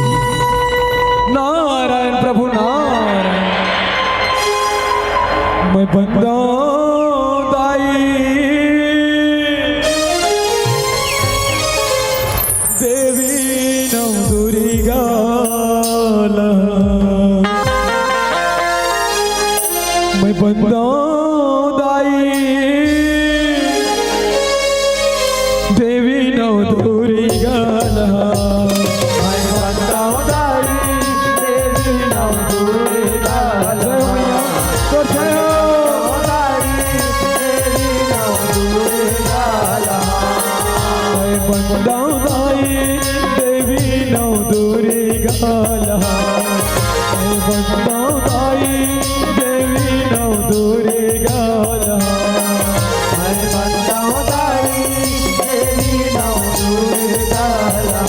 नारायण प्रभु नारायण। मैं बंदा दाई देवी नौ दुर्गा ला। मैं बंदा दाई देवी नौ दुर्गा ला। मैं बंदा दाई देवी नौ दुर्गा ला। तो जय हो। मैं बंदा दाई देवी नौ दुर्गा ला। मैं बंदा दाई देवी नौ दुर्गा ला। मैं बंदा दाई देवी नौ दुर्गा ला।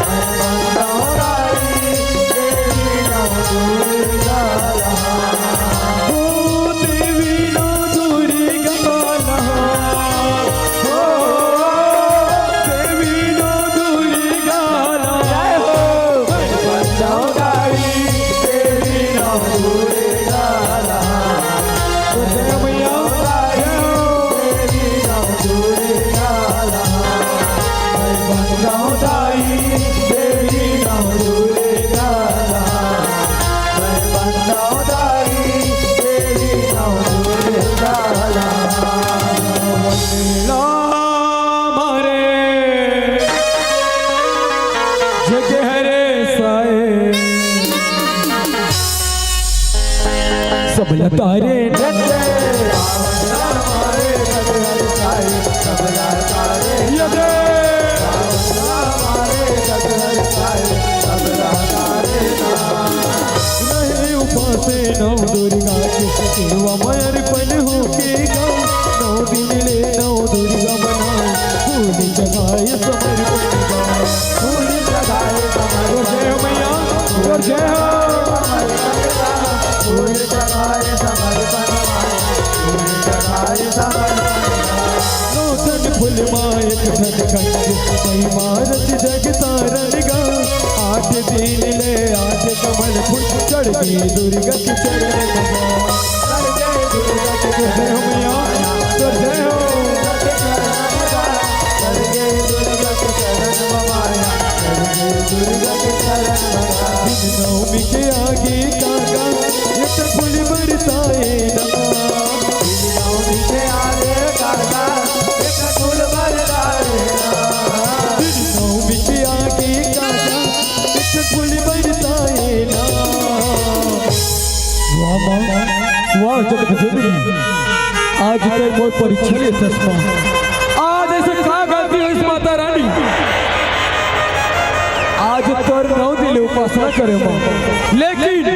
मैं बंदा दाई देवी नौ दुर्गा ला। ओ देवी नौ दुर्गा ला। ओ देवी नौ दुर्गा ला। जय हो। देवी नौ दुर्गा ला। जय मैया। जय हो। देवी नौ दुर्गा ला। मैं बंदा दाई देवी नौ दुर्गा ला। मैं बंदा दाई देवी नौ दुर्गा ला। ला मारे जग हरे साए सब लतारे नचे। ये दे। नहीं उपासे नौ दुर्गा के सेवा मयर पन हो के गा। नौ दिन ले नौ दुर्गा मनाए, फूल चढ़ाए समर्पण गा। फूल चढ़ाए समर्पण। जय हो मैया, जय हो। फूल चढ़ाए समर्पण माया, फूल चढ़ाए समर्पण। नौ ठन फूल मा एक ठन कंठ, महिमा रच जग तारन गा। आठ दिन ले आठ कमल फूल, चढ़ गई दुर्गा के चरण मा। चढ़ गई दुर्गा के चरण मा। जय हो मैया, जय हो। चढ़ गई दुर्गा के चरण मा माया, चढ़ गई दुर्गा के चरण मा। दिन नवमी के आगे काका, एक फूल बरसाए ना। दिन नवमी के आगे काका, एक फूल बरसाए ना। जगत जननी, आज तैं मोर परीक्षा लेथस माँ। आज अइसे का गलती होइस माता रानी? आज तोर नौ दिन उपासना करे माँ, लेकिन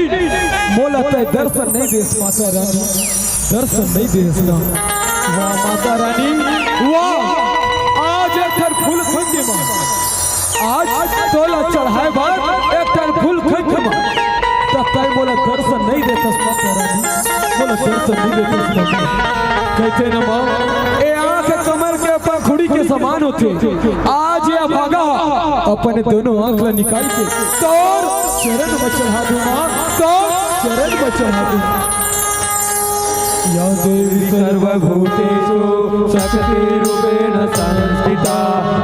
मोला तैं दर्शन नइ देस माता रानी, दर्शन नइ देस ना। वाह माता रानी, वाह। आज एक ठन फूल खंड माँ, आज तोला चढ़ाए बर एक ठन फूल खंड माँ, त तैं मोला दर्शन नइ देथस माता रानी, मोला दर्शन नइ देथस माता। कहिथे न माँ, ए आँख कमर के पंखुड़ी के समान होथे। आज ए अभागा अपन दोनों आँख ला निकाल के तोर चरण म चढ़ा दूँ माँ, तोर चरण म चढ़ा दूँ। या देवी सर्वभूतेषु शक्तिरूपेण संस्थिता।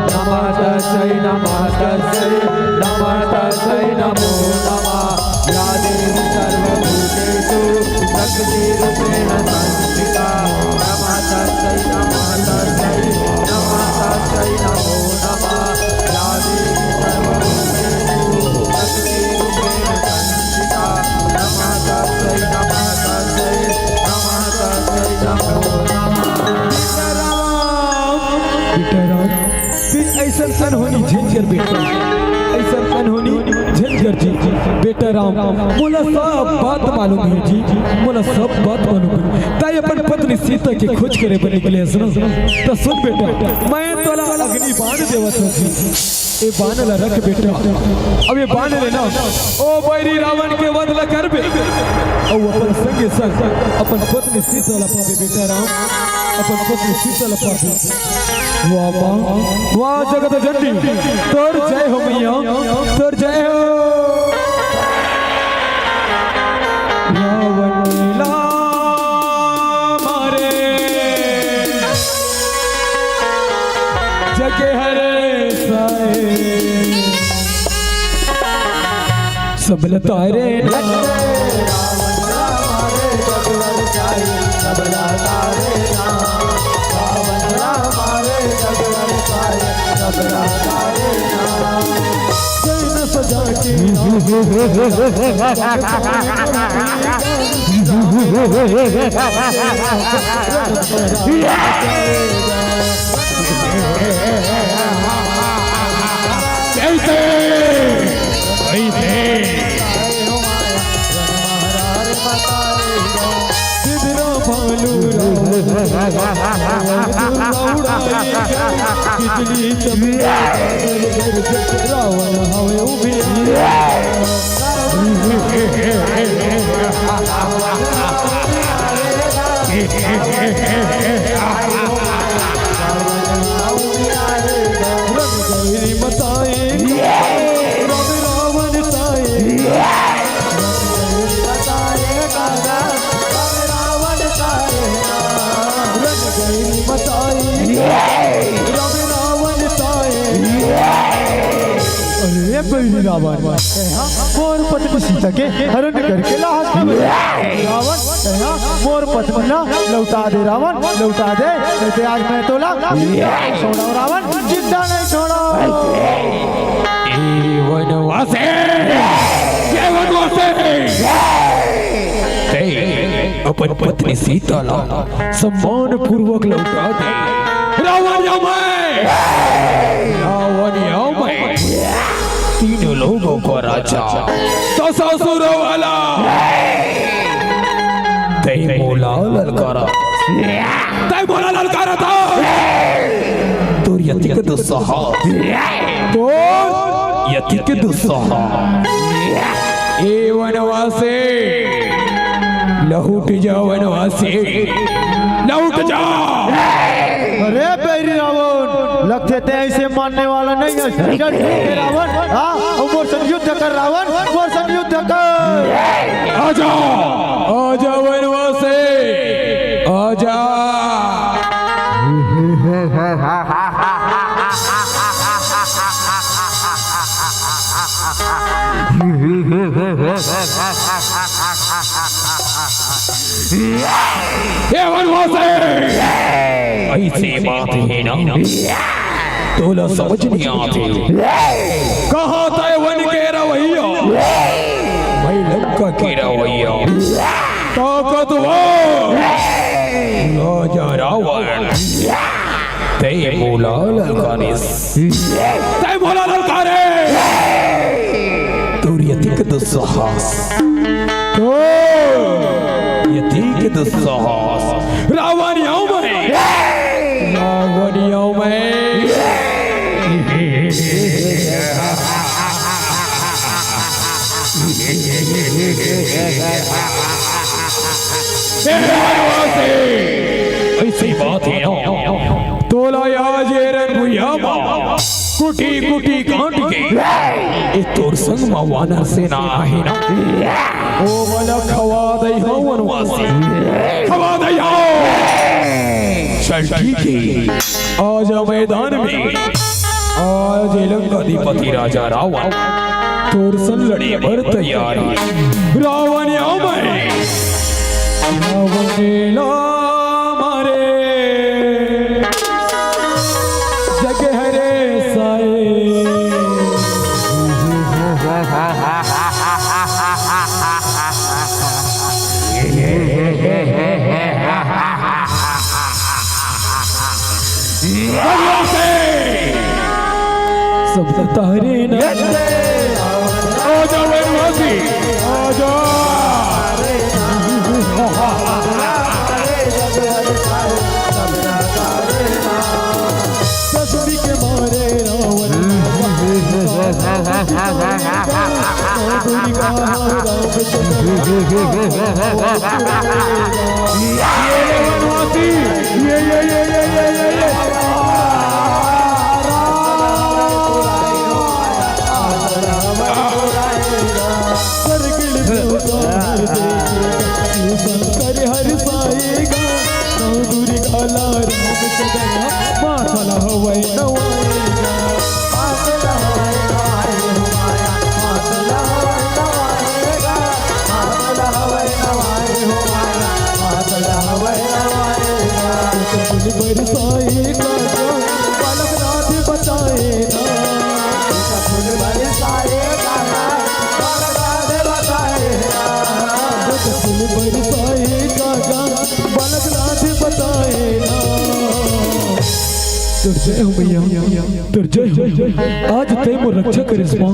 नमस्तस्यै नमस्तस्यै नमस्तस्यै नमो नमः। या देवी सर्वभूतेषु शक्तिरूपेण संस्थिता। नमस्तस्यै नमस्तस्यै नमस्तस्यै नमो नमः। या देवी सर्वभूतेषु शक्तिरूपेण संस्थिता। नमस्तस्यै नमस्तस्यै नमस्तस्यै नमो नमः। बेटा राम, बेटा राम, तैं अइसन अनहोनी झन कर बेटा, अइसन अनहोनी झन कर जी। बेटा राम, मोला सब बात मालूम हे जी, मोला सब बात मालूम हे। तैं अपन पत्नी सीता के खोज करे बर निकले हस ना, त सुन बेटा, मैं तोला अग्नि बाण देवत हँव जी। ए बाण ला रख बेटा, अब ए बाण ले ना ओ बैरी रावण के वध ला करबे, अउ अपन संगे संग अपन पत्नी सीता ला पाबे बेटा राम, अपन पत्नी सीता ला पाबे। वाह माँ, वाह जगत जननी, तोर जय हो मैया, तोर जय हो। रावण ला मारे जग हरे साए, सबला तारे ना। कैसे? कैसे? बिजली चमके रावण हवे उबिया। रंग गैरी मताए, रंग रावण ताए। रंग गैरी मताए, रंग रावण ताए। अरे बैरी रावण, मोर पत्नी सीता के हरण करके लाहस हवे। रावण, मोर पत्नी ला लौटा दे रावण, लौटा दे, नहीं तो आज मैं तोला जिंदा नहीं छोड़ंव रावण, जिंदा नहीं छोड़ंव। ए वनवासी, ए वनवासी, तैं अपन पत्नी सीता ला सम्मान पूर्वक लौटा दे। रावण या मैं, रावण या मैं, तीनों लोगों का राजा दशासुर वाला, तैं मोला ललकारत, तैं मोला ललकारत हस। तोर यतिक दुस्साहस, तोर यतिक दुस्साहस। ए वनवासी, लहुट जा वनवासी, लहुट जा। अरे बैरी रावण, लगथे तैं अइसे मानने वाला नहीं हस। चल, ए रावण, हाँ, अउ मोर संग युद्ध कर रावण, मोर संग युद्ध कर। आजा, आजा वनवासी, आजा। ए वनवासी, अइसे बात हे ना, तोला समझ नइ आत हे। कहाँ तैं वन के रहवइया, मैं लंका के रहवइया। ताकतवर राजा रावण, तैं मोला ललकारिस। तैं मोला ललकारे। तोर अतिक दुस्साहस। तोर अतिक दुस्साहस। रावण आंव मैं। रावण आंव मैं। ए वनवासी, अइसे बात हे ना। तोला आज ए रण भुइयां म कुटी कुटी काट के ए तोर संग म वानर सेना आहे ना, ओ वाला खवा दई हंव वनवासी, खवा दई हंव। चल ठीक हे, आजा मैदान में। आज ए लंकाधिपति राजा रावण तोर संग लड़े बर तैयार हे। रावण आंव मैं। रावण ला मारे जग हरे साए। सब तारे ना। आजा वनवासी, आजा। ससुरी के मारे रावण। ये रे वनवासी, ये, ये, ये। शंकर हर साएगा, नौ दुर्गा ला रूप सजन, माखला हवै नवाएगा। फूल बरसाए काका, बालक नाथ बचाए ना। फूल बरसाए काका, बालक नाथ बचाए ना। फूल बरसाए काका, बालक नाथ बचाए ना। तोर जय हो मैया, तोर जय हो। आज तैं मोर रक्षा करिस माँ,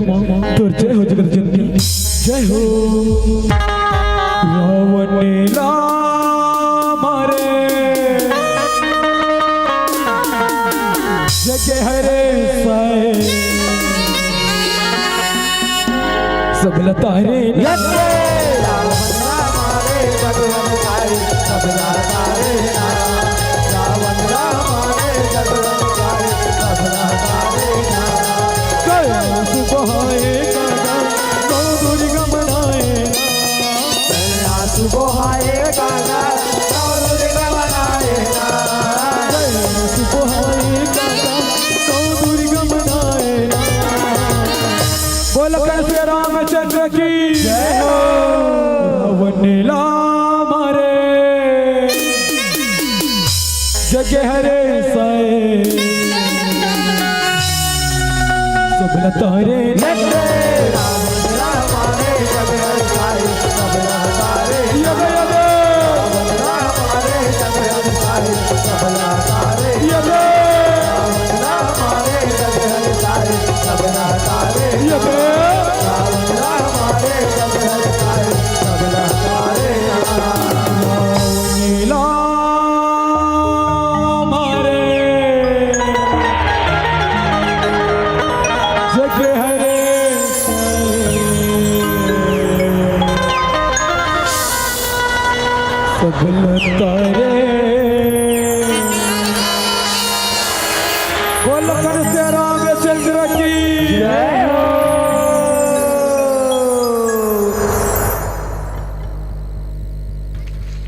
तोर जय हो जगत जननी, जय हो। रावण ला मारे जग हरे साए। सब लतारे लगे। बोल कर से रामचंद्र की जय हो। रावण ला मारे जग हरे साए। सब लतारे लगे। बोल कर से रामचंद्र की जय हो।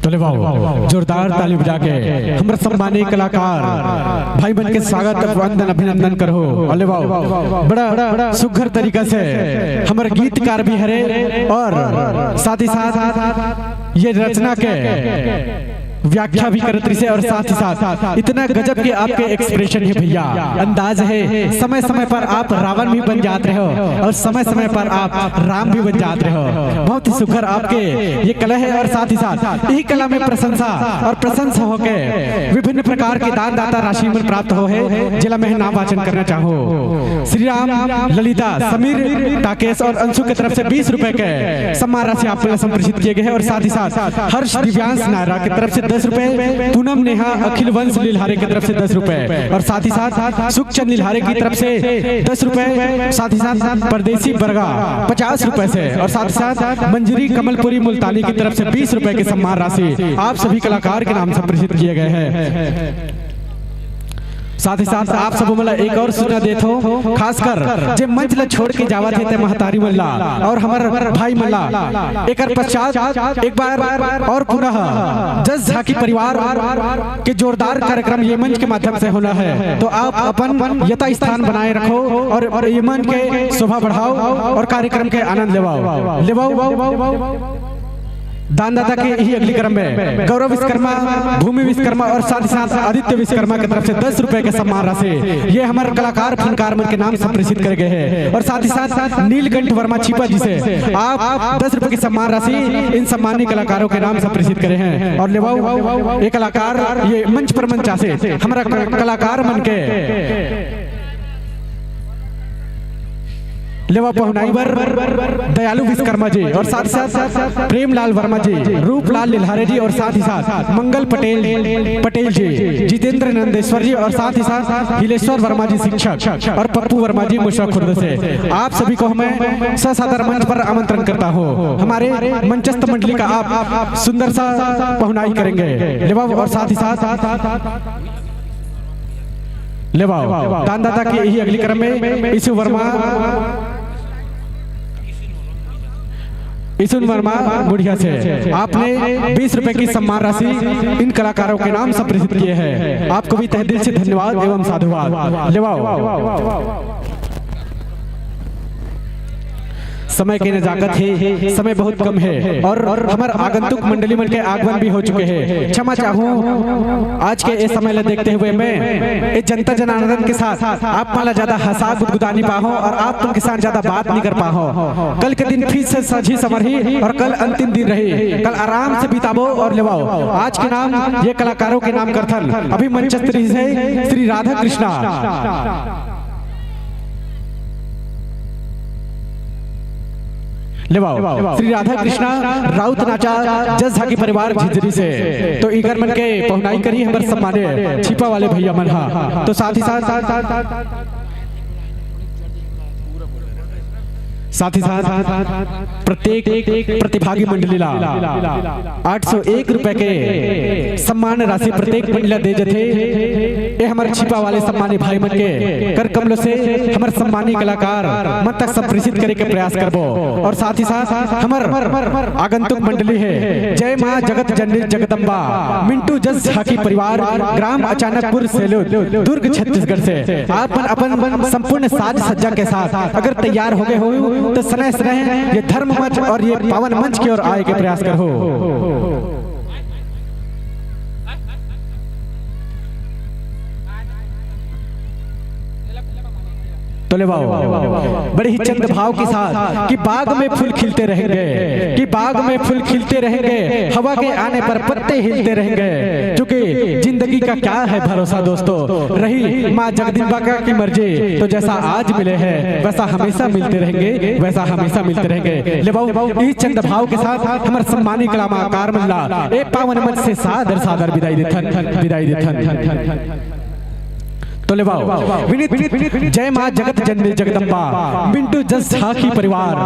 तो ले वाओ, जोरदार ताली बजा के हमर सम्मानित कलाकार भाई मन के स्वागत, वंदन, अभिनंदन करहू। अउ ले वाओ, बड़ा सुघर तरीका से हमर गीतकार भी हरे अउ साथ ही साथ ये रचना के व्याख्या भी करत रहिसे और साथ ही साथ इतना गजब के आपके एक्सप्रेशन हे भैया, अंदाज हे। समय समय पर आप रावण भी बन जात रहे हो और समय समय पर आप राम भी बन जात रहे हो। बहुत ही सुघर आपके ये कला हे और साथ ही साथ यही कला में प्रशंसा और प्रशंसा होके विभिन्न प्रकार के दान दाता राशि मन प्राप्त हो हे, जेला मैं नाम वाचन करना चाहूँ। श्री राम, ललिता, समीर, ताकेश और अंशु के तरफ से बीस रुपए के सम्मान राशि आप लोग संप्रेषित किए गए हैं और साथ ही साथ हर्ष दिव्यांश नायरा की तरफ से दस रुपए, पूनम नेहा अखिल वंश लिल्हारे की तरफ से दस रुपए और साथ ही साथ सुखचंद लिल्हारे की तरफ से दस रुपए, साथ ही साथ परदेसी बरगा पचास रुपए से और साथ ही साथ मंजरी कमलपुरी मुल्तानी की तरफ से बीस रुपए की सम्मान राशि आप सभी कलाकार के नाम संप्रेषित किए गए हैं। साथ ही साथ आप सब मन ला एक और सूचना देत हो, खासकर जे मंच ला छोड़ के जावत हे ते महतारी मन ला और हमर भाई मन ला, एकर पश्चात एक बार और पुनः जस झांकी परिवार के जोरदार कार्यक्रम ये मंच के माध्यम से होना है, तो आप अपन यथा स्थान बनाए रखो और ये मंच के शोभा बढ़ाओ और कार्यक्रम के आनंद लेवाओ, लेवाओ। दानदाता के यही अगली क्रम में गौरव विश्वकर्मा, भूमि विश्वकर्मा और साथ ही साथ आदित्य विश्वकर्मा की तरफ से दस रुपए के सम्मान राशि ये हमारे कलाकार फनकार मन के नाम संप्रेषित करे गए हैं और साथ ही साथ नीलकंठ वर्मा छिपा जी से आप दस रुपए की सम्मान राशि इन सम्मानित कलाकारों के नाम संप्रेषित करे हैं और लेवाओ ये कलाकार ये मंच पर मंच आसे हमारा क-, कलाकार मन के लेवा पहुनाई बर दयालु विश्वकर्मा जी और साथ ही साथ प्रेमलाल वर्मा जी, रूपलाल लिल्हारे जी और साथ ही साथ मंगल पटेल, पटेल जी, जितेंद्र नंदेश्वर जी और साथ ही साथ हिलेश्वर वर्मा जी शिक्षक और पप्पू वर्मा जी मुशरा खुर्द से आप सभी को मैं ससादर मंच पर आमंत्रण करता हूँ। हमारे मंचस्थ मंडली का आप सुंदर सा पहुनाई करेंगे। लेवा और साथ ही साथ लेवाओ। दानदाता के यही अगली क्रम में ईशु वर्मा, ईशु वर्मा मुड़िया से आपने बीस रुपए की सम्मान राशि इन कलाकारों के नाम संप्रेषित किए हैं। आपको भी तहे दिल से धन्यवाद एवं साधुवाद। लेवाओ। समय के नजाकत हे, समय बहुत कम हे और हमर आगंतुक मंडली मन के आगमन भी हो चुके हे। क्षमा चाहूँ, आज के इस समय ला देखते हुए मैं इस जनता जनार्दन के साथ आप मन ला ज्यादा हंसा गुदगुदा नहीं पाहूँ और आप मन के साथ ज्यादा बात नहीं कर पाहूँ। कल के दिन फिर से सजी समरही और कल अंतिम दिन रही, कल आराम से बिताबो और लेवाओ। आज के नाम ये कलाकारों के नाम करथन। अभी मंचस्थ रहिसे श्री राधा कृष्णा। लेवाओ श्री राधा कृष्णा राउत नाचा जस झांकी परिवार झिझरी से। तो इकर मन के पहुनाई करी हमर सम्मान्य छिपा वाले भैया मन हा। तो साथ ही साथ, साथ ही साथ प्रत्येक प्रतिभागी मंडली ला आठ सौ एक रुपए के सम्मान राशि प्रत्येक मंडली ला दे जथे। ए हमर छिपा वाले सम्मानी भाई मन के कर कमलों से हमर सम्मानी कलाकार मन तक संप्रेषित करे के प्रयास करबो। और साथ ही साथ हमर आगंतुक मंडली हे जय माँ जगत जननी जगदम्बा मिंटू जस झांकी परिवार, ग्राम अचानकपुर सेलूद, दुर्ग छत्तीसगढ़ से आप मन अपन संपूर्ण साज सज्जा के साथ अगर तैयार हो गए हो तो स्नेह स्नेह ये धर्म मंच और ये पावन मंच की ओर आए के प्रयास करो। तो लेवाओ बड़े ही चंद भाव के साथ कि बाग में फूल खिलते रहेंगे, कि बाग में फूल खिलते रहेंगे, हवा के आने पर पत्ते हिलते रहेंगे। क्योंकि जिंदगी का क्या है भरोसा दोस्तों, रही माँ जगदम्बा का की मर्जी, तो जैसा आज मिले हैं वैसा हमेशा मिलते रहेंगे, वैसा हमेशा मिलते रहेंगे। लेवाओ इस चंद भाव के साथ हमर सम्मानी कलाकार मन ला ए पावन मंच से सादर सादर विदाई देथन, विदाई देथन। तो लेवाओ विनीत जय माँ जगत जननी जगदम्बा मिंटू जस झांकी परिवार,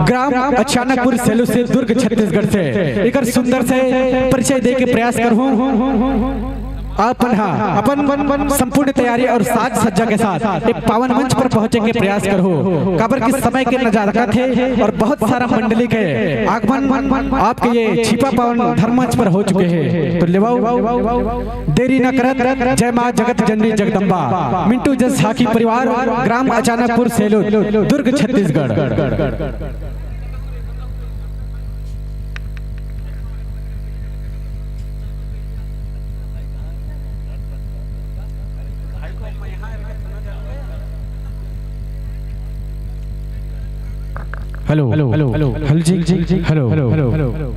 ग्राम अचानकपुर सेलू से दुर्ग छत्तीसगढ़ से एकर सुंदर से परिचय दे के प्रयास करहूँ। अपन हा अपन संपूर्ण तैयारी और साज सज्जा के साथ एक पावन मंच पर पहुंचे के प्रयास करहूँ, काबर कि समय के नजाकत हे और बहुत सारा मंडली के आगमन आपके ये छिपा पावन धर्म मंच पर हो चुके हैं। तो लेवाओ देरी न करत जय माँ जगत जननी जगदम्बा मिंटू जस झांकी परिवार, ग्राम Achanakpur Selud, Durg Chhattisgarh. Hello, hello, hello, hello ji, hello, hello.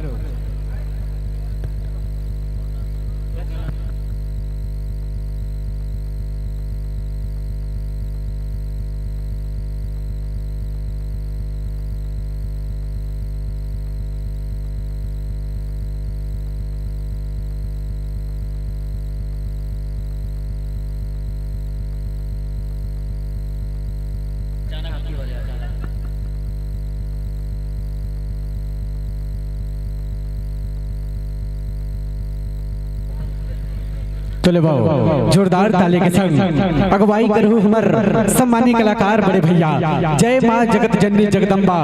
तो ले भाव, जोरदार ताली के संग अगुवाई करहु हमर सम्मानी कलाकार बड़े भैया जय माँ जगत जननी जगदम्बा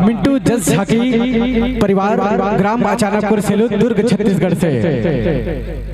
मिंटू जस झाकी परिवार, ग्राम अचानकपुर सेलू, दुर्ग, छत्तीसगढ़ से।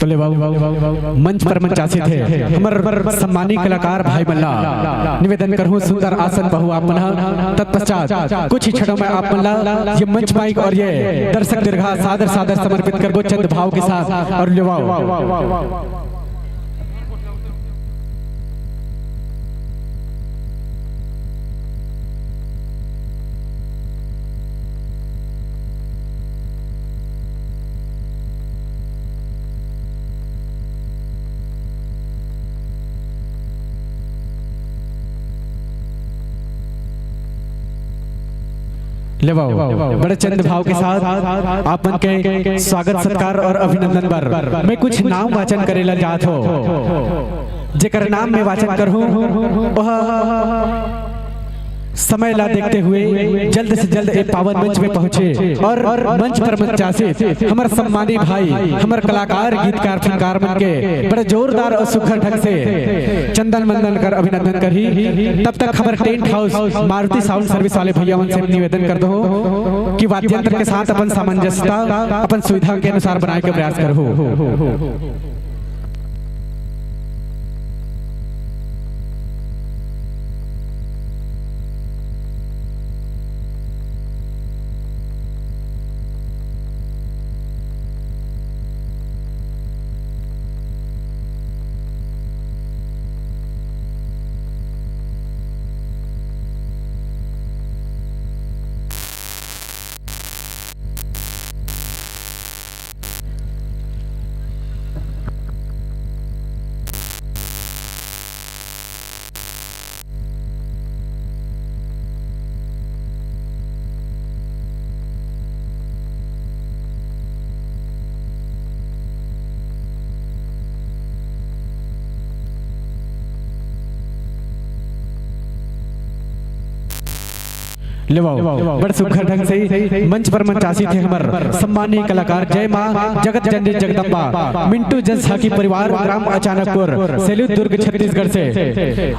तो ले बाबू, मंच पर मंचासीन हे हमर सम्मानी कलाकार भाई मन ला निवेदन करहूं, सुंदर आसन पाहू आप मन ह। तत्पश्चात कुछ ही क्षणों में आप मन ला ये मंच माइक और ये दर्शक दीर्घा सादर सादर समर्पित करबो चंद भाव के साथ। और ले बाबू, ले बाबू, बड़े चंद भाव के साथ आप मन के स्वागत सत्कार और अभिनंदन बर मैं कुछ नाम वाचन करे ला जात हो, जेकर नाम मैं वाचन करहूं, ओह समय ला देखते हुए जल्द से जल्द ए पावन मंच में पहुंचे और मंच पर मंचासीन हमर सम्मानी भाई, हमर कलाकार, गीतकार, फनकार मन के बड़े जोरदार और सुघर ढंग से चंदन मंदन कर अभिनंदन करही। तब तक हमर tent house Maruti sound service वाले भैया मन से निवेदन कर दो कि वाद्य यंत्र के साथ अपन सामंजस्यता अपन सुविधा के अनुसार बनाए के प्रयास करहू। ले बाबू, बड़ सुघर ढंग से मंच पर मंचासीन हे हमर सम्मानी कलाकार जय माँ जगत जननी जगदम्बा मिंटू जस झाकी परिवार, ग्राम अचानकपुर, सेलू, दुर्ग, छत्तीसगढ़ से।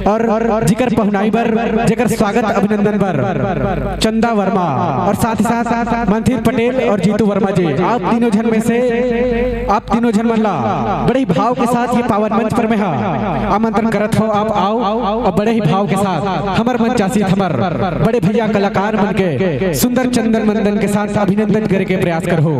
और जिकर पहुनाई बर, जिकर स्वागत अभिनंदन बर चंदा वर्मा और साथ ही साथ मंथिर पटेल और जीतू वर्मा जी, आप तीनों झन में से आप तीनों झन मन ला बड़े ही भाव के साथ ये पावन मंच पर मैं हा आमंत्रण करत हो, आप आओ और बड़े ही भाव के साथ हमर मंचासीन हमर बड़े भैया कलाकार मन के सुंदर चंदन मंदन के साथ अभिनंदन करे के प्रयास करहू।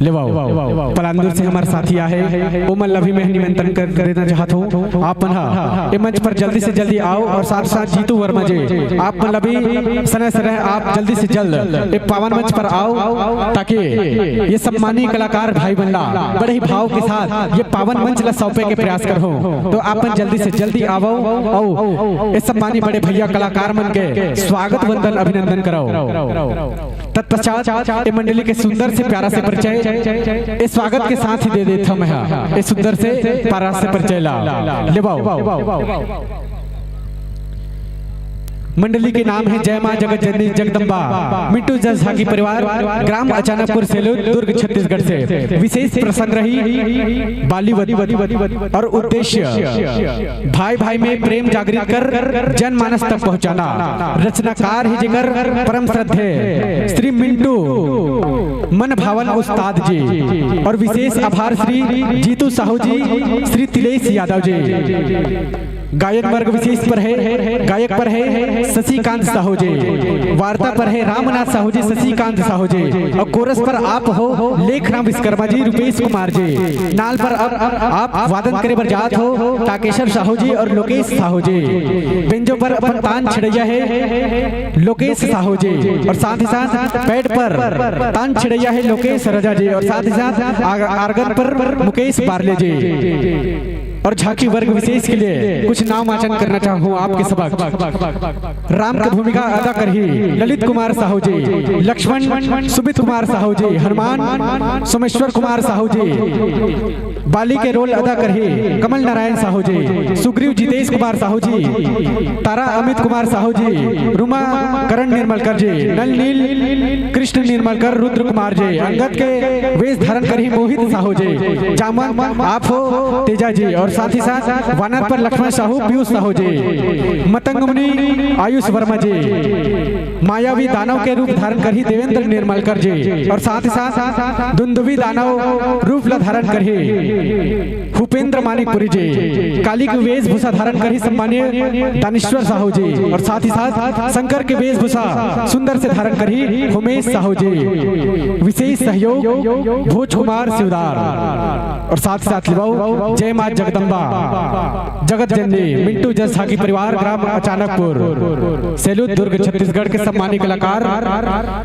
लेवाओ, पलांदुर से हमर साथी आहे, ओमन ला भी मैं निमंत्रण कर देना चाहत हूँ। आप मन हा ए मंच पर जल्दी से जल्दी आओ और साथ साथ जीतू वर्मा जी, आप मन ला भी सने सने आप जल्दी से जल्द ए पावन मंच पर आओ, ताकि ये सम्मानी कलाकार भाई मन ला बड़े ही भाव के साथ ये पावन मंच ला सौंपे के प्रयास करहूँ। तो आप मन जल्दी से जल्दी आवो, आओ, ए सम्मानी बड़े भैया कलाकार मन के स्वागत वंदन अभिनंदन कराओ। तत्पश्चात ए मंडली के सुंदर से प्यारा से परिचय ए स्वागत के साथ ही दे देत हूँ मैं हा। ए सुंदर से प्यारा से परिचय ला लेवाओ। मंडली के नाम है जय माँ जगत जननी जगदम्बा, मिंटू जस झांकी परिवार, ग्राम अचानकपुर सेलूद, दुर्ग, छत्तीसगढ़ से। विशेष प्रसंग रही बालीवत और उद्देश्य भाई भाई में प्रेम जागृत कर जनमानस तक पहुंचाना। रचनाकार ही जेकर परम श्रद्धेय श्री मिंटू मन भावन उस्ताद जी और विशेष आभार श्री जीतू साहू जी, श्री तिलेश यादव जी। गायन वर्ग विशेष पर है, गायक पर है शशिकांत साहू जी, वार्ता पर है रामनाथ साहू जी, शशिकांत साहू जी, और कोरस पर आप हो लेखराम विश्वकर्मा जी, रूपेश कुमार जी, नाल पर अब आप वादन करे बर जात हो ताकेश्वर साहू जी और लोकेश साहू जी, बेंजो पर अपन तान छिड़ैया है लोकेश साहू जी, और साथ ही साथ पैड पर तान छिड़ैया है लोकेश रजा जी, और साथ ही साथ आग-, आर्गन पर मुकेश बारले जी। और झांकी वर्ग विशेष के लिए कुछ नाम वाचन करना चाहूँ आपके समक्ष। राम के भूमिका अदा करही ललित कुमार साहू जी, लक्ष्मण सुमित कुमार साहू जी, हनुमान सोमेश्वर कुमार साहू जी, बाली के रोल अदा करही कमल नारायण साहू जी, सुग्रीव जितेश कुमार साहू जी, तारा अमित कुमार साहू जी, रुमा करण निर्मलकर जी, नल नील कृष्ण निर्मलकर, रुद्र कुमार जी, अंगद के वेश धारण करही मोहित साहू जी, जामन आप हो तेजा जी, और साथ ही साथ वानर पर लक्ष्मण साहू, पीयूष साहू जी, मतंग मुनि आयुष वर्मा जी, मायावी दानव के रूप धारण करही देवेंद्र निर्मलकर जी, और साथ ही साथ दुंदुभी दानव रूप ला धारण करही भूपेंद्र मानिकपुरी जी, काली के वेशभूषा धारण करही सम्मानीय दानेश्वर साहू जी, और साथ ही साथ शंकर के वेशभूषा सुंदर से धारण करही उमेश साहू जी। विशेष सहयोग भोज कुमार शिवदार, और साथ ही साथ लेवाओ जय माँ जगदम्बा जगत जननी मिंटू जस झांकी परिवार, ग्राम अचानकपुर, सेलूद, दुर्ग, छत्तीसगढ़ के सम्मानित कलाकार।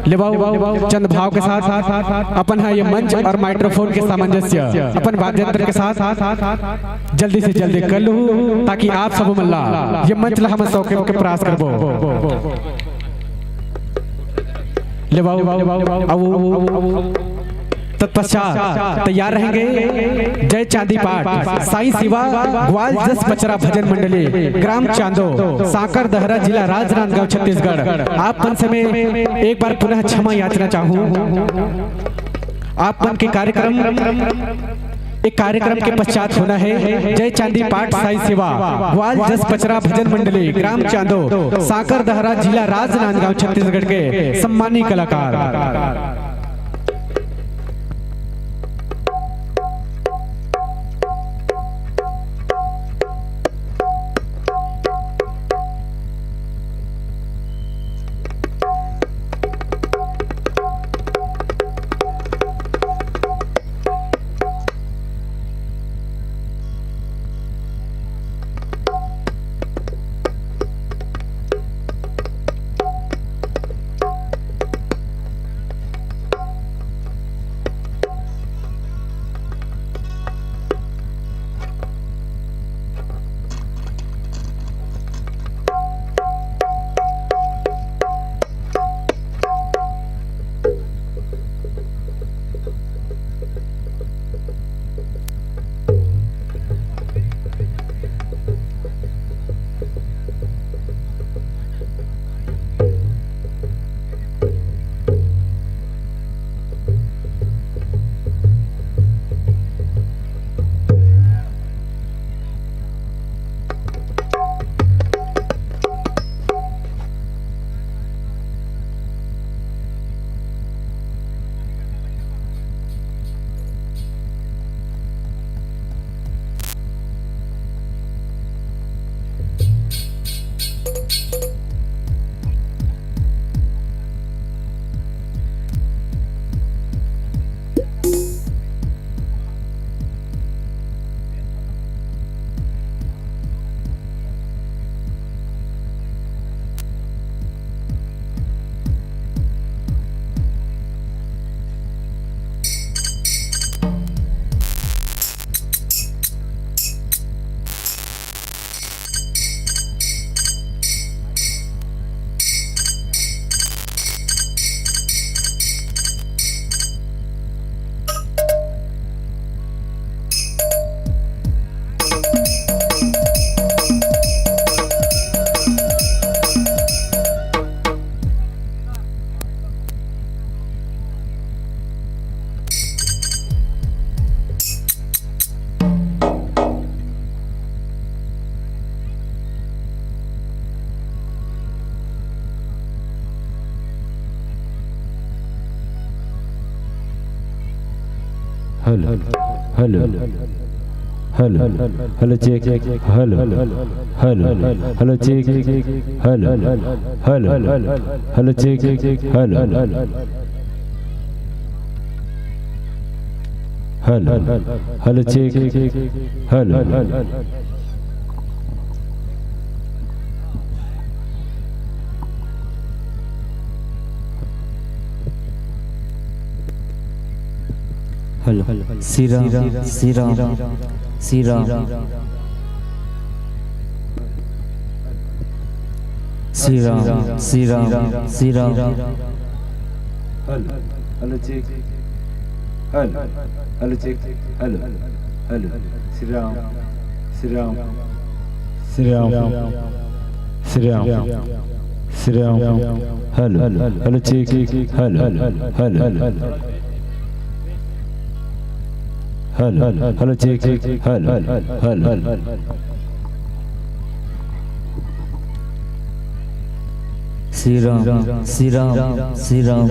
लेवाओ चंद भाव के साथ अपन हा ये मंच और माइक्रोफोन के सामंजस्य अपन वाद्य यंत्र के साथ जल्दी से जल्दी कर लूँ, ताकि आप सब मन ला ये मंच ला हम सौंपे के प्रयास करबो। लेवाओ, आओ। तत्पश्चात तैयार रहेंगे जय चांदी पाठ, साईं शिवा ग्वाल जस पचरा भजन मंडली, ग्राम चांदो, सांकर दहरा, जिला राजनांदगांव, छत्तीसगढ़। आप मन से मैं एक बार पुनः क्षमा याचना चाहूँ। आप मन के कार्यक्रम, एक कार्यक्रम के पश्चात होना है जय चांदी पाठ साईं सेवा ग्वाल जस पचरा भजन मंडली, ग्राम चांदो, सांकर दहरा, जिला राजनांदगांव, छत्तीसगढ़ के सम्मानी कलाकार। Hello, hello, hello, hello, check, hello, hello, hello, check, hello, hello, hello, check, hello, hello, hello, check, hello. Hello. Shri Ram, Shri Ram, Shri Ram. Shri Ram, Shri Ram, Shri Ram. Hello, hello, check. Hello, hello, check. Hello, hello. Shri Ram, Shri Ram, Shri Ram, Shri Ram, Shri Ram. Hello, hello, check. Hello, hello, hello, hello, check. Hello, hello. Shri Ram, Shri Ram, Shri Ram,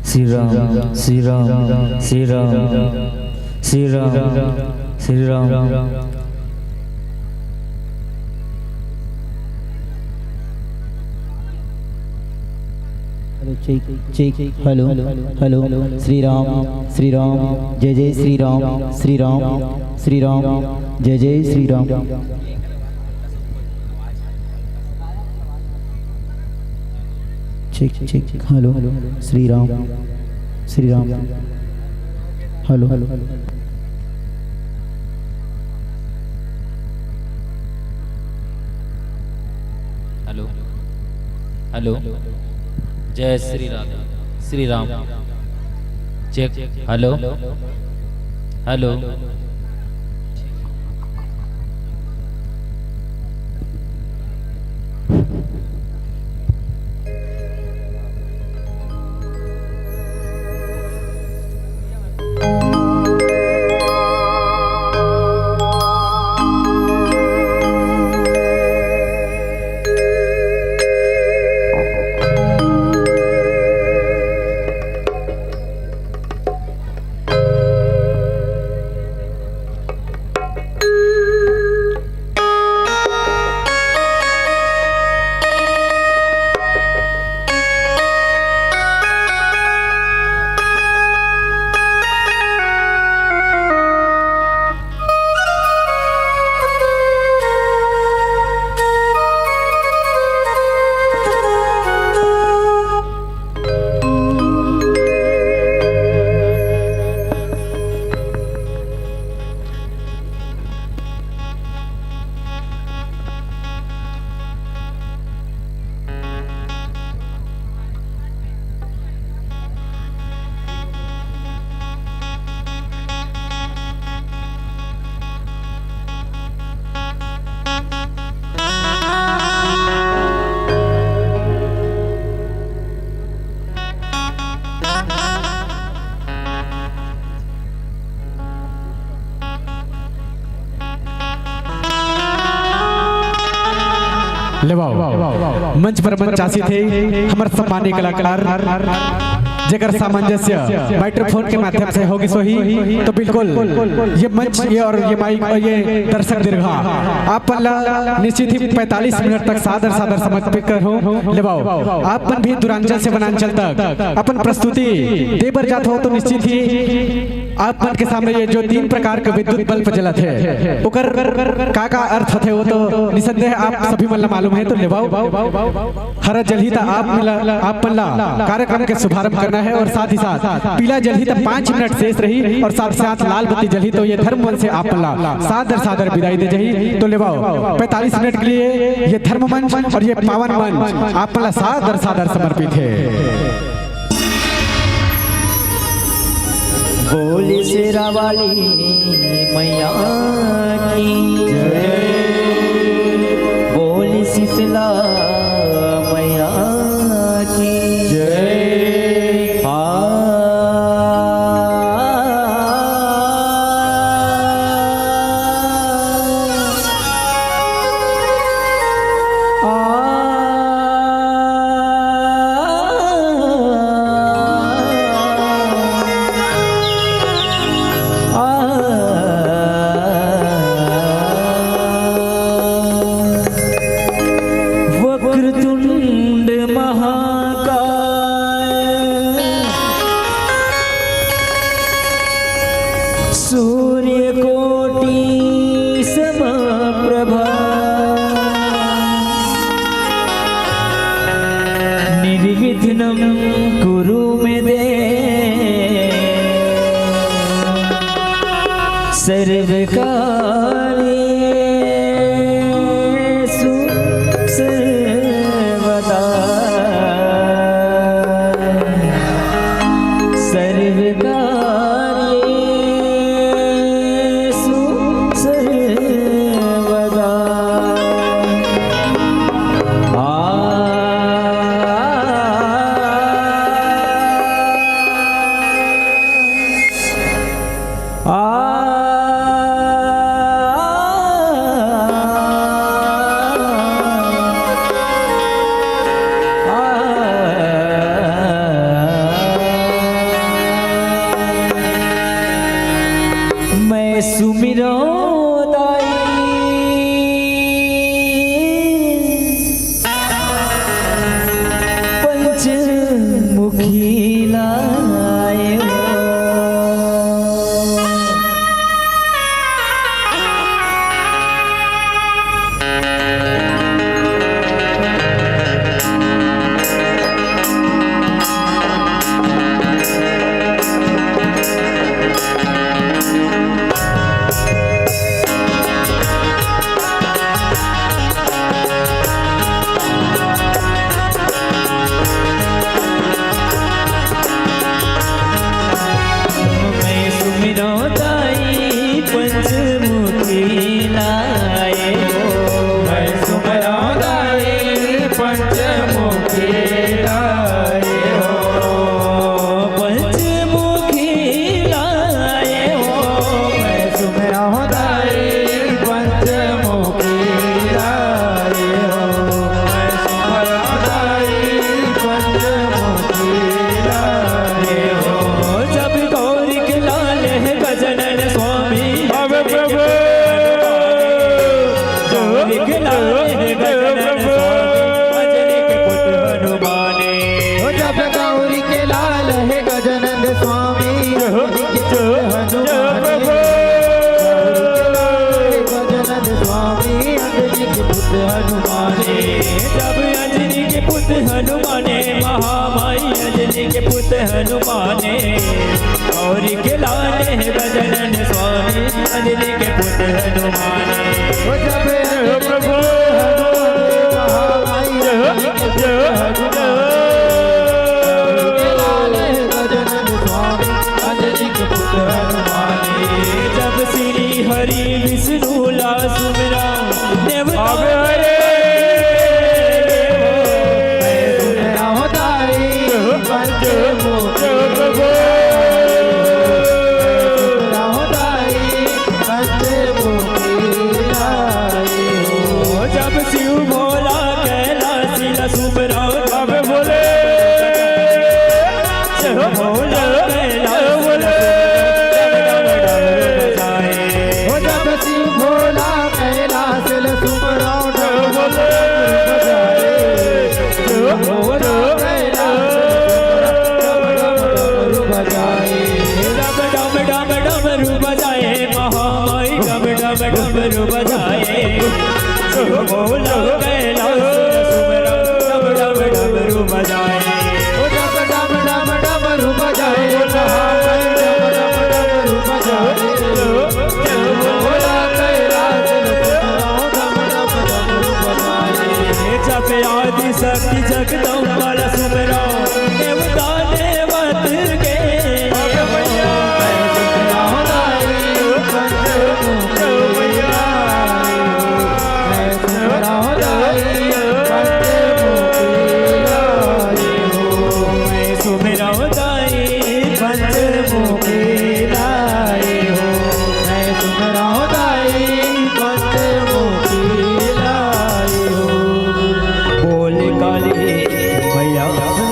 Shri Ram, Shri Ram, Shri Ram, Shri Ram, Shri Ram. Hello, check, check. Hello, hello. Shri Ram, Shri Ram, जय जय श्री राम, श्री राम, श्री राम, जय जय Shri Ram. Check, check. Hello, Shri Ram, Shri Ram. Hello, hello, hello. जय Shri Radhe, Shri Ram. Check. Hello, hello. लेवाओ, मंच पर मंच आसीन हे हमर सम्मानीय कलाकार, जेकर सामंजस्य माइक्रोफोन के माध्यम से होगे होही। तो बिल्कुल ये मंच, ये और ये माइक और ये दर्शक दीर्घा आप मन ला निश्चित ही पैंतालीस मिनट तक सादर सादर समर्पित करहूं। लेवाओ, आप मन भी दूरांचल से वनांचल तक अपन प्रस्तुति दे बर जात हो तो निश्चित ही आप मन के सामने ये जो तीन प्रकार के विद्युत बल्ब जलत हे, ओकर का का अर्थ होथे, वो तो निसंदेह आप सभी मन ला मालूम हे। तो लेवाओ, हरा जलही त आप मन ला, आप मन ला कार्यक्रम के शुभारंभ करना हे और साथ ही साथ पीला जलही त पाँच मिनट शेष रही और साथ ही साथ लाल बत्ती जलही तो ये धर्म मन से आप मन ला सादर सादर विदाई दे जाही। तो लेवाओ, पैंतालीस मिनट के लिए ये धर्म मंच और ये पावन मंच आप मन ला सादर सादर समर्पित हे। बोली शेरा वाली मैया की जय, बोली शीतला मैया की जय। आ, आ, सूर्यकोटि समप्रभा निर्विघ्नं कुरु मे देव सर्वकार्येषु सर्वदा। सर्वकार्येषु सर्वदा। आ, आ, मैं सुमिरौं दाई पंचमुखी लाए हो। मैं सुमिरौं दाई पंचमुखी लाए हो। मैं सुमिरौं दाई पंचमुखी लाए हो। पंचमुखी लाए हो। मैं सुमिरौं दाई पंचमुखी लाए हो। मैं सुमिरौं दाई पंचमुखी लाए हो। जब गौरी के लाल है गजानन स्वामी। अबे प्रभु। गौरी के लाल है गजानन स्वामी, अंजनी के पुत्र हनुमाने। ओ जब गौरी के लाल है गजानन स्वामी, अंजनी के पुत्र हनुमाने। गजानन स्वामी, अंजनी के पुत्र हनुमाने। जब अंजनी के पुत्र हनुमाने, महामाई अंजनी के पुत्र हनुमाने। गौरी के लाल है गजानन स्वामी, अंजनी के पुत्र हनुमाने। ओ जब अंजनी के पुत्र हनुमाने, महामाई अंजनी के पुत्र हनुमाने। गौरी के लाल है गजानन स्वामी, अंजनी के पुत्र हनुमाने। जब श्री हरि विष्णु ला सुमिरौं, देवता अबे हरे। मैं सुमिरौं दाई पंचमुखी। मैं सुमिरौं दाई पंचमुखी लाए हो। जब शिव भोला कैलासी ला सुमिरौं, अबे बोले। शिव भोला कैलासी ला सुमिरौं, डम डम डम डम बजाए। ओ जब शिव भोला कैलास ल सुमरौं, डम डम डम बजाए। शिव भोला कैलास ल सुमरौं, डम डम डम डमरू बजाए। डम डम डम डमरू बजाए, महामाई डम डम डमरू बजाए। शिव भोला कैलास ल सुमरौं, डम डम डमरू बजाए। ओ डम डम डम डमरू बजाए, महामाई डम डम डमरू बजाए। भोला कैलास ल सुमरौं, डम डम डमरू बजाए। जब आदि शक्ति जगदम्बा ल सुमरौं, देवता देवत के। सुमिरौं दाई पंचमुखी लाए हो, मैं सुमिरौं दाई पंचमुखी लाए हो। बोल काली मैया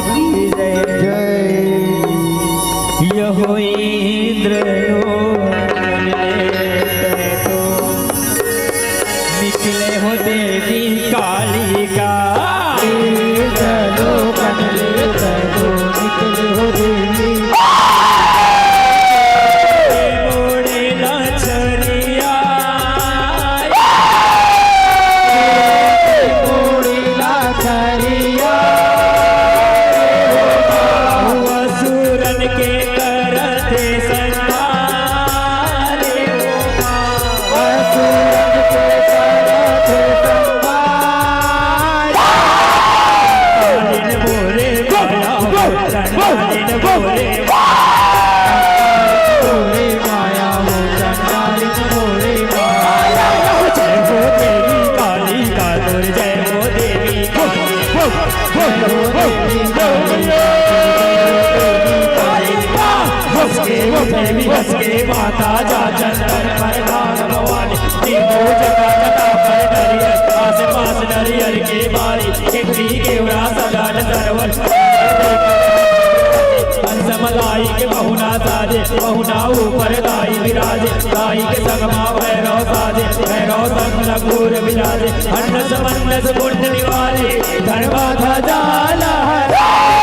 की जय। जय। यहो इंद्र लोक ले तो निकले हो देवी कालिका। चलो कनले तो निकले हो देवी। मोरे देवी हंस के माता जा चंदन पर धान भवानी, तीनों जगह जटा पर नरियर, आसपास नरियर के बारी, खिड़की केवड़ा सजान सरवन। हंस मलाई के पहुना साजे, पहुना ऊपर दाई विराजे, दाई के संग मा भैरव साजे, भैरव संग लंगूर विराजे, हंस मनस कुंड निवारे, धर्मा ध्वजा लहराए।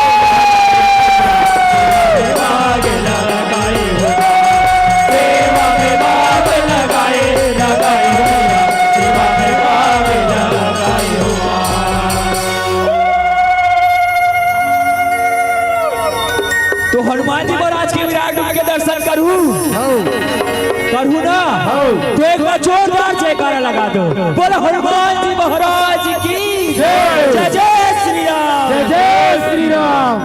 बाग लगाए हो, सेवा में बाग लगाए, लगाए हो, सेवा में बाग लगाए हो। तो हनुमान जी महाराज के विराट रूप के दर्शन करूं? हौ। करूं ना? हौ। तो एक बार जोरदार जयकारा लगा दो। बोलो हनुमान जी महाराज की जय। जय जय श्री राम। जय जय श्री राम।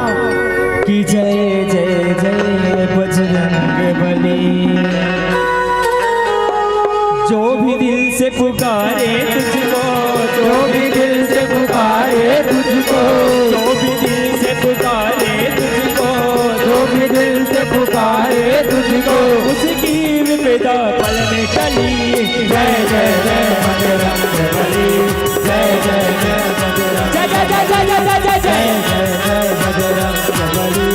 की जय जय जय बजरंग बली। जो भी दिल से पुकारे तुझको, जो भी दिल से पुकारे तुझको, जो भी दिल से पुकारे तुझको, जो भी दिल से पुकारे तुझको, उसकी विपदा पल में टली। जय जय जय बजरंग बली, जय जय जय बजरंग, जय जय जय जय जय जय जय। जय जय जय बजरंग बली,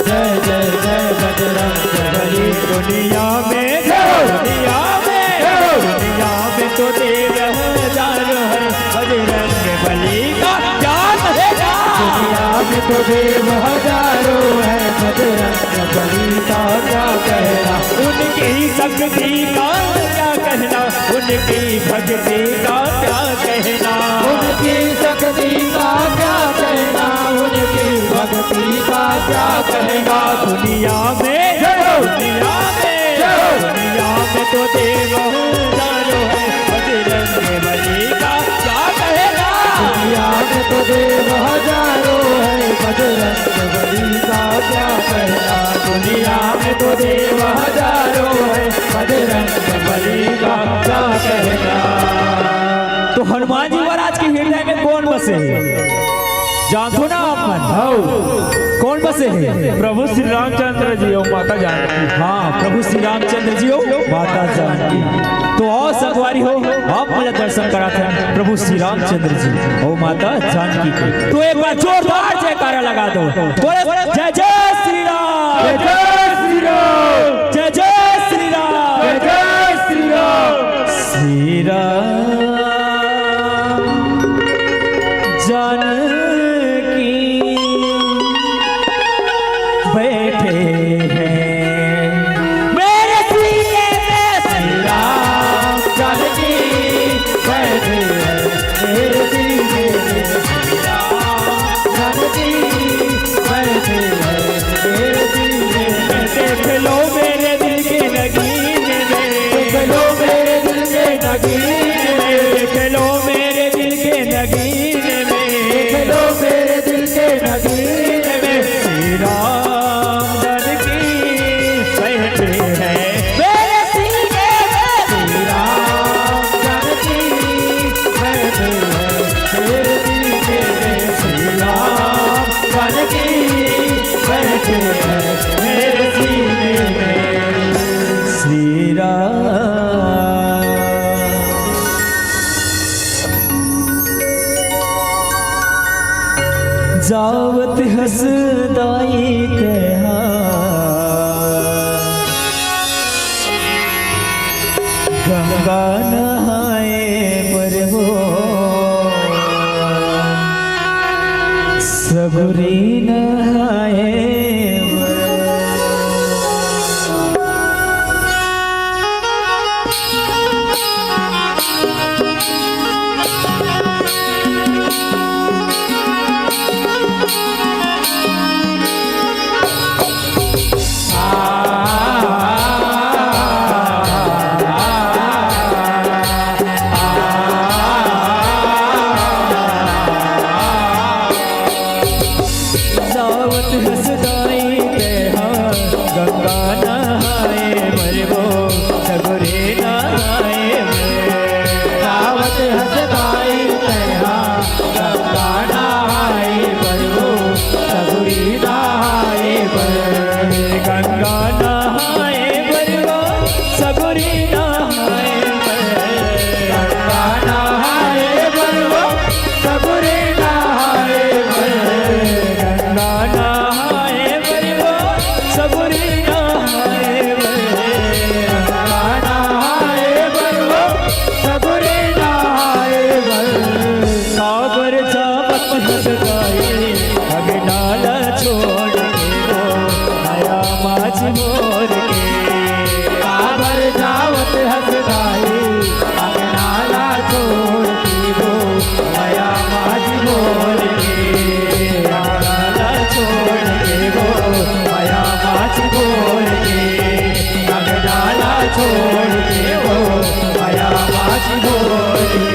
जय जय जय बजरंग बली। दुनिया में, जय हो। दुनिया में, जय हो। दुनिया में तो देव हजारों है, बजरंग बली का क्या कहेगा? दुनिया में तो देव हजारों है, बजरंग बली का क्या कहना। उनकी शक्ति का क्या कहना, उनकी भक्ति का क्या कहना। उनकी शक्ति का क्या कहना, उनकी भक्ति का क्या कहना। दुनिया में, जय हो। दुनिया में, जय हो। दुनिया में तो देव हजारों है, बजरंग बली का क्या कहना। दुनिया में तो देव हजारों है, बजरंग बली का क्या कहना। दुनिया में तो देव हजारों है, बजरंग बली का क्या कहना। तो हनुमान जी महाराज के हृदय में कौन बसे है? जानथो ना आप मन? हौ। कौन बसे है? प्रभु श्री रामचंद्र जी और माता जानकी। हाँ, प्रभु श्री रामचंद्र जी और माता जानकी। तो आओ संगवारी हो, आप मन ला दर्शन कराथन प्रभु श्री रामचंद्र जी और माता जानकी के। तो एक बार जोरदार जयकारा लगा दो। बोले, जय जय श्री राम। जय जय श्री राम। जय जय श्री राम। जय जय श्री राम। श्री राम जानकी बैठे हैं मेरे सीने में। श्री राम जानकी बैठे हैं मेरे सीने में। श्री राम जानकी बैठे हैं मेरे सीने में। देख लो मेरे दिल के नगीने में। देख लो मेरे दिल के नगीने में। देख लो मेरे दिल के नगीने में। देख लो मेरे दिल के नगीने में। श्री राम जानकी बैठे हैं मेरे सीने में। श्री राम जानकी बैठे हैं मेरे सीने में। श्री राम जानकी बैठे हैं मेरे सीने में। श्री राम जावत हस दाई तेहा गंगा नहाए बर हो, सगुरी नहाए बर। छोड़ के वो मया माची बोली।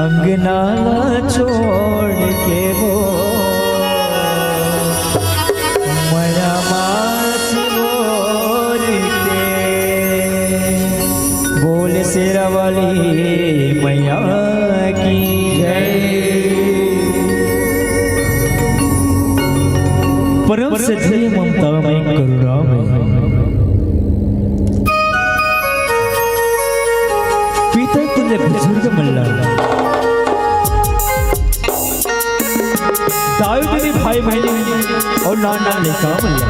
अंगना ला छोड़ के वो मया माची बोली के। बोल शेरा वाली मैया की जय। परम सच्ची ममता में करुणा में पिता तुल्य बुजुर्ग मल्ला, दाई तुल्य भाई बहन अउ नान नान लइका मल्ला,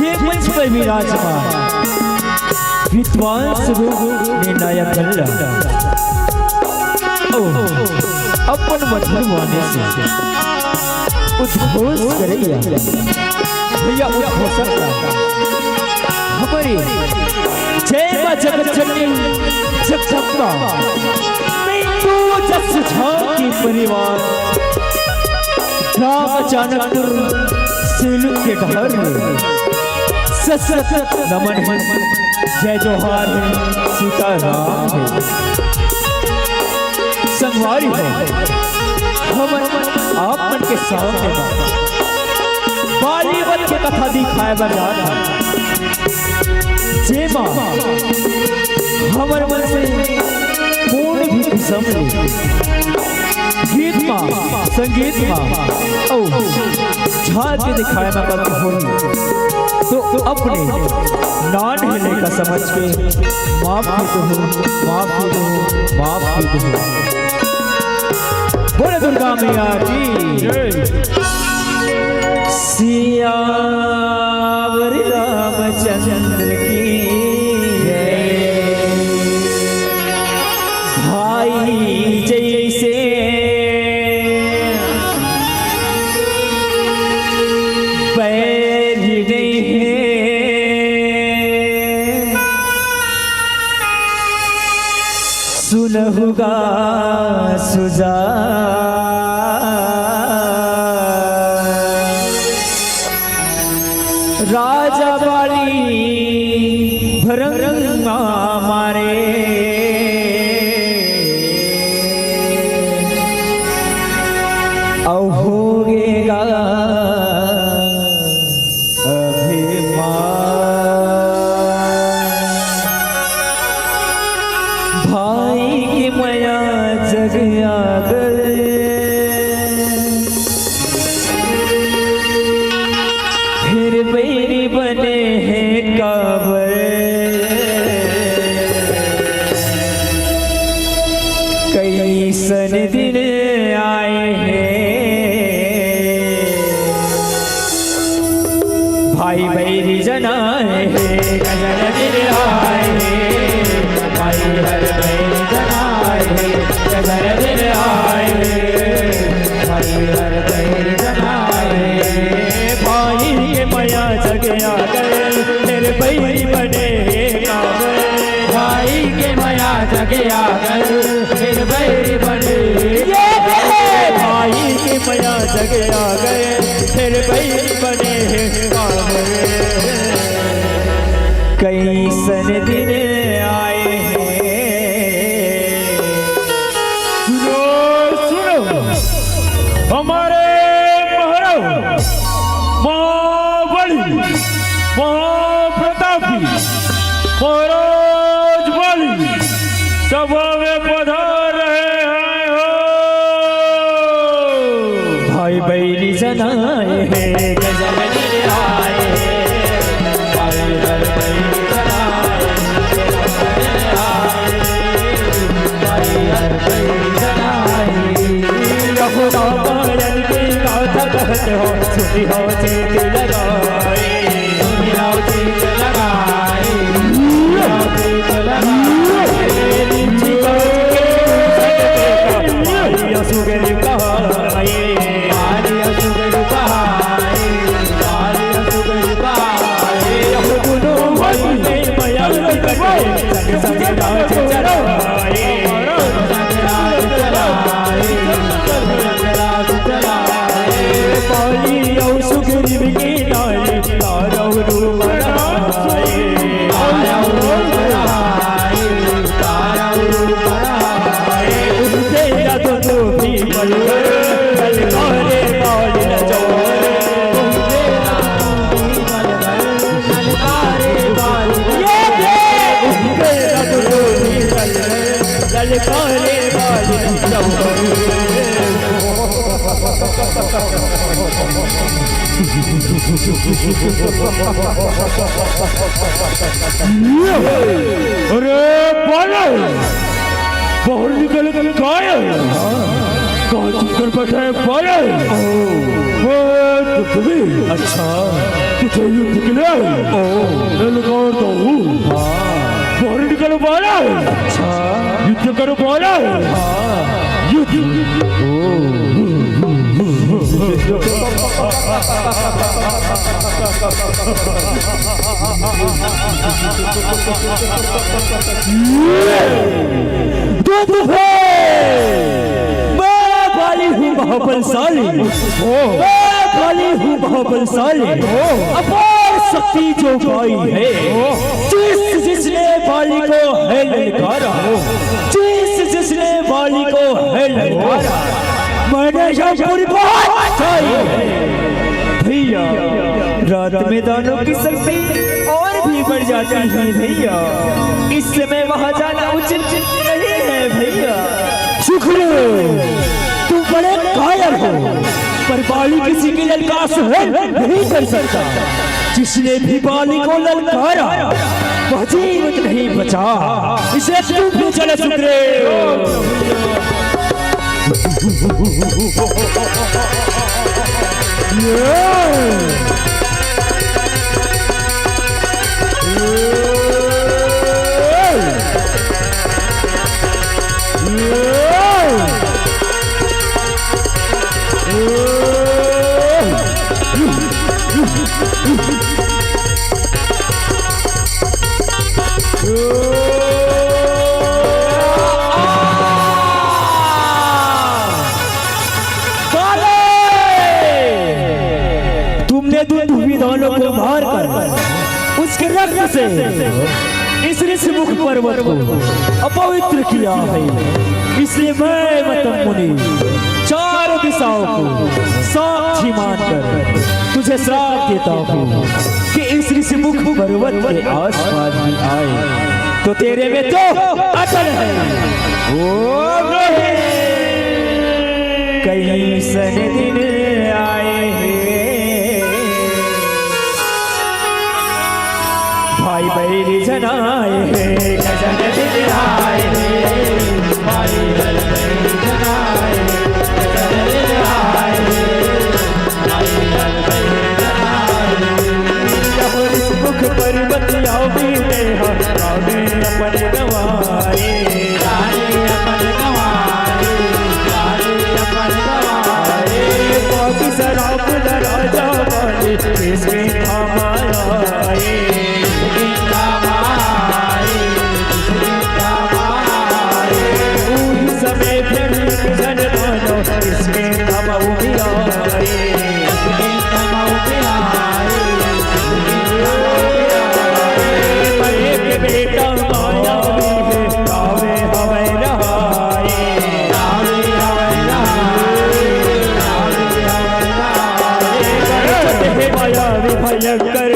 ये मंच पर विराजमान विद्वान स्वरूप निर्णायक मल्ला, ओ, अपन मधुर वाणी से उद्घोष करइया भैया, उद्घोषक ला हमरे जय माँ जगत जननी जगदम्बा, मिंटू जस झा के परिवार, ग्राम अचानकपुर सेलू के डहर ले सत सत नमन हे, जय जोहार हे, सीताराम हे। संगवारी हो, हमन आप मन के सामने म बाली वध के कथा दिखाए बर जात हन, जेमा हमर मन से कोन भी किसम ले गीत मा, संगीत मा अउ झांकी दिखाए म गलती होही तो अपने नान हे लइका समझ के माफ कर दो, माफ कर दो, माफ कर दो। बोले दुर्गा मैया की जय। सियावर रामचंद्र की जय। भाई जैसे बैर नहीं है, सुनहुगा सुजा। राजा बाली भरंगा मारे, अउ होगे गा अभिमान। भाई के मया जग आगल, फेर बैरी बने हे काबर। कइसन दिन आए हे, भाई बैरी जनाए हे, गजन दिन आए हे, भाई हर बैरी जनाए हे, गजन दिन आए हे, भाई हर बैरी जनाए हे। भाई के मया जग आगल, फेर बैरी बने हे काबर। भाई के मया जग आगल, फेर बैरी बने। ये बोले। भाई के मया जग आगल, फेर बैरी बने हे काबर। कइसन दिन आए हे। सुनो, सुनो, हमारे महाराज, महाबली, महाप्रतापी, महाराज बली सभा में पधार रहे हैं हो। भाई बैरी जनाए हे, गजन दिन आए हे, भाई हर बैरी जनाए हे, भाई हर बैरी जनाए हे। रघुरामायण की गाथा कहत हो, सुनि हो चेत लगाए। सुनि हो चेत लगाए। सुनि हो चेत लगाए। अरे बालक, बाहर निकल, काय हे? कहाँ चुप कर बैठा है बालक? ओ। ए, तुम भी? अच्छा। तुझे युद्ध के लिए ओ। ललकारता हूँ। हाँ। बाहर निकल बालक। अच्छा। युद्ध करो बालक। हाँ। युद्ध। मैं बाली हूँ महाबलशाली। मैं बाली हूँ महाबलशाली। अपार शक्ति जो पाई है, जिस जिसने बाली को है ललकारा, जिस जिसने बाली को है ललकारा, मैंने यह पूरी बात कही। भैया, रात में दानों की शक्ति और भी बढ़ जाती है भैया। इस समय वहां जाना उचित नहीं है भैया। सुग्रीव, तुम बड़े कायर हो, पर बाली किसी की ललकार सहन नहीं कर सकता। जिसने भी बाली को ललकारा, वह जीवित नहीं बचा। इसे तुम भी चले सुग्रीव। तुमने दुंदुभी दानों को मारकर उसके रक्त से इस ऋषिमुख पर्वत को अपवित्र किया है, इसलिए मैं मतंग मुनि चारों दिशाओं को साक्षी मानकर तुझे श्राप देता हूँ कि इस ऋषिमुख पर्वत के आसपास भी आए तो तेरे में तो अटल है। ओ नहीं, कई सन दिन आए हैं, भाई बैरी जनाए हैं, कई सन दिन आए हैं, भाई बैरी जनाए हैं, कई सन दिन आए हैं, भाई बैरी जनाए हैं। मुख पर्वत आवे में, आवे अपन गवाए। आवे अपन गवाए, आवे अपन गवाए। पापी सराप न राजा माने, इसमें हमारा आए। इसमें हमारा आए, इसमें हमारा आए। उन समय फिर एक जन मानो, इसमें हम उबियाए। भयंकर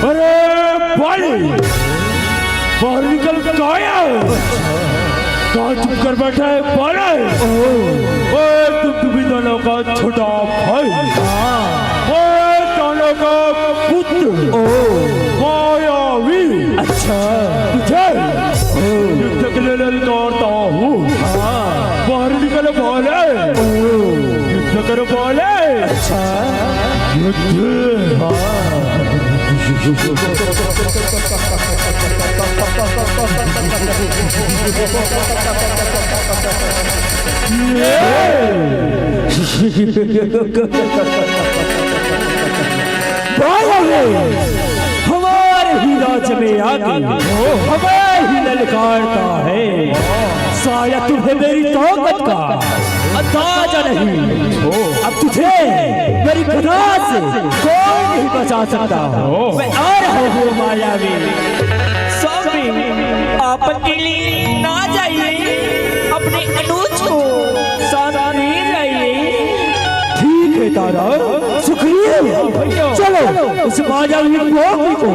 अरे बाली, बाहर निकल, काय हे? कहाँ चुप कर बैठा है बालक? ओए, तुम दुंदुभी दानव का छोटा भाई। ओए, दानव का पुत्र। मायावी। अच्छा। तुझे युद्ध के लिए ललकारता हूँ। बाहर निकल बालक। युद्ध कर बालक। अच्छा। युद्ध। भाई, हमारे ही राज्य में आके हमें ही ललकारता है। शायद तुम्हें मेरी ताकत का अंदाजा नहीं। अब तुझे मेरी गदा से कोई नहीं बचा सकता। मैं आ रहा हूँ मायावी। स्वामी, अपन के लिए ना जाइए, अपने अनुज को साथ ले जाइए। ठीक है तारा, सुखदेव, चलो उस मायावी गोपी को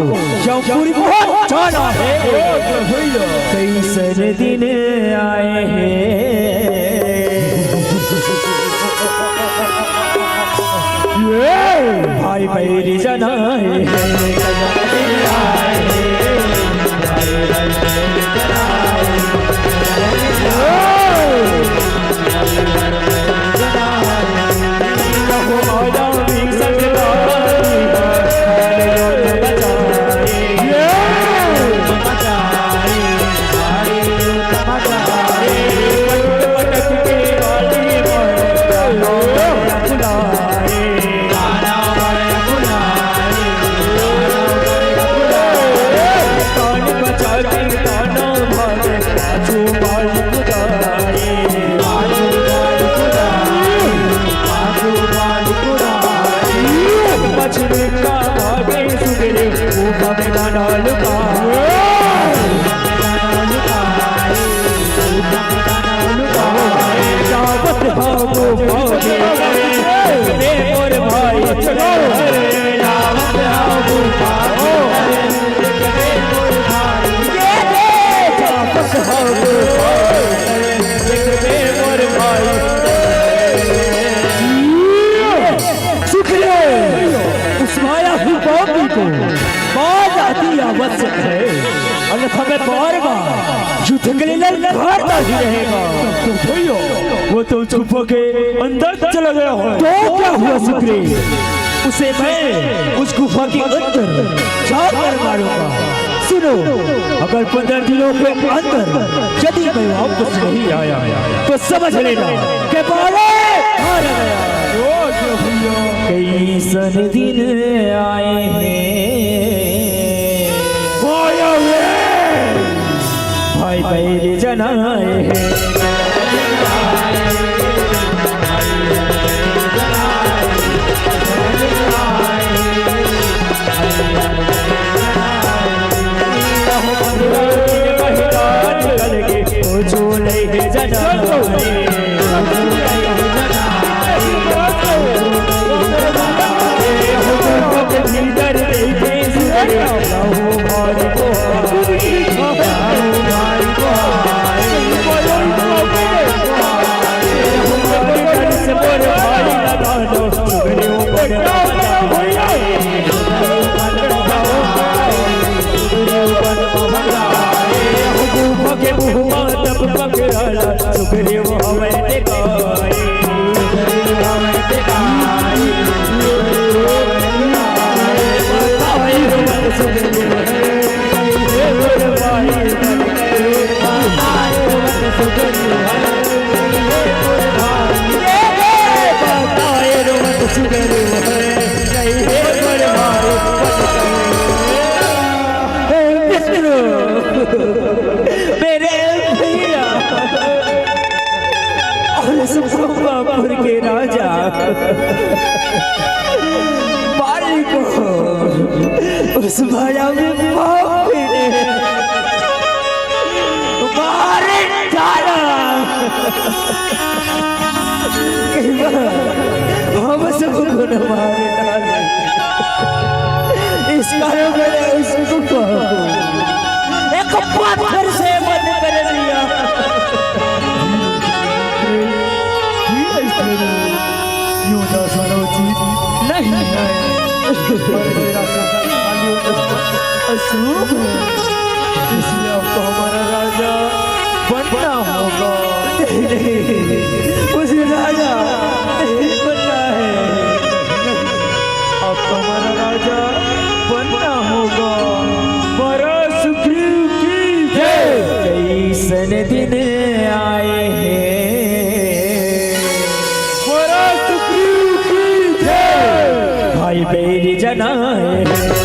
जौनपुरी पहुंचाना है। कैसन दिन आए हैं। ये भाई बैरी जना है। सुखदेव, उस मायावी गोपी को मार डालना अति आवश्यक है, अन्यथा मैं बार बार युद्ध के लिए ललकारता ही रहेगा। तो भैया, वो तो गुफा के अंदर चला गया है। तो क्या हुआ सुखदेव, उसे मैं उस गुफा के अंदर जाकर मारूंगा। सुनो, अगर पंद्रह दिनों के अंदर यदि मैं वापस नहीं आया तो समझ लेना कि बाले हार गया। कैसन दिन आए हैं, भाई बैल जनाए हैं। मेरे भैया और सुखपापुर के राजा मालिक को उस मायावी पापी ने मार डाला। हम सबको न मार डाला। इस कारण मैंने उसको एक पत्थर से बंद कर दिया। धीरज धरो, यूं ना सुनो जी। नहीं, नहीं। पर मेरा सगा आलू अशुभ है, इसलिए आपको हमारा राजा बनना होगा। नहीं, नहीं, मुझे राजा नहीं बनना है। आपको हमारा राजा बनना होगा। महाराज सुग्रीव की जय। कैसन दिन आए हैं। महाराज सुग्रीव की जय। भाई बैरी जनाए हैं।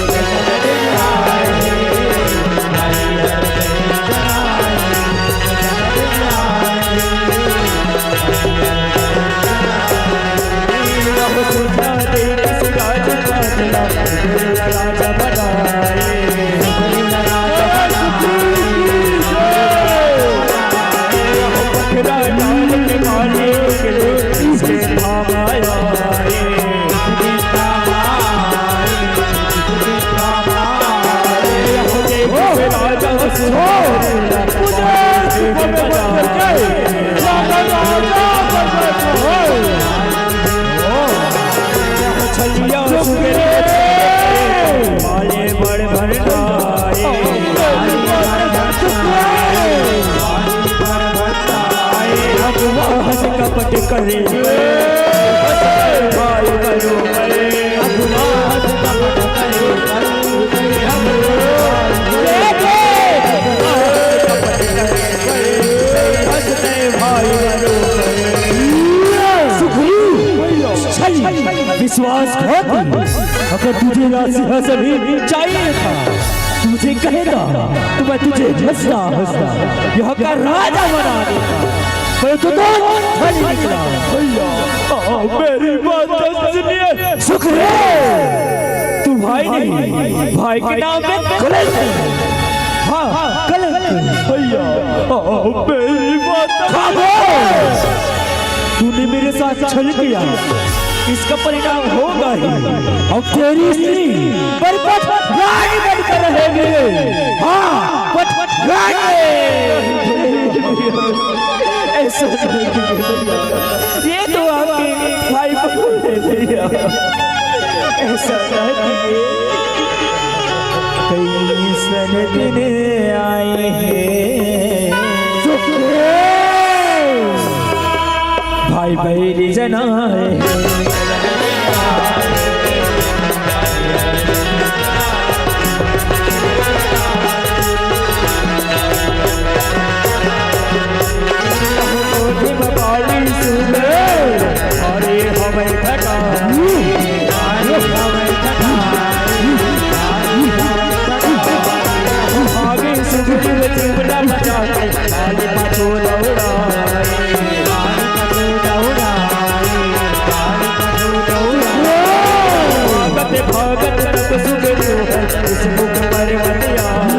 कपट करे भाई बनो करे। विश्वासघाती, अगर तुझे यहाँ सिंहासन ही चाहिए था, तुझे कहता तो मैं तुझे हंसता हंसता यहाँ का राजा बना देता। पर तू तो धनी निकला। भैया, आ, मेरी बात तो सुनिए। सुखदेव, तू भाई नहीं, भाई के नाम में कलंक है। हाँ, कलंक। भैया, आ, मेरी बात तो खामोश। तूने मेरे साथ छल किया, इसका परिणाम होगा ही। अब तेरी स्त्री परपट रानी बनकर रहेगी। हाँ, पट रानी। ऐसा नहीं कीजिए। ये तो आपके भाई बहू है भैया। ऐसा नहीं कीजिए। कई सन दिन आए हैं। भाई बैरी जना है। अरे हमें घटा, अरे हमें घटा। आगे सुग्रीव चिमटा बजा के, काली पाछो दौड़ाए, काली पाछो दौड़ाए, काली पाछो दौड़ाए। भागत भागत तब सुग्रीव है, इस मुख पर्वत आए,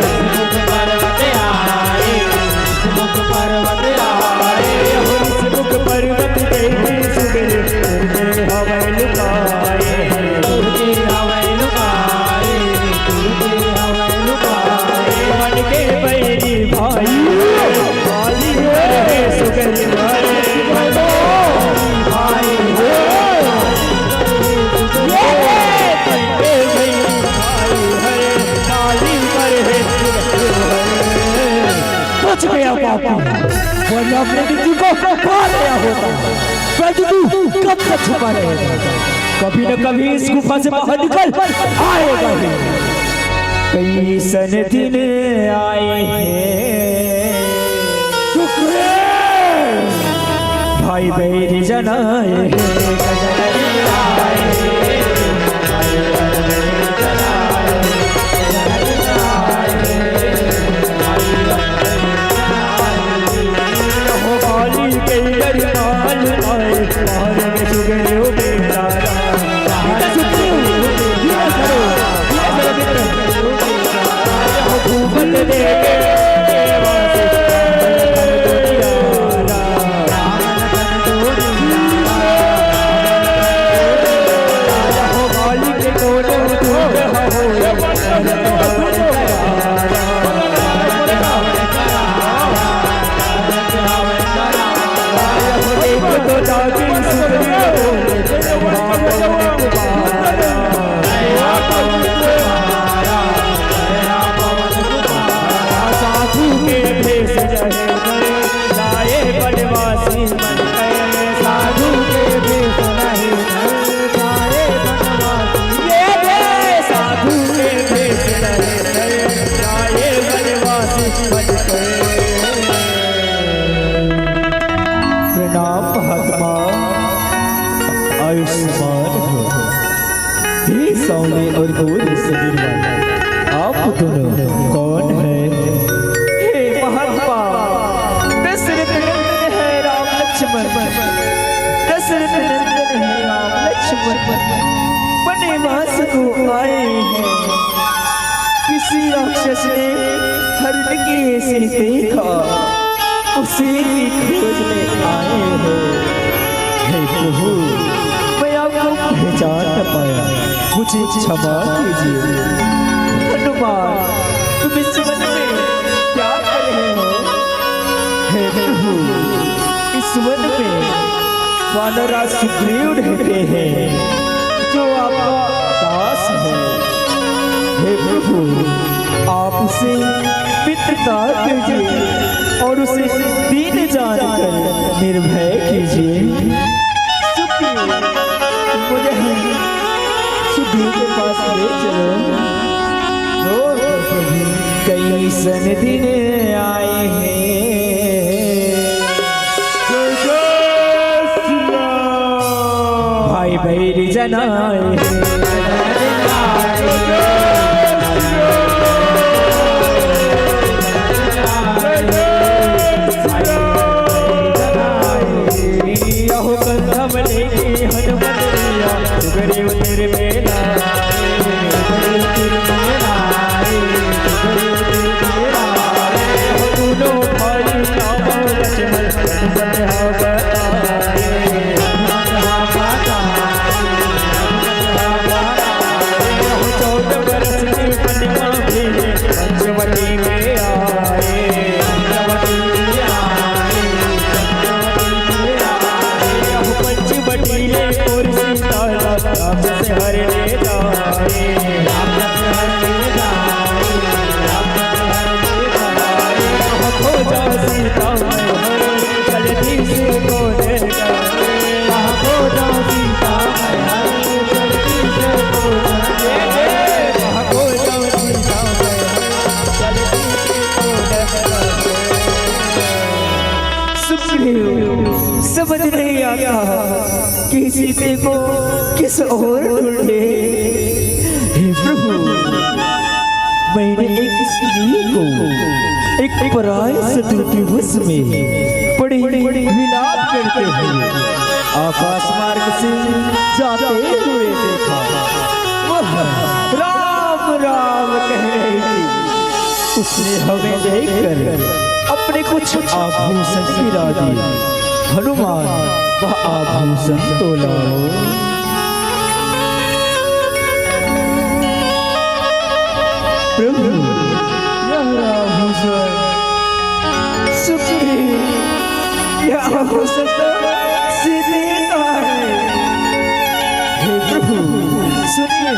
इस मुख पर्वत आए, इस मुख पर्वत आए। इस मुख पर्वत देखे सुग्रीव, तुरते हवै लुकाए, तुरते हवै लुकाए। मन के बैरी भाई, काली करे सुगरी भाई, भाई हो। ये मन के बैरी भाई है, काली करे सुगरी भाई। बच गया बापू, वरना अपने मित्र को पा लिया होता। पर तू कब तक छुपा रहेगा? कभी न कभी इस गुफा से बाहर निकल आएगा ही। कई सन दिन आए हैं, भाई बैरी जनाए हैं। प्रणाम महात्मा, आयुष्मान हो। हे सांवले और गोरे शरीर वाले, आप दोनों कौन है? हे महात्मा, दशरथ नंदन है राम लक्ष्मण, दशरथ नंदन है राम लक्ष्मण, वनवास को आए हैं। किसी राक्षस ने हरण के ऐसे देखा। उसी की खोज में आए हो। हे प्रभु, मैं आपको पहचान न पाया, मुझे क्षमा कीजिए। हनुमान, तुम इस वन में क्या कर रहे हो? हे प्रभु, इस वन में वानर राज सुग्रीव रहते हैं, जो आपका दास है। हे प्रभु, आप उसे मित्रता कीजिए और उसे दीन जानकर निर्भय कीजिए। सुग्रीव, मुझे सुग्रीव के पास ले चलो। रो प्रभु, कई सन दिन आए हैं। भाई बैरी जनाए हैं। यहो कंधम लेके हनुमत लिया, सुग्रीव तेरे मेला। दोनों भाई राम लक्ष्मण हनुमत हा बताए। चौदह बरस की पनिमा भी पंचवटी में आए। पंचवटी में आए। पंचवटी में और सीता राक्षस हर ले जाए। खोजा सीता जल्दी से खोजे। खोजा सीता जल्दी से खोजे। खोजा सीता जल्दी से खोजे। सुग्रीव समझ नहीं आता कि सीते को किस ओर ढूंढे। हे प्रभु, मैंने एक स्त्री को एक पराय शत्रु के वश में पड़े विलाप करते हुए आकाश मार्ग से जाते हुए देखा। वह राम राम कह रही थी। उसने हमें देखकर अपने कुछ आभूषण गिरा दिए। हनुमान, वह आभूषण तो लाओ। प्रभु, यह आभूषण सुग्रीव, यह आभूषण तो सीते का है। हे प्रभु, सुनिए,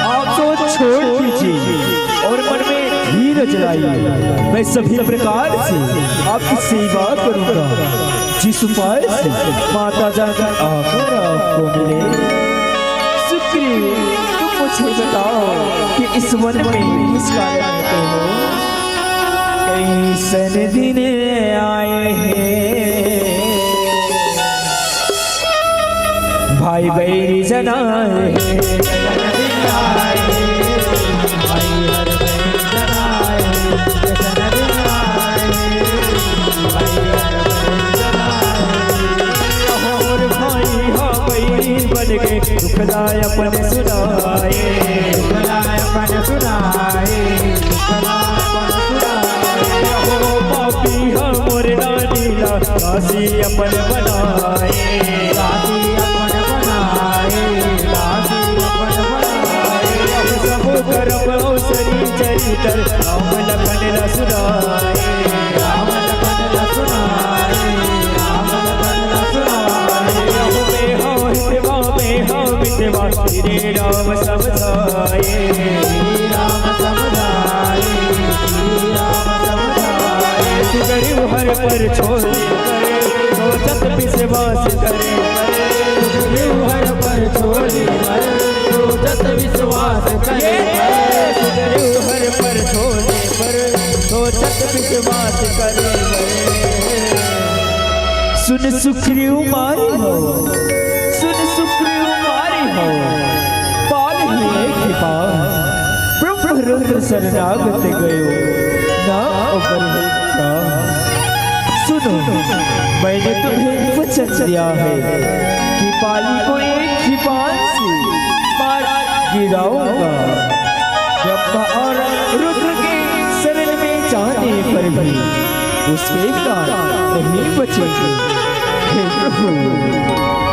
आप तो छोड़ दीजिए और मन में धीरज लाइए। मैं सभी प्रकार से आपकी सेवा करूंगा। जिस उपाय से माता जाकर आकर आपको मिले। सुग्रीव, तुम मुझे बताओ कि इस वन में किस कारण रहते हो? कई सन दिन आए हैं। भाई बैरी जनाए। और भाई हा बैरी बन के दुखदाय अपन सुनाए। दुखदाय अपन सुनाए। पापी हमर नानी ला दासी अपन बनाए। दासी अपन बनाए। दासी अपन बनाए। अब सब करम औ सरी चरितर राम लखन ला सुनाए। राम लखन ला सुनाए। राम लखन ला सुनाए। अब में हो हितवा में हो मितवा श्री राम समझाए। श्री राम समझाए। सुग्रीव हर पर छोले करे, सोचत विश्वास करे। सुग्रीव हर पर छोले करे, सोचत विश्वास करे। सुग्रीव हर पर छोले पर, सोचत विश्वास करे। सुन सुग्रीव मारी हो, सुन सुग्रीव मारी हो, पाल है कृपा, ब्रह्म रुद्र शरणागत गयो, ना अवर है का। सुनो, मैंने तुम्हें वचन दिया है कि पाली को एक ही बाण से मार गिराऊंगा। ब्रह्मा और रुद्र के शरण में जाने पर भी उसके प्राण नहीं बचेंगे। हे प्रभु,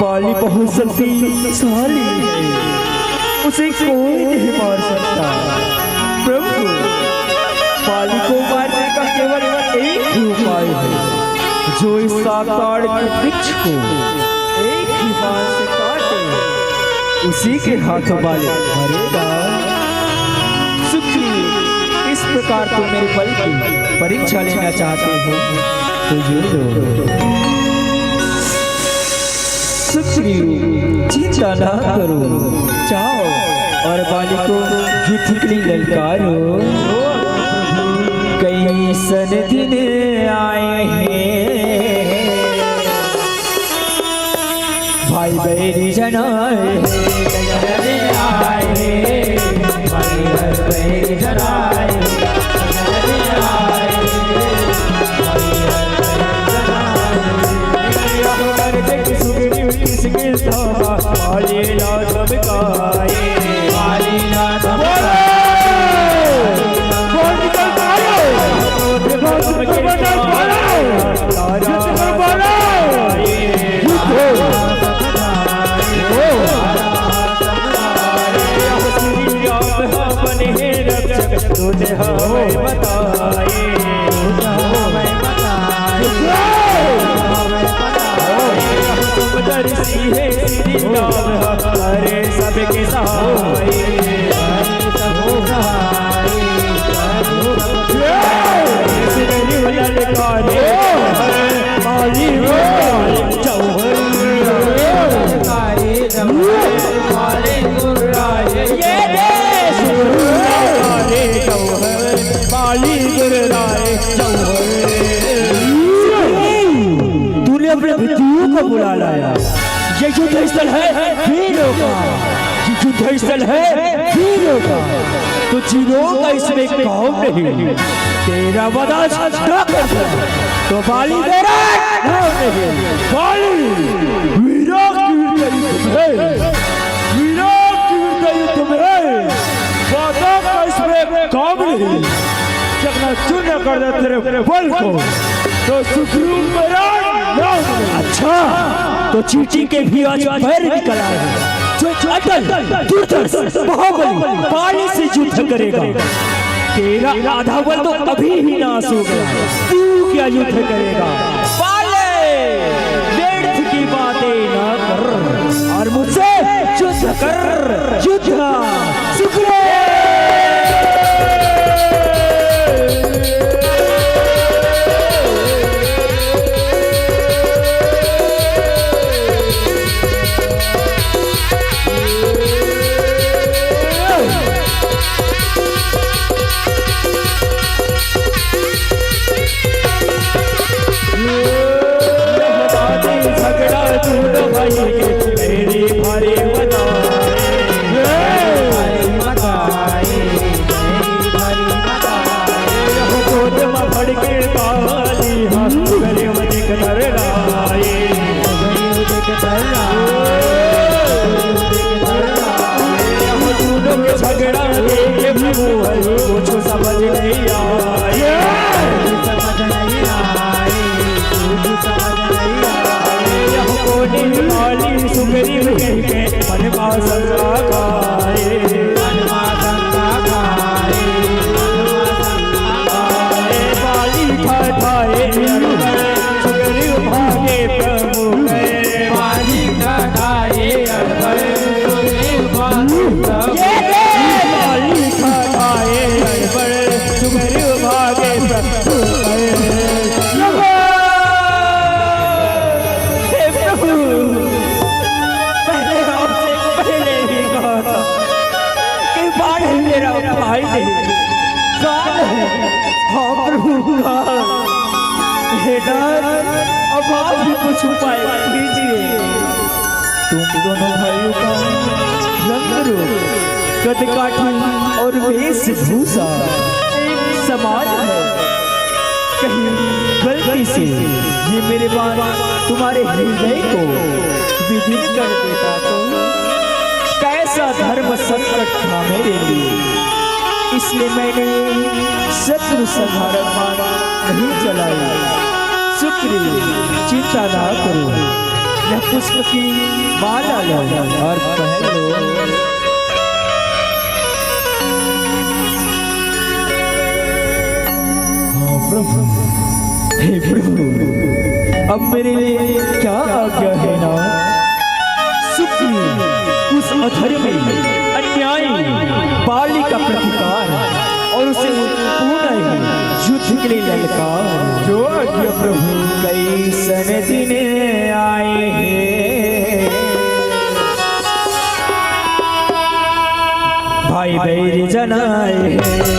बाली बहुत शक्तिशाली है, उसे कोई नहीं मार सकता। प्रभु, बाली को मारने का केवल एक ही उपाय है, जो इस साकार के वृक्ष को एक ही बाण से काटे, उसी के हाथों बाली मरेगा। सुग्रीव, इस प्रकार तुम मेरे बल की परीक्षा लेना चाहते हो तो ये लो। सुग्रीव, चिंता ना करो, जाओ और बाली को युद्ध के लिए ललकारो। कई सन दिन आए हैं भाई बैरी जनाए, आए, भाई बैरी जनाए, सुग्रीव किसके धामा, वाली ना धमकाए, वाली ना धमकाए। अरे सबके सहाय। तूने अपने भित्तियों को बुला लाया। ये युद्ध स्थल है वीरों का, ये युद्ध स्थल है वीरों का। तो जिनों का इसमें काम नहीं, तेरा वध आज ना कर सके, तो बाली तेरा काम नहीं। बाली, वीरों की वीरता युद्ध में, वीरों की वीरता युद्ध में, वादा का इसमें काम नहीं। चकना चूर्ण कर दे तेरे बल को। तो सुग्रीव मेरा नाम। अच्छा, तो चींटी के भी आज पैर निकल आए हैं। जो अटल, दुर्धर्ष, बाहुबली, बाली से युद्ध करेगा। तेरा आधा बल तो अभी ही नाश हो गया, तू क्या युद्ध करेगा? बाले, व्यर्थ की बातें ना कर और मुझसे युद्ध कर, युद्ध। सुग्रीव। झगड़ा दूर भाई के मेरी भारी बताए। भारी बताए, मेरी भारी बताए। यह गोद में भड़के बाली, हाथ गले में देख कर लाए। यह दोनों के झगड़ा देख के प्रभु कुछ समझ नहीं आए। समझ नहीं आए। कोनी वाली सुगरी कह के मन मा शंका खाए। मन मा शंका खाए। मन मा शंका खाए। बाली खा खाए अरबर सुगरी भागे प्रभु गए। बाली खा खाए अरबर सुगरी भागे प्रभु गए। बाली खा खाए अरबर सुगरी भागे प्रभु गए। हे प्रभु, मैंने आपसे पहले ही कहा था कि बाली मेरा भाई नहीं, काल है। हाँ प्रभु, काल। हे नाथ, अब आप ही कुछ उपाय कीजिए। तुम दोनों भाइयों का रंग रूप, कद काठी और वेशभूषा एक समान है। कहीं गलती से ये मेरे बाण तुम्हारे हृदय को विदीर्ण कर देता तो कैसा धर्म संकट था मेरे लिए। इसलिए मैंने शत्रु संहारक बाण नहीं चलाई। सुग्रीव, चिंता ना करो, यह पुष्प की माला लो और पहन लो। हाँ प्रभु। हे प्रभु, अब मेरे लिए क्या आज्ञा है नाथ? सुग्रीव, उस अधर्मी, अन्यायी बाली का प्रतिकार और उसे पुनः युद्ध के लिए ललकार। जो आज्ञा प्रभु। कइसन दिन आए हैं, भाई बैरी जनाए हैं।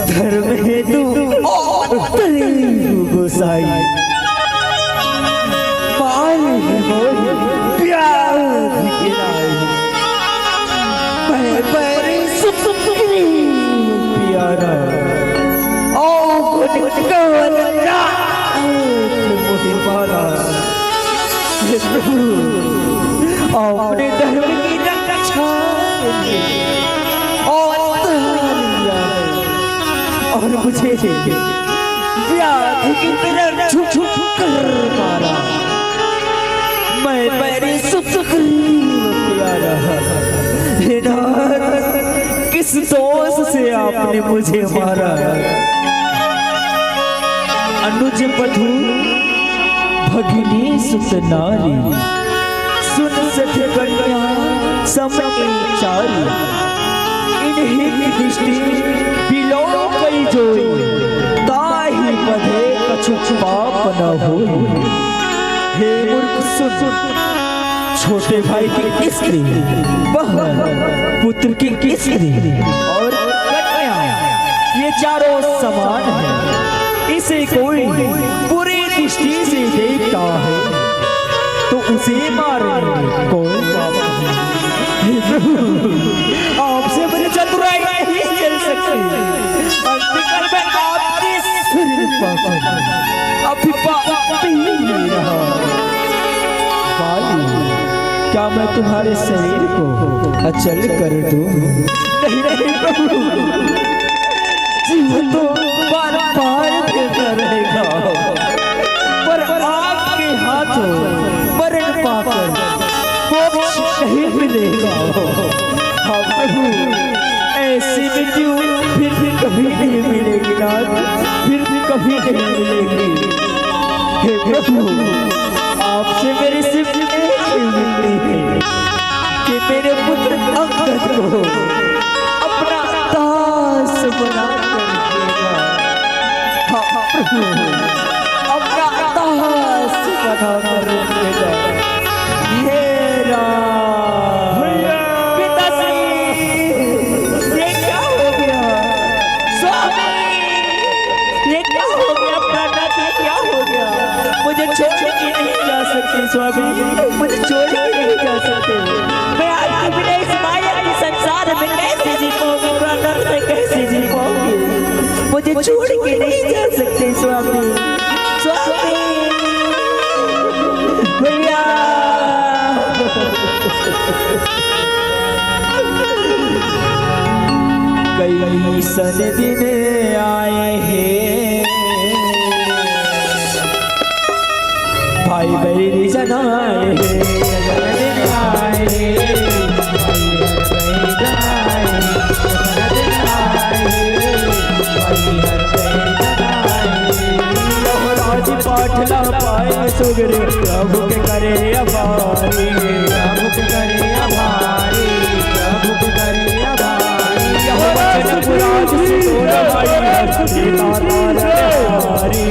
धर्म हेतु अवतरी गोसाई, पाल मोहि व्याधि के नाई। मैं बैरी सुग्रीव प्यारा, अवगुण कवन नाथ मोहि मारा। हे प्रभु, अपने धर्म की रक्षा के लिए अवतार लिया है और मुझे व्याधि की तरह झुक झुक कर मारा। मैं बैरी सुग्रीव प्यारा। हे नाथ, किस दोष से आपने मुझे मारा? अनुज बधू भगिनी सुत नारी, सुन सखी कन्या सम एक चारी। इनहिं की दृष्टि बिलो कइ जोई, ताहि पधे कछु पाप न होई। हे मूर्ख सुन, छोटे भाई की स्त्री, बहन, पुत्र की स्त्री और कन्या, ये चारों समान है। इसे कोई बुरी दृष्टि से देखता है तो उसे मारने में कोई पाप नहीं। हे प्रभु, आपसे मेरी चतुराई नहीं चल सकती। अंतकाल में आपकी सिर पर अभी पापी रहा। बाली, क्या मैं तुम्हारे शरीर को अचल कर दूं? नहीं, नहीं प्रभु, जीव तो बार बार फिरता रहेगा, पर आपके हाथों मरण पाकर मोक्ष नहीं मिलेगा। हाँ प्रभु, ऐसी मृत्यु फिर भी कभी नहीं मिलेगी नाथ, फिर भी कभी नहीं मिलेगी। हे प्रभु, आपसे मेरी सिर्फ एक ही विनती है कि मेरे पुत्र अंगद को अपना दास बना कर रखिएगा। हाँ प्रभु, अपना दास बना कर रखिएगा। हे राम। भैया। पिताश्री, ये क्या हो गया? स्वामी, ये क्या हो गया? प्राणनाथ, ये क्या हो गया? मुझे छोड़ के नहीं जा सकते स्वामी, मुझे छोड़ के नहीं जा सकते। मैं आपके बिना इस माया के संसार में कैसे जी पाऊंगी? प्राणनाथ, मैं कैसे जी पाऊंगी? मुझे छोड़ के नहीं जा सकते स्वामी। स्वामी, भैया। अइसन दिन आए हे, भाई बहिनी जन आए हे। राज पाठ ला पाए सुगरे, प्रभु के करे आभारी, प्रभु के करे आभारी, प्रभु के करे आभारी। यह वचन पुराण सुतोर भाई हर सीता तारन हारी,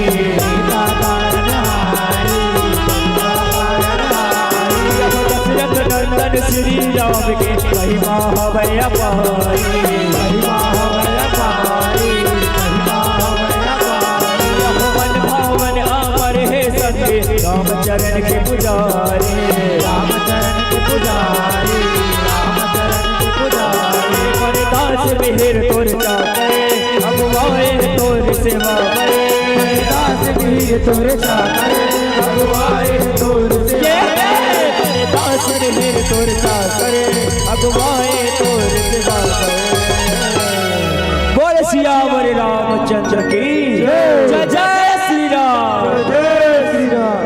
सीता तारन हारी, सीता तारन हारी। यह दशरथ नंदन श्री राम के महिमा हवै अपारी, महिमा हवै अपारी, महिमा हवै अपारी। यह मन भावन अमर हे संत रामचरण के पुजारी, रामचरण के पुजारी, रामचरण के पुजारी। बरदास मिहिर तोर चाकर, अगुवाए तोर सेवा करे। बरदास मिहिर तोर चाकर, अगुवाए तोर सेवा करे। बरदास मिहिर तोर चाकर, अगुवाए तोर सेवा करे। बोल सियावर रामचंद्र की जय। जय जय श्री राम। जय श्री राम।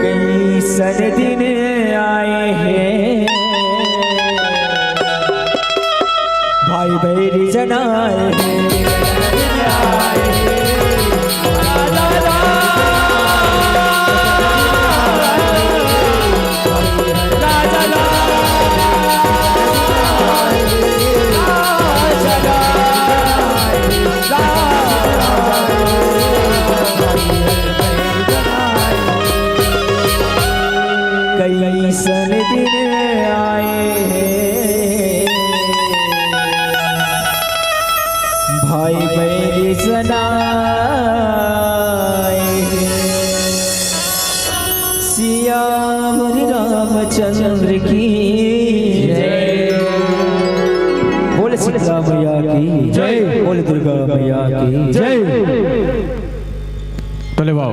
कइसन दिन आए हे, भाई बहिनी जन आए हे। कइसन दिन आए हे, भाई बहिनी जन आए हे। सियावर रामचंद्र की जय। बोल सीता मैया की जय। बोल दुर्गा मैया की जय। तो ले वाओ,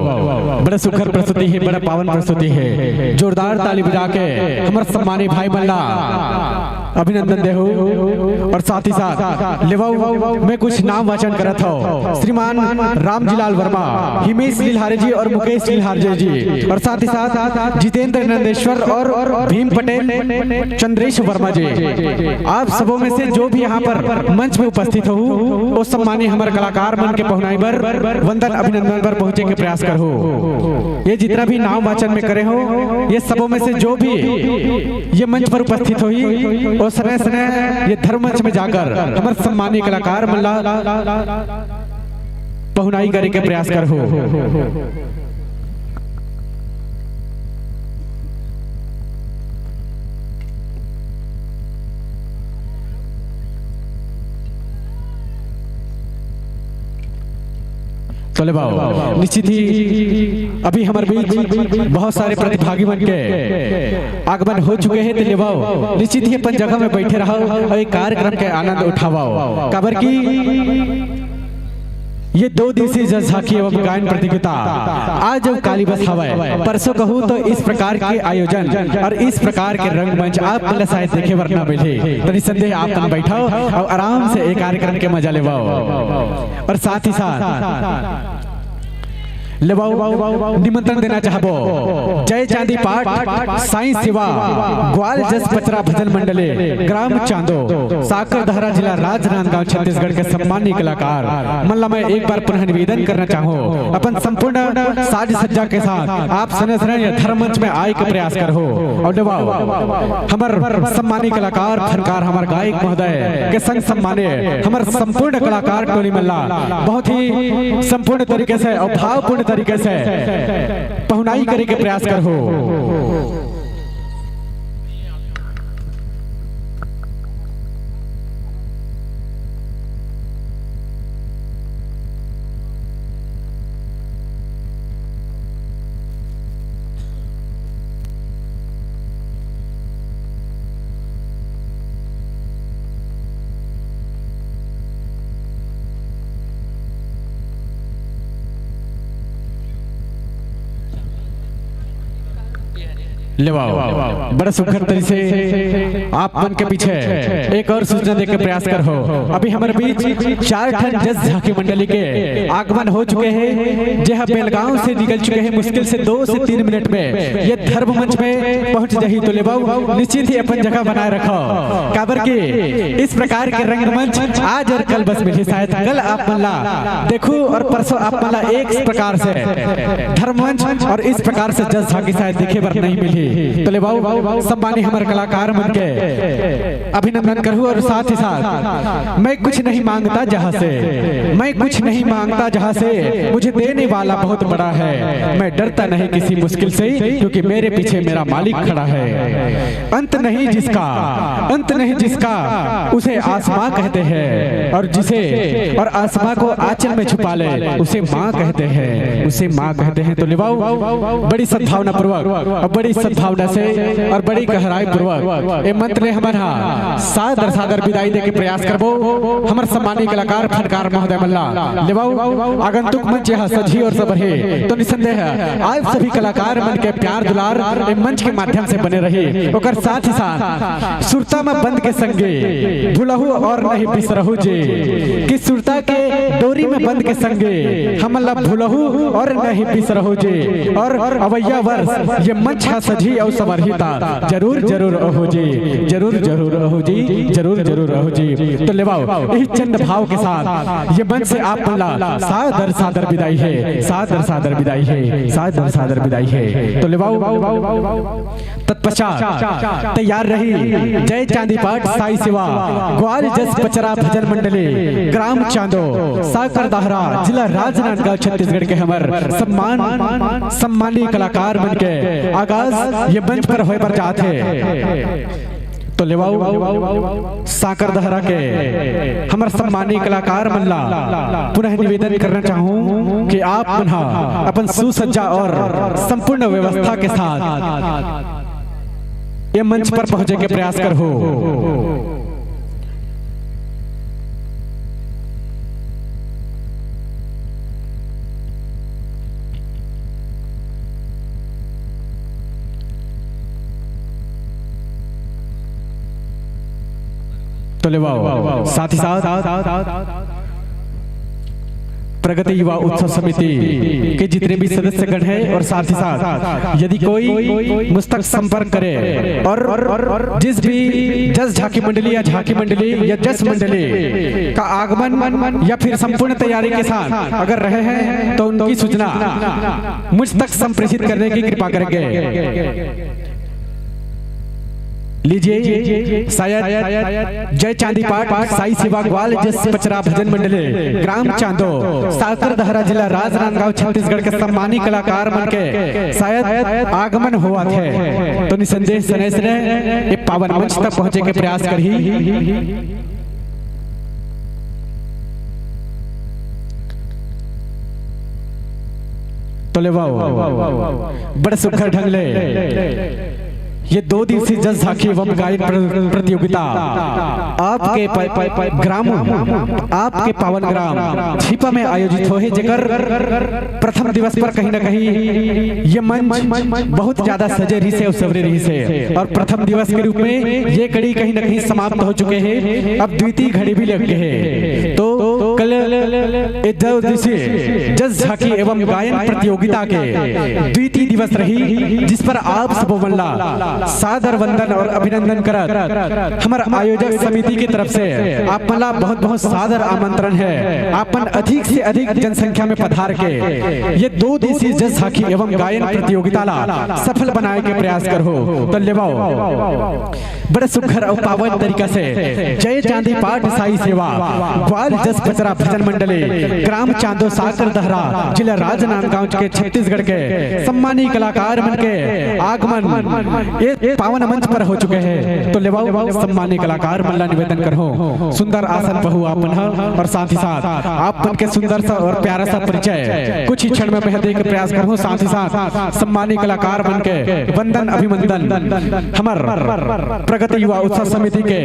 बड़ा सुघर प्रस्तुति हे, बड़ा पावन प्रस्तुति हे। जोरदार ताली बजा के हमर सम्मानी भाई मन ला अभिनंदन देहू। और साथ ही साथ लेवाऊ में कुछ नाम वाचन करत हव, श्रीमान रामजीलाल वर्मा, हिमेश लीलहारे जी और मुकेश लीलहारे जी, और साथ ही साथ जितेंद्र नंदेश्वर और भीम पटेल, चंद्रेश वर्मा जी। आप सबों में से जो भी यहाँ पर मंच में उपस्थित हो, वो सम्मानी हमर कलाकार मन के पहुनाई बर, वंदन अभिनंदन बर पहुँचे के प्रयास करहू। ये जितना भी नाम वाचन में करे हो, ये सबों में से जो भी ये मंच पर उपस्थित होही, वो सने सने ये धर्म मंच में जाकर हमर सम्मानी कलाकार मन ला पहुनाई करे के प्रयास करहू। तो ले बाबू, निश्चित ही अभी हमर बीच बहुत सारे प्रतिभागी मन के आगमन हो चुके हे। तो ले बाबू, निश्चित ही अपन जगह में बैठे रहव और ये कार्यक्रम के आनंद उठावव, काबर कि ये दो दिवसीय जस झांकी एवं गायन प्रतियोगिता आज अउ काली बस हवय, परसों कहूँ तो इस प्रकार के आयोजन और इस प्रकार के रंगमंच आप मन ला शायद देखे बर न मिलही। तो निसंदेह आप मन बैठव और आराम से ये कार्यक्रम के मजा लेवव। और साथ ही साथ लेवाऊ निमंत्रण देना चाहबो जय चांदी पाठ साईं सेवा ग्वाल जस पचरा भजन मंडली, ग्राम चांदो, साकर दहरा, जिला राजनांदगांव, छत्तीसगढ़ के सम्मानी कलाकार मन ला मैं एक बार पुनः निवेदन करना चाहूँ, अपन संपूर्ण साज सज्जा के साथ आप सने सने ये धर्म मंच में आए के प्रयास करहू। और लेवाऊ हमर सम्मानी कलाकार, फनकार, हमर गायक महोदय के संग सम्माने हमर संपूर्ण कलाकार टोली मन ला बहुत ही संपूर्ण तरीके से और भावपूर्ण तरीके से पहुनाई करे के प्रयास करहू। लेवाओ, बड़ा सुघर तरी से आप मन के पीछे एक और सूचना देके प्रयास करहूं। अभी हमर बीच चार ठन जस झांकी मंडली के आगमन हो चुके हे, जे ह बेलगांव से निकल चुके हे। मुश्किल से दो से तीन मिनट में ये धर्म मंच में पहुंच जाही। तो लेवाओ, निश्चित ही अपन जगह बनाए रखो, काबर कि इस प्रकार के रंगमंच आज और कल बस मिलही। शायद कल आप मन ला देखहू और परसों आप मन ला एक प्रकार से धर्ममंच और इस प्रकार से जस झांकी शायद देखे बर नहीं मिलही। तो लेवाओ, सम्मानी हमर कलाकार मन के अभिनंदन करहूं और साथ ही साथ मैं कुछ नहीं मांगता जहां से, मैं कुछ नहीं मांगता जहां से, मुझे देने वाला बहुत बड़ा है। मैं डरता नहीं किसी मुश्किल से, क्योंकि मेरे पीछे मेरा मालिक खड़ा है। अंत नहीं जिसका, अंत नहीं जिसका, उसे आसमां कहते हैं, और जिसे, और आसमां को आंचल में छुपा ले, उसे मां कहते हैं, उसे मां कहते हैं। तो लेवाओ, बड़ी सद्भावना पूर्वक और बड़ी सद्भावना से और बड़ी गहराई पूर्वक ए मंच ले हमन हा सादर सादर विदाई देके प्रयास करबो। हमर सम्मानी कलाकार फनकार महोदय मन ला लेवाओ, आगंतुक मंच यहाँ सजही और सबरही। तो निसंदेह आप सभी कलाकार मन के प्यार दुलार ए मंच के माध्यम से बने रही। ओकर साथ ही साथ सुरता में बंद के संगे भूलहू और नहीं बिसरहू जी, कि सुरता के डोरी में बंद के संगे हमन ला भूलहू और नहीं बिसरहू जी। और अवैया वर्ष ये मंच हा सजही और सबरही ता जरूर जरूर अहो जी, जरूर जरूर अहो जी, जरूर जरूर अहो जी। तो लेवाओ, यही चंद भाव के साथ ये मंच से आप मन ला सादर सादर विदाई है, सादर सादर विदाई है, सादर सादर विदाई है। तो लेवाओ, तत्पश्चात तैयार रही जय चांदी पाठ साई सेवा ग्वाल जस पचरा भजन मंडली, ग्राम चांदो, साकर दहरा, जिला राजनांदगांव, छत्तीसगढ़ के हमर सम्मान, सम्मानी कलाकार मन के आगाज ये मंच पर होय बर जात हे। तो लेवाओ, साकर दहरा के हमर सम्मानी कलाकार मन ला पुनः निवेदन करना चाहूं कि आप मन हा अपन सुसज्जा और संपूर्ण व्यवस्था के साथ ये मंच पर पहुंचे के प्रयास करहू। तो लेवाओ, साथ ही साथ प्रगति युवा उत्सव समिति के जितने भी सदस्यगण हैं और साथ ही साथ यदि कोई मुझ तक संपर्क करे और जिस भी जस झांकी मंडली या झांकी मंडली या जस मंडली का आगमन या फिर संपूर्ण तैयारी के साथ अगर रहे हैं तो उनकी सूचना मुझ तक संप्रेषित करने की कृपा करेंगे। लीजिए, शायद जय चांदी पाठ साई सेवा ग्वाल जस पचरा भजन मंडली, ग्राम चांदो, साकर दहरा, जिला राजनांदगांव, छत्तीसगढ़ के सम्मानी कलाकार मन के शायद आगमन होवत हे। तो निसंदेह सने सने ये पावन मंच तक पहुंचे के प्रयास करही। तो लेवाओ, बड़ सुघर ढंग ले ये दो दिवसीय जस झांकी एवं गायन प्र-, प्रतियोगिता आपके प-, प-, प-, ग्राम, आपके पावन ग्राम छिपा में आयोजित होहे, जेकर प्रथम दिवस पर कहीं ना कहीं ये मंच बहुत ज्यादा सजे रहिसे और सवरे रहिसे और प्रथम दिवस के रूप में ये कड़ी कहीं ना कहीं समाप्त हो चुके हैं। अब द्वितीय घड़ी भी लग गए हैं। तो कल ए दो दिवसीय जस झांकी एवं गायन प्रतियोगिता के द्वितीय दिवस रही, जिस पर आप सब मन ला सादर वंदन और अभिनंदन करत हमर आयोजक समिति की तरफ से आप मन ला बहुत बहुत सादर आमंत्रण है। आप मन अधिक से अधिक जनसंख्या में पधार के ये दो दिवसीय जस झांकी एवं गायन प्रतियोगिता ला सफल बनाए के प्रयास करहू। तो लेवाओ, बड़े सुघर अउ पावन तरीका से जय चांदी पाठ साई सेवा ग्वाल जस पचरा भजन मंडली, ग्राम चांदो, साकर दहरा, जिला राजनांदगांव के, छत्तीसगढ़ के सम्मानी कलाकार मन के आगमन ये पावन मंच पर हो चुके हैं। तो लेवाओ, सम्मानी कलाकार मन ला निवेदन करहूं, सुंदर आसन पहू आप मन ह और साथ ही साथ आप मन के सुंदर सा और प्यारा सा परिचय कुछ ही क्षण में मैं देके प्रयास करहूं। साथ ही साथ सम्मानी कलाकार मन के वंदन अभिनंदन हमर प्रगति युवा उत्सव समिति के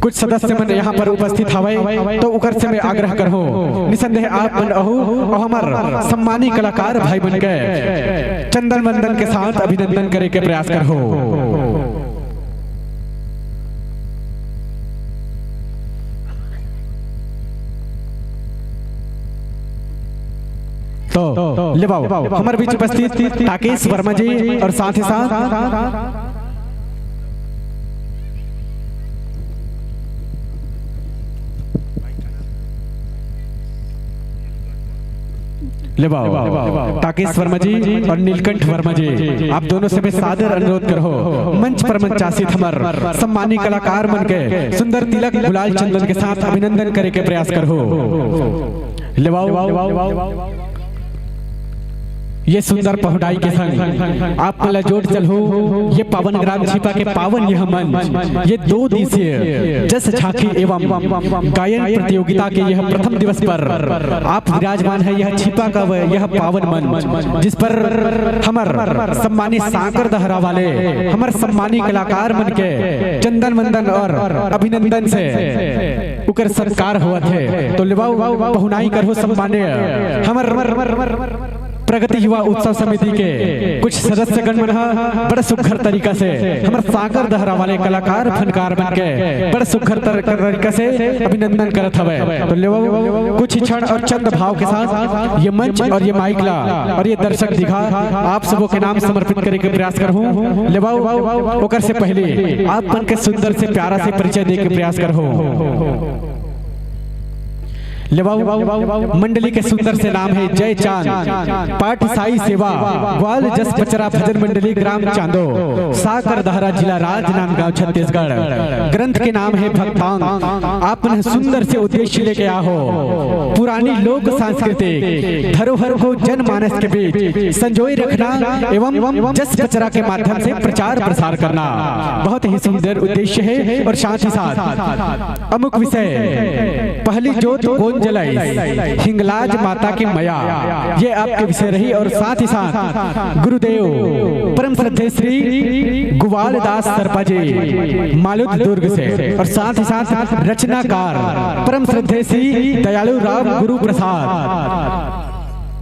कुछ सदस्य मन यहाँ पर उपस्थित हवय, तो उकर से मैं आग्रह करहूँ, निसंदेह आप मन अहू अउ हमर सम्मानी कलाकार भाई मन के चंदन वंदन के साथ अभिनंदन करे के प्रयास करहू। तो लेवाओ, हमर बीच उपस्थित राकेश वर्मा जी और साथ ही साथ लेवाओ, राकेश वर्मा जी और नीलकंठ वर्मा जी, आप दोनों से मैं सादर अनुरोध करहूँ, मंच पर मंचासीत हमर सम्मानी कलाकार मन के सुंदर तिलक गुलाल चंदन के साथ अभिनंदन करे के प्रयास करहू। लेवाओ, ये सुंदर पहुनाई के संग आप मन ला जोड़ चलहू, ये पावन ग्राम छिपा के पावन यह मंच, ये दो दिवसीय जस झांकी एवं गायन प्रतियोगिता के यह प्रथम दिवस पर आप विराजमान है। यह छिपा का वह, यह पावन मंच, जिस पर हमर सम्मानित सांकर दहरा वाले, हमर सम्मानी कलाकार मन के चंदन वंदन और अभिनंदन से उकर सत्कार होवत हे। तो लेवाओ, पहुनाई करहू सम्मान्य हमर प्रगति युवा उत्सव समिति के कुछ सदस्यगण मन ह बड़ सुघर तरीका से हमर सांकर दहरा वाले कलाकार फनकार मन के बड़ सुघर तर-, तरीका से अभिनंदन करत हवय। तो लेवाओ, कुछ ही क्षण और चंद भाव के साथ ये मंच और ये माइक ला और ये दर्शक दीघा आप सबों के नाम समर्पित करे के प्रयास करहूँ। लेवाओ, ओकर से पहले आप मन के सुंदर से प्यारा से परिचय दे के प्रयास करहूँ। लेवाओ, मंडली के सुंदर से नाम है जय चांद, पाठ साई सेवा, ग्वाल जस पचरा भजन मंडली, ग्राम चांदो, साकर दहरा, जिला राजनांदगांव, छत्तीसगढ़। ग्रंथ के नाम है भक्तांग। आप मन सुंदर से उद्देश्य लेके आहो, पुरानी लोक सांस्कृतिक धरोहर को जनमानस के बीच संजोए रखना एवं जस पचरा के माध्यम से प्रचार प्रसार करना बहुत ही सुंदर उद्देश्य है। और साथ ही साथ अमुक विषय पहली जोत कोन जलाइस, हिंगलाज माता की मया, ये आपके विषय रही। और साथ ही साथ गुरुदेव परम श्रद्धेय श्री गुवाल दास सरपा जी मालुद दुर्ग से, और साथ ही साथ रचनाकार परम श्रद्धेय श्री दयालु राम गुरु प्रसाद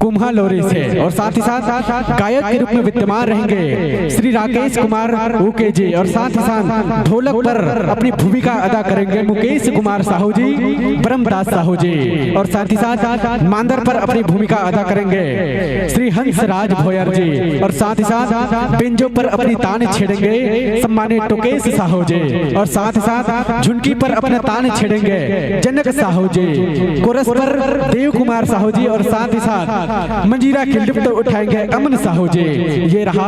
कुम्हा लोरी से, और साथ ही साथ गायक के रूप में विद्यमान रहेंगे श्री राकेश कुमार उके जी, और साथ ही साथ ढोलक पर अपनी भूमिका अदा करेंगे मुकेश कुमार साहू जी, ब्रह्मदास साहू जी, और साथ ही साथ मांदर पर अपनी भूमिका अदा करेंगे श्री हंस राज भोयर जी, और साथ ही साथ बेंजो पर अपनी तान छेड़ेंगे सम्मानित टोकेश साहू जी, और साथ ही साथ झुनकी पर अपना तान छेड़ेंगे जनक साहू जी, कोरस पर देव कुमार साहू जी, और साथ ही साथ मंजीरा की लुप्त उठाएंगे अमन साहू जी। ये रहा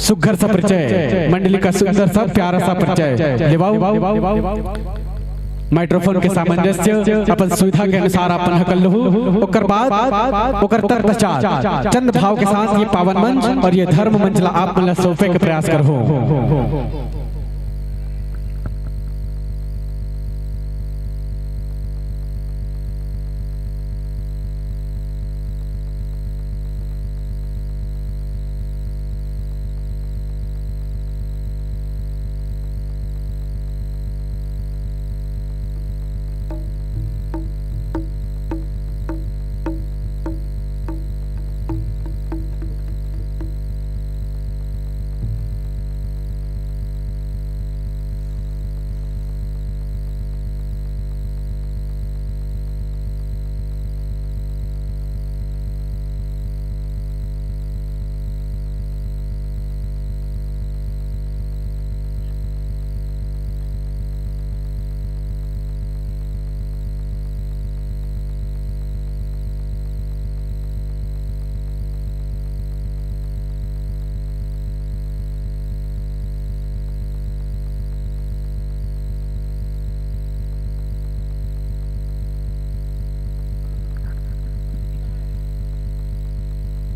सुघर सा परिचय, मंडली का सुंदर सा प्यारा सा परिचय। लेवाओ, माइक्रोफोन के सामंजस्य अपन सुविधा के अनुसार अपन हकल लहू। ओकर बाद, ओकर तत्पश्चात चंद भाव के साथ ये पावन मंच और ये धर्म मंच ला आप मन ला सौंपे के प्रयास करहू।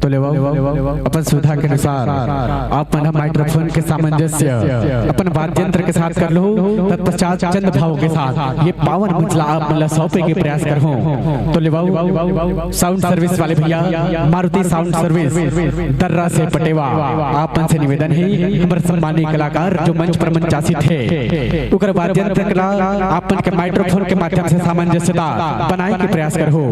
तो लेवव, अपन सुविधा के अनुसार आप मन ह माइक्रोफोन के सामंजस्य अपन वाद्य यंत्र के साथ कर लहू। तत्पश्चात चंद भाव के साथ ये पावन मंच ला आप मन ला सौंपे के प्रयास करहूं। तो लेवव, साउंड सर्विस वाले भैया, मारुति साउंड सर्विस दर्रा से पटेवा, आप मन से निवेदन हे, हमर सम्मानित कलाकार जो मंच पर मंचासित हे, ओकर वाद्य यंत्र ला आप मन के माइक्रोफोन के माध्यम से सामंजस्यता बनाए के प्रयास करहू।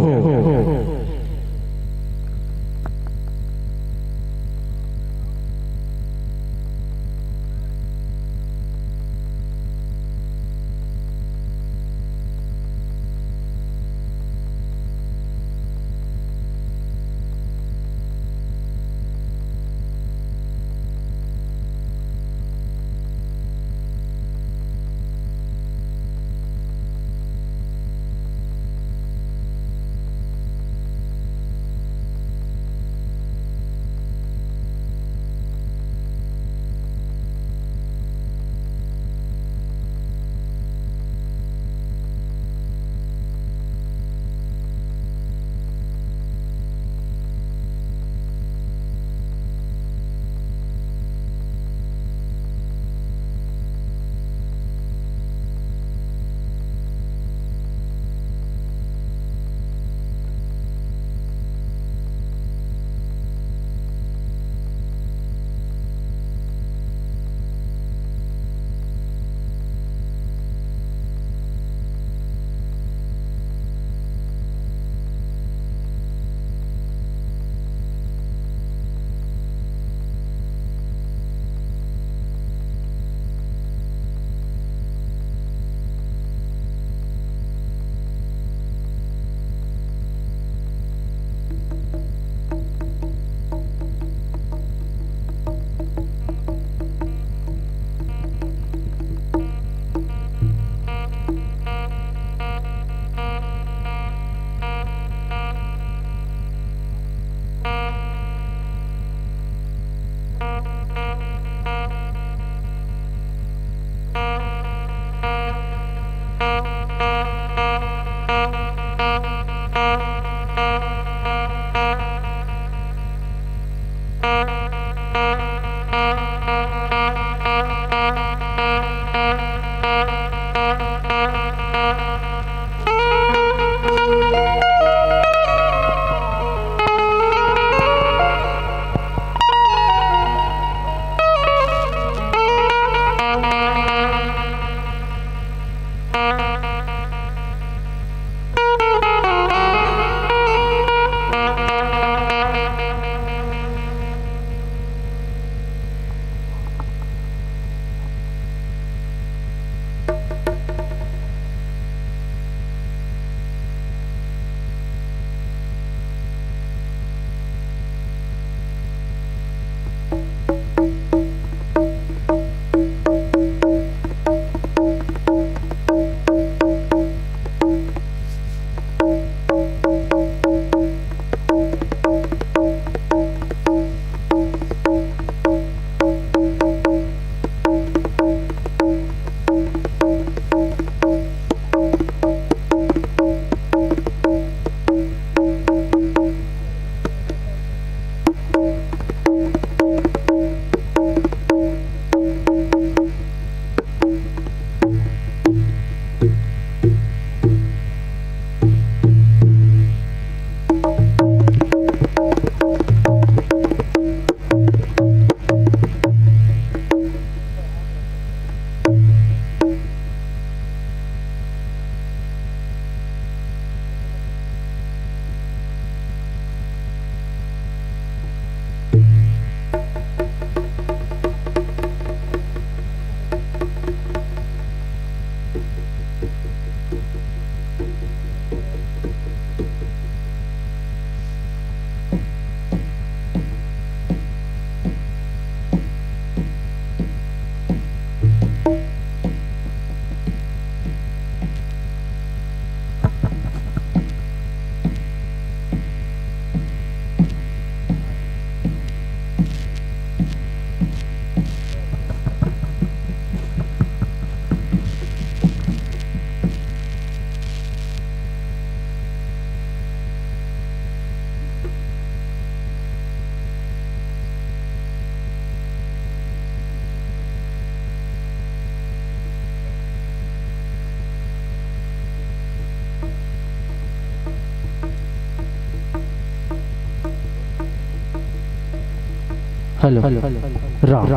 Hello, Ram,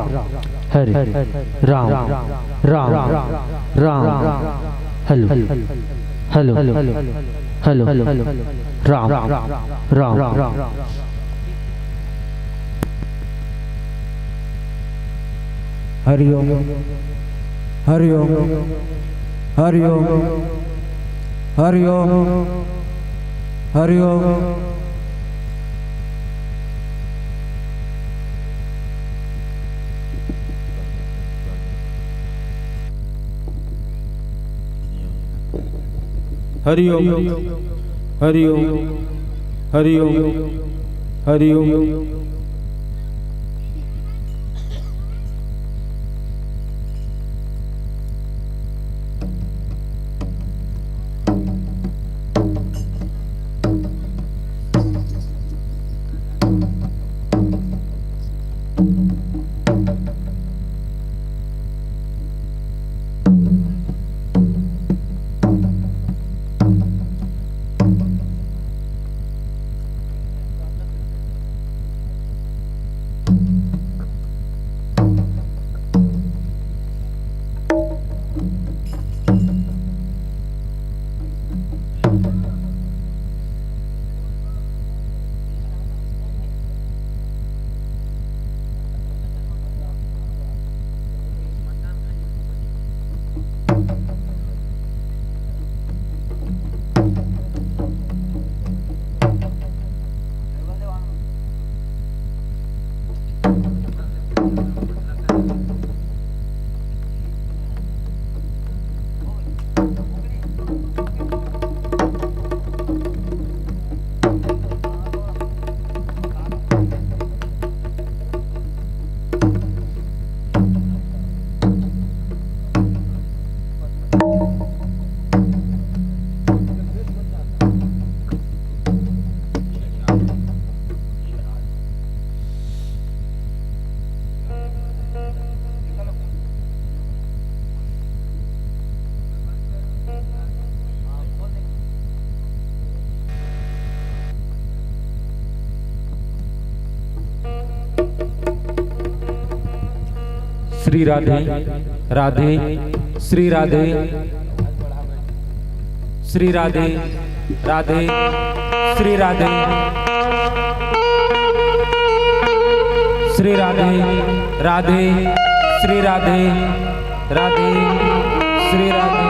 Hare, Ram, Ram, Ram, hello, hello, hello, Ram, Ram, Ram. Hari Om, Hari Om, Hari Om, Hari Om, Hari Om. Hari Om, Hari Om, Hari Om, Hari Om. Shri Radhe, Radhe, Shri Radhe, Shri Radhe, Radhe, Shri Radhe, Shri Radhe, Radhe, Shri Radhe, Radhe, Shri Radhe,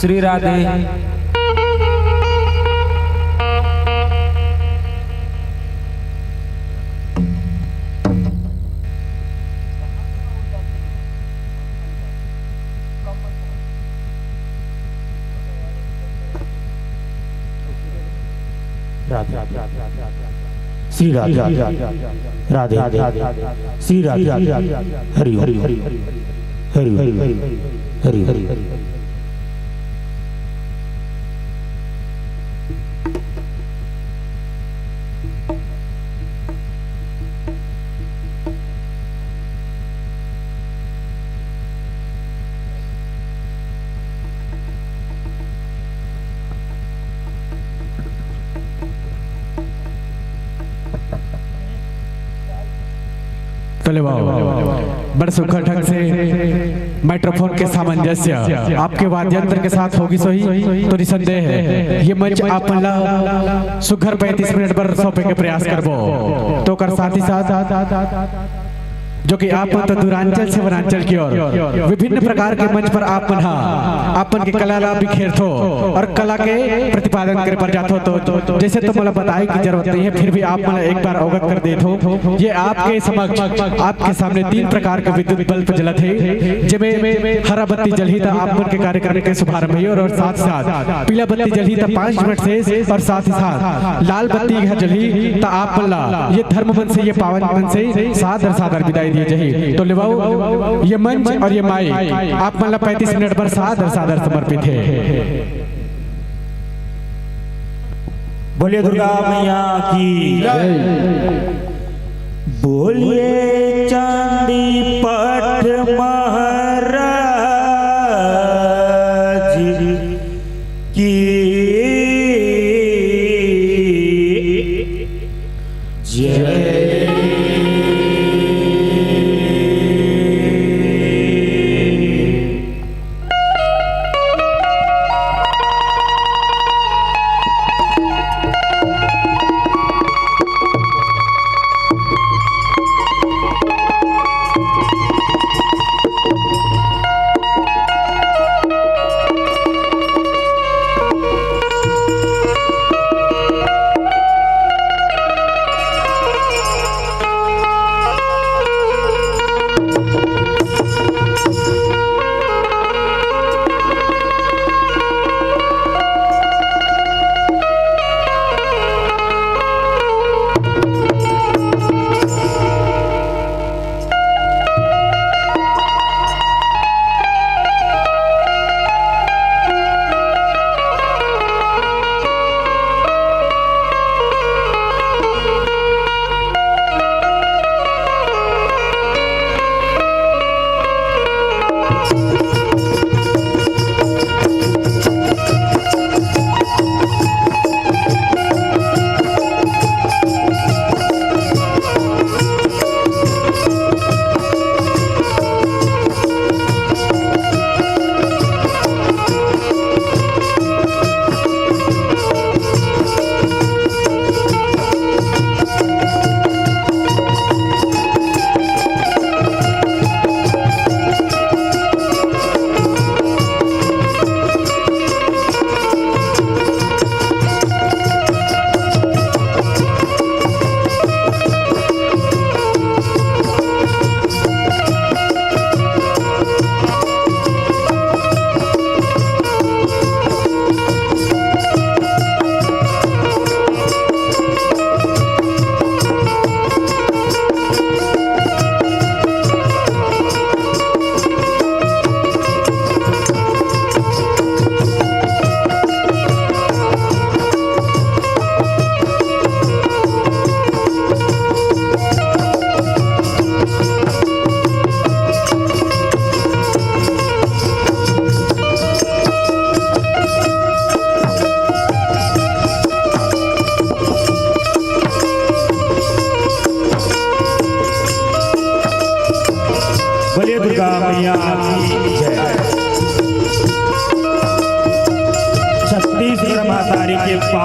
Shri Radhe. Radhe, Shri Radhe, Radhe, Shri Radhe, Hari Om, Hari Om, Hari Om. तो ले वाह, बड़ सुघर ढंग से माइक्रोफोन के सामंजस्य आपके वाद्य यंत्र के साथ होगिस होही, तो निसंदेह ये मंच आप मन ला सुघर पैंतीस मिनट बर सौंपे के प्रयास करबो। तो ओकर साथ ही साथ जो कि आप मन तो दूरांचल से वनांचल की ओर विभिन्न प्रकार के मंच पर आप मन हा आप मन के कला ला बिखेरथो और कला के प्रतिपादन करे बर जाथो। तो जैसे तो मोला बताए की जरूरत नहीं है, फिर भी आप मन एक बार अवगत कर देथो। ये आपके समक्ष, आपके सामने तीन प्रकार के विद्युत बल्ब जलत हे, जेमे हरा बत्ती जलही त आप मन के कार्यक्रम के शुभारंभ होही और, और साथ साथ पीला बत्ती जलही त पाँच मिनट से और साथ ही साथ लाल बत्ती ह जलही त आप मन ला ये धर्म मंच से, ये पावन मंच से सादर सादर विदाई दिए जाही। तो लेवाओ, ये मंच और ये माइक आप मन ला पैंतीस मिनट बर सादर सादर समर्पित हे। बोलिए दुर्गा मैया की जय। बोलिए चांदी पठ महाराज की जय।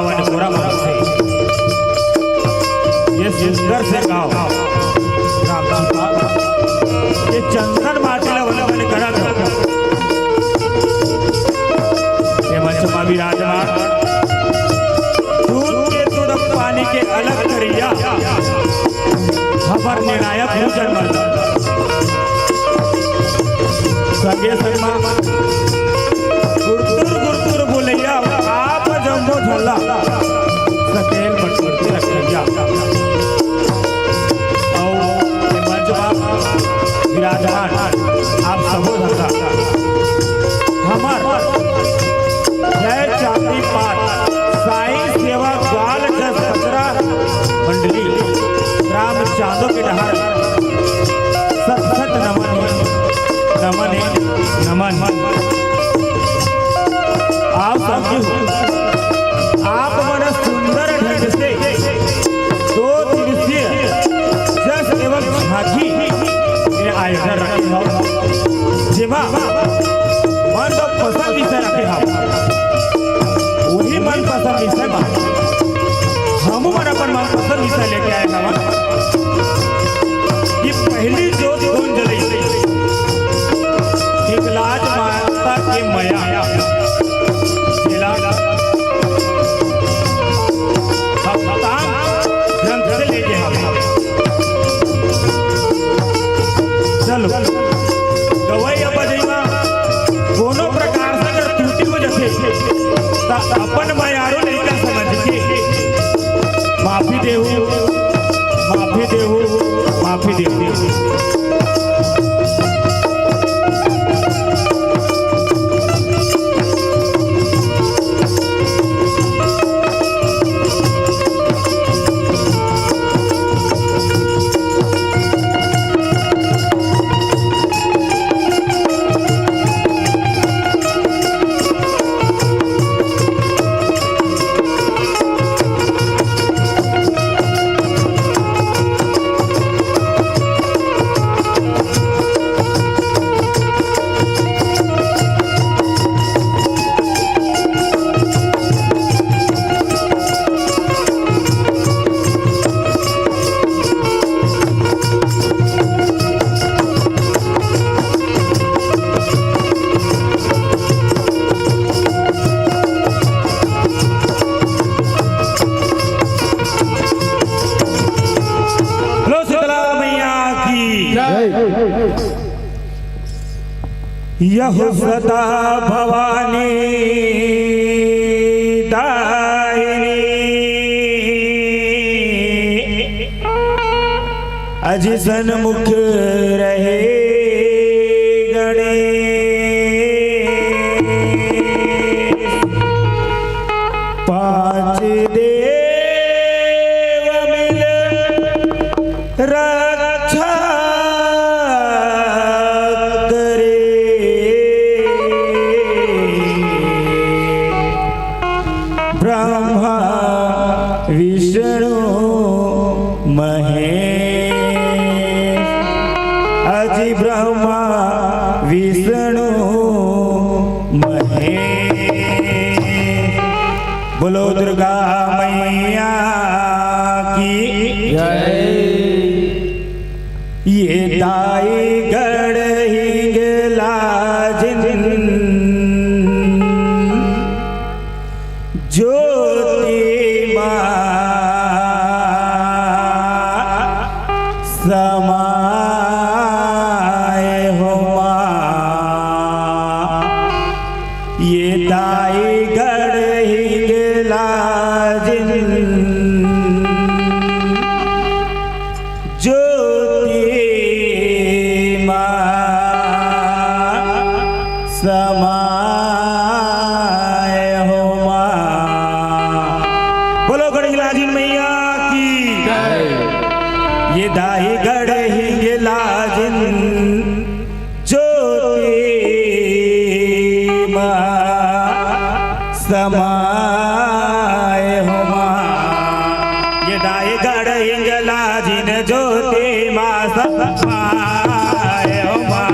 वन कोरा मन से ये सुंदर से गाँव रामचूका के चंदन माटी ला वंदन करत हे मंच मा विराजमान दूध के दूध पानी के अलग करिया हमर निर्णायक भोजन मंडल संगे संग मा गुरतुर गुरतुर बोलैया आप जम्मो झन ला सकेल बटोर के रखैया। अउ ए मंच मा विराजमान आप सबो झन ला हमर जय चांदी पाठ साईं सेवा ग्वाल जस पचरा मंडली ग्राम चांदो के डहार सत सत नमन हे, नमन हे, नमन। आप सब की हो, आप मन सुंदर ढंग से दो दिवसीय जस एवं झांकी के आयोजन रखे हो, जेमा मन तो पसंद विषय रखे हो, वही मन पसंद विषय मा हमू मन अपन मनपसंद विषय लेके आए हवन कि पहली जोत कोन जलई? हिंगलाज माता के मया, जेला सप्तांग ग्रंथ से लेके हवे। चलो, गवई अब जइमा कोनो प्रकार से अगर त्रुटि हो जथे, त अपन मयारू लइका समझ के माफी देहू, माफी देहू, माफी देहू। लो शीतला मैया की जय। यह सदा भवानी दायिनी, अजि सन्मुख रहे गणेश। पांच देव मिल रक्षा करे। ब्रह्मा विष्णु महेश, अजि ब्रह्मा विष्णु महेश। बोलो दुर्गा मैया की जय। ये दाई गढ़ हिंगलाजिन ज्योति माँ समाए हो माँ। ये दाई गढ़ हिंगलाजिन ज्योति माँ समाए हो माँ। बोलो गढ़ हिंगलाजिन मैया की जय। ये दाई गढ़ हिंगलाजिन ज्योति माँ समाए हो माँ। ये दाई गढ़ हिंगलाजिन ज्योति माँ समाए हो माँ।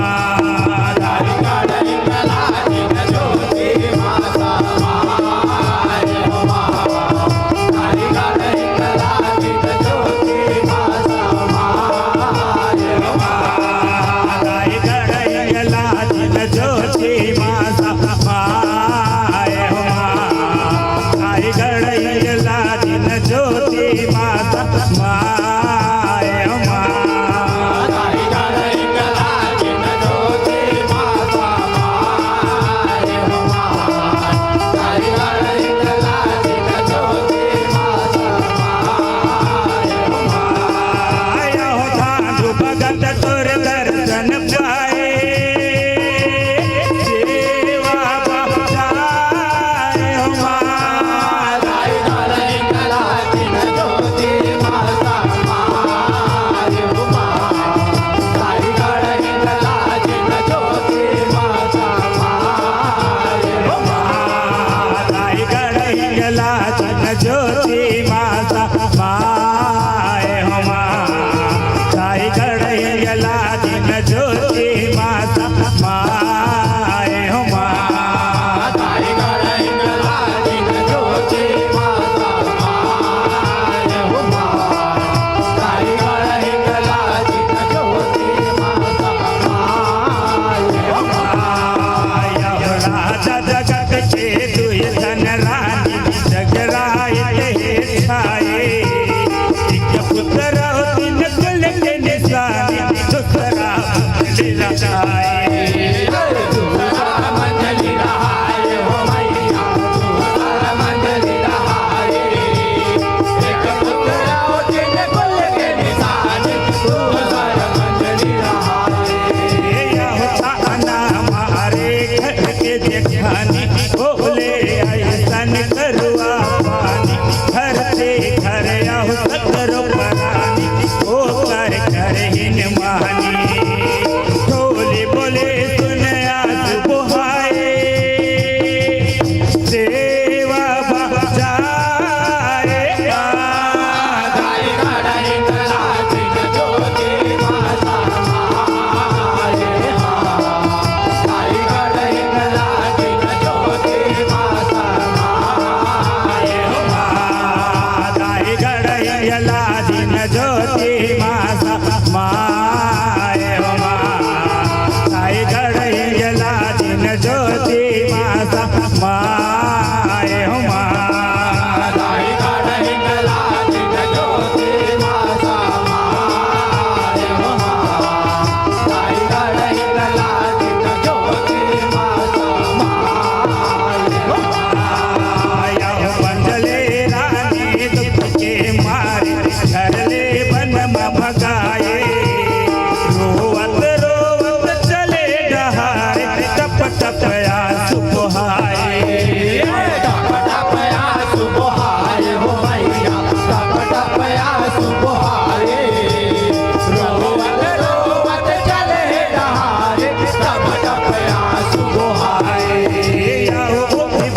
ज्योति मा समाए हो माँ। ताई गढ़ हिंगला दिन ज्योति मा समाए हो माँ। ताई गढ़ हिंगला दिन ज्योति मा समाए हो माँ। ताई गढ़ हिंगला दिन ज्योति मा समाए हो माँ। राजा जगत के दुई तन रानी जगराए हे छाए। एक पुत्र तीन कुल के निशानी, दूसरा पुत्र लुटाए। दूसरा मंजलि रहाए हो मैया, दूसरा मंजलि रहाए। एक पुत्र तीन कुल के निशानी, दूसरा मंजलि रहाए। या होता ना मारे घर के जेठानी, बोले अइसन करुआ पानी, घर से घर आहो सगरो परानी, ओकर करहिन मानी। डोली बोले सुन आस बुहाए, सेवा बजाए। ताई गढ़ हिंगला दिन ज्योति मा समाए हो माँ। ताई गढ़ हिंगला दिन ज्योति मा समाए हो माँ। ताई गढ़ हिंगला दिन ज्योति मा समाए हो माँ। ताई गढ़ हिंगला दिन ज्योति मा समाए हो माँ। या हो बंजले रानी दुख के मारे, घर ले बन म भगाए। रोवत रोवत चले डहारे, टप टप आंसू बहाए। टप टप आंसू बहाए हो मैया, टप टप आंसू बहाए। रोवत रोवत चले डहारे, टप टप आंसू बहाए। आओ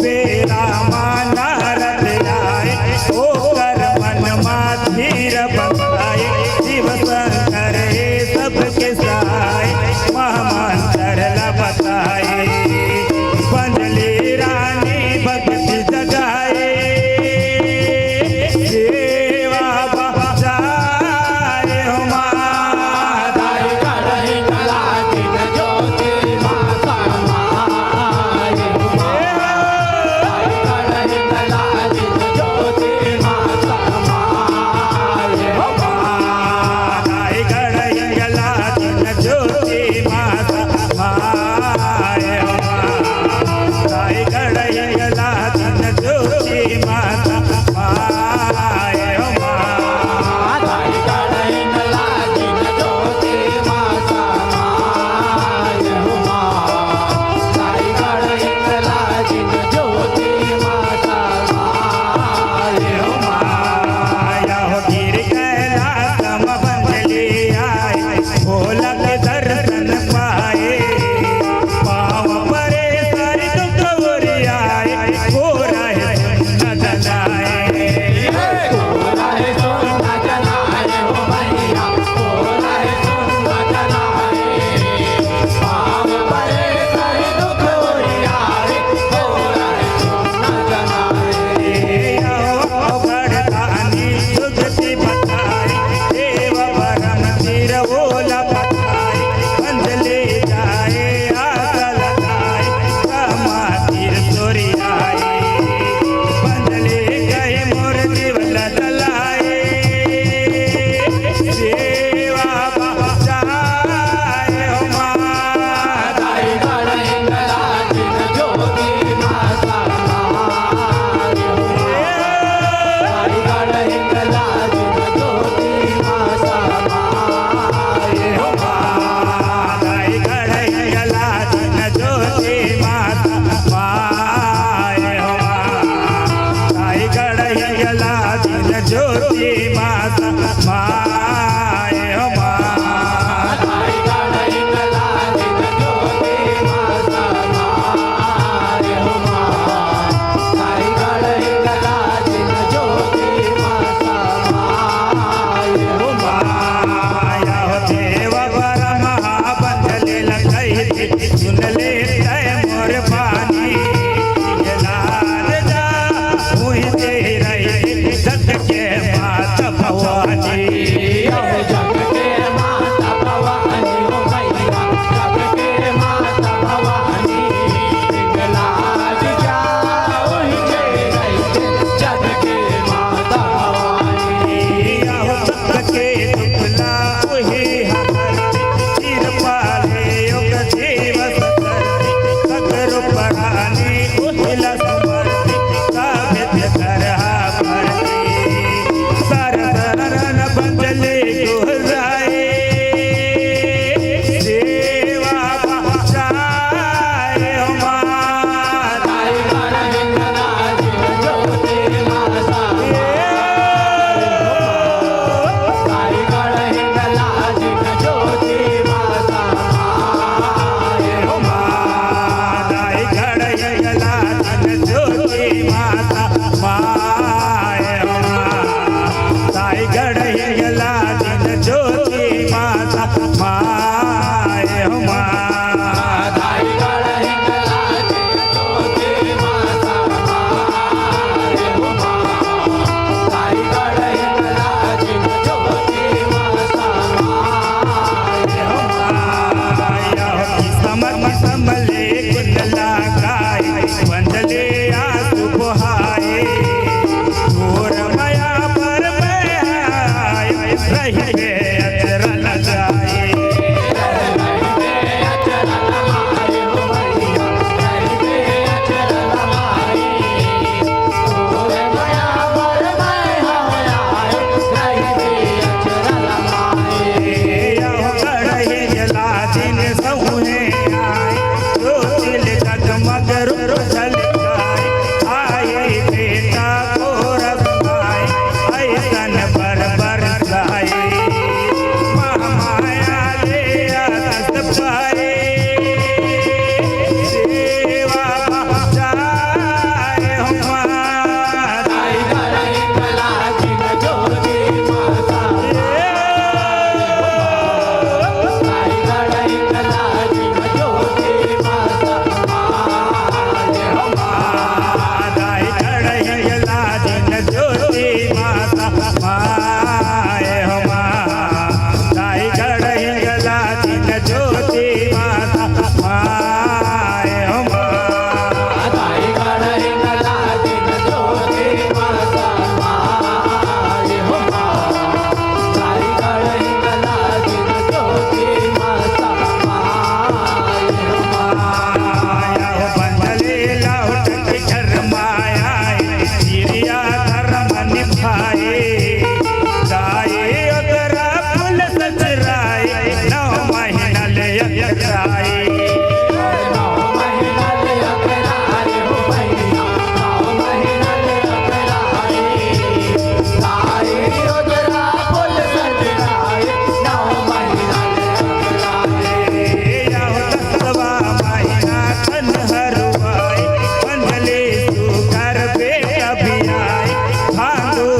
बेरा मा नारद आए, ओकर मन मा धीर बसाए। शिव शंकर हे सबके सहाय, महामंत्र ल बताए। बंजली रानी भक्ति जगाए, सेवा बजाए हो माँ। ज्योति मा समाए हो माँ। खाए। दाई ओकरा फूल सचराए, नौ महीना ले अकराए। ए, आओ दसवा महीना तन हरुआए, मंझले सुघर बेटा बियाए, भादो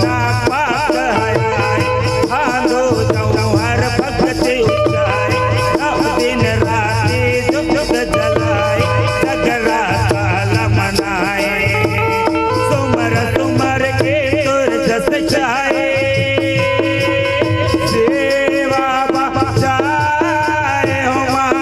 ना पाक हयाय, भादो जौहर भगति उचाय, नौ दिन राति धूप जलाय, जगराता ल मनाय, सुमर सुमर के तोर जस जाय, सेवा बा जाय हो माँ।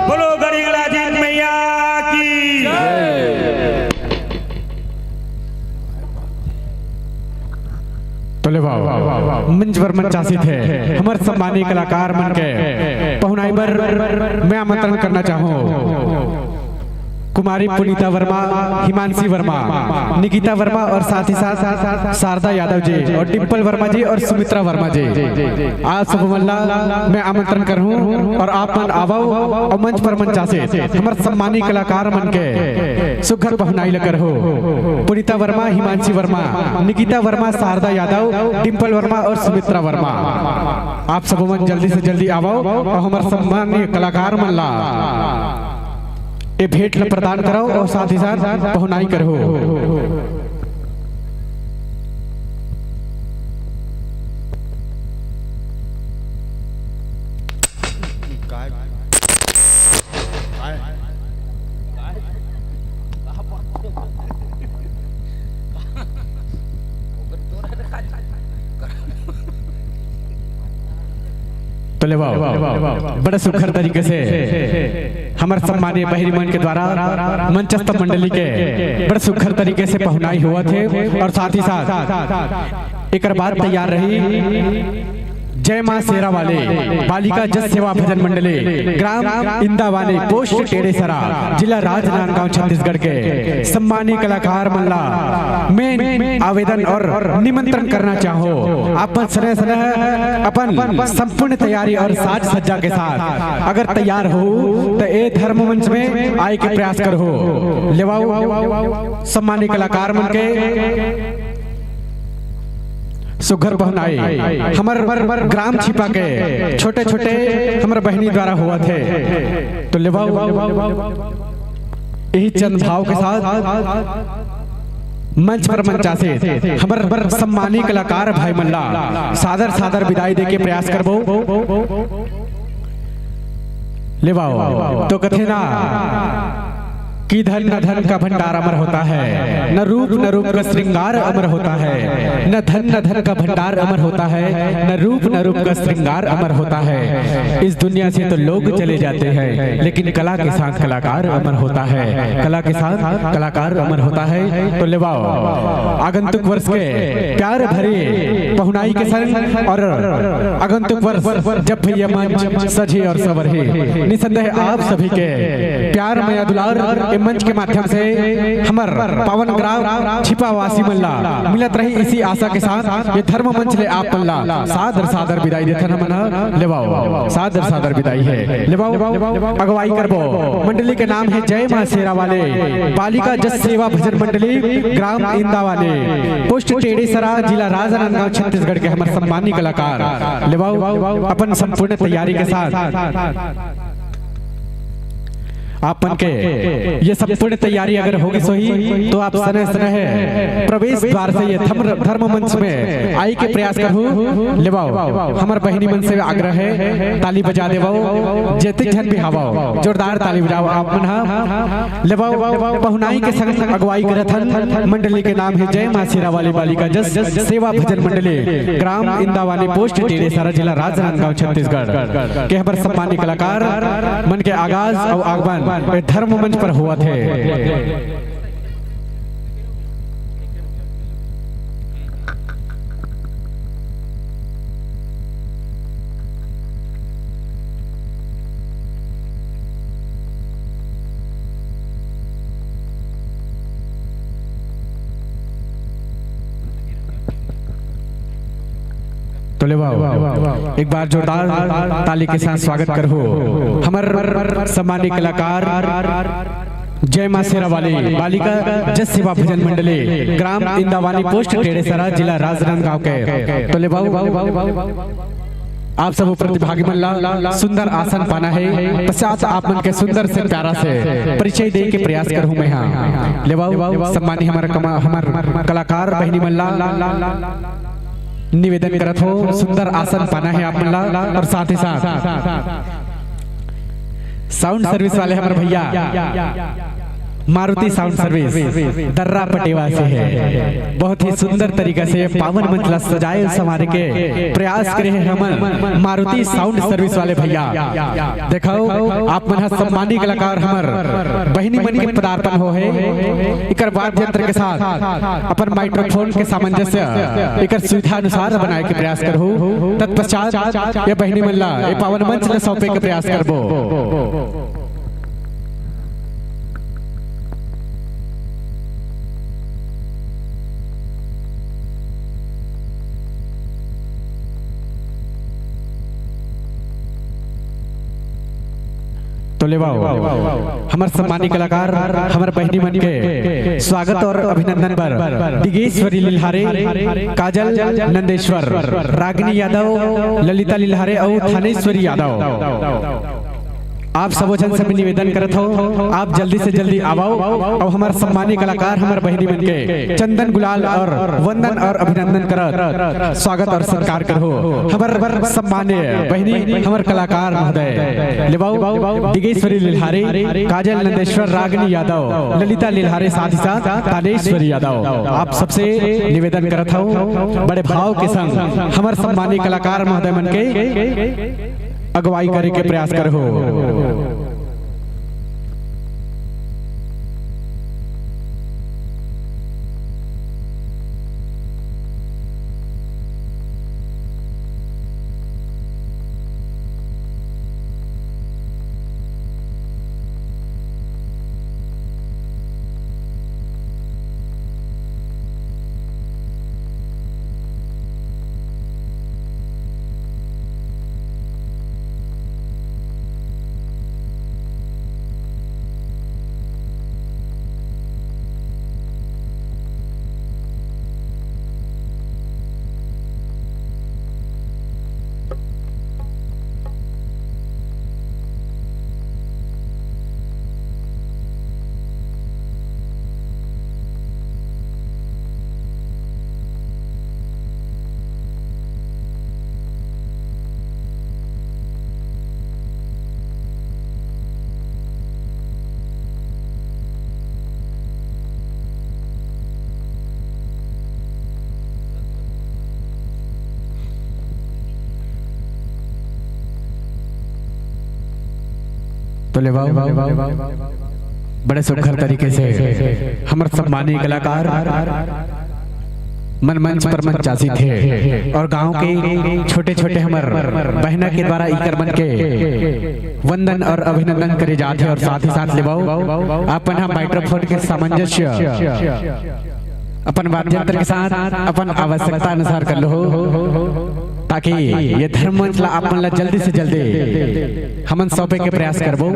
बोलो गढ़ हिंगलाज मैया की। तो ले वाह, मंच पर मंचासीन हे हमर सम्मानीय कलाकार मन के पहुनाई बर मैं आमंत्रण करना चाहूँ कुमारी पुनीता वर्मा, हिमांशी वर्मा, निकिता वर्मा और साथ ही साथ शारदा यादव जी और डिंपल वर्मा जी और सुमित्रा वर्मा जी। आप सब मन ला मैं आमंत्रण करहूँ और आप मन आवव और मंच पर मंचासीन हमर सम्मानीय कलाकार मन के सुघर पहुनाई ल करहू। पुनीता वर्मा, हिमांशी वर्मा, निकिता वर्मा, शारदा यादव, डिंपल वर्मा और सुमित्रा वर्मा। आप सब मन जल्दी से जल्दी आवव और हमर सम्मानीय कलाकार मन ला ए भेंट ल प्रदान करव और साथ ही साथ पहुनाई करहू। तो ले वाह, बड़ा सुघर तरीके से हमर सम्मानीय बहिरी मन के द्वारा मंचस्थ मंडली के बड़ा सुघर तरीके से पहुनाई होवत हे और साथ ही साथ एकर बाद तैयार रही जय मां शेरा वाली बालिका जस सेवा भजन मंडली, ग्राम इंदावानी, पोस्ट टेड़ेसरा, जिला राजनांदगांव, छत्तीसगढ़ के सम्मानीय कलाकार मन ला मैं आवेदन और निमंत्रण करना चाहूँ, अपन सने सने अपन संपूर्ण तैयारी और साज सज्जा के साथ अगर तैयार हो तो ए धर्म मंच में आए के प्रयास करहू। ले वाह, सम्मानीय कलाकार मन के सुघर पहुनाई हमर ग्राम छिपा के छोटे छोटे हमर बहिनी द्वारा होवत हे। तो ले वाह, यही चंद भाव के साथ मंच पर मंचासीन हमर सम्मानी कलाकार भाई मन ला सादर सादर विदाई देके प्रयास करबो। लेवाओ तो कथे ना कि धन न धन का भंडार अमर होता है, न रूप न रूप का श्रृंगार अमर होता है, न धन न धन का भंडार अमर होता है, न रूप न रूप का श्रृंगार अमर होता है। इस दुनिया से तो लोग चले जाते हैं, लेकिन कला के साथ कलाकार अमर होता है, कला के साथ कलाकार अमर होता है। तो लेवाओ आगंतुक वर्ष के प्यार भरी पहुनाई के संग और आगंतुक वर्ष जब भी ये मंच सजी और संवरही, निसंदेह आप सभी के प्यार, मया, दुलार ए मंच के माध्यम से हमर पावन ग्राम छिपावासी मन ला मिलत रही, इसी आशा के साथ ये धर्म मंच ले आप मन ला सादर सादर विदाई देथन हमन ह। लेवाओ सादर सादर विदाई हे। लेवाओ अगुवाई करबो, मंडली के नाम हे जय माँ शेरा वाले बालिका जस सेवा भजन मंडली, ग्राम इंदावाने, पोस्ट टेड़ेसरा, जिला राजनांदगांव, छत्तीसगढ़ के हमर सम्मानी कलाकार। लेवाओ अपन संपूर्ण तैयारी के साथ आप मन के ये संपूर्ण तैयारी अगर होगिस होही तो आप सने सने प्रवेश द्वार से ये धर्म, धर्म मंच में आई के प्रयास करहू। लेवाओ हमर बहिनी मन से आग्रह हे, ताली बजा देवाओ, जेतिक झन भी हावव जोरदार ताली बजाओ आप मन ह। लेवाओ पहुनाई के संग अगुवाई करत हन मंडली के नाम हे जय माँ शेरा वाली बालिका जस सेवा भजन मंडली, ग्राम इंदावानी, पोस्ट टेड़ेसरा, जिला राजनांदगांव, छत्तीसगढ़ के हमर सम्मानी कलाकार मन के आगाज अउ आगमन ए धर्म मंच पर होवत हे। तो लेवाओ एक बार जोरदार ताली के साथ स्वागत करहू हमर सम्मानी कलाकार जय माँ शेरा वाली बालिका जस सेवा भजन मंडली, ग्राम इंदावानी, पोस्ट टेड़ेसरा, जिला राजनांदगांव के। तो लेवाओ आप सब प्रतिभागी मन ला सुंदर आसन पाना हे। पश्चात आप मन के सुंदर से प्यारा से परिचय दे के प्रयास करहूं मैं हा। लेवाओ सम्मानी हमर कमा-, हमर कलाकार बहिनी मन ला निवेदन करत हो, सुंदर आसन पाना हे आप मन ला और साथ ही साथ साउंड सर्विस वाले हमर भैया मारुति साउंड सर्विस दर्रा पटेवा से हे, बहुत ही सुंदर तरीका से पावन मंच ला सजाए संवारे के प्रयास करे हे हमन मारुति साउंड सर्विस वाले भैया। देखो आप मन ह सम्मानी कलाकार हमर बहिनी मन के पदार्पण हो हे, एकर वाद्य यंत्र के साथ अपन माइक्रोफोन के सामंजस्य एकर सुविधा अनुसार बनाए के प्रयास करहू। तत्पश्चात ये बहिनी मन ला ए पावन मंच ला सौंपे के प्रयास करबो। तो लेवाओ हमर सम्मानी कलाकार, हमर बहिनी मन के स्वागत और अभिनंदन बर डिगेश्वरी लिल्हारे, काजल नंदेश्वर, रागिनी यादव, ललिता लिल्हारे अउ थानेश्वरी यादव। आप सबो झन से भी निवेदन करत हो, आप जल्दी से जल्दी आवव अउ हमर सम्मानी कलाकार, हमर बहिनी मन के चंदन गुलाल और वंदन और अभिनंदन करत स्वागत और सत्कार करहू। हमर सम्मानीय बहिनी, हमर कलाकार महोदय लेवाऊ दिगेश्वरी लिल्हारे, काजल नंदेश्वर, रागिनी यादव, ललिता लिल्हारे, साथ ही साथ तानेश्वरी यादव। आप सबसे निवेदन करत हूँ बड़े भाव के संग हमर सम्मानीय कलाकार महोदय मन के अगुवाई करे के प्रयास करहू। लेवाओ। बड़े सुघर तरीके से हमर सम्मानीय कलाकार मन मंच पर मंचासीत हे और गांव के छोटे-छोटे हमर बहना के द्वारा इकर मन के वंदन और अभिनंदन करे जात हे और साथ ही साथ लेवाओ अपन ह माइक्रोफोन के सामंजस्य अपन वाद्य यंत्र के साथ अपन आवश्यकता अनुसार कर लो, ताकि ये धर्म मंच ला आप मन ला जल्दी से जल्दी हमन सौंपे के प्रयास करबो।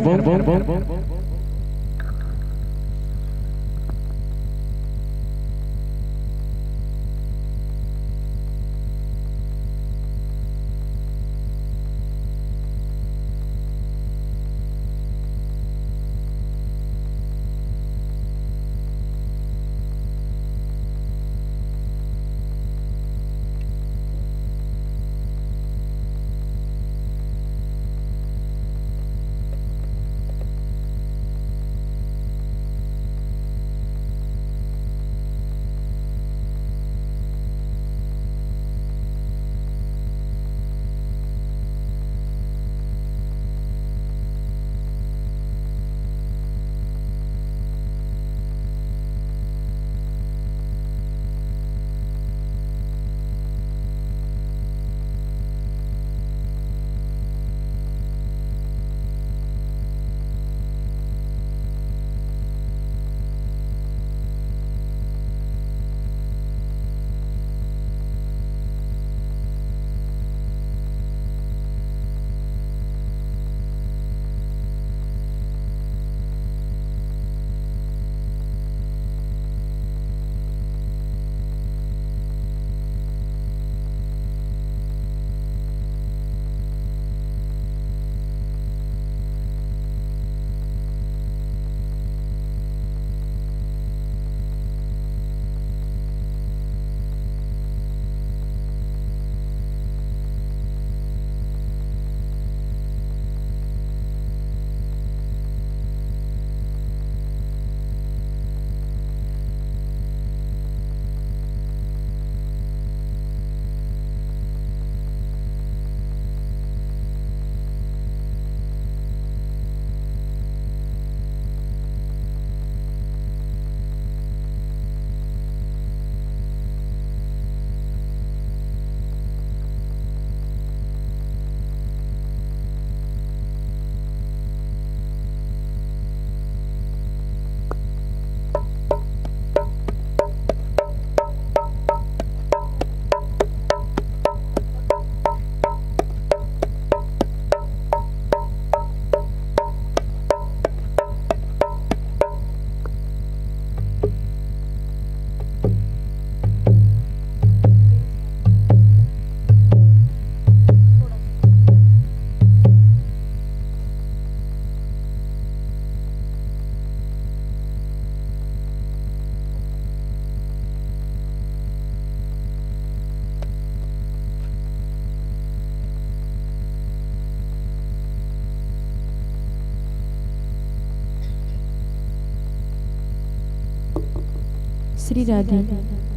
श्री राधे,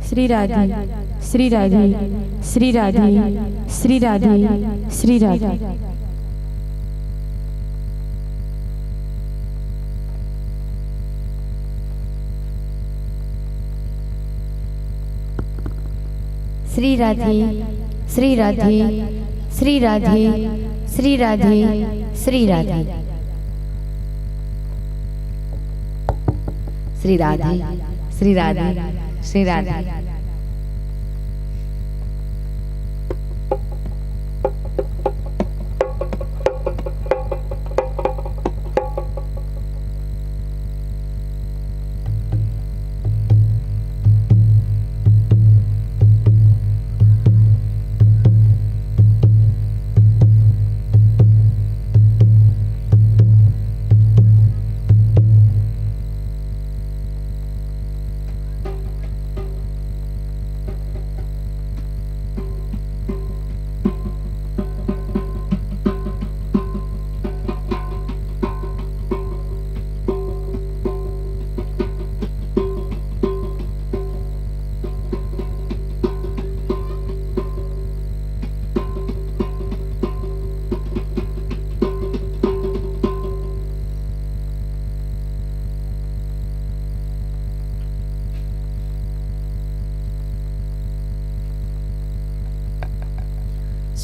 श्री राधे, श्री राधे, श्री राधे, श्री राधे, श्री राधे। श्री राधे, श्री राधे, श्री राधे, श्री राधे, श्री राधे। श्री राधे, श्री राधे, श्री राधे।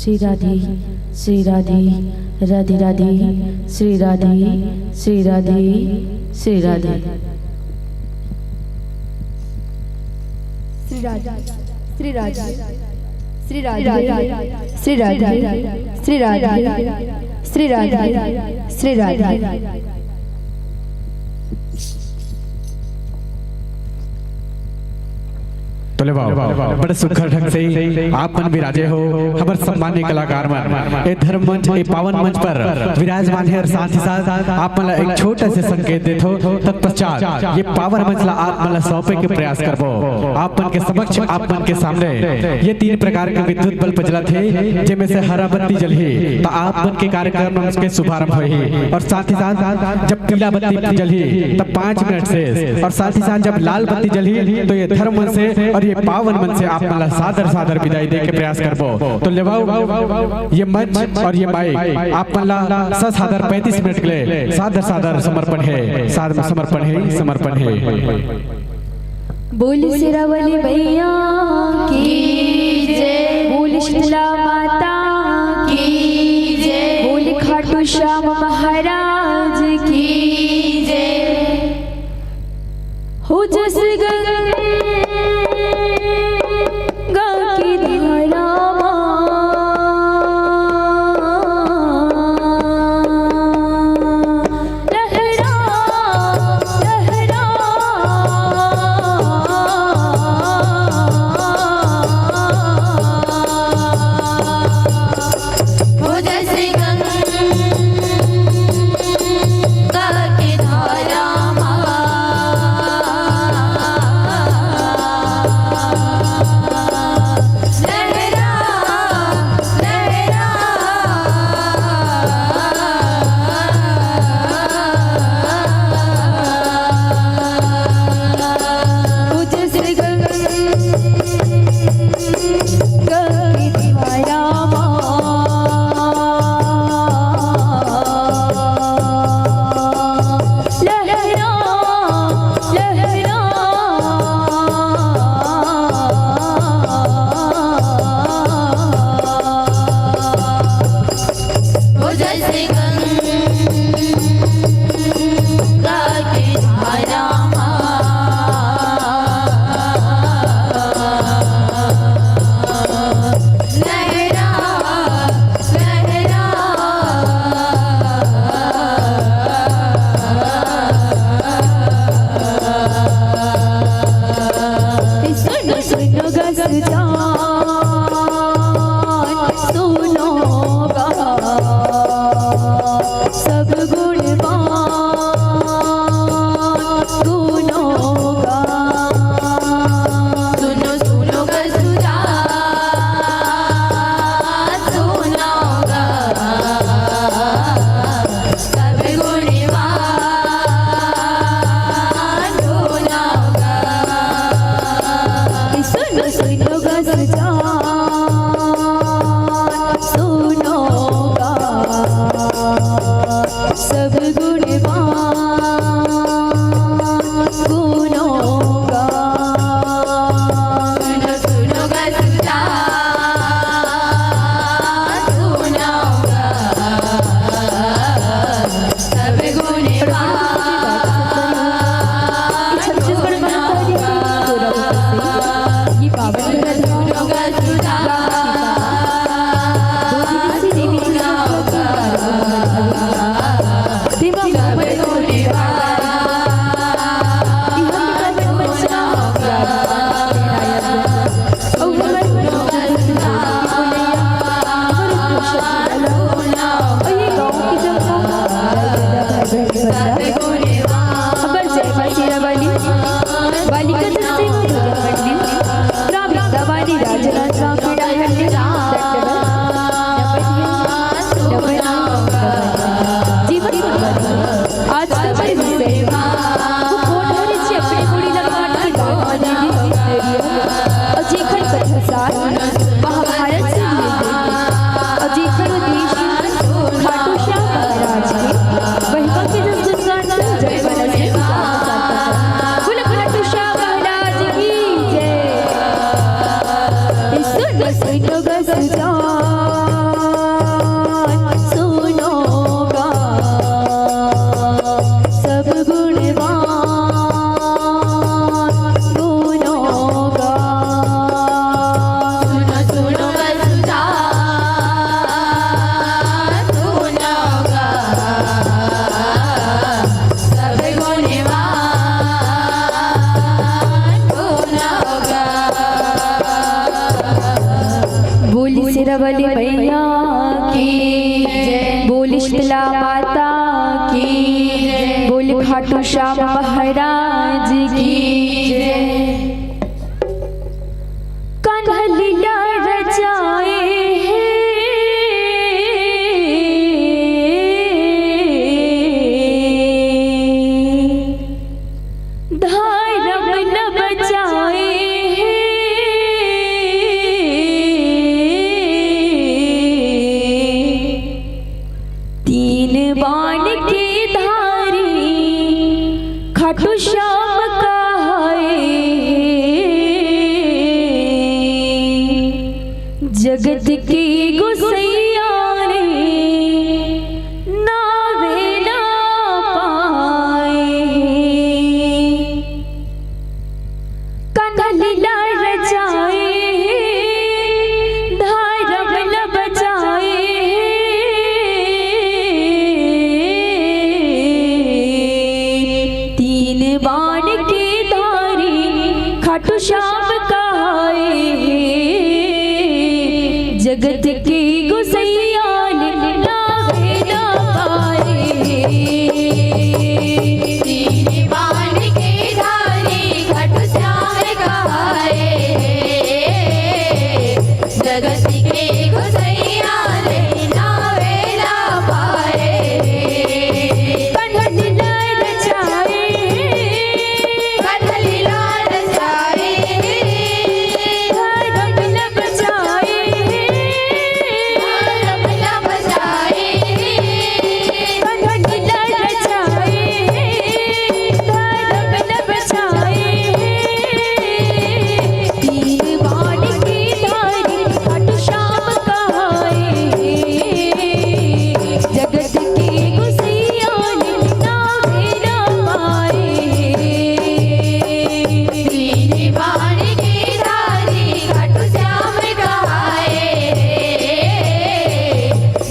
श्री राधे, श्री राधे, राधे राधे, श्री राधे, श्री राधे, श्री राधे। श्री राधे, श्री राधे, श्री राधे, श्री राधे, श्री राधे, श्री राधे, श्री राधे। तो ले बाबू, बड़े सुघर ढंग से आप मन विराजे हो, हमर सम्मान्य कलाकार मन ए धर्म मंच, ए पावन मंच पर विराजमान हे। और साथ ही साथ आप मन ला एक छोटा से संकेत देत हो, तत्पश्चात ये पावन मंच ला आप मन ला सौंपे के प्रयास करबो। आप मन के समक्ष, आप मन के सामने ये तीन प्रकार के विद्युत बल्ब जलत हे, जेमे से हरा बत्ती जलही, तो आप मन के कार्यक्रम के शुभारंभ होही। और साथ ही साथ जब पीला बत्ती जलही, तब पाँच मिनट से, और साथ ही साथ जब लाल बत्ती जलही, तो ये धर्म मंच से और ये पावन मंच से आप मन ला सादर सादर विदाई दे के प्रयास करबो। तो लेवाओ, ये मंच और ये माइक आप मन ला ससादर पैंतीस मिनट के लिए सादर सादर समर्पण हे, सादर समर्पण हे, समर्पण हे। बोल शेरावाली मैया की जय, बोल शीतला माता की जय, बोल खाटू श्याम महाराज की जय। हो जस गंगा की धारा मा लहरा, लहरा। हो जैसे गंगा के धारा मा लहरा, लहरा। आज का बड़े विषय वो कोन हरे जी अपने मुड़ी ला काट के दान बने दी। और जेखर कथा सार महाभारत से लिए गए और जेखर उद्देश्य खाटू श्याम महाराज के महिमा के जस गुणगान से जग बरस में गुजार जाता है। बोलो खाटू श्याम महाराज की श्याम महाराज की जय। कान्हा लीला रचाए हे, धरम ल बचाए हे। तीन बाण के धारी खाटू श्याम कहाए हे। जगत के गोसैया रे, नावे ना पाए हे। कान्हा लीला रचाए हे, धरम ल बचाए हे। तीन बाण के धारी खाटू श्याम कहाए हे। जगत के गोसैया रे, नावे ना पाए हे। तीन बाण के धारी खाटू श्याम कहाए हे। जगत के गोसैया रे, नावे ना पाए हे। कान्हा लीला रचाए हे, कान्हा लीला रचाए हे, धरम ल बचाए हे, धरम ल बचाए हे। कान्हा लीला रचाए हे, धरम ल बचाए हे। तीन बाण के धारी खाटू श्याम कहाए हे। जगत के गोसैया रे, नावे ना पाए हे। तीन बाण के धारी खाटू श्याम कहाए हे।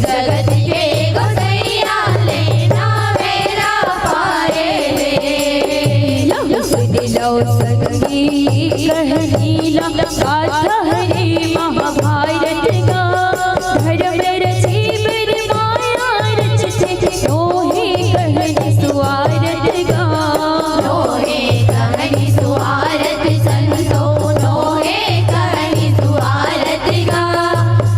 जगत के गोसैया रे, नावे ना पाए हे। लो सुन लो संगी कहनी ला, गाथा हरे महाभारत गा। धरम रचे बर माया रचथे, नोहे कहनी सुआरत गा। नोहे कहनी सुआरत संतो, नोहे कहनी सुआरत गा।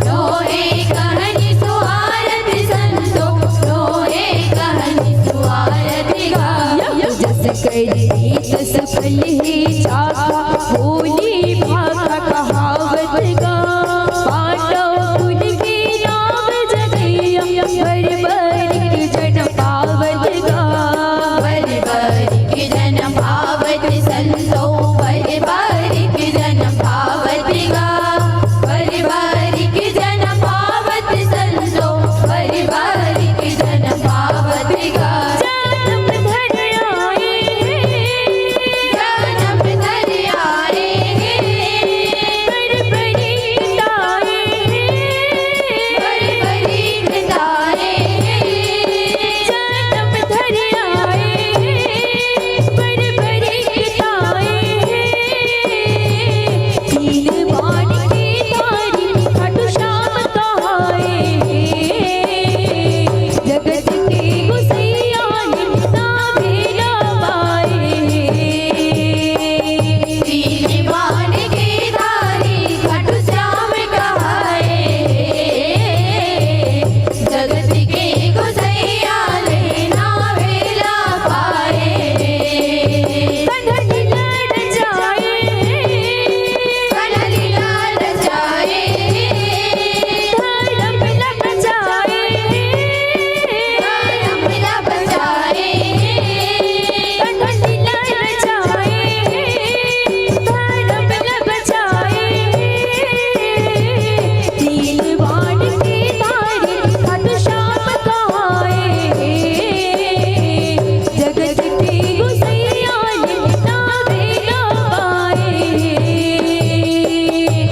नोहे कहनी सुआरत संतो, नोहे कहनी सुआरत गा। जस करी तस फल हे चाखा, बोली भाखा कहावत गा। पांडव कुल के नाम जगैया, बर बारिक जन पावत गा। बर बारिक जन पावत संतो, बर बारिक जन पावत गा। बर बारिक जन पावत संतो, बर बारिक जन पावत गा। जनम धरि आए हे, जनम धरि आए हे, बर बारिक ताए हे, बर बारिक ताए हे। जनम धरि आए हे, बर बारिक ताए हे। तीन बाण के धारी खाटू श्याम कहाए हे। जगत के गोसैया रे, नावे ना पाए हे। तीन बाण के धारी खाटू श्याम कहाए हे। जगत के गोसैया रे, नावे ना पाए हे। कान्हा लीला रचाए हे, कान्हा लीला रचाए हे, धरम ल बचाए हे, धरम ल बचाए हे। कान्हा लीला रचाए हे, धरम ल बचाए हे। तीन बाण के धारी खाटू श्याम कहाए हे। जगत के गोसैया रे, नावे ना पाए हे।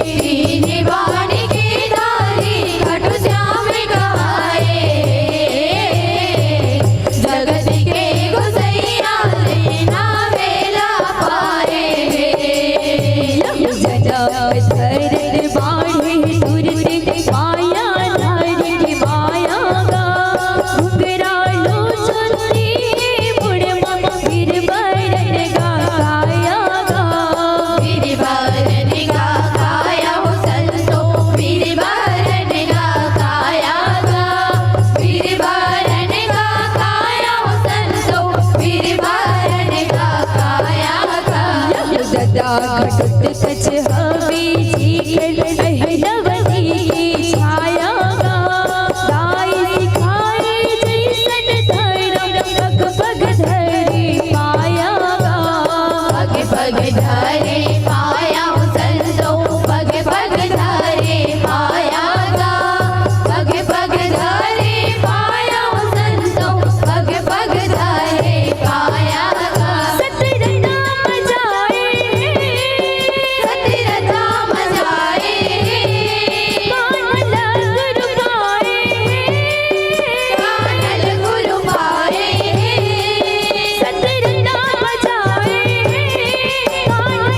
तीन बाण के धारी खाटू श्याम कहाए हे। जगत के गोसैया रे, नावे ना पाए हे। जनम धरत बाढ़े तुरते, माया नारी के माया गा। घुंघरा लोचन के मुड़मा, गिर घटोत कच हवे जी कर अहिरवनी के छाया गा। दाई सिखाए जैसन धरम पग पग धरे पाया गा। पग पग धरे पाया संतो, पग पग धरे पाया गा। पग पग धरे पाया संतो, पग पग धरे पाया गा। सतरता मचाए, सतरता मचाए, कानल गुरु पाए, कानल गुरु पाए। सतरता मचाए, कानल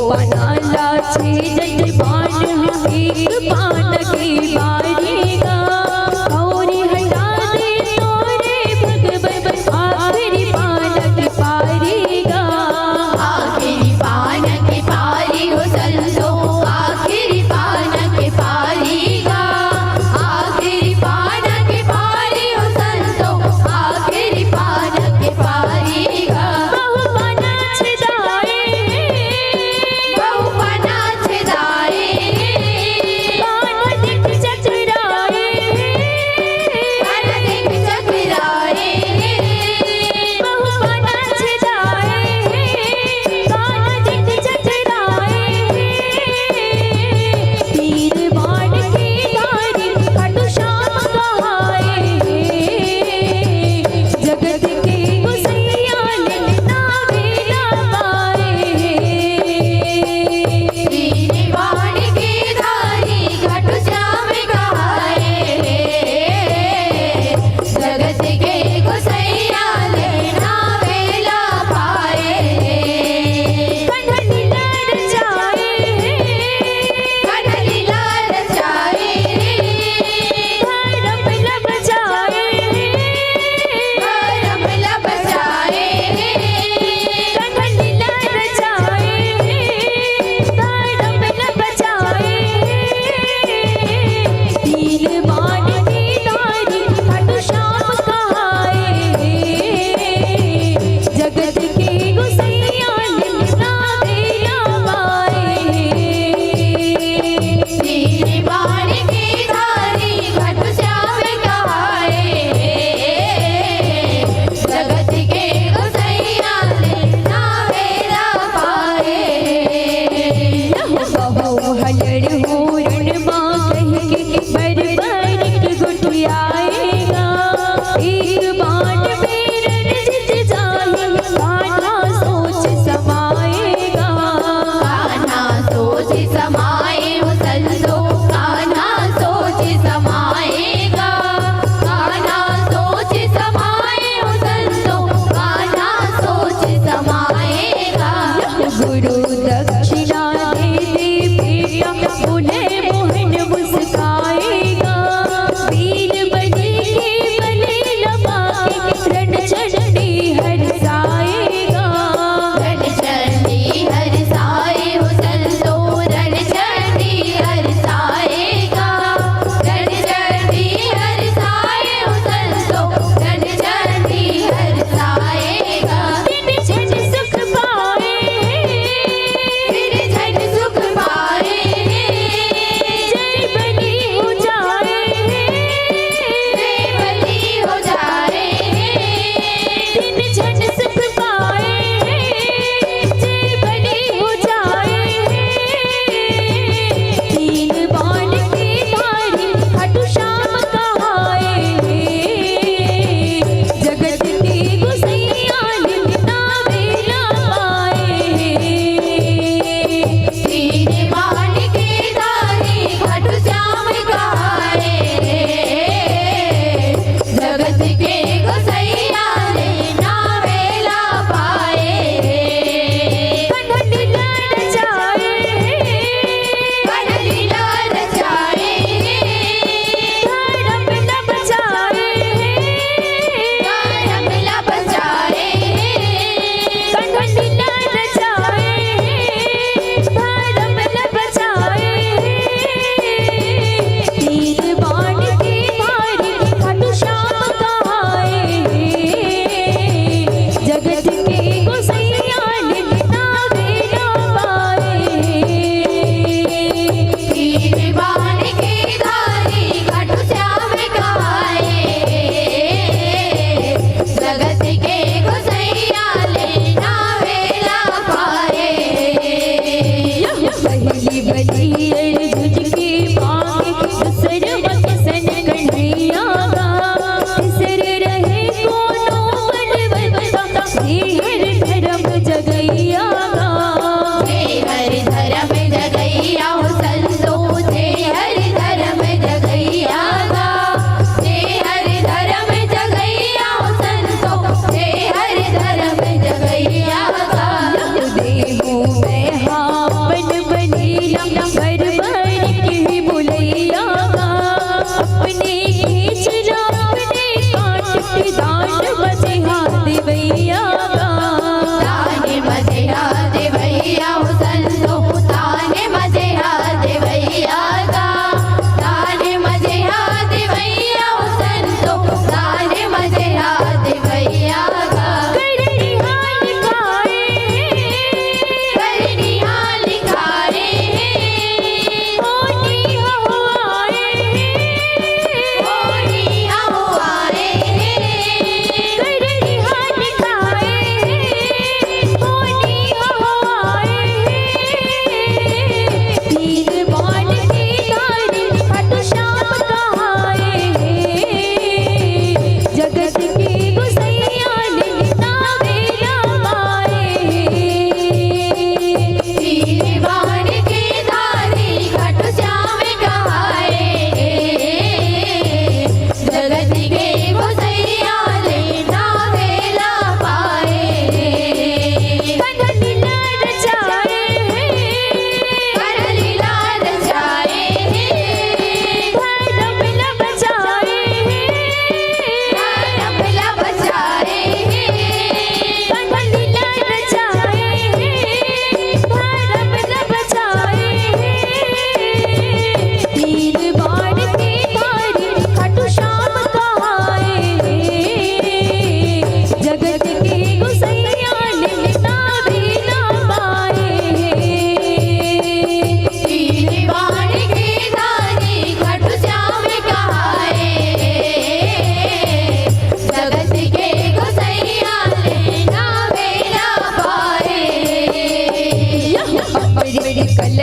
पाना ला छेदत बान ह एक पान के पारी गा। गौरी हटा दे तोरे भगवन आखिरी पान के पारी गा। आखिरी पान के पारी हो संतो, आखिरी पान के पारी गा। आखिरी पान के पारी हो संतो, आखिरी पान के पारी गा। बहु पाना छेदाए, बहु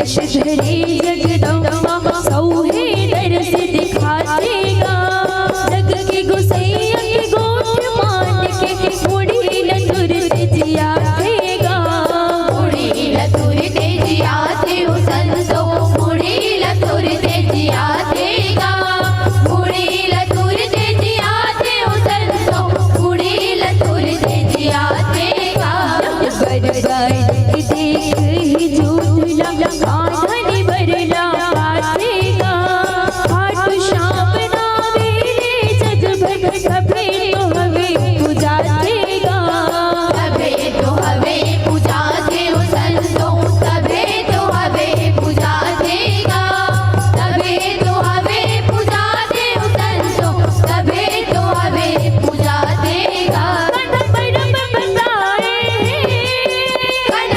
धरे जगदम्बा सौहे दरस दिखाथे गा। जग के गोसैया के गोठ मान के मुड़ी ल तुरते जियाथे गा। मुड़ी ल तुरते जियाथे ओ संतो, मुड़ी ल तुरते जियाथे गा। मुड़ी ल तुरते जियाथे ओ संतो, मुड़ी ल तुरते जियाथे गा। बरगद देख ही झूठ लगा धनी बरला पाथे गा। खाटू श्याम नावे ले जग भर, तभे तो हवे पूजाथे गा। तभे तो हवे पूजाथे ओ संतो, तभे तो हवे पूजाथे गा। तभे तो हवे पूजाथे ओ संतो, तभे तो हवे पूजाथे गा। कन बड़म बताए हे, कन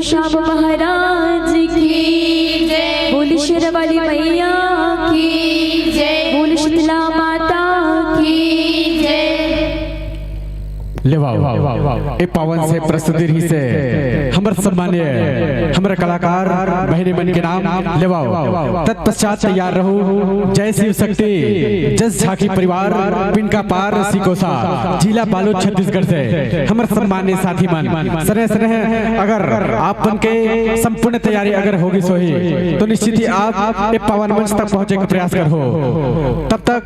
श्याम महाराज की जय। बोल शेरावाली मैया की जय। बोल शीतला माता की जय। लेवाओ, ए पावन से प्रस्तुति रहिसे हमर सम्मानीय, हमर कलाकार बहिनी मन के नाम लेवाओ। तत्पश्चात तैयार रहू, जय शिव शक्ति, जस झांकी परिवार, पिनका पार, सिकोसा, जिला बालोद, छत्तीसगढ़ से हमर सम्मानीय साथी मन। सने सने अगर आप मन के संपूर्ण तैयारी अगर होगी सोही, तो निश्चित ही आप ए पावन मंच तक पहुंचे के प्रयास करहो। तब तक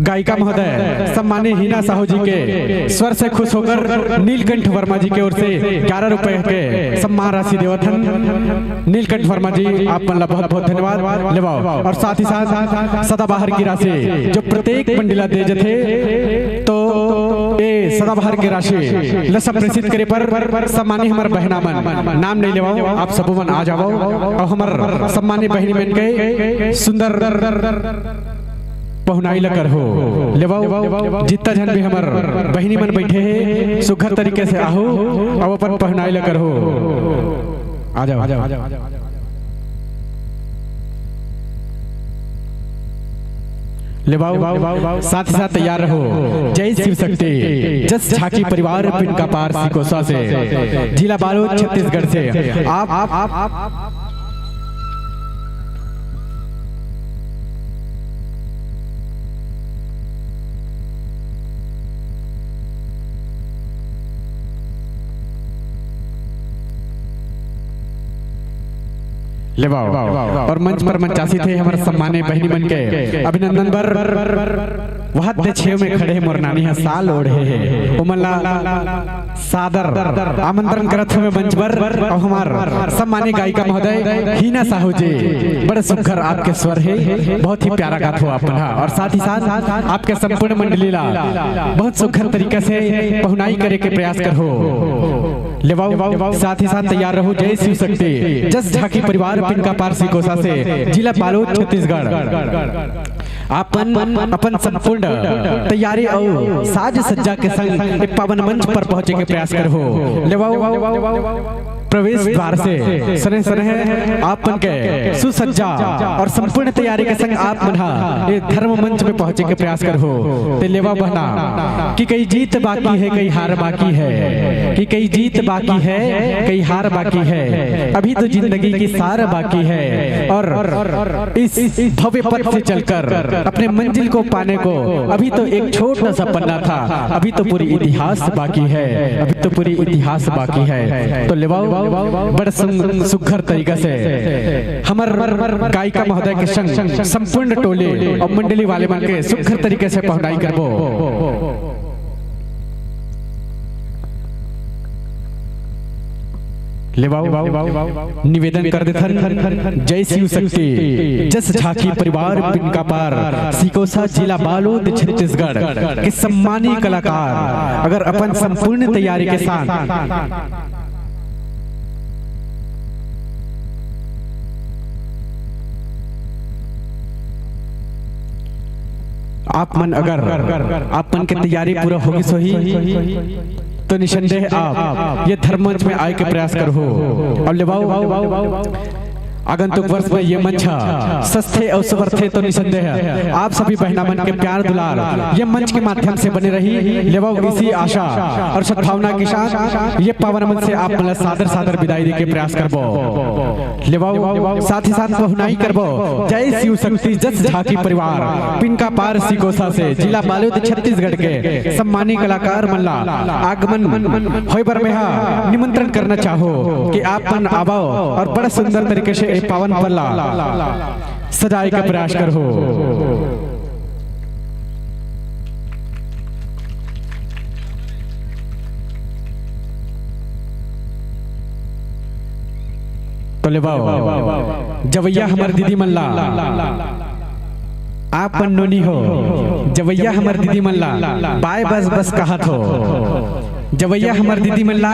गायिका महोदय सम्मानीय हिना साहू जी के स्वर से खुश होकर नीलकंठ वर्मा जी के ओर से ग्यारह रुपए के सम्मान राशि देवत हन। नीलकंठ वर्मा जी, आप मन ला बहुत बहुत धन्यवाद। लेवाओ, और साथ ही साथ सदाबहार की राशि जो प्रत्येक मंडली ला दे जथे, तो ए सदाबहार की राशि ला संप्रेषित करे पर सम्मानीय हमर बहना मन, नाम नहीं लेवाओ, आप सबो मन आ जावो और हमर सम्मानीय बहिनी मन के सुंदर पहुनाई ल करहो। लेवाओ, जितना झन भी हमर बहिनी मन बैठे हे, सुघर तरीके से आहू, अब अपन पहुनाई ल करहो। आ जाओ। लेवाओ, साथ ही साथ तैयार रहो। जय शिव शक्ति, जस झांकी परिवार, पिनका पार, सिकोसा से, जिला बालोद, छत्तीसगढ़ से। आप, आप, आप, आप लेवाओ। और मंच पर मंचासीन हे हमर सम्मानीय बहिनी मन के अभिनंदन बर। वहाद दे छेव में खड़े हे मोर नानी ह साल ओढ़े हे, ओमन ला सादर आमंत्रण करत हवे मंच पर। और हमर सम्मानीय गायिका महोदय हिना साहू जी, बड़े सुघर आपके स्वर हे, बहुत ही प्यारा गात हो आप मन हा। और साथ ही साथ आपके संपूर्ण मंडली ला बहुत सुघर तरीका से पहुनाई करे के प्रयास करहो। लेवाओ, साथ ही साथ तैयार रहो। जय शिव शक्ति, जस झांकी परिवार, पिनका पार, सिकोसा से, जिला बालोद, छत्तीसगढ़। अपन, अपन संपूर्ण तैयारी अउ साज सज्जा के संग ए पावन मंच पर पहुंचे के प्रयास करहो। लेवाओ, प्रवेश द्वार से सने सने आप मन के सुसज्जा और संपूर्ण तैयारी के संग आप मन हा ए धर्म मंच में पहुंचे के प्रयास करहो। ते लेवा बहना कि कई जीत बाकी है, कई हार बाकी है, कि कई जीत बाकी है, कई हार बाकी है, अभी तो जिंदगी की सार बाकी है। और इस भव्य पथ से चलकर अपने मंजिल को पाने को अभी तो एक छोटा सा पन्ना था, अभी तो पूरी इतिहास बाकी है, अभी तो पूरी इतिहास बाकी है। तो लेवाओ, बड़ सु-, सुघर तरीका से हमर गायिका महोदय के संग संपूर्ण टोली और मंडली वाले मन के सुघर तरीके से पहुनाई करबो। लेवाओ, निवेदन कर देथन, जय शिव शक्ति, जस झांकी परिवार, पिनका पार, सिकोसा, जिला बालोद, छत्तीसगढ़ के सम्मानीय कलाकार अगर अपन संपूर्ण तैयारी के साथ आप मन अगर आप मन के तैयारी पूरा होगिस होही, तो निसंदेह आप ये धर्म मंच में आए के प्रयास करहो। और लेवाओ, आगंतुक वर्ष में ये मंच ह सजथे अउ सुभरथे, तो निसंदेह आप सभी बहना मन के प्यार दुलार ये मंच के माध्यम से बने रही। लेवाओ, इसी आशा और सद्भावना के साथ ये पावन मंच से आप मन ला सादर सादर विदाई दे के प्रयास करबो। लेवाओ, साथ ही साथ पहुनाई करबो। जय शिव शक्ति, जस झांकी परिवार, पिनका पार सिकोसा से, जिला बालोद, छत्तीसगढ़ के सम्मानीय कलाकार मन ला आगमन होय बर मेहा निमंत्रण करना चाहो कि आप मन आवो और बड़ा सुंदर तरीके से ए पावन पल ला सजाए के प्रयास करहो। तो लेवाओ, जवैया हमर दीदी मन ला, आप मन नोनी हो, जवैया हमर दीदी मन ला बाय बस बस कहत हो, जवैया हमर दीदी मन ला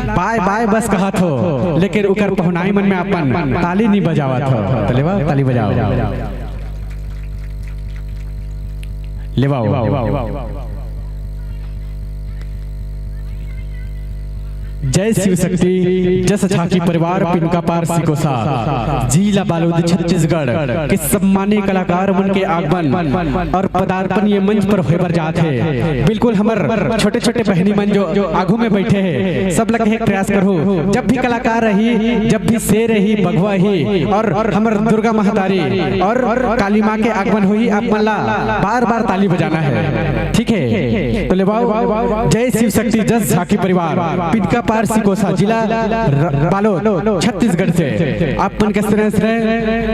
बाय बाय बस कहत हो, लेकिन उकर पहुनाई मन में अपन ताली नहीं बजावत हो। तो लेवाओ, ताली बजाओ। लेवाओ। जय शिव शक्ति, जस झांकी परिवार, पिनका पार सिकोसा, जिला बालोद, छत्तीसगढ़ के सम्मानीय कलाकार मन के आगमन और पदार्पण ये मंच पर होय बर जात हे। बिल्कुल हमर छोटे-छोटे बहनी मन जो आगू में बैठे हे, सब ला कहे के प्रयास करहूं, जब भी कलाकार रही, जब भी शेर रही, बघवा ही और हमर दुर्गा महतारी और काली मां के आगमन होही, आप मन ला बार-बार ताली बजाना हे, ठीक हे? तो लेवाओ, जय शिव शक्ति, जस झांकी परिवार, पिनका पार सिकोसा, जिला र-, बालोद, छत्तीसगढ़ से आप मन के स्नेह से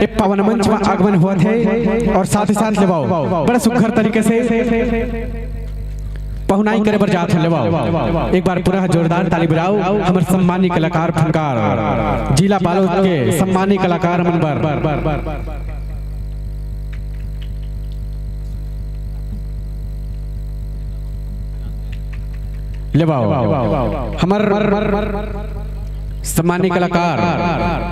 ये पावन मंच में आगमन होवत हे और साथ ही साथ लेवाओ बड़ा सुघर तरीके से पहुनाई करे बर जात हे। लेवाओ, एक बार पूरा जोरदार ताली बजाओ हमर सम्मानीय कलाकार फनकार, जिला बालोद के सम्मानीय कलाकार मन बर। लेवाओ हमर सम्मानीय कलाकार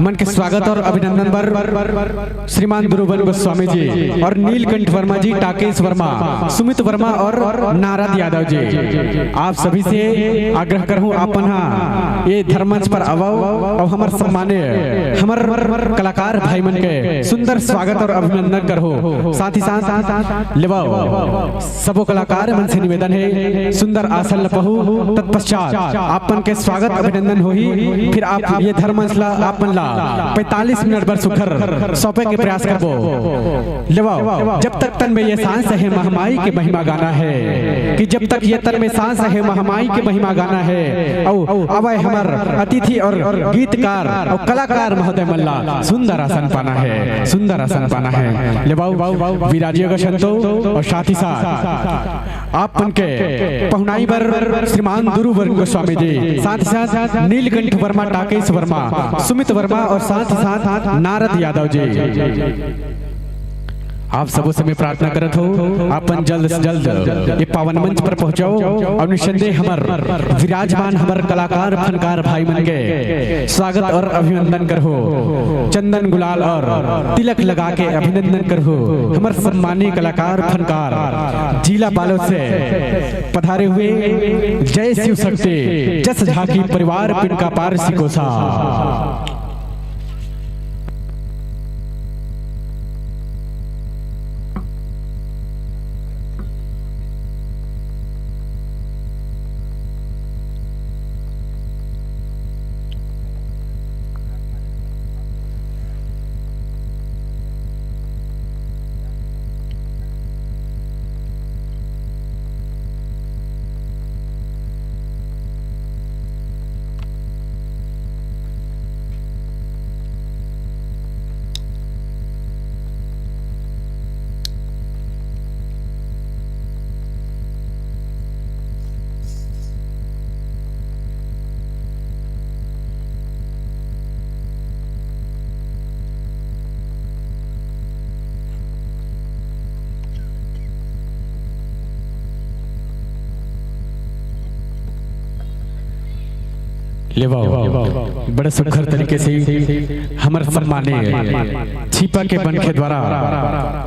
मन के स्वागत और अभिनंदन बर श्रीमान ध्रुवन गोस्वामी जी और नीलकंठ वर्मा जी, टाकेश वर्मा, सुमित वर्मा और नारद यादव जी, आप सभी से आग्रह करहूं, आप मन हा ये धर्म मंच पर आवव और हमर सम्मानीय, हमर कलाकार भाई मन के सुंदर स्वागत और अभिनंदन करहू। साथ ही साथ लेवाओ सबो कलाकार मन से निवेदन हे, सुंदर आसन ल पहू, तत्पश्चात आप मन के स्वागत अभिनंदन होही। फिर आप ये धर्म मंच ला, आप मन ला पैंतालीस मिनट बर सुघर सौंपे के प्रयास करबो। लेवाओ, जब तक तन में ये सांस हे, महामाई के महिमा गाना हे, कि जब तक ये तन में सांस हे, महामाई के महिमा गाना हे। अउ अवय हमर अतिथि और गीतकार और कलाकार महोदय मन ला सुंदर आसन पाना हे, सुंदर आसन पाना हे। लेवाओ, विराजिएगा संतो और साथ ही साथ आप मन के पहुनाई बर श्रीमान ध्रुवन गोस्वामी जी, साथ ही साथ नीलकंठ वर्मा, टाकेश वर्मा, सुमित वर्मा और साथ ही साथ नारद यादव जी। आप सबो से मैं प्रार्थना करत हूँ, आप मन जल्द से जल्द ये पावन मंच पर पहुँचो और निसंदेह हमर विराजमान हमर कलाकार फनकार भाई मन के स्वागत और अभिनंदन करहू। चंदन गुलाल और तिलक लगा के अभिनंदन करहू हमर सम्मानीय कलाकार फनकार जिला बालोद से पधारे हुए जय शिव शक्ति जस झांकी परिवार पिनका पार सिकोसा। लेवाओ, बड़े सुघर तरीके से हमर सम्मानीय छिपा के बनखे द्वारा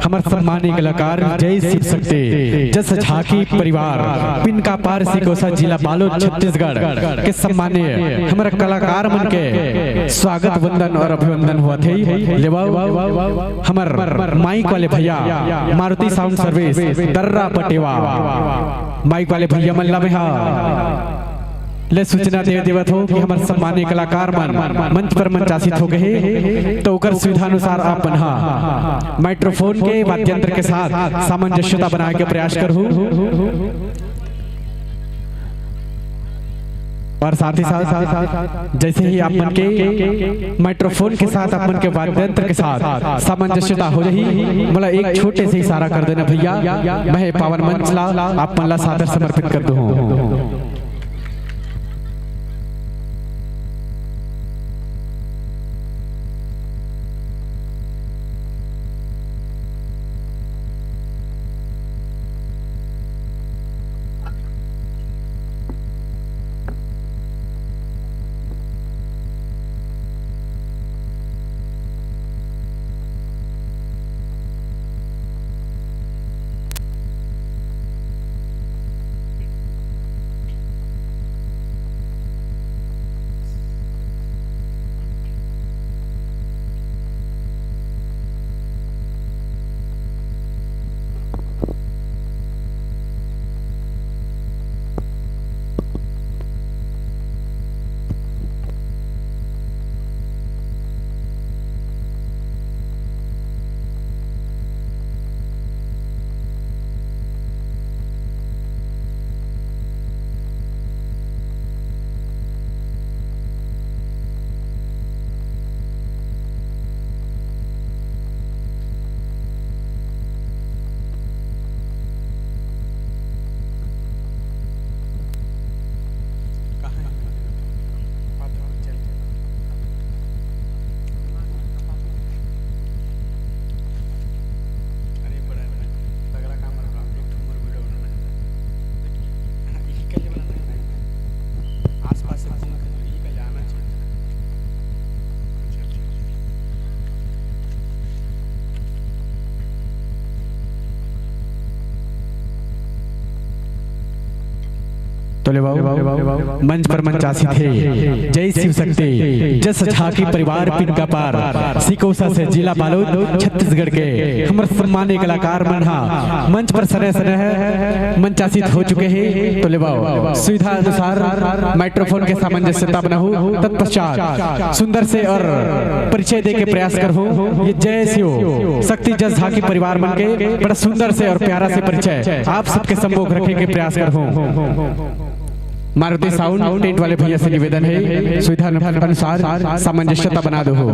हमर सम्मानीय कलाकार जय शिव शक्ति जस झांकी परिवार पिनका पार सिकोसा जिला बालोद छत्तीसगढ़ के सम्मानीय हमर कलाकार मन के स्वागत वंदन और अभिनंदन होवत हे। लेवाओ हमर माइक वाले भैया मारुति साउंड सर्विस दर्रा पटेवा, माइक वाले भैया मन ला मैं हा ले सूचना दे देवत हूँ कि हमर सम्मानीय कलाकार मन मंच पर मंचासीत हो गए हे, तो ओकर सुविधा अनुसार आप मन हा माइक्रोफोन के वाद्य यंत्र के साथ सामंजस्यता बनाए के प्रयास करहू। और साथ ही साथ जैसे ही आप मन के माइक्रोफोन के साथ, आप मन के वाद्य यंत्र के साथ सामंजस्यता हो जाही, मोला एक छोटे से इशारा कर देना भैया, मैं पावन मंच ला आप मन ला सादर समर्पित कर दूँ। बोले बाबू, मंच पर मंचासीत हे जय शिव शक्ति जस झांकी परिवार पिन का पार, सिकोसा से जिला बालोद, छत्तीसगढ़ के हमर सम्मानीय कलाकार मन हा मंच पर सने सने हे मंचासीत हो चुके हे। तो ले बाबू, सुविधा अनुसार माइक्रोफोन के सामंजस्यता बनाहू, तत्पश्चात सुंदर से और परिचय दे के प्रयास करहू। ये जय शिव शक्ति जस झांकी परिवार मन के बड़ा सुंदर से और प्यारा से परिचय आप सबके सम्मुख रखे के प्रयास करहू। मारुति साउंड टेंट वाले भैया से निवेदन हे, सुविधा अनुसार सामंजस्यता बना दो हो।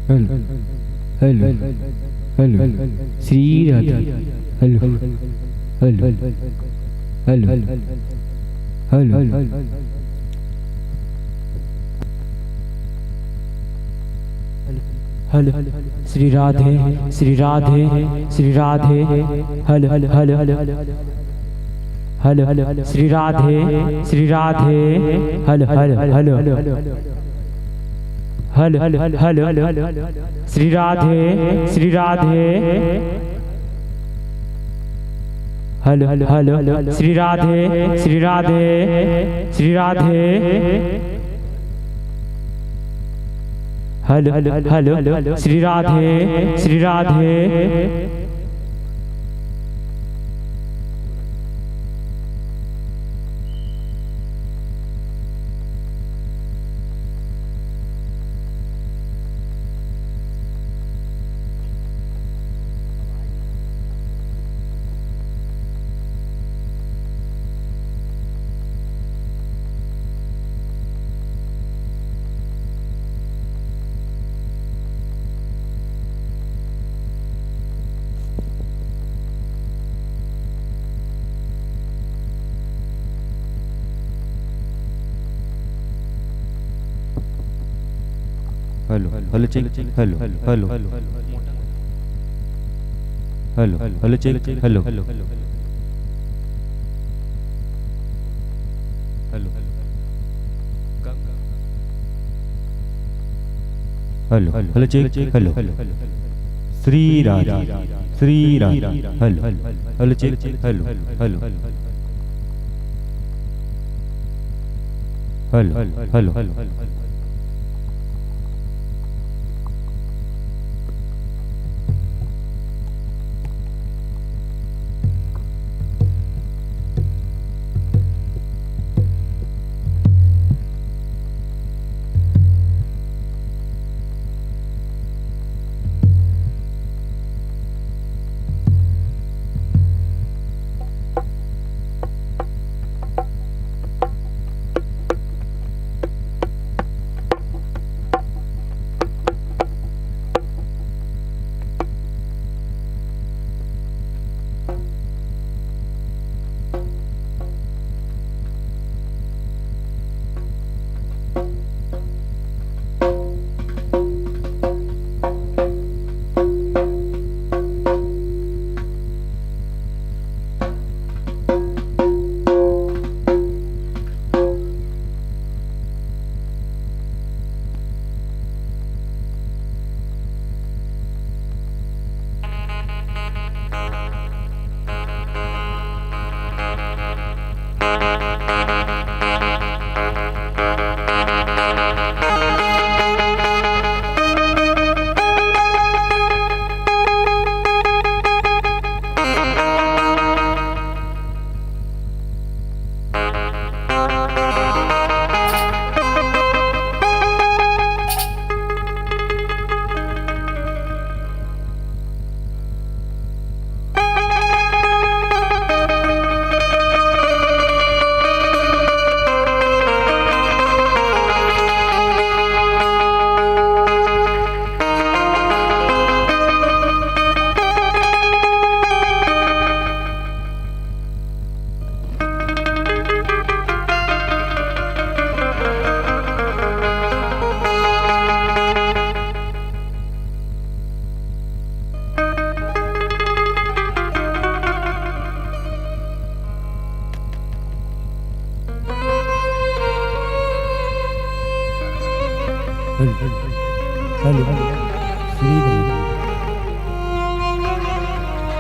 Hello, hello, hello, Shri Radhe. Hello, hello, hello, hello, hello, Shri Radhe, Shri Radhe, Shri Radhe. Hello, hello, hello, Shri Radhe, Shri Radhe. Hello, hello, hello, hello, hello, Shri Radhe, Shri Radhe. Hello, hello, Shri Radhe, Shri Radhe, Shri Radhe. Hello, hello, Shri Radhe, Shri Radhe. Hello, hello, check. Hello, hello, hello, hello, check. Hello, hello, hello, check. Hello, Shri Radhe, Shri Radhe. Hello, hello, check. Hello, hello, hello, hello, hello.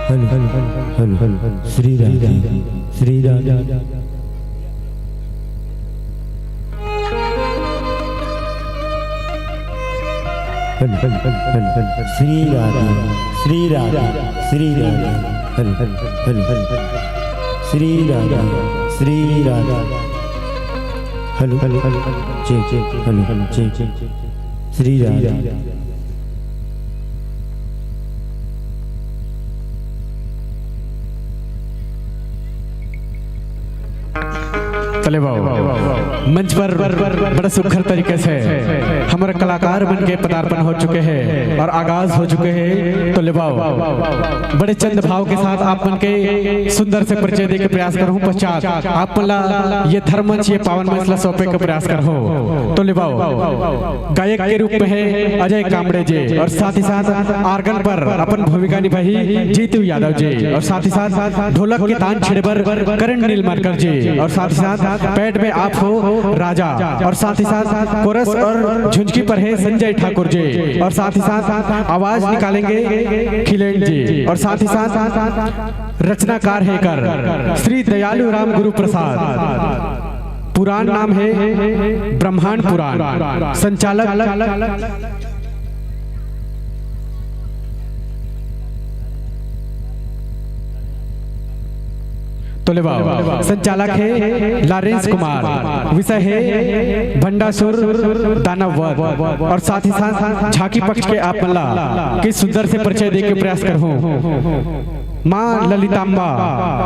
Hello, hello, hello, hello, Shri Radhe, Shri Radhe. Hello, hello, hello, hello, hello, Shri Radhe, Shri Radhe, Shri Radhe. Hello, hello, hello, hello, hello, Shri Radhe, Shri Radhe. Hello, hello, hello, hello, check, check, hello, hello, check, check, check, Shri Radhe. त ले बाबू, मंच पर बड़ा सुघर तरीके से हमर कलाकार मन के पदार्पण हो चुके हे और आगाज हो चुके हे। त ले बाबू, बड़े चंद भाव के साथ आप मन के सुंदर से परिचय दे के प्रयास करहूं। पश्चात आप मन ला ये धर्म मंच, ये पावन मंच ला सौंपे के प्रयास करहूं। त ले बाबू, गायक के रूप में हे अजय कामड़े जी और साथ ही साथ आर्गन पर अपन भूमिका निभाही जीतू यादव जी और साथ ही साथ ढोलक के तान छेड़े बर करण नीलमरकर जी और साथ ही साथ पैड में आप हो राजा और साथ ही साथ कोरस और झुंझकी पर हे संजय ठाकुर जी और साथ ही साथ आवाज निकालेंगे खिलेन जी और साथ ही साथ रचनाकार हे कर श्री दयालु राम गुरु प्रसाद। पुराण नाम हे ब्रह्मांड पुराण। संचालक त ले बाबू, संचालक हे लारेंस कुमार। विषय हे भंडासुर दानव वध और साथ ही साथ झांकी पक्ष के आप मन ला के सुंदर से परिचय दे के प्रयास करहूं। माँ ललिताम्बा,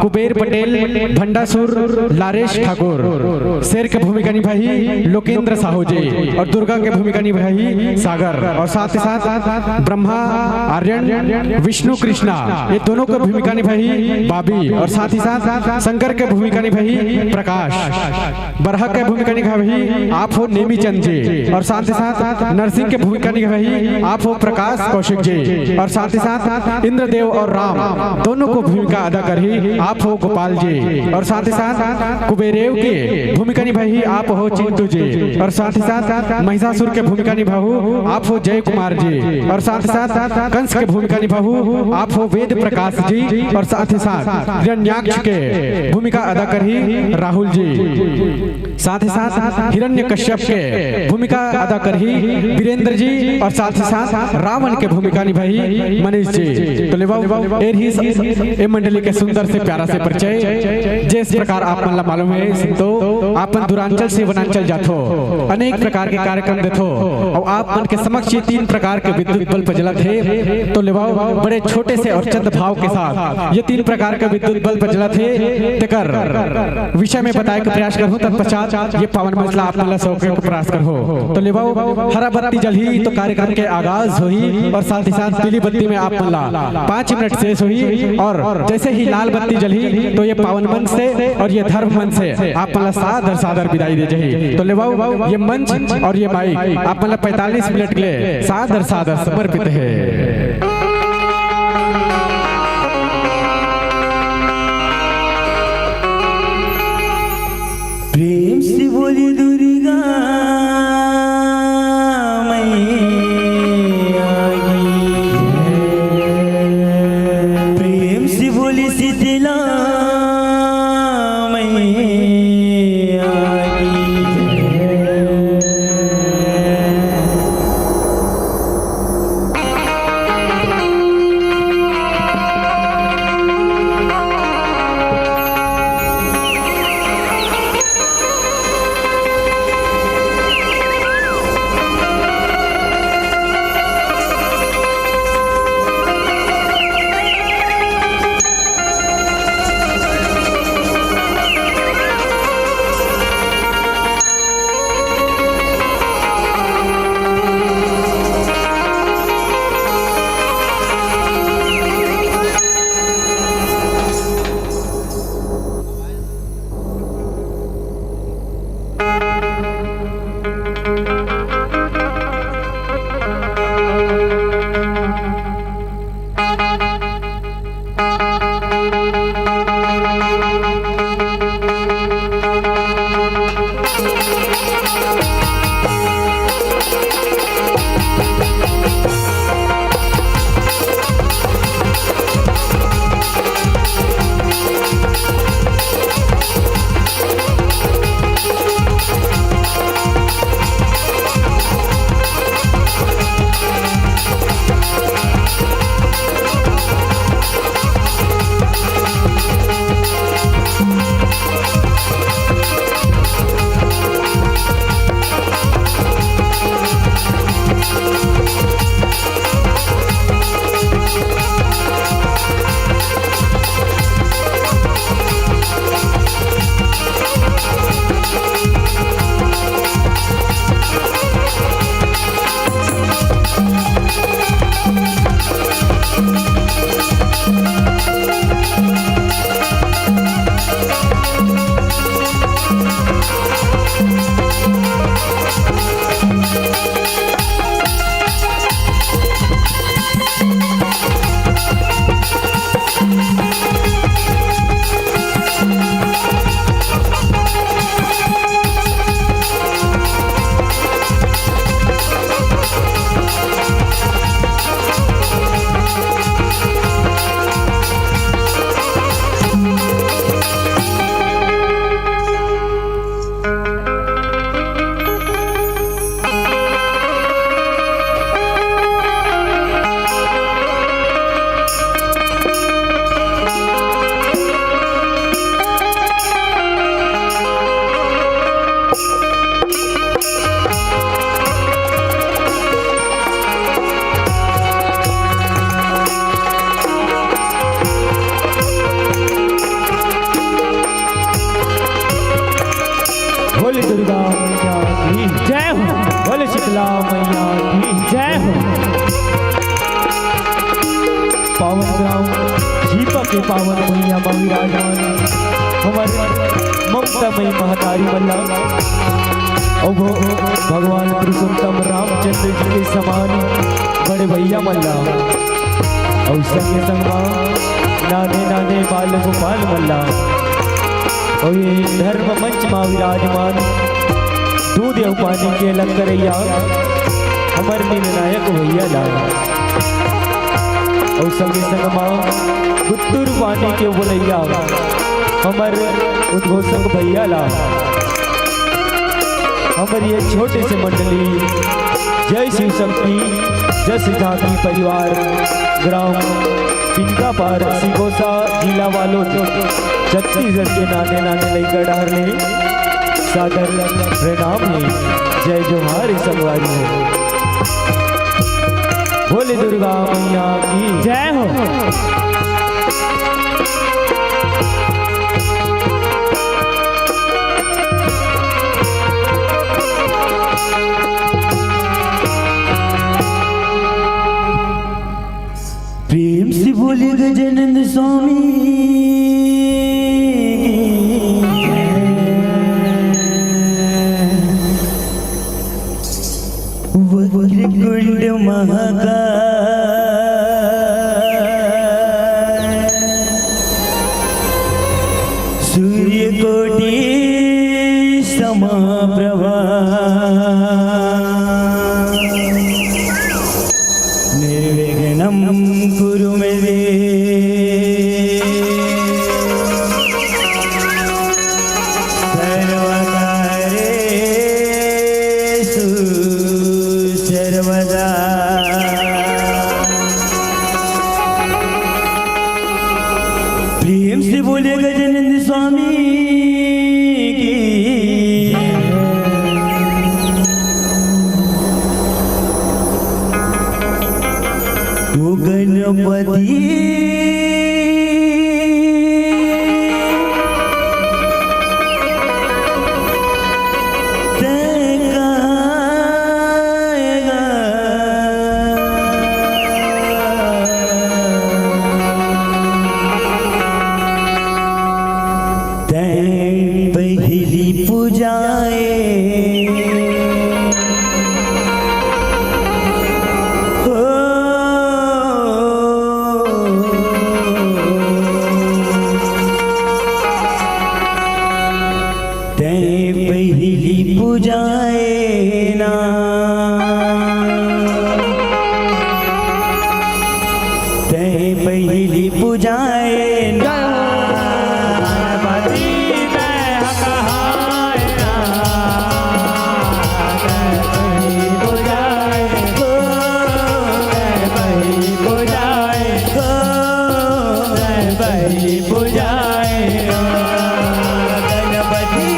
कुबेर पटेल, भंडासुर, लारेश ठाकुर। शेर के भूमिका निभाही लोकेंद्र साहू जी और दुर्गा के भूमिका निभाही सागर और साथ ही साथ ब्रह्मा, आर्यन, विष्णु, कृष्णा, ये दोनों के भूमिका निभाही बाबी और साथ ही साथ शंकर के भूमिका निभाही प्रकाश। बरहा के भूमिका निभाही आप हो नेमी चंद जी और साथ ही साथ नरसिंह के भूमिका निभाही आप हो प्रकाश कौशिक जी और साथ ही साथ इंद्रदेव और राम दोनों को भूमिका अदा करही आप हो गोपाल जी और साथ ही साथ कुबेरेव के भूमिका निभाही आप हो चिंटू जी और साथ ही साथ महिषासुर के भूमिका निभाहू आप हो जय कुमार जी और साथ ही साथ कंस के भूमिका निभाहू आप हो वेद प्रकाश जी और साथ ही साथ हिरण्याक्ष के भूमिका अदा करही राहुल जी। साथ ही साथ हिरण्यकश्यप के भूमिका अदा करही वीरेंद्र जी और साथ ही साथ रावण के भूमिका निभाही मनीष जी। त ले बाबू, ए रहिस ए मंडली के सुंदर से प्यारा से परिचय। जिस प्रकार आप मन ला मालूम हे संतो, आप मन दूरांचल से वनांचल जाथो, अनेक प्रकार के कार्यक्रम देथो और आप मन के समक्ष ये तीन प्रकार के विद्युत बल्ब जलत हे। त ले बाबू, बड़े छोटे से और चंद भाव के साथ ये तीन प्रकार के विद्युत बल्ब जलत हे, तेकर विषय में बताए के प्रयास करहूं। तत्पश्चात ये पावन मंच ला आप मन ला सौंपे के प्रयास करहूं। त ले बाबू, हरा बत्ती जलही त कार्यक्रम के आगाज होही और साथ ही साथ पीली बत्ती में आप मन ला पाँच मिनट शेष होही और जैसे ही लाल बत्ती जलही त ये पावन मंच से और ये धर्म मंच से आप मन ला सादर सादर विदाई दे जाही। त ले बाबू, ये मंच और ये माइक आप मन ला पैंतालीस मिनट के लिए सादर सादर समर्पित हे। प्रेम से बोली दुर्गा मैया की। प्रेम से बोली शीतला मैया की। पावन ग्राम झीपा के पावन भुइयां म विराजमान हमर ममता मई महतारी मन ला, अउ भगवान पुरुषोत्तम रामचंद्र जी के समान बड़े भैया मन ला, अउ संगे संग मा नाने नाने बाल गोपाल मन ला, अउ ये धर्म मंच मा विराजमान दूध अउ पानी के अलग करइया हमर निर्णायक भैया ला, अउ संगे संग मा गुत्तुर पानी के बोलइया हमर उद्घोषक भैया ला, हमर ये छोटे से मंडली जय शिव शक्ति जस जाति परिवार ग्राम पिनकापार सिगोसा जिला वालों छत्तीसगढ़ के नाने नाने लइका डहर ले सादर प्रणाम हे। जय जोहार संगवारी हो। बोले दुर्गा मैया की जय हो। प्रेम से बोले गजानंद स्वामी की। वक्रतुंड महाकाय, सूर्यकोटि समप्रभा। निर्विघ्नं कुरु मे देव। सर्वकार्येषु सर्वदा। प्रेम से बोले गजानंद स्वामी की। ओ गणपति तैं कायगा। तैं पहिली पूजाए। हो। तैं पहिली पूजाए ना। तैं पहिली पूजाए ना। गणपति तैं कहाए ना। तैं पहिली पूजाए हो। तैं पहिली पूजाए हो। तैं पहिली पूजाए ना। गणपति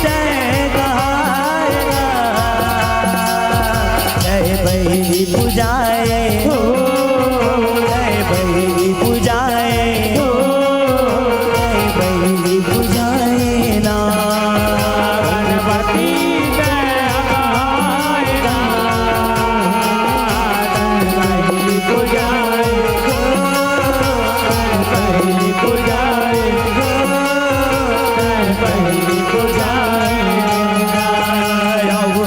तैं कहाए ना। तैं पहिली पूजाए हो। तैं पहिली पूजाए हो। तैं पहिली पूजाए ना। गणपति तैं कहाए ना। तैं पहिली पूजाए हो। तैं पहिली पूजाए हो। तैं पहिली पूजाए ना।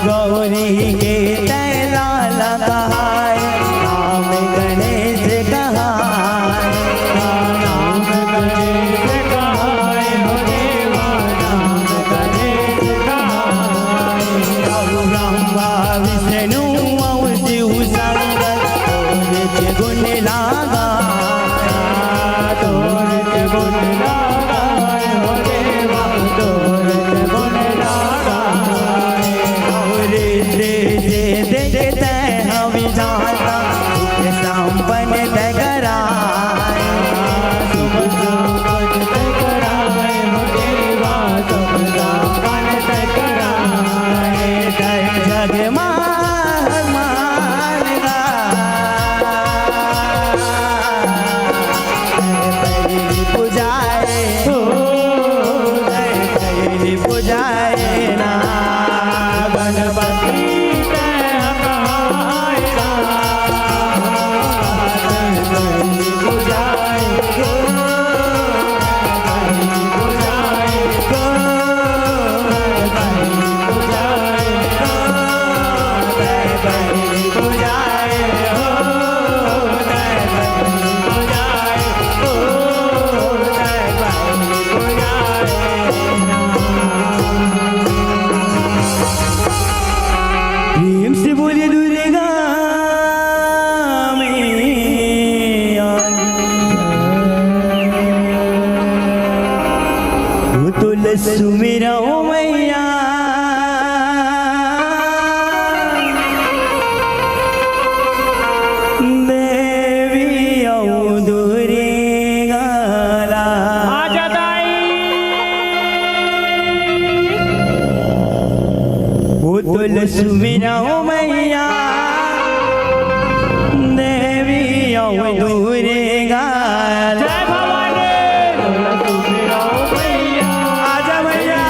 गौरी के तैं लाला कहाए, राम गणेश कहाए। राम गणेश कहाए हो देवा, राम गणेश कहाए। ब्रह्मा विष्णु और शिव शंकर, तोर के गुण लागा। तोर के गुण लागा हो देवा, तोर के गुण लागा। और दे दे दे तैं हवि जाता, सुख संपन्न तैं कराए। सुख संपन्न तैं कराए हो देवा, सुख संपन्न तैं कराए। तैं जग मा मान गा। तैं पहिली पूजा सुमिरव मैया, देवी अउ दुर्गा ला। आजा दाई। ओ तोला सुमिरव मैया, देवी अउ दुर्गा ला। जय भवानी। आजा मैया।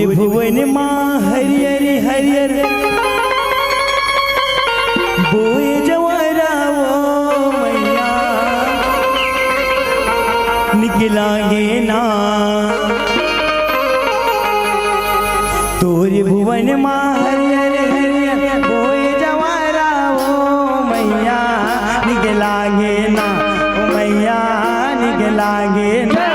भुवन मा हरियर हरियर बोए जवारा ओ मैया, निकलागे ना। तोरे भुवन मा हरियर हरियर बोए जवारा ओ मैया, निकलागे ना ओ मैया, निकलागे ना।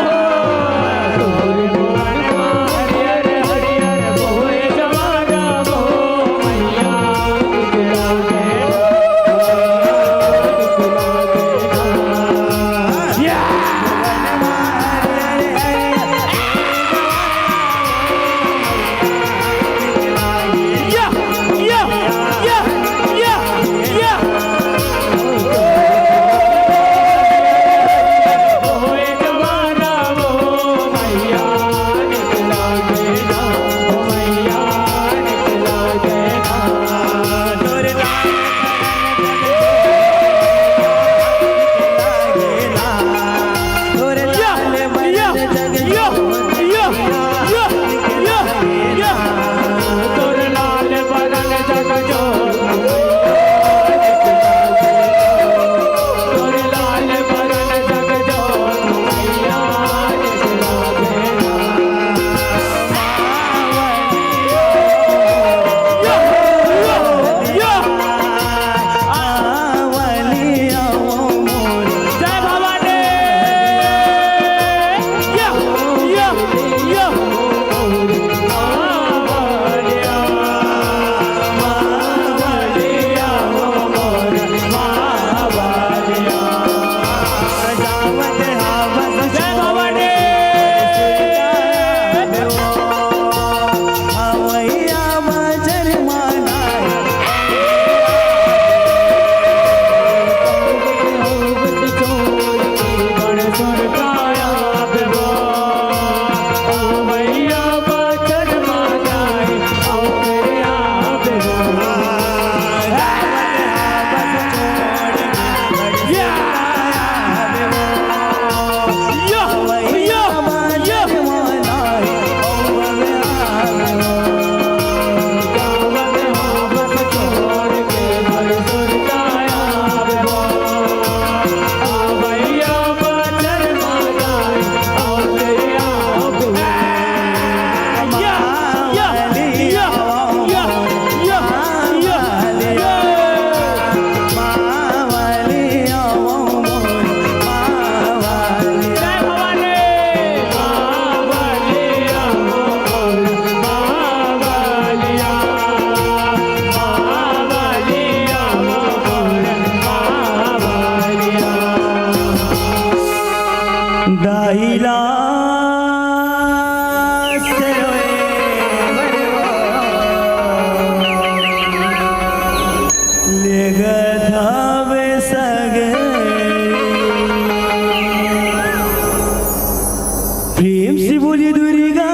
प्रेम से बोली दुर्गा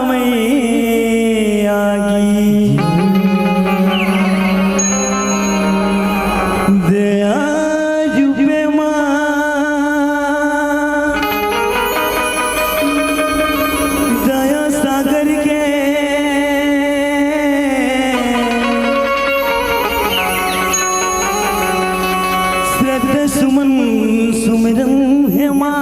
मैया की। दया रूपे माँ, दया सागर के श्रद्धा सुमन सुमिरन हे माँ।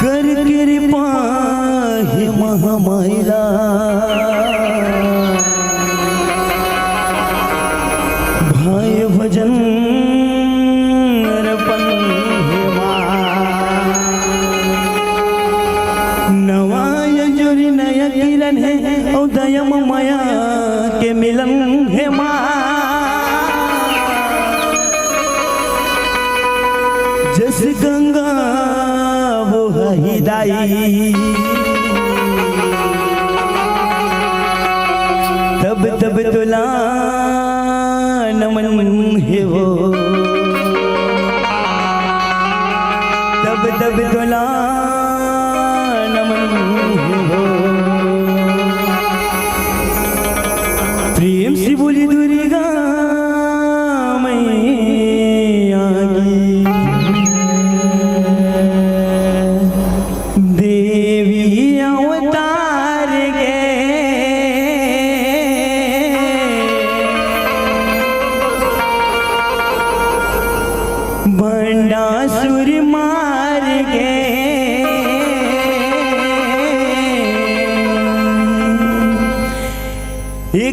कर कृपा हे महामाइला, भाई भजन अर्पण हे माँ। नवा अंजोरी नया किरण हे, अउ दया म मया के मिलन हे माँ। जस गंगा बोहही दाई, तब तब तोला नमन हे वो, तब तब तोला नमन हे वो। प्रेम से बोली दुर्गा मैया की।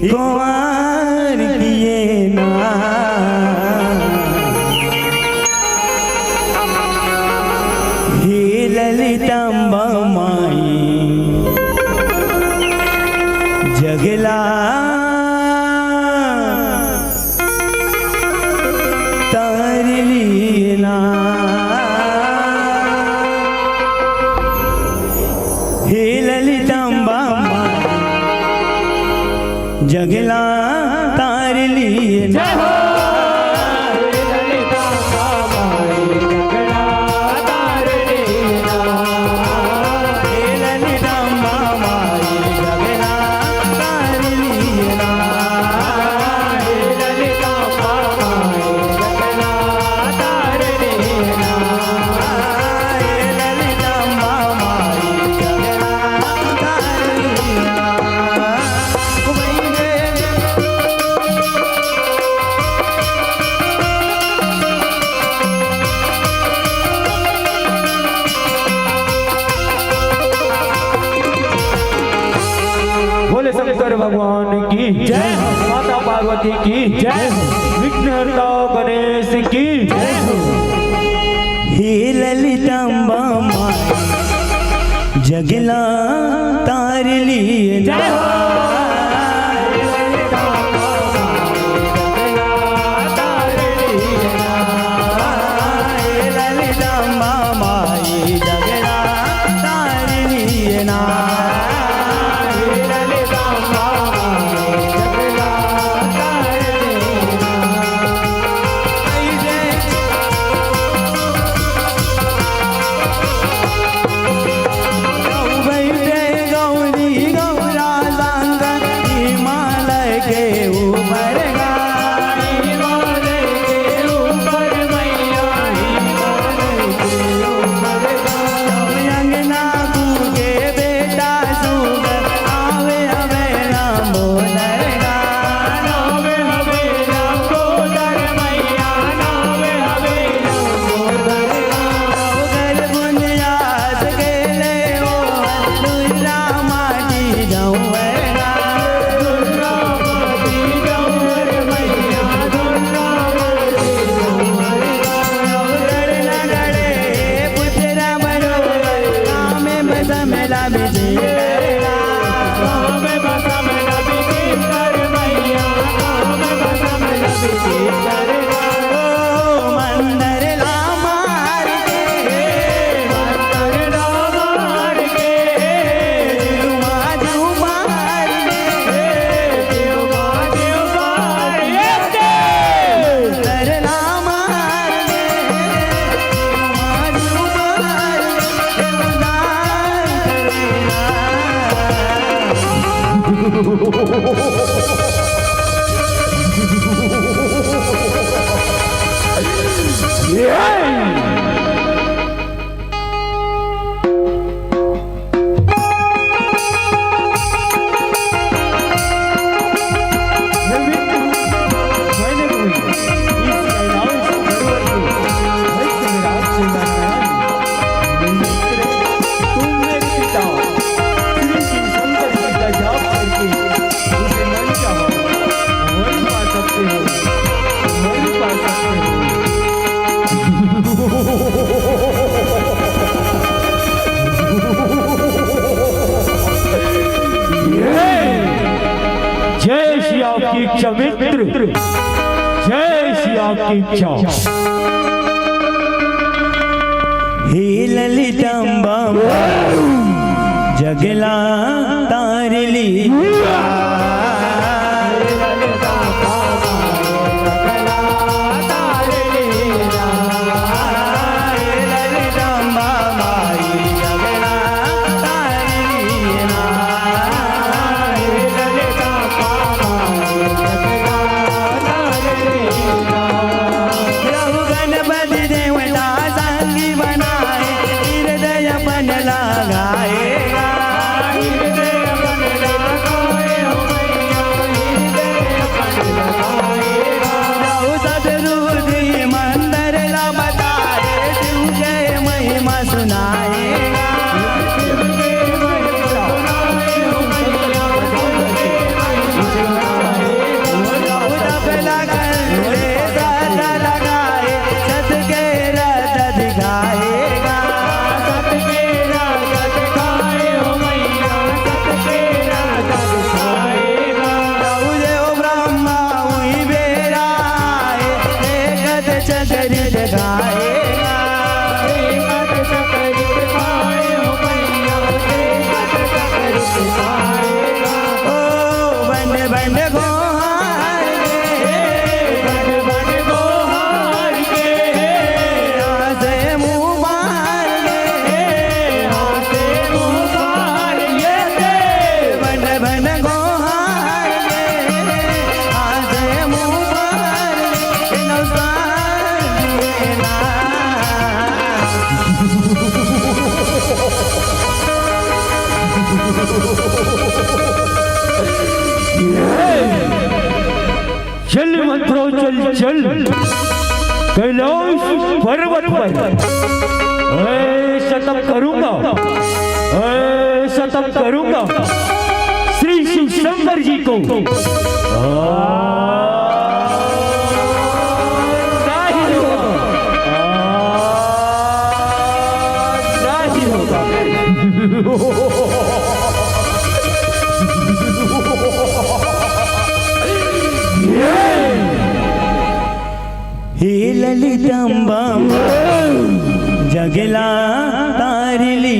कुंवर किए ना, हे ललितम्बा माई, जग ला तार लिए ना। हे ललितम्बा माई, जग ला तार लिए ना। जय हो। बोले शंकर भगवान की जय हो। माता पार्वती की जय हो। विघ्नहर्ता गणेश की जय हो। हे ललितम्बा माई, जग ला तार लिए ना। जय हो। जय श्री आपकी इच्छा मित्र, जय श्री आपकी इच्छा। हे ललितम्बा जग ला तार ली। चल मंत्रो, चल, चल, कैलाश पर्वत पर ऐसा तप करूंगा, ऐसा तप करूंगा, श्री शिव शंकर जी को। आ, जाहिर होगा। आ, जाहिर होगा। हे ललितम्बा जगला तारली।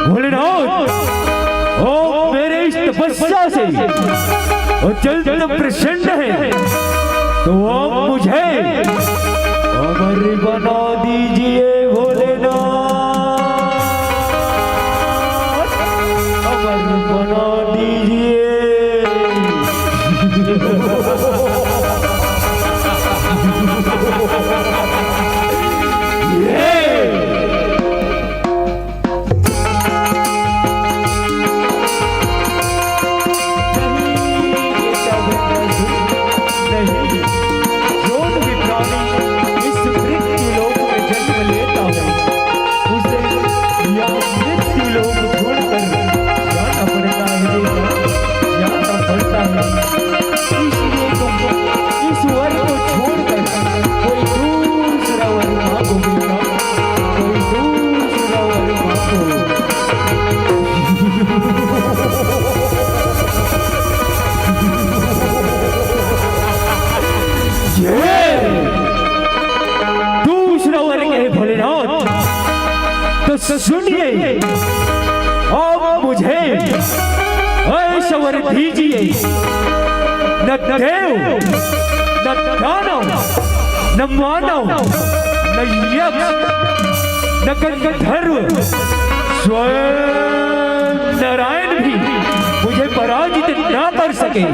भोलेनाथ, आप मेरे इस तपस्या से अत्यंत प्रसन्न है, तो आप मुझे अमर बना दीजिए भोलेनाथ, अमर बना दीजिए। दूसरा वर है भोलेनाथ। तो सुनिए, आप मुझे ऐसा वर दीजिए, न देव, न दानव, न मानव, न यक्ष, न गंधर्व, स्वयं नारायण भी मुझे पराजित ना कर सके।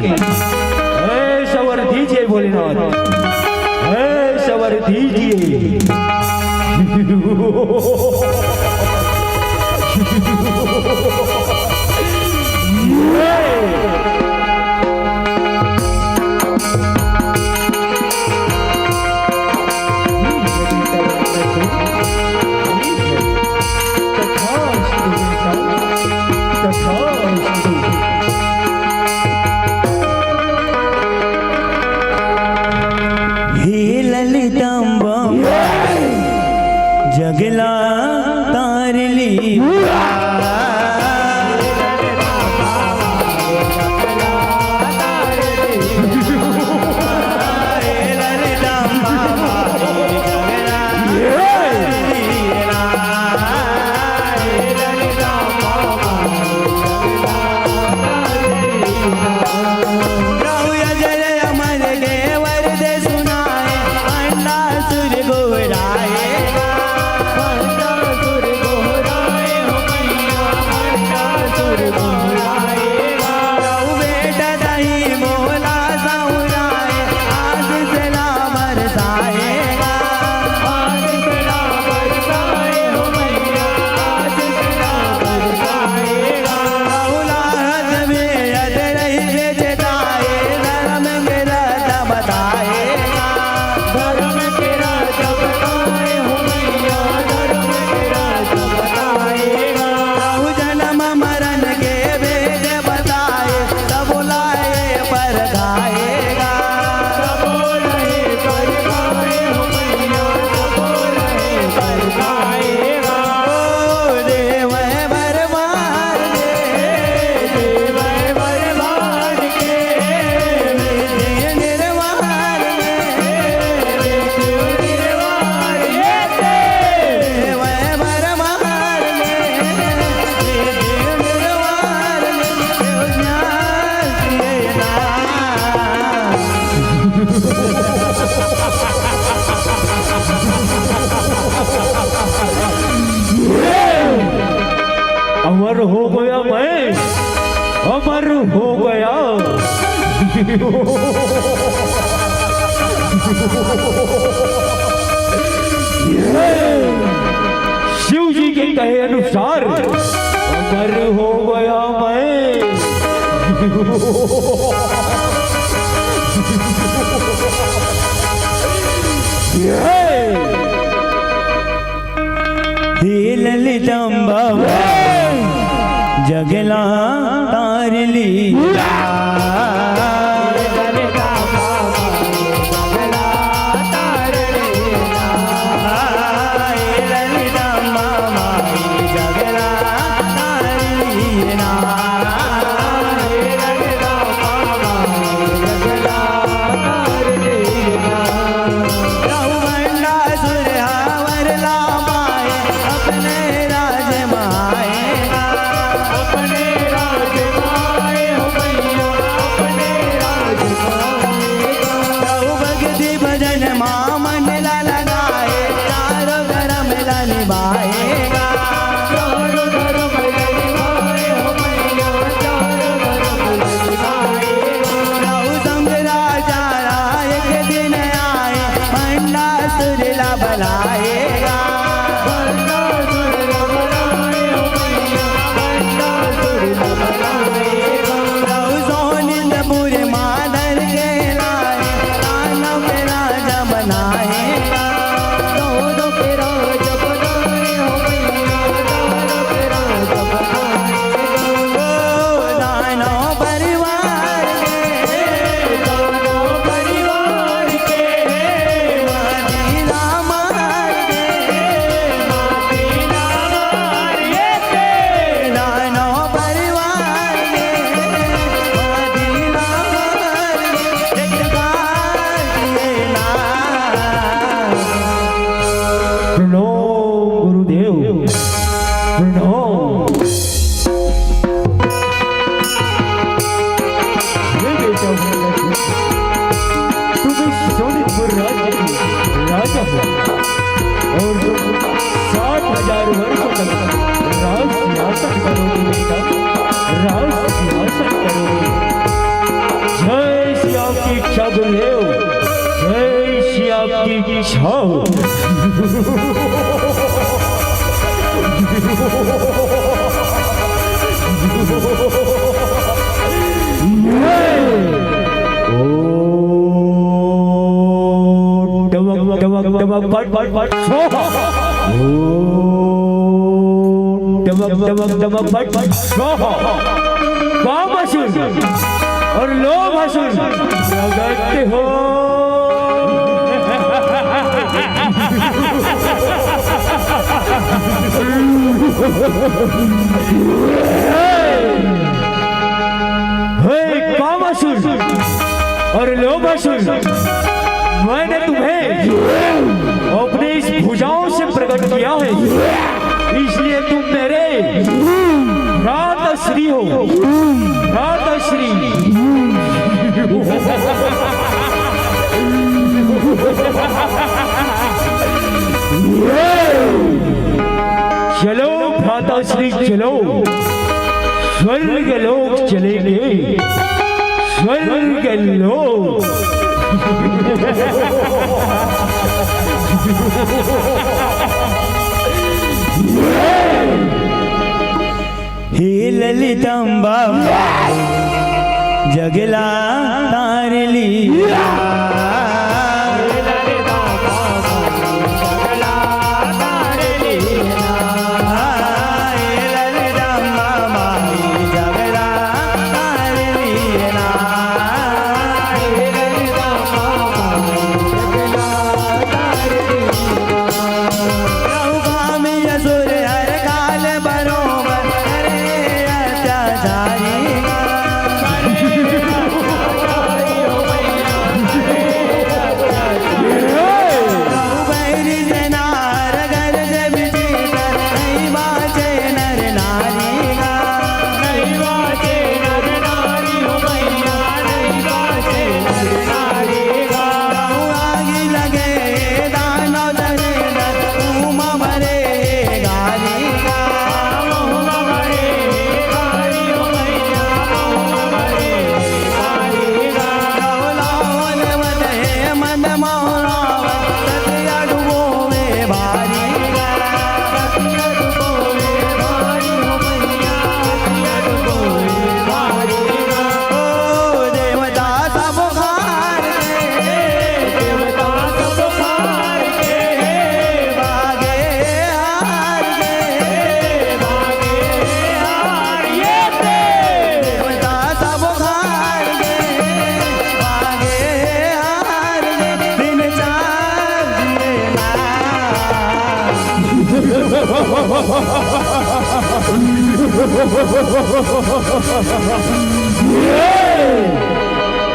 ऐसा वर दीजिए भोलेनाथ, ऐसा वर दीजिए। ललितम्बा जगला तारली। अमर हो गया मैं, अमर हो गया। शिव जी के कहे अनुसार अमर हो गया मैं। हे ललितम्बा जगला तारली। प्रणाम गुरुदेव, प्रणाम। हे बेटा, तुम इस सोनितपुर राज्य के राजा हो और तुम सात हजार वर्षों तक राज सिंहासन करोगे बेटा, राज सिंहासन करोगे। जैसी आपकी इच्छा गुरुदेव, जैसी आपकी इच्छा हो। ओम टमक टमक टमक फट फट फट स्वाहा। ओम टमक टमक टमक फट फट स्वाहा। काम असुर और लोभ असुर प्रगट हो। हे कामासुर और लोभासुर, मैंने तुम्हें अपने इस भुजाओं से प्रकट किया है, इसलिए तुम मेरे भ्राताश्री हो, भ्राताश्री। चलो भ्राताश्री, चलो, स्वर्ग लोक चलेंगे, स्वर्ग लोक। हे ललितम्बा, जगला तारली।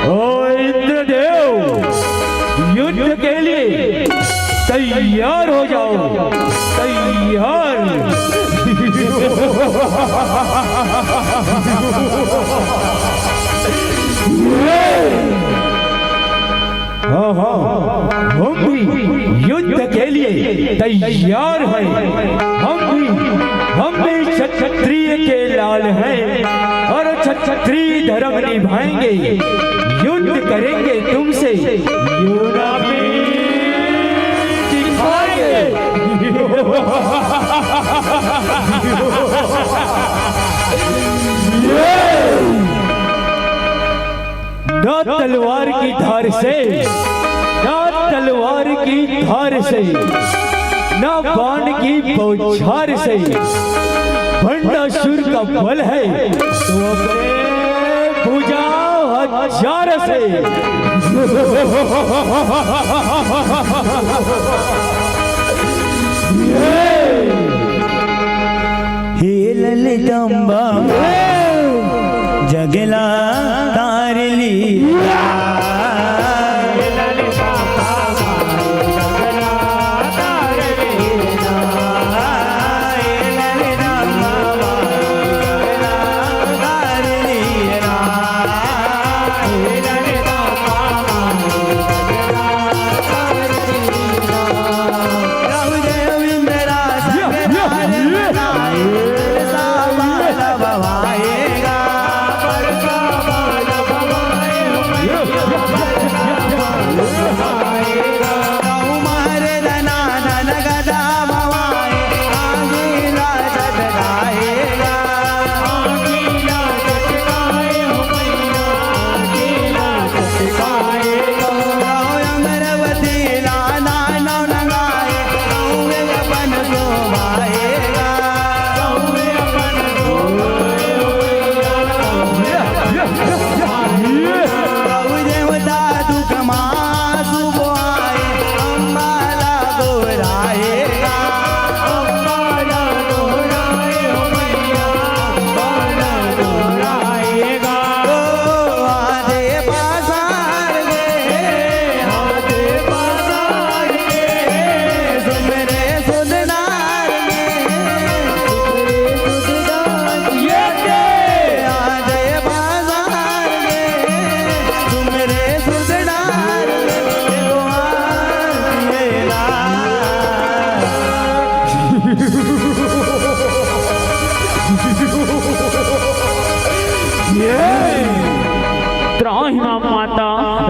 ओ इंद्रदेव, युद्ध के लिए तैयार हो जाओ, तैयार। हाँ, हाँ, हम भी युद्ध के लिए तैयार हैं। हम भी, हम भी क्षत्रिय के लाल हैं और क्षत्रिय धर्म निभाएंगे, युद्ध करेंगे तुमसे, यूनामी दिखाएंगे। ना तलवार की धार से, ना तलवार की धार से, ना बाण की बौछार से, भंडासुर का बल है तो अपने भुजा हथियार से। हे ललितम्बा, जगला तारली।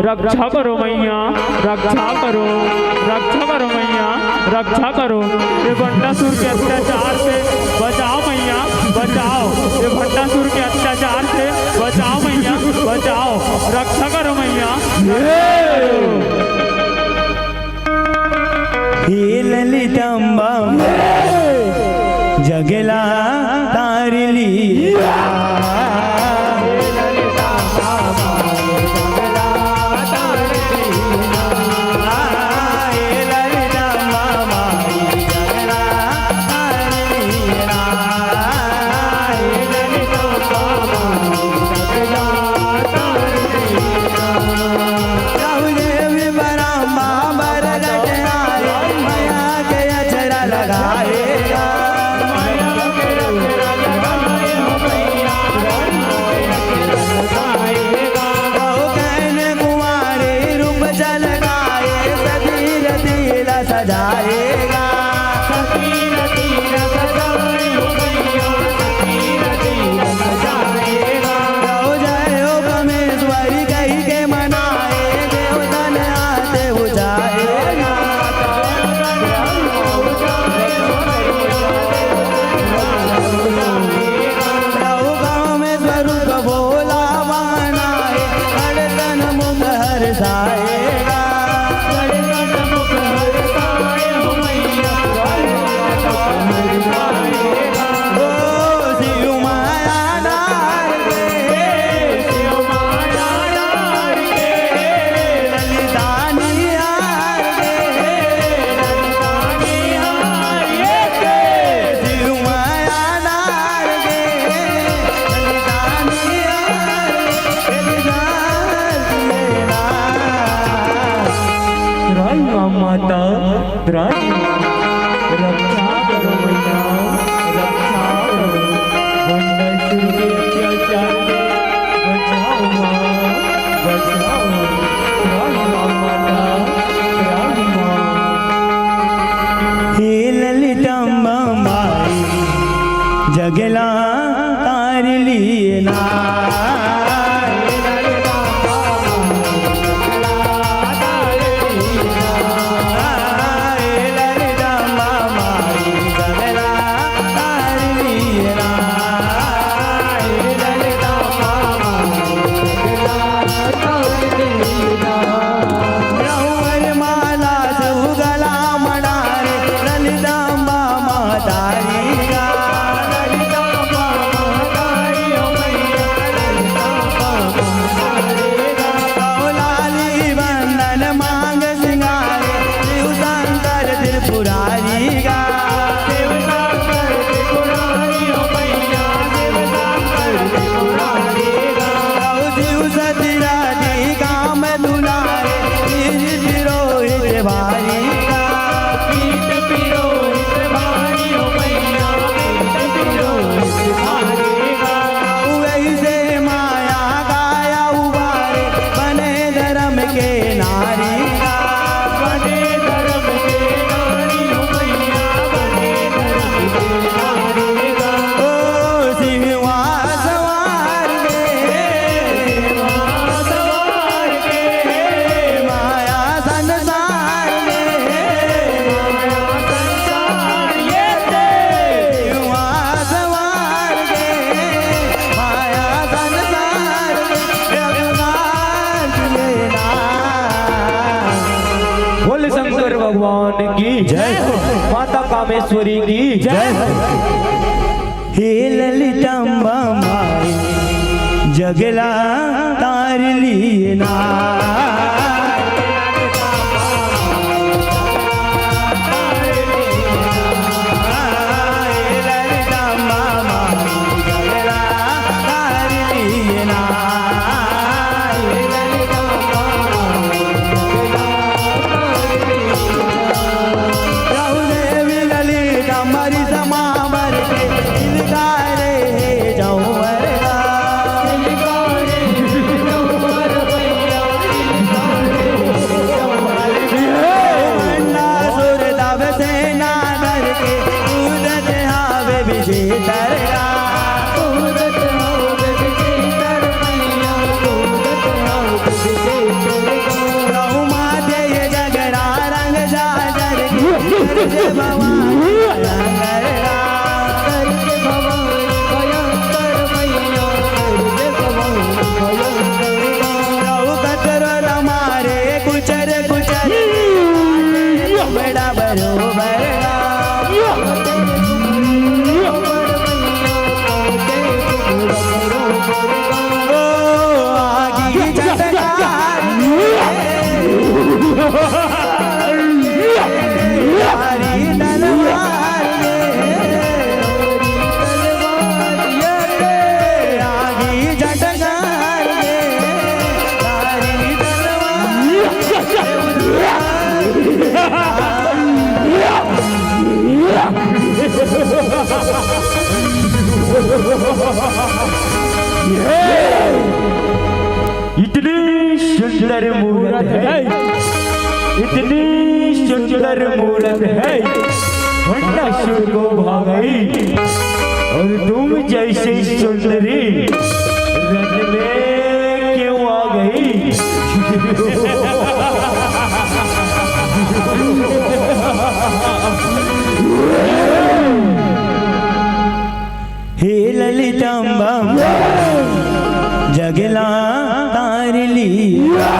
रक्षा करो मैया, रक्षा करो, रक्षा करो मैया, रक्षा करो। ये भंडासुर के अत्याचार से बचाओ मैया, बचाओ। ये भंडासुर के अत्याचार से बचाओ मैया, बचाओ। रक्षा करो मैया। हे ललितम्बा, जगला तारली। राई माँ माता, राई माँ, रक्षा करो मैया, रक्षा करो। भंडासुर के अत्याचार से बचाओ माँ, बचाओ। राई माँ माता, राई माँ। हे ललितम्बा माई, जगला तारली ना। बोल शंकर भगवान की जय हो। माता कामेश्वरी की जय हो। हे ललितम्बा माई, जगला तारली ना। इतनी सुंदर मूरत है, इतनी सुंदर मूरत है, भंडासुर को भा गई। और तुम जैसी सुंदरी रन में क्यों आ गई? हे ललितम्बा, जगला तार लिया।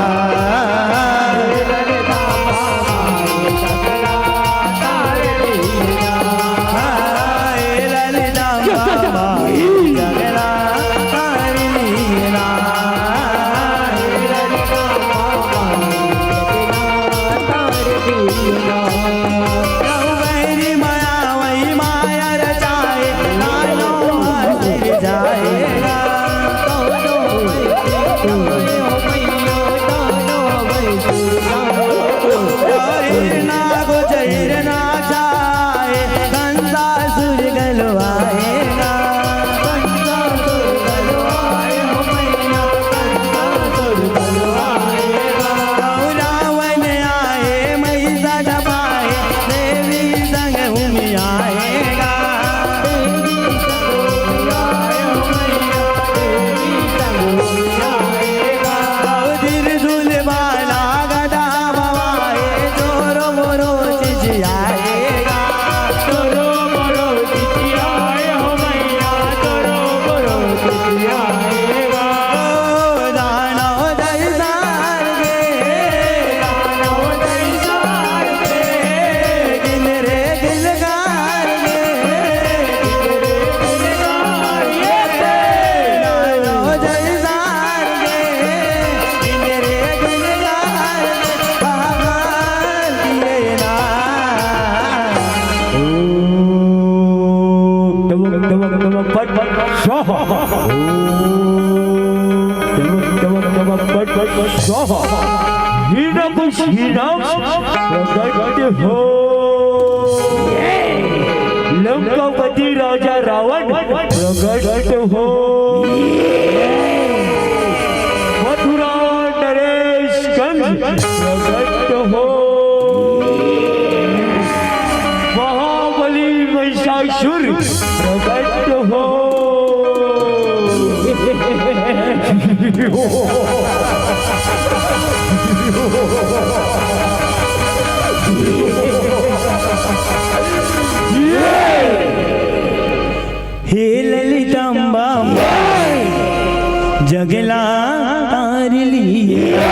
स्वाहा। ओम टमक टमक टमक पट पट स्वाहा। हीना कुछ हीना प्रकट हो। लंकापति राजा रावण प्रकट हो। मथुरा नरेश कंस प्रकट हो। महाबली महिषासुर प्रकट हो। हे ललितम्बा माई, जगला तार लिया।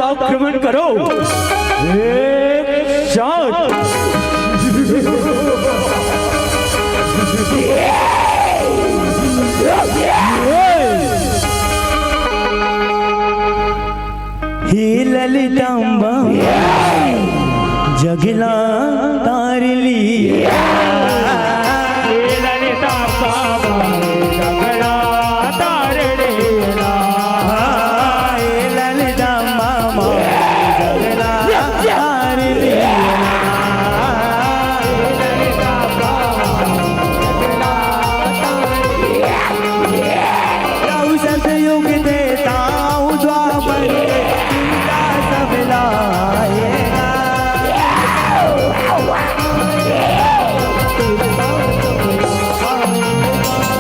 आक्रमण करो। एक साथ। हे ललितांबा, जगला तार ली। हे ललितांबा, जगला तार ली। हे ललितांबा, जगला तार ली। प्रभु सतयुग त्रेता द्वापर के, पीड़ा सब लाएगा।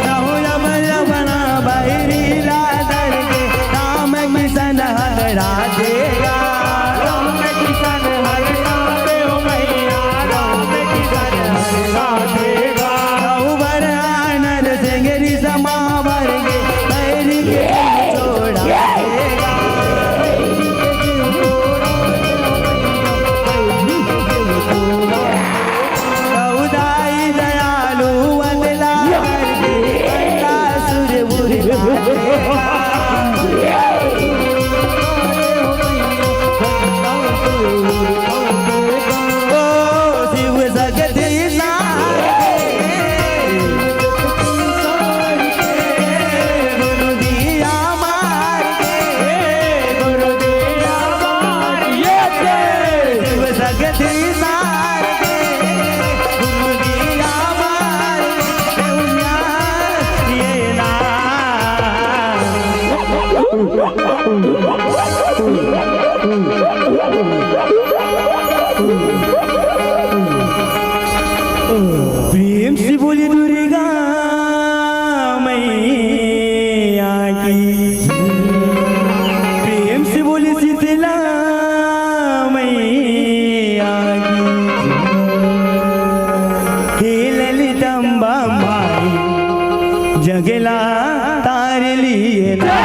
प्रभु जब जब ना बैरी ला दर के, राम किशन हगड़ा देगा। राम किशन हगड़ा दे ओ मैया, राम किशन हगड़ा देगा। प्रभु बर आनर सिंगरी समा भर के, बैरी के छोड़ा देगा। उदाई दयालु बदला करके, बदला सुर बुरला। ओ शिव शक्ति सारे, गुरु दिया मार के, गुरु दिया मार के, शिव शक्ति सारे। प्रेम से बोली दुर्गा मैया की, प्रेम से बोली शीतला मैया की। हे ललितम्बा माई, जगला तार लिए ना।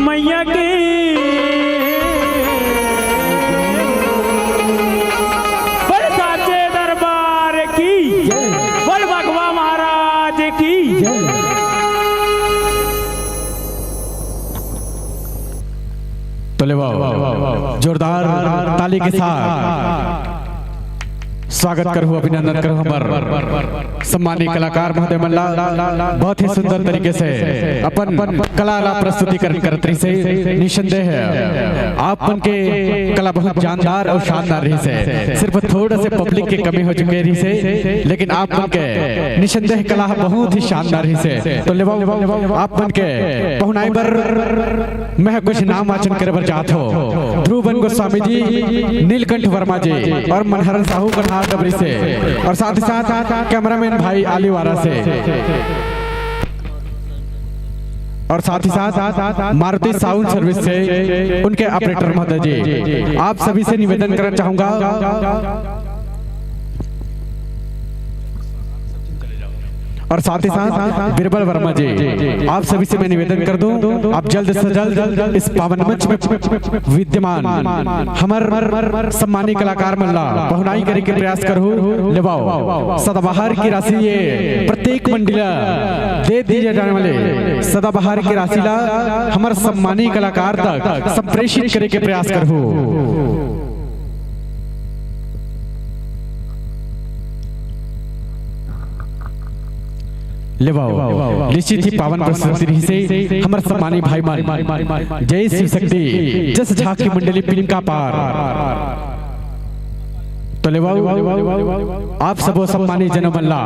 मैया की, बोल साचे दरबार की, बोल भगवा महाराज की। तो लेवा, जोरदार ताली के साथ स्वागत करहु, अभिनंदन करहु हमर सम्मानित कलाकार महोदय मन ला। बहुत ही सुंदर तरीके से अपन कला ला प्रस्तुति कर, करत रहिसे। निसंदेह आप मन के कला बहुत जानदार और शानदार रहिसे। सिर्फ थोड़ा से पब्लिक के कमी हो चुके रहिसे, लेकिन आप मन के निसंदेह कला बहुत ही शानदार रहिसे। तो लेवा, आप मन के पहुनाई बर मैं कुछ नाम वाचन करे बर चाहत हूँ। ध्रुवन गोस्वामी जी, नीलकंठ वर्मा जी और मनहरन साहू कन्हार डबरी से, और साथ ही साथ कैमरामैन भाई आलीवारा से, और साथ ही साथ मारुति साउंड सर्विस से उनके ऑपरेटर महोदय जी। आप सभी से निवेदन करना चाहूंगा, और साथ ही साथ बीरबल वर्मा जी, आप सभी से मैं निवेदन कर दूं, आप जल्द से जल्द इस पावन मंच में विद्यमान हमर सम्मानित कलाकार मन ला पहुनाई करे के प्रयास करहु। लेवाओ, सदाबहार की राशि ये प्रत्येक मंडली ला दे दिए जाने वाले सदाबहार की राशि ला हमर सम्मानित कलाकार तक संप्रेषित करे के प्रयास करहु। लेवाओ, निश्चित ही पावन प्रस्तुति रहिसे हमर सम्मानित भाई मन। जय शिव शक्ति, जस झांकी मंडली पिंका पार। तो लेवाऊ, आप सबो सम्मानित जनमन ला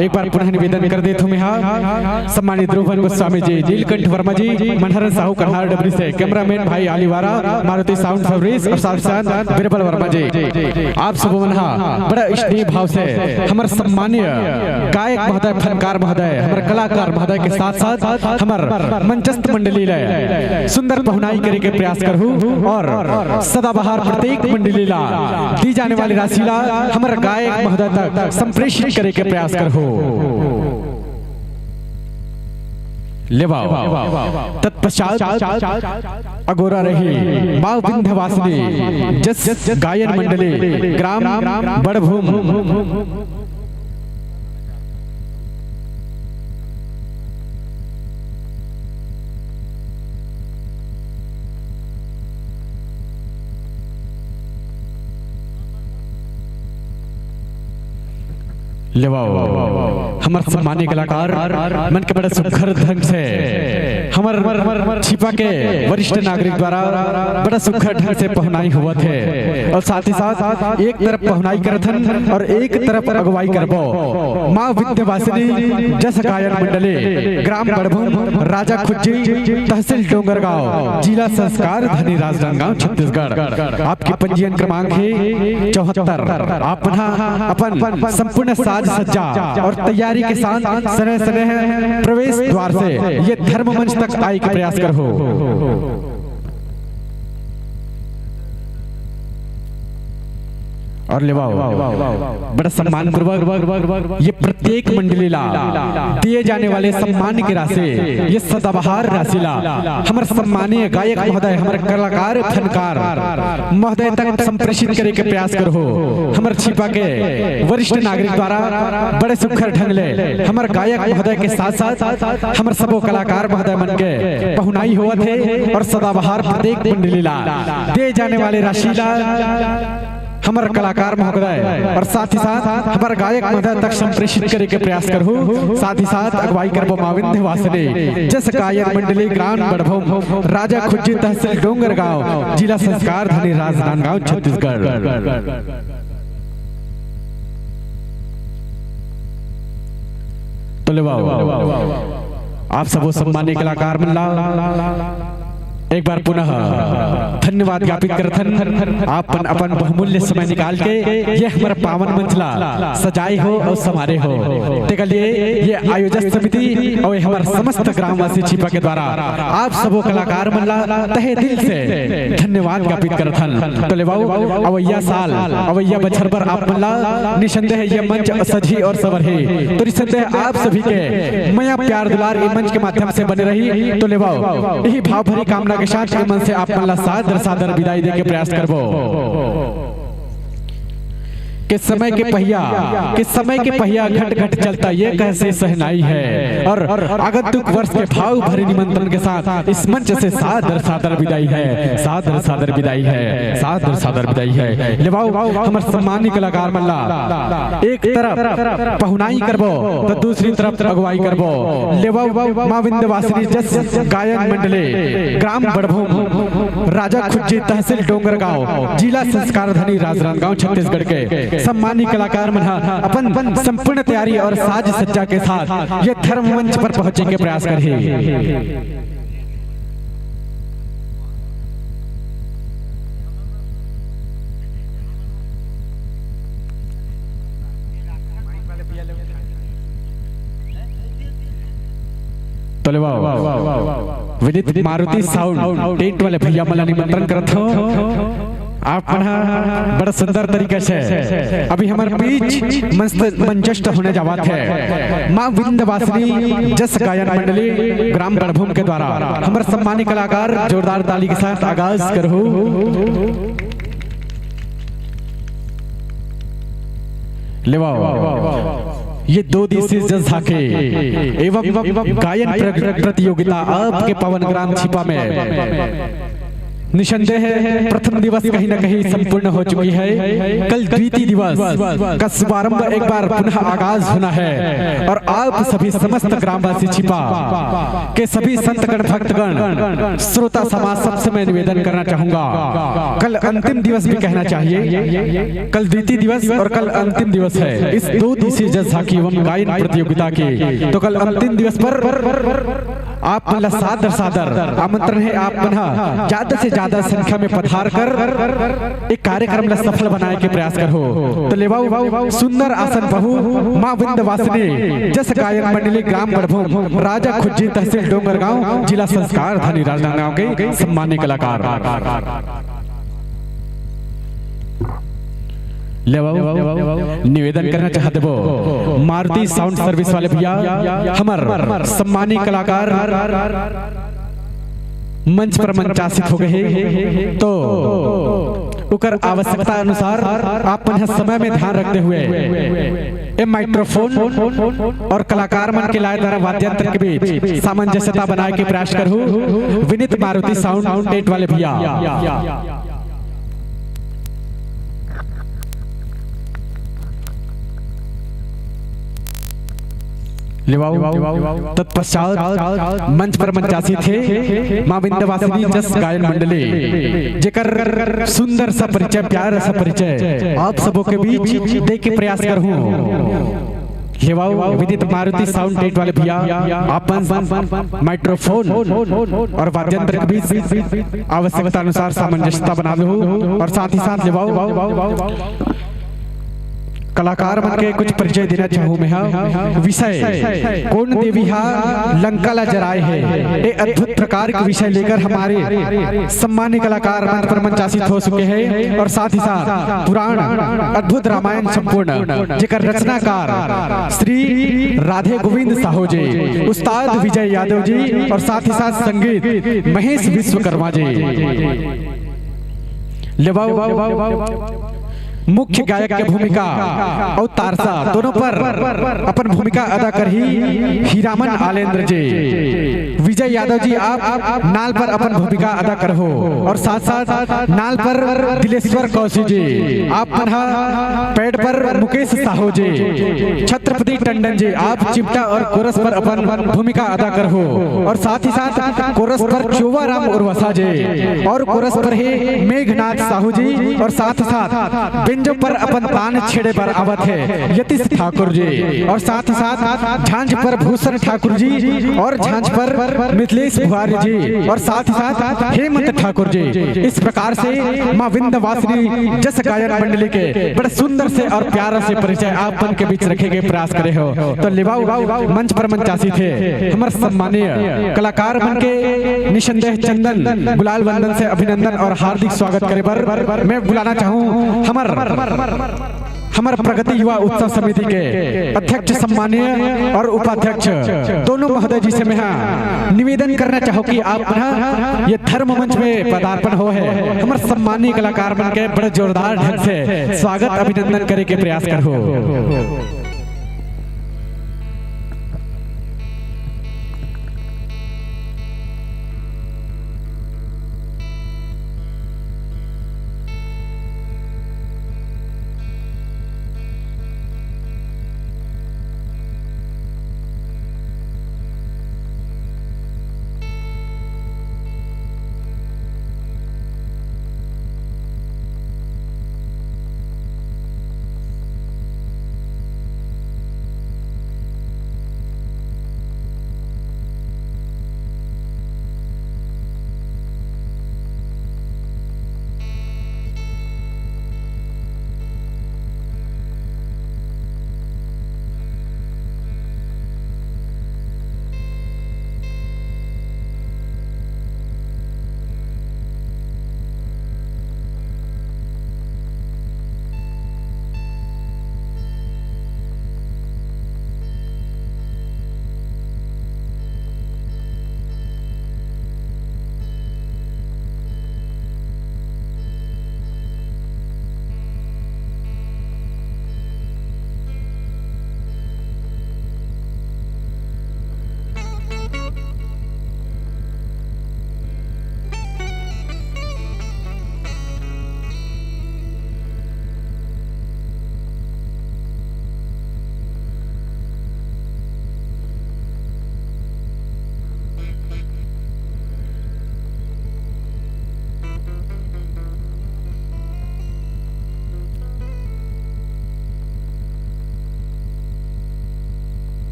एक बार पुनः निवेदन कर देत हूँ मैं हा, सम्मानित ध्रुवन गोस्वामी जी, नीलकंठ वर्मा जी, मनहरन साहू कन्हार डबरी से, कैमरामैन भाई आलीवारा, मारुति साउंड सर्विस और साथ साथ बीरबल वर्मा जी, आप सबो मन हा बड़ा स्नेह भाव से हमर सम्मानीय गायक महोदय, फनकार महोदय, हमर कलाकार महोदय के साथ साथ हमर मंचस्थ मंडली ले सुंदर पहुनाई करे के प्रयास करहू और सदाबहार प्रत्येक मंडली ला दी जाने वाली राशि ला हमर गायक महोदय तक संप्रेषित करे के प्रयास करहू। लेवाओ। तत्पश्चात अगोरा रही माँ विंध्यवासिनी जस गायन मंडली, ग्राम बड़भूम। लेवाओ, हमर सम्मानीय कलाकार मन के बड़ा सुघर ढंग से हमर छिपा के वरिष्ठ नागरिक द्वारा बड़ा सुघर ढंग से पहुनाई होवत हे और साथ ही साथ एक तरफ पहुनाई करथन और एक तरफ अगुवाई करबो माँ विंध्यवासिनी जस गायन मंडली, ग्राम बड़भूम, राजा खुज्जी, तहसील डोंगरगांव, जिला संस्कार धनी, राजनांदगांव, छत्तीसगढ़। आपके पंजीयन क्रमांक हे चौहत्तर। आप मन हा अपन संपूर्ण साज सज्जा और तैयारी के साथ सने सने प्रवेश द्वार से ये धर्म मंच तक आए के प्रयास करहू। और लेवाओ, बड़ा सम्मान पूर्वक ये प्रत्येक मंडली ला दिए जाने वाले सम्मान के राशि, ये सदाबहार राशि ला हमर सम्मानीय गायक महोदय, हमर कलाकार, फनकार महोदय तक संप्रेषित करे के प्रयास करहू। हमर छिपा के वरिष्ठ नागरिक द्वारा बड़े सुघर ढंग ले हमर गायक महोदय के साथ साथ हमर सबो कलाकार महोदय मन के पहुनाई होवत हे और सदाबहार प्रत्येक मंडली ला दे जाने वाले राशि ला हमर कलाकार महोदय और साथ ही साथ हमर गायक महोदय तक संप्रेषित करे के प्रयास करहू। साथ ही साथ अगुवाई करबो माँ विंध्यवासिनी जस गायन मंडली, ग्राम बड़भूम, राजा खुज्जी, तहसील डोंगरगांव, जिला संस्कार धनी, राजनांदगांव, छत्तीसगढ़। तो लेवाओ, आप सबो सम्मानीय कलाकार मन ला एक बार पुनः धन्यवाद ज्ञापित करथन। आप अपन, अपन बहुमूल्य समय निकाल के ये हमर पावन मंच ला सजाए हो और संवारे हो। तेकर लिए ये आयोजक समिति और ये हमर समस्त ग्रामवासी छिपा के द्वारा आप सबो कलाकार मन ला तहे दिल से धन्यवाद ज्ञापित करथन। तो लेवाओ, अवैया साल, अवैया बछर बर आप मन ला निसंदेह ये मंच सजही और संवरही। तो निसंदेह आप सभी के मया प्यार दुलार ये मंच के माध्यम से बने रही। तो लेवाओ, यही भाव भरी कामना के साथ ये मन से आप मन ला सादर सादर विदाई दे के प्रयास करबो। के समय के पहिया, के समय के पहिया घट घट चलता, ये कैसे सहनाई है। और आगंतुक वर्ष के भाव भरे निमंत्रण के साथ इस मंच से सादर सादर विदाई है, सादर सादर विदाई है, सादर सादर विदाई है। लेवाओ, हमर सम्मानित कलाकार मन ला एक तरफ पहुनाई करबो तो दूसरी तरफ अगुवाई करबो। लेवाओ, माँ विंध्यवासिनी जस गायन मंडली, ग्राम बड़भूम, राजा खुज्जी, तहसील डोंगरगांव, जिला संस्कार धनी, राजनांदगांव, छत्तीसगढ़ के सम्मानित कलाकार मन ह अपन संपूर्ण तैयारी और साज सज्जा के साथ ये धर्म मंच पर पहुंचे के प्रयास करही। तो लेवाओ, विनीत मारुति साउंड टेंट वाले भैया मन ला निमंत्रण करत हूँ। आप मन ह बड़ा सुंदर तरीका से अभी हमर बीच मंच-, मंचस्थ होने जावत है। माँ विंध्यवासिनी जस गायन मंडली ग्राम बड़भूम के द्वारा हमर सम्मानित कलाकार जोरदार ताली के साथ आगाज करहू। लेवाओ, ये दो दिवसीय जस झांकी एवं गायन प्र-, प्रतियोगिता आपके पावन ग्राम छिपा में निसंदेह प्रथम दिवस कहीं ना कहीं संपूर्ण हो चुकी है। कल द्वितीय दिवस का शुभारंभ एक बार पुनः आगाज होना है और आप सभी समस्त ग्रामवासी छिपा के सभी संतगण, भक्तगण, श्रोता समाज, सबसे मैं निवेदन करना चाहूंगा, कल अंतिम दिवस भी कहना चाहिए। कल द्वितीय दिवस और कल अंतिम दिवस है इस दो दिवसीय जस झांकी एवं गायन प्रतियोगिता की। तो कल अंतिम दिवस पर आप मन ला सादर सादर आमंत्रण है, आप मन ह ज्यादा से ज्यादा संख्या में पधार कर एक कार्यक्रम ला सफल बनाए के प्रयास करहू। तो लेवाऊ सुंदर आसन पहू माँ विंध्यवासिनी जस गायन मंडली, ग्राम बड़भूम, राजा खुज्जी, तहसील डोंगरगांव, जिला संस्कार धनी राजनांदगांव के सम्मानित कलाकार। लेवाऊ, निवेदन करना चाहत हबो, मारुति साउंड सर्विस वाले भैया, हमर सम्मानित कलाकार मंच पर मंचासित हो गए हे, तो ओकर आवश्यकता अनुसार आप मन ह समय में ध्यान रखते हुए ए माइक्रोफोन और कलाकार मन के लाए द्वारा वाद्य यंत्र के बीच सामंजस्यता बनाए के प्रयास करहू। विनीत मारुति साउंड टेंट वाले भैया। लेवाऊ, तत्पश्चात मंच पर मंचासित हे माँ विंध्यवासिनी जस गायन मंडली, जेकर सुंदर सा परिचय, प्यारा सा परिचय आप सबों के बीच दे के प्रयास करहूँ। लेवाऊ विनीत मारुति साउंड टेंट वाले भैया, आप मन माइक्रोफोन और वाद्य यंत्र के बीच आवश्यकता अनुसार सामंजस्यता बना लो और साथ ही साथ लेवाऊ कलाकार मन के कुछ परिचय देना चाहूँ मैं हा। विषय कोन देवी हा लंका ला जराए हे, ए अद्भुत प्रकार के विषय लेकर हमारे सम्मानित कलाकार मंच पर मंचासित हो चुके हैं और साथ ही साथ पुराण अद्भुत रामायण संपूर्ण जेकर रचनाकार श्री राधे गोविंद साहू जी, उस्ताद विजय यादव जी और साथ ही साथ संगीत महेश विश्वकर्मा जी। लेवाऊ मुख्य गायक के भूमिका अउ तारसा दोनों पर अपन भूमिका अदा करही हीरामन आलेंद्र जी। विजय यादव जी, आप नाल पर अपन भूमिका अदा करहू और साथ साथ नाल पर दिलेश्वर कौशिक जी, आप मन हा पैड पर मुकेश साहू जी, छत्रपति टंडन जी, आप चिमटा और कोरस पर अपन भूमिका अदा करहू और साथ ही साथ कोरस पर चोवा राम उर्वसा जी और कोरस पर हे मेघनाथ साहू जी और साथ ही साथ बेंजो पर अपन तान छेड़े बर आवत हे यतीश ठाकुर जी और साथ ही साथ झांझ पर भूषण ठाकुर जी और झांझ पर मिथिलेश बुआरी जी और साथ ही साथ हेमंत ठाकुर जी। इस प्रकार से माँ विंध्यवासिनी जस गायन मंडली के बड़े सुंदर से और प्यारा से परिचय आप मन के बीच रखे के प्रयास करे हो। तो लेवाऊ मंच पर मंचासित हे हमर सम्मानीय कलाकार मन के निसंदेह चंदन गुलाल वंदन से अभिनंदन और हार्दिक स्वागत करे बर मैं बुलाना चाहूँ हमर हमर प्रगति युवा उत्सव समिति के अध्यक्ष सम्मानीय और उपाध्यक्ष दोनों महोदय जी से मैं हा निवेदन करना चाहूँ कि आप मन हा ये धर्म मंच में पदार्पण हो हे, हमर सम्मानीय कलाकार मन के बड़े जोरदार ढंग से स्वागत अभिनंदन करे के प्रयास करहू।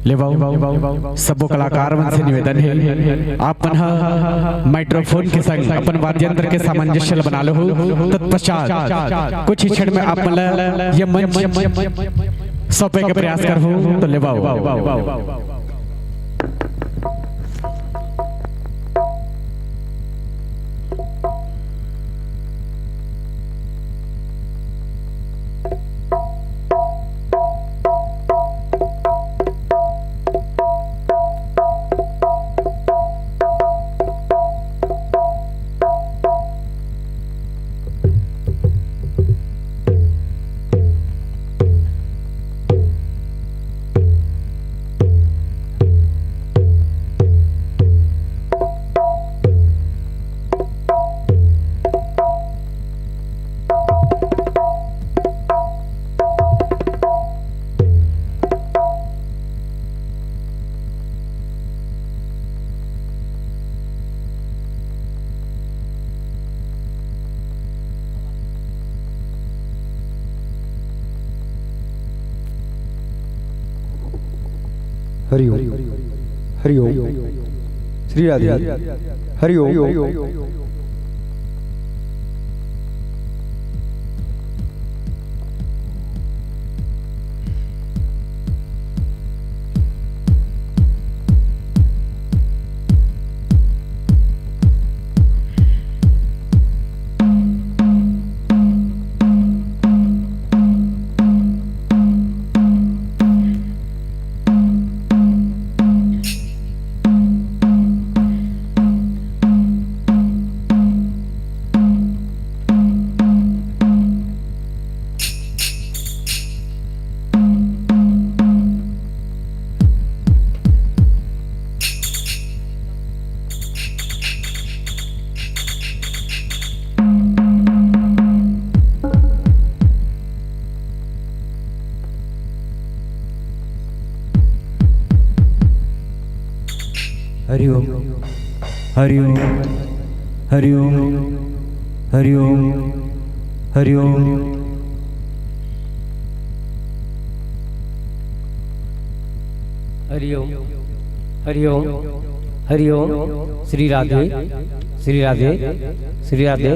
लेवव, सबो कलाकार मन से निवेदन हे, आप मन ह microphone के संग अपन वाद्य यंत्र के सामंजस्य ल बना लहू। तत्पश्चात कुछ ही क्षण में आप मन ल ये मंच सौंपे के प्रयास करहूं। तो लेवव। हरि ओम। हरि ओम। श्री राधे। हरि ओम। हरि ओम। हरि ओम। हरि ओम। हरि ओम। हरि ओम। हरि ओम। हरि ओम। हरि ओम। श्री राधे। श्री राधे। श्री राधे।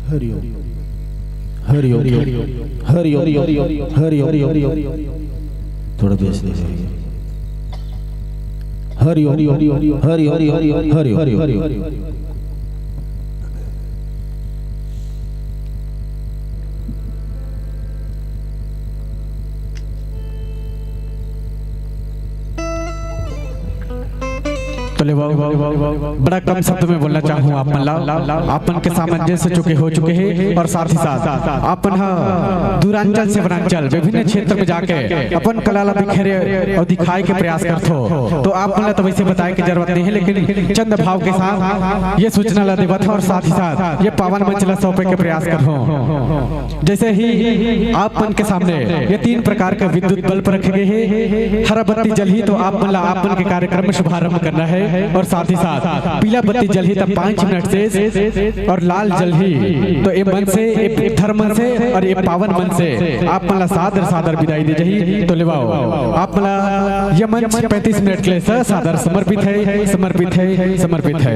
हरि ओम। हरि ओम। हरि ओम। हरि ओम। थोड़ा बेस दे। हरि ओम। हरि ओम। हरि ओम। तो ले, बड़ा कम शब्द में बोलना चाहूँ आप मन ला, आप मन के सामंजस्य चुके हो चुके हैं और साथ ही साथ आप मन ह दूरांचल से वनांचल विभिन्न क्षेत्र में जाके अपन कला ला बिखेरे और दिखाए के प्रयास करथो। तो आप मन ला तो वैसे बताए के जरूरत नहीं है, लेकिन चंद भाव के साथ ये सूचना ला देवत है और साथ ही साथ ये पावन मंच ला सौंपे के प्रयास करथो। जैसे ही आप मन के सामने ये तीन प्रकार के विद्युत बल्ब रखे गए हैं, हरा बत्ती जलही तो आप मन ला आप मन के कार्यक्रम में शुभारंभ करना है। और साथ ही साथ पीला बत्ती जलही त पाँच मिनट से और लाल जलही तो ए मन से, ए धर्म मन से और ए पावन मन से आप मन ला सादर सादर विदाई दे जाही। तो लेवाओ, आप मन ला ये मंच पैंतीस मिनट के लिए स-, सादर समर्पित है, समर्पित है, समर्पित है।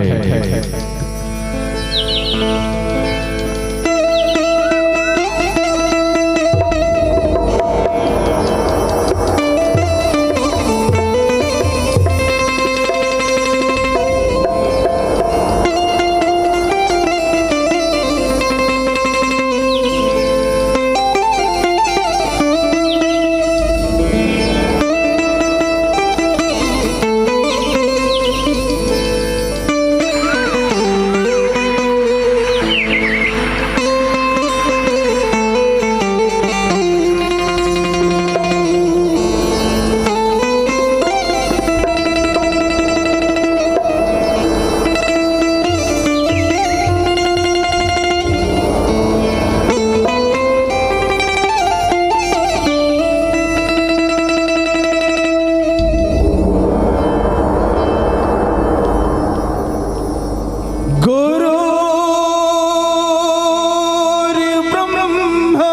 गुरुर्ब्रह्मा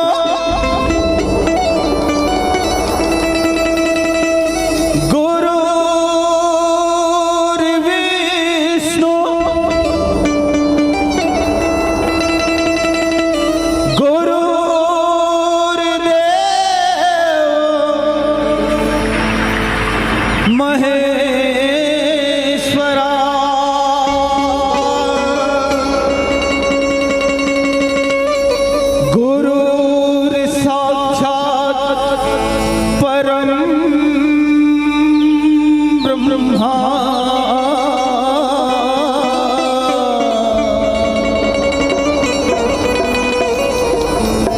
गुरुर्विष्णु गुरुर्देवो महेश्वरा। गुरुर्साक्षात् परं ब्रह्मा।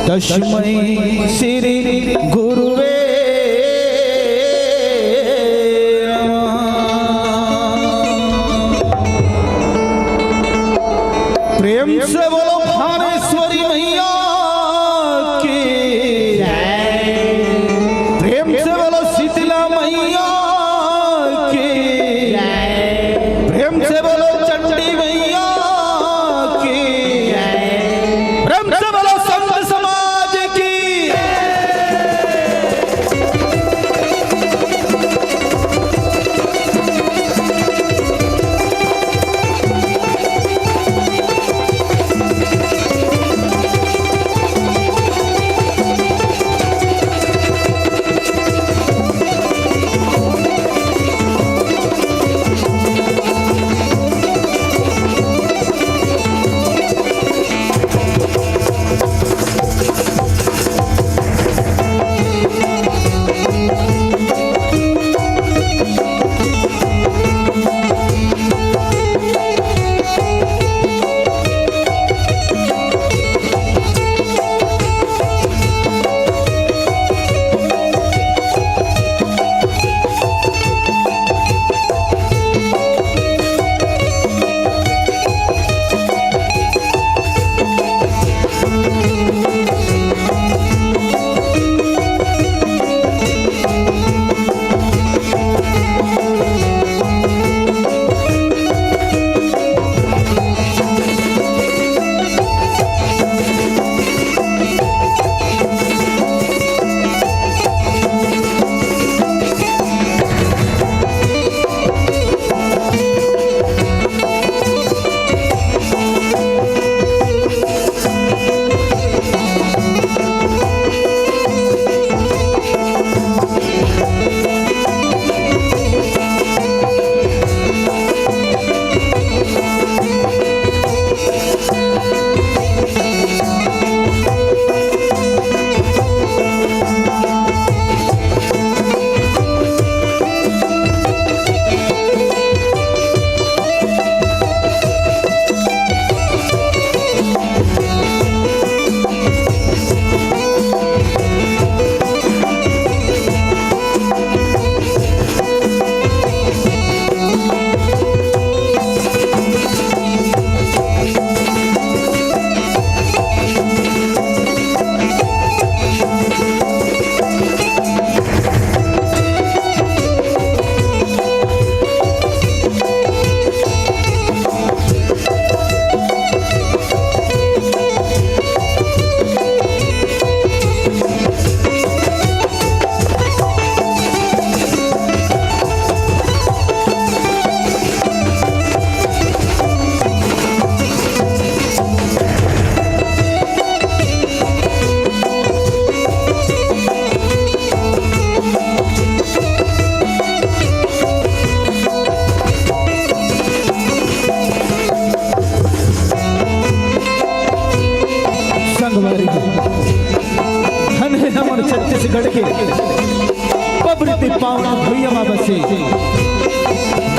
तस्मै श्री गुरुवे नमः। प्रेम से बोलो भानेश्वरी मैया की। प्रेम से बोलो शीतला मैया की। प्रेम से बोलो चंडी मैया की। प्रेम से बोलो संत समाज की।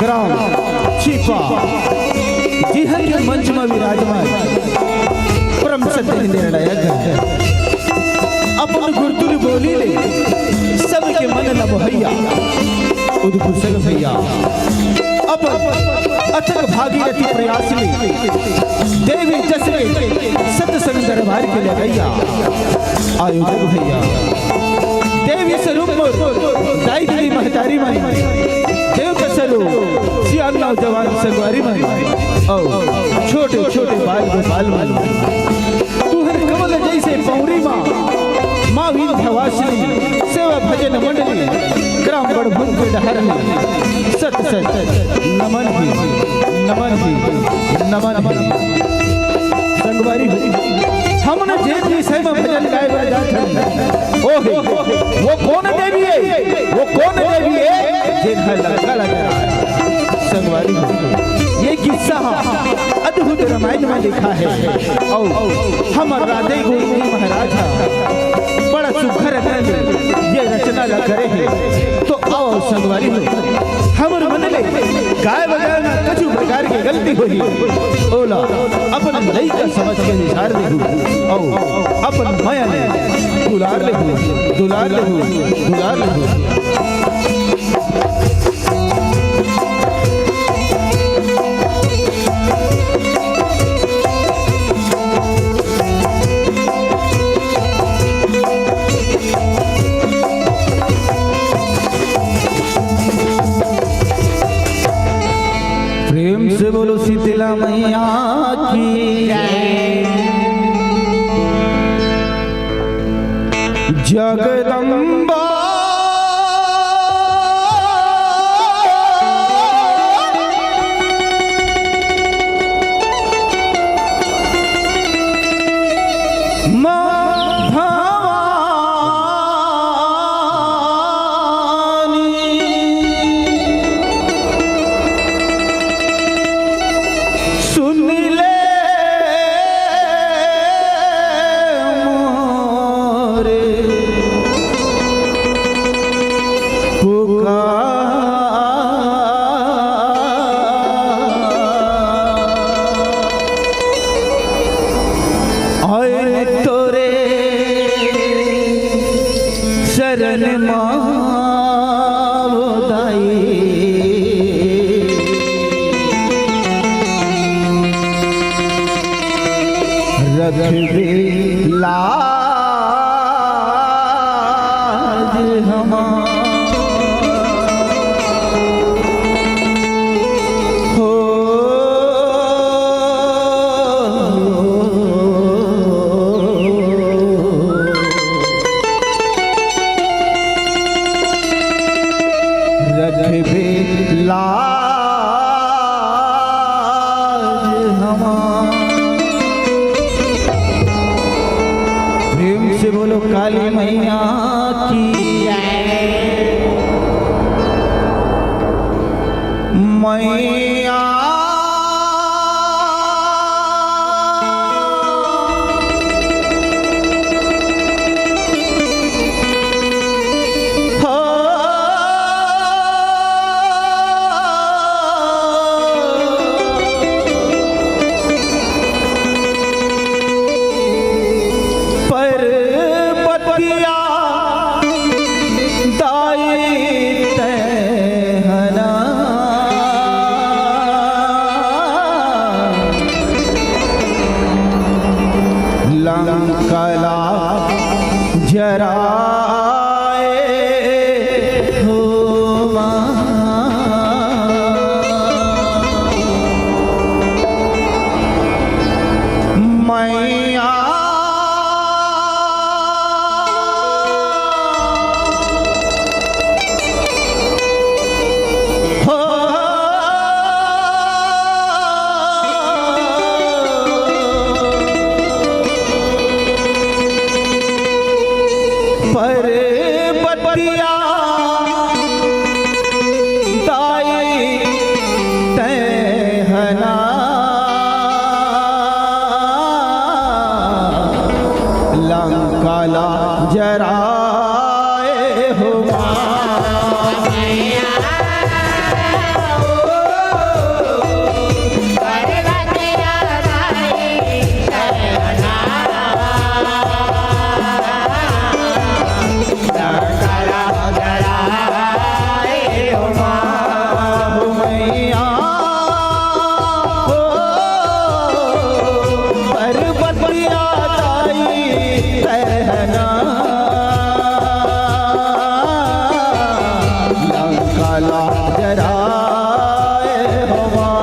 ग्राम चीपा, जिहां के मंच म विराजमान परम सत्य निर्णायक अपन गुरतुरी बोली ले सबके मन ल मोहइया उद्घोषक भैया अपन अथक भागीरथी प्रयास ले देवी जस के सत्संग दरबार के लगइया आयोजक भैया, देवी स्वरूप मोर दाई दीदी महतारी मन, देव के स्वरूप सियान नौजवान संगवारी मन, अउ छोटे छोटे बाल गोपाल मन, तुहर कमल जइसे पौरी मा, माँ विंध्यवासिनी सेवा भजन मंडली, ग्राम बड़भुन के डहर में सत सत नमन ही, नमन ही, नमन ही। संगवारी हो, हमन जेन विषय में भजन गाए बर जात हन, ओ हे, वो कौन देवी है, वो कौन देवी है, जेन ह लंका ला जराए। संगवारी हो, ये किस्सा ह अद्भुत रामायण में लिखा है। अउ हमर राधे गोविंद महाराज ह बड़ा सुघर ढंग ले ये रचना ला करे हे। तो आओ संगवारी हो, हमर मन ले गाय बजाय में कछु प्रकार के गलती होही, ओला अपन लइका समझ के निसार देहू, अउ अपन मया ले दुलार लेहू, दुलार लेहू, दुलार लेहू। प्रेम से बोलो शीतला मैया की जगदम्बा। माँ भवानी सुन ले मोरे पुकार। आए तोरे शरण मा ओ दाई। रखबे लाज हमार। हो रखबे लाज हमार। प्रेम से बोलो काली मैया की। मैया राय हो माँ।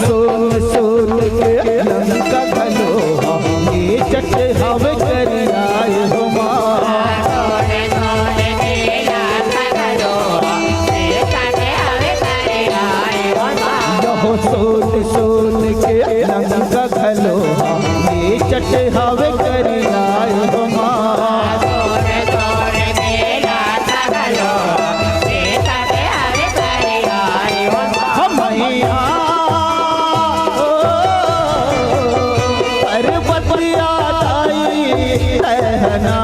सोन सोन के लंका घलो, ये चट हवे करियाए हो माँ। यहो सोन सोन के लंका घलो, ये चट हवे करियाए हो माँ। हमैया, ओ, पर्वतिया दाई रहना,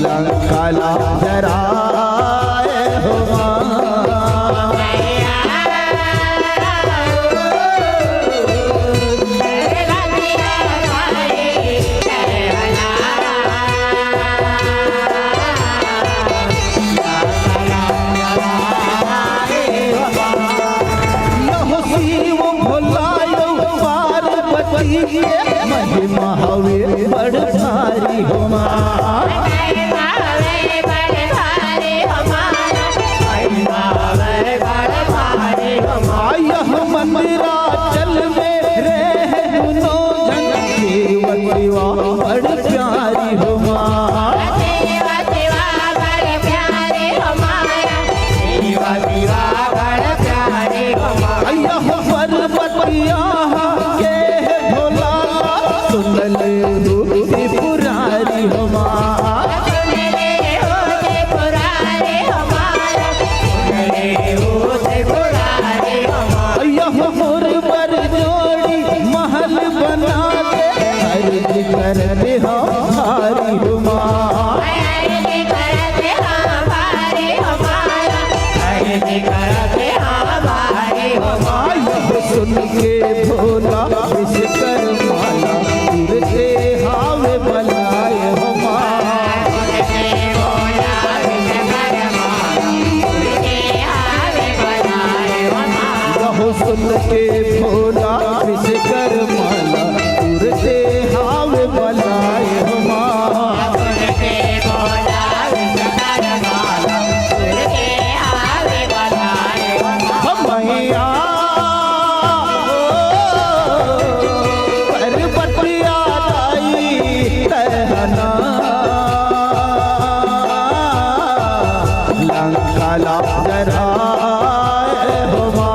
लंका ला जराए हो माँ। यहो शिव भोला यहो पार्वती के महिमा हवे बड़ भारी हो माँ। यह मंदिराचल में रहे दुनो जन, शिव शिवा बड़ प्यारी हो माँ। यह पर्वतिया के भोला, सुन ले हो त्रिपुरारी हो माँ। यह मोर बर जोड़ी महल बना दे, अर्ज करत हँव भारी हो माँ। यह सुन के भोला विश्वकर्मा ला, तुरते हावे बलाए हो माँ। यहो सुन के भोला विश्वकर्मा ला, तुरते हावे बलाए हो माँ। हमैया, ओ, पर्वतिया दाई रहना, लंका ला जराए हो माँ।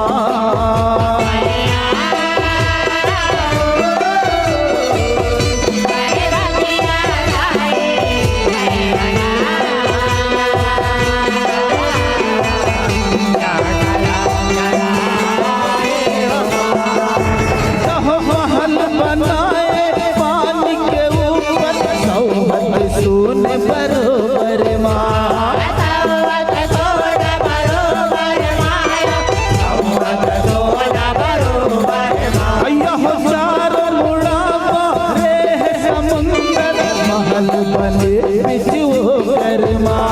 यह महल बनाए पानी के ऊपर, सौगंध सोन बरोबर माँ। यह चारों मुड़ा मारे है समुंदर, महल बने बिच ओकर माँ।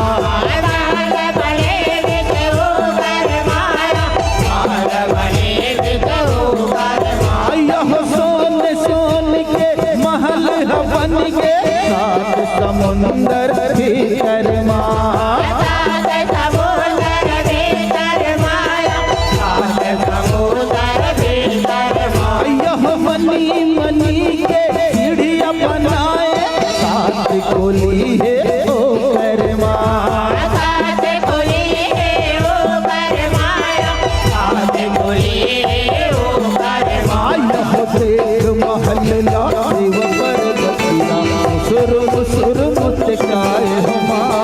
यह सोन सोन के महल ह बन के, सात समुंदर भीतर माँ। यह मनी मनी के सीढ़िया बनाए, सात कोली हे ओकर माँ। यह देख महल ला शिव पर्वतिया, मुसुर मुसुर मुस्काए हो माँ।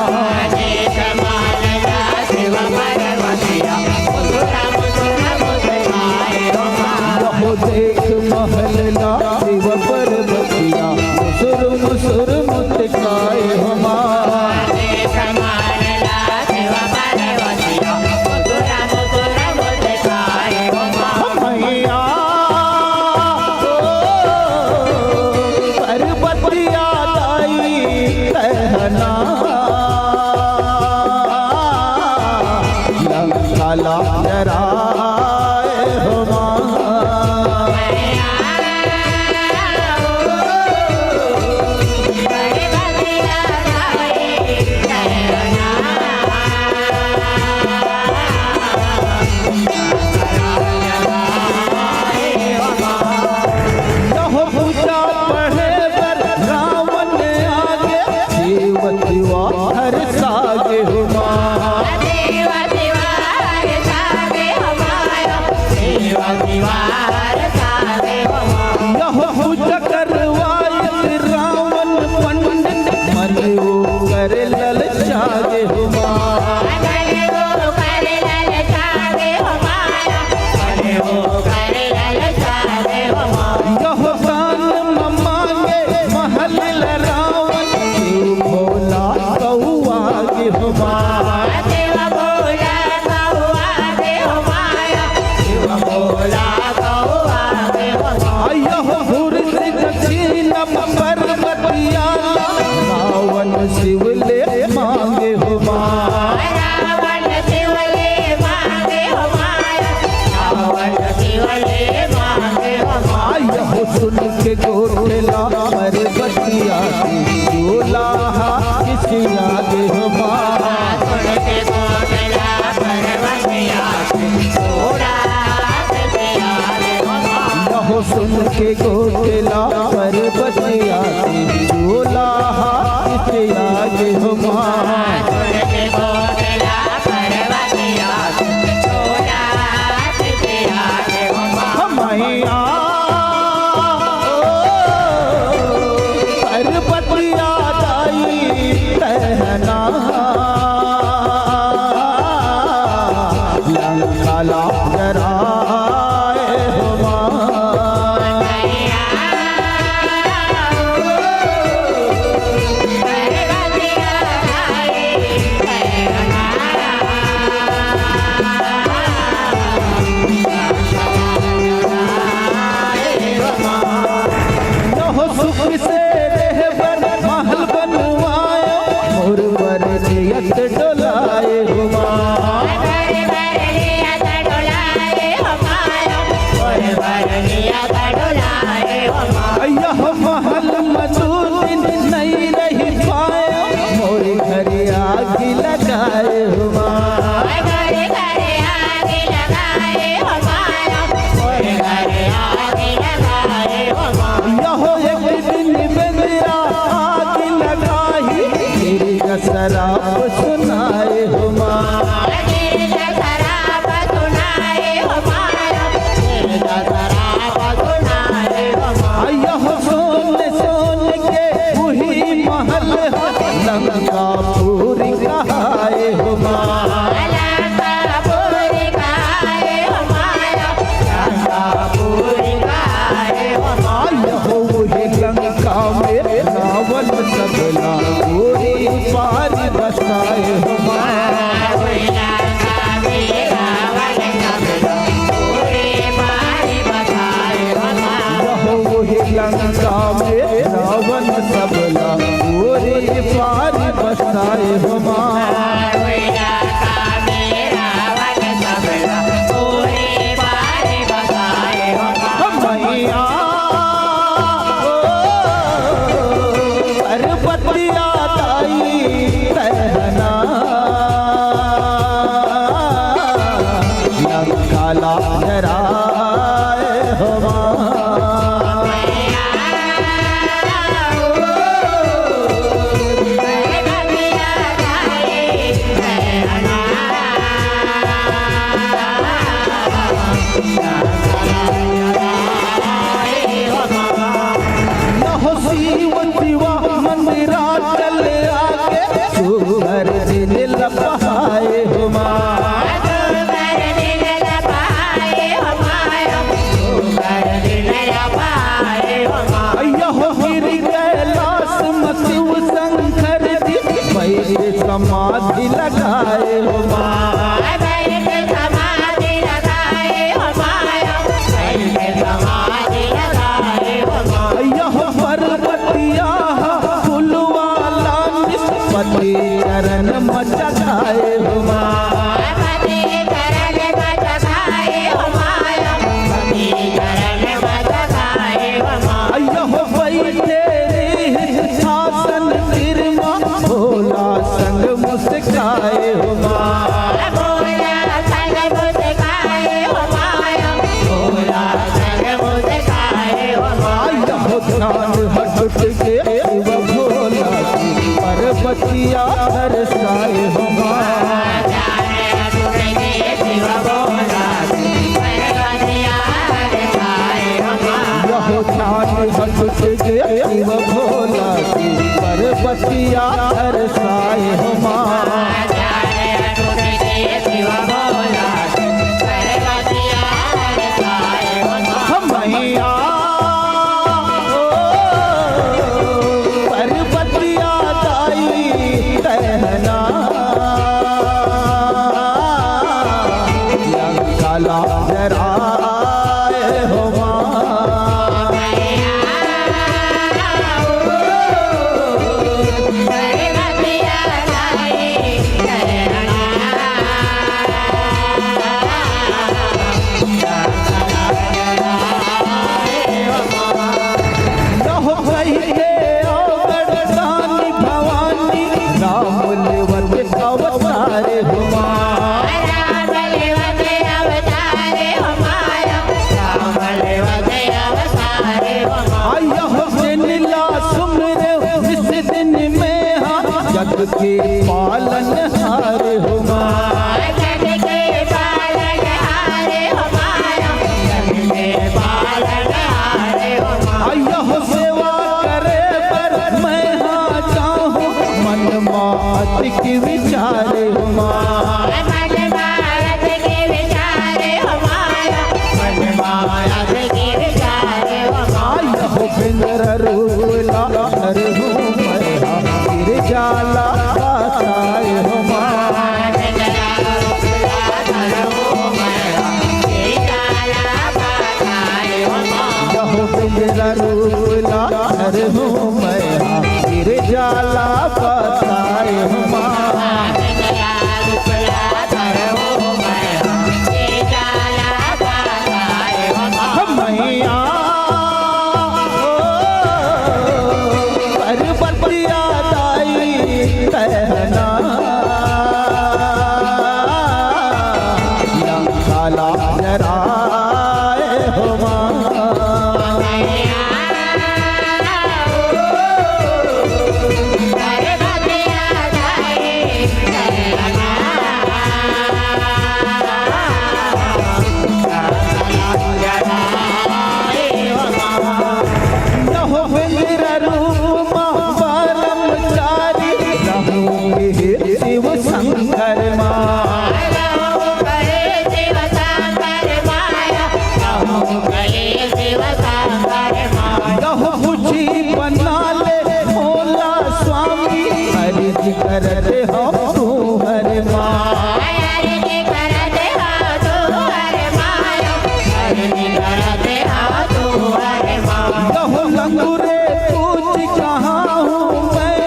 यह देख महल ला शिव पर्वतिया, मुसुर मुसुर मुस्काए हो माँ। हमैया, ओ, पर्वतिया दाई कोटला पर्वतिया के डोला हाथ से आगे हो माँ। मैया, ओ, पर्वतिया दाई तहना लंका ला जराए हो माँ। नहो सुख से रहबर महल बनवायो, मोर बर जियत डोलाए हो माँ। अय्या हो महल मजूद नहीं रही पायो, मोर घर आग लगाए हो माँ। यहो एक दिन बेंदरा आग लगाही, तेरी का शराब सुनाए हो माँ। यहो सोन सोन के वही महल, लंकापुरी कहाए हो माँ। आय हो वही लंका में रावण सबला पूरी पारी बसाए हो माँ। आय हो वही लंका में रावण सबला पूरी पारी बसाए हो माँ। मैया, ओ, पर्वतिया दाई तहना लंका ला जराए हो माँ। नहो शिव शिवा मंदिरा चल आके, सुघर दिन लपहाए हो माँ। अय्या हो गिरी कैलाश में शिव शंकर जी, बैठ समाधि लगाए हो माँ। अय्या हो पर्वतिया फुलवा लानिस, पति चरण मचकाए हो माँ। अय्या हो बैठे रहिस शासन सिर मा, भोला संग मुस्काए हो माँ। अय्या हो ध्यान हट के शिव भोला जी, पर्वतिया हरसाए हो माँ। यहो ध्यान हट के शिव भोला जी, पर्वतिया हरसाए हो माँ। मैया, ओ, पर्वतिया दाई तहना लंका ला जराए हो माँ। जग के पालनहार हो माँ। जग के पालनहार हो माँ, जग के पालनहार हो माँ। यह सेवा करे बर मैं हाँ चाहूँ, मन मा अति के विचार हो माँ। मन मा अति के विचार हो माँ, मन मा अति के विचार हो माँ। यह बिंदर रूप ला धरहूँ मैं हाँ, गिरजा ला बताए हो माँ। यह बिंदर रूप ला धरहूँ मैं हाँ, गिरजा ला बताए हो माँ। मैया, ओ, पर्वतिया दाई कहना, लंका ला जराए हो माँ। यहो बिंदर रूप मा ब्रह्मचारी, रहूं कहे शिव शंकर मा। यहो बुझी बना ले भोला स्वामी, अर्जी करत हौं तुंहर मा। यहो लंगूरे पूछ कहाँ हूँ मैं,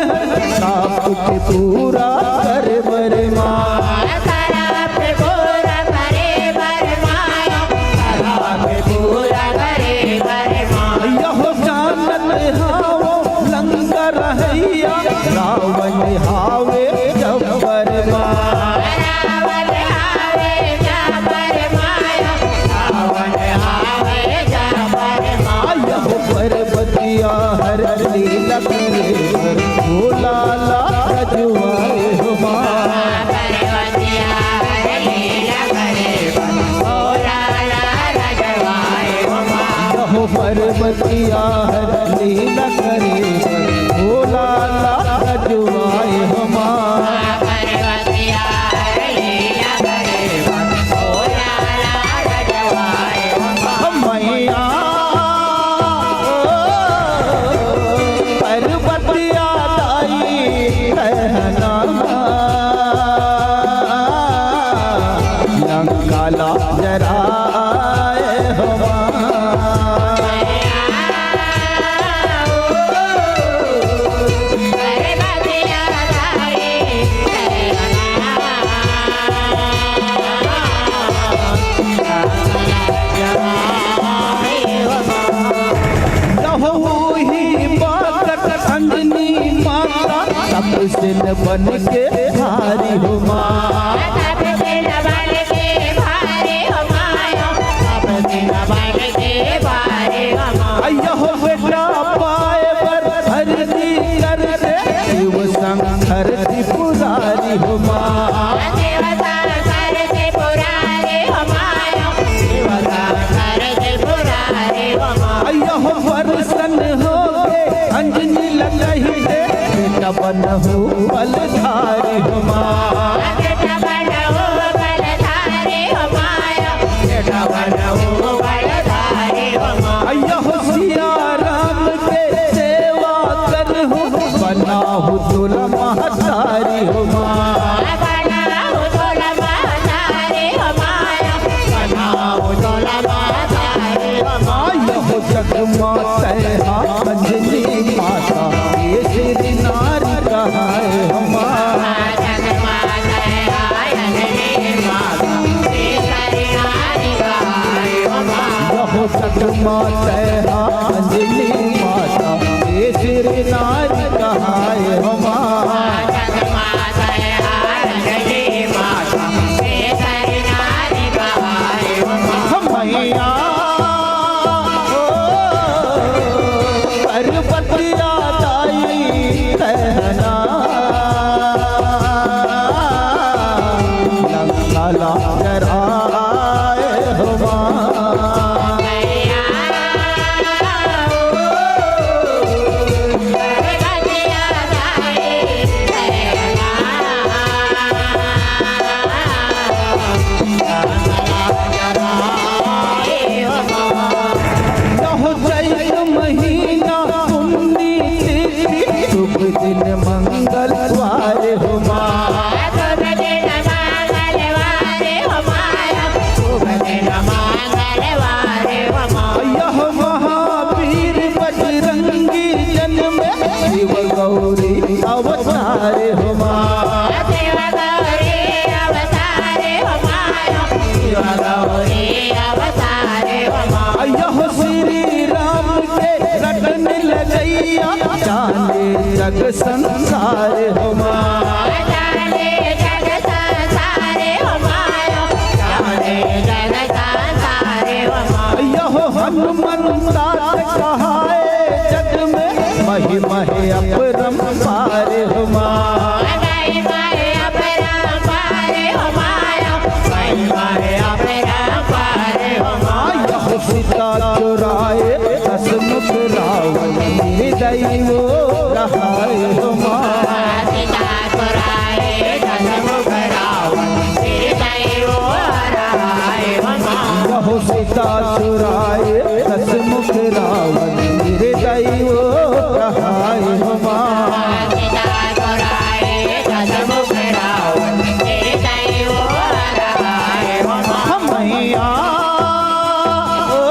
सब कुछ पूरा करे बर मा। यहो जानत हवो लंका रहइया, रावण हावे जबर मा। यहो पर्वतिया हर लीला करे बर, भोला ला रजवाए हो माँ। यहो पर्वतिया हर लीला करे बर, भोला ला रजवाए हो माँ। मैया, ओ, पर्वतिया दाई कहना, लंका ला जराए हो माँ। यहो ही बात अंजनी माता, तपसिन बन के भारी हो माँ। यहो बेटा पाए बर हरजी करते, शिव शंकर त्रिपुरारी हो माँ। यहो प्रसन्न होके अंजनी लगही दे, बेटा बनहु बलधारी हो माँ। यहो सिया राम के सेवा करहु, बनाहु तोला महतारी हो माँ। यहो जग मा तैं हा अंजनी माता, ये श्री नारी कहाए हो माँ। यहो जग मा तैं हा अंजनी माता, ये श्री नारी कहाए हो माँ। मैया, ओ, पर्वतिया दाई कहना, मंगलवार हो माँ। शुभ दिन मंगलवार हो माँ, शुभ दिन मंगलवार हो माँ। यह महावीर बजरंगी जन्म, शिव गौरी अवतार हो माँ। शिव गौरी अवतार हो माँ, शिव गौरी अवतार हो माँ। यह श्री राम के रटन लजैया, जाने जग संसार हो माँ। जाने जग संसार हो माँ, जाने जग संसार हो माँ। यह हनुमंता कहाए जग में, महिमा है अपरंपार हो माँ। महिमा है अपरंपार हो माँ, महिमा है अपरंपार हो माँ। यह सीता चुराए दस मुख रावण, निर्दयी वो रहाए हो माँ। सीता चुराए दस मुख रावण, निर्दयी वो रहाए हो माँ। यह सीता चुराए दस मुख रावण, निर्दयी वो रहाए हो माँ। सीता चुराए दस मुख रावण, निर्दयी वो रहाए हो माँ। मैया ओ,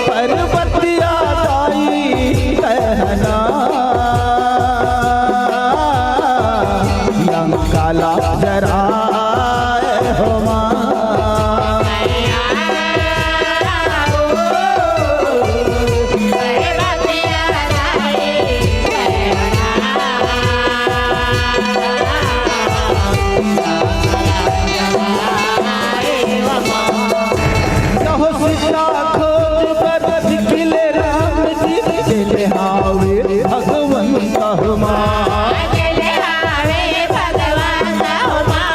पर्वतिया दाई कहना, लंका ला जराए हो माँ। यह सीता खोज पर निकले राम जी, चले आवे भगवंत हो माँ। चले आवे भगवंत हो माँ,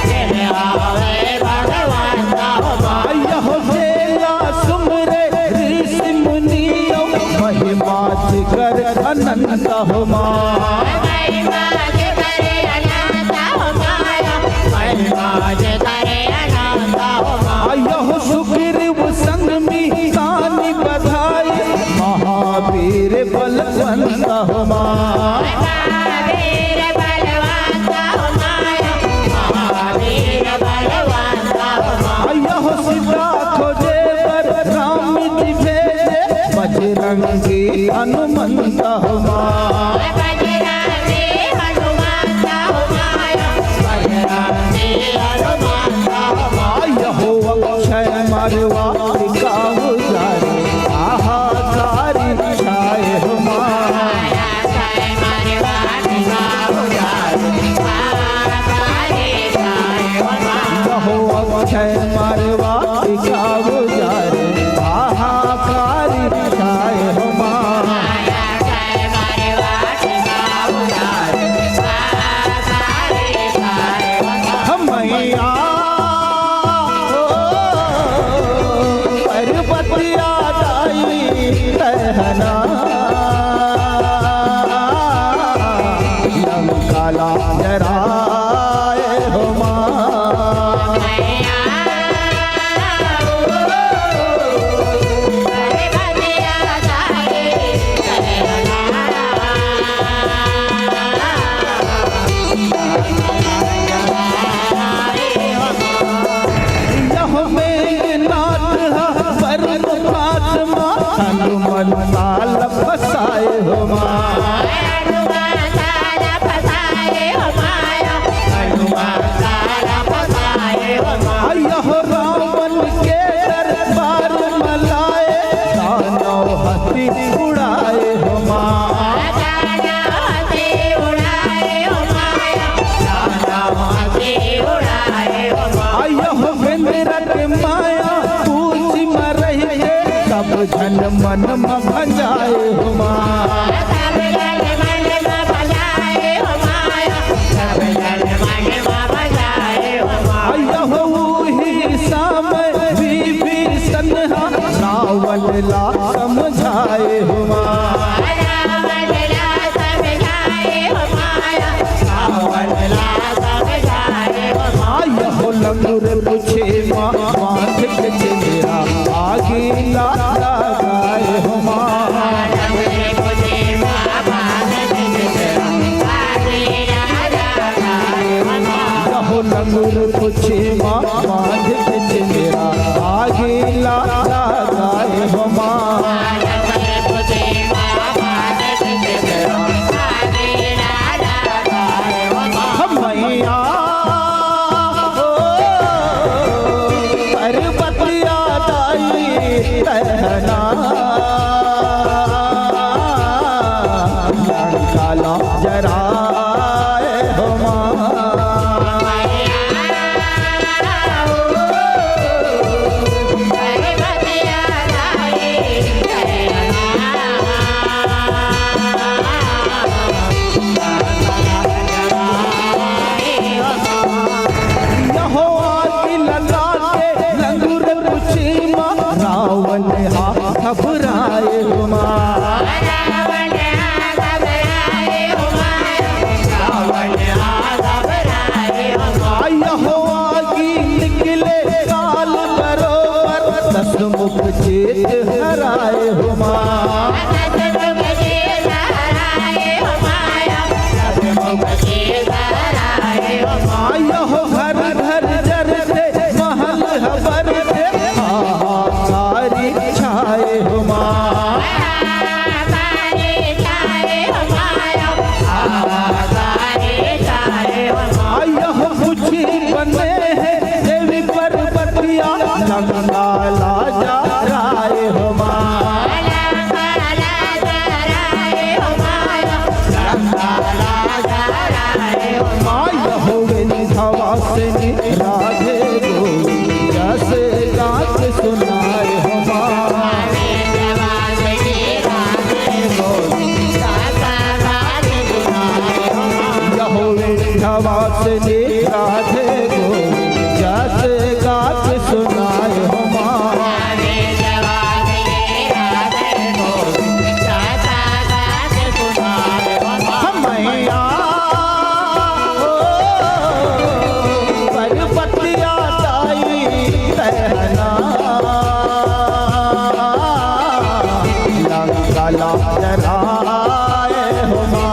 चले आवे भगवंत हो माँ। यह चेला सुमरे ऋषि मुनियो, महिमा जिकर अनंत हो माँ। महिमा जिकर अनंत हो माँ, महिमा जिकर अनंत हो माँ। यह सुग्रीव संग में तानि बधाई, महावीर बलवंत हो माँ। महावीर बलवंत हो माँ, महावीर बलवंत हो माँ। यह सीता खोजे बर राम जी भेजे, बजरंगी हनुमंत हो माँ। बजरंगी हनुमंत हो माँ, बजरंगी हनुमंत हो माँ। यह अक्षय मरवा टिकाऊ जाए, हाहाकारी छाए हो माँ। अक्षय मरवा टिकाऊ जाए, हाहाकारी छाए हो माँ। यह अक्षय मरवा टिकाऊ जाए, हाहाकारी छाए हो माँ। हम मैया ओ, पर्वतिया दाई कहना, लंका ला जराए हो माँ। यह मेघनाथ ह परम आत्मा, हनुमंता ला फसाए हो माँ। हनुमंता ला फसाए हो माँ, हनुमंता ला फसाए हो माँ। यह रावण के दरबार म लाए, दानव हंसी उड़ाए हो माँ। दानव हंसी उड़ाए हो माँ, दानव हंसी उड़ाए हो माँ। यह इंद्र के माया पूछ म रहिके, सब झन मन म भंजाए हो माँ। सब झन मन म भंजाए हो माँ, सब झन मन म भंजाए हो माँ। यह उही समय विभीषण ह रावण ला समझाए हो माँ। रावण ला समझाए हो माँ, रावण ला समझाए हो माँ। यह लंगूर पूछे माँ, माथ के चेहरा आगी ला लगाए हो माँ। लंगूर पूछे माँ, कुछ माँ बांध के चेहरा आगे ला लगाए हो माँ। हम मैया, ओ, पर्वतिया दाई तहना, लंका ला जराए हो माँ। यहोवा की लंका के लंगूर कुछी माँ रावण हा घबराए हो माँ। यहोवा की निकले काल बरोबर दस मुख चेत हराए हो माँ। आयो हो घर घर जर थे महल हबर थे हाहाकारी छाए हो माँ। आयो हो कुछ बने हैं देवी पर्वतिया लंका ला जराए हो माँ। माय हो विंध्यवासिनी राधे गोविंद जस गात सुनाए हो माँ। यहो विंध्यवासिनी राधे गोविंद जस गात सुनाए हो माँ। मैया, ओ, पर्वतिया दाई तहना, लंका ला जराए हो माँ।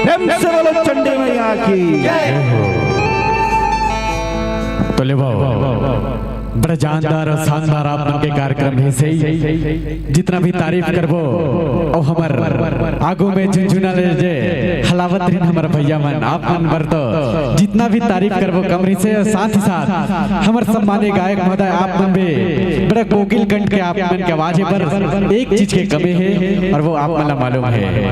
प्रेम से बोलो चंडी मैया की। तो ले भाव, बड़ा जानदार और शानदार आप मन के कार्यक्रम हे सही। जितना भी तारीफ करबो, अउ हमर आगू में झुनझुना ले जे हलावत रहिन हमर भैया मन, आप मन बर तो जितना भी तारीफ करबो कम रहिसे। और साथ ही साथ हमर सम्मानीय गायक महोदय आप मन भी बड़ा कोकिल कंठ के आप मन के आवाज हे, पर एक चीज के कमी हे और वो आप मन ला मालूम हे।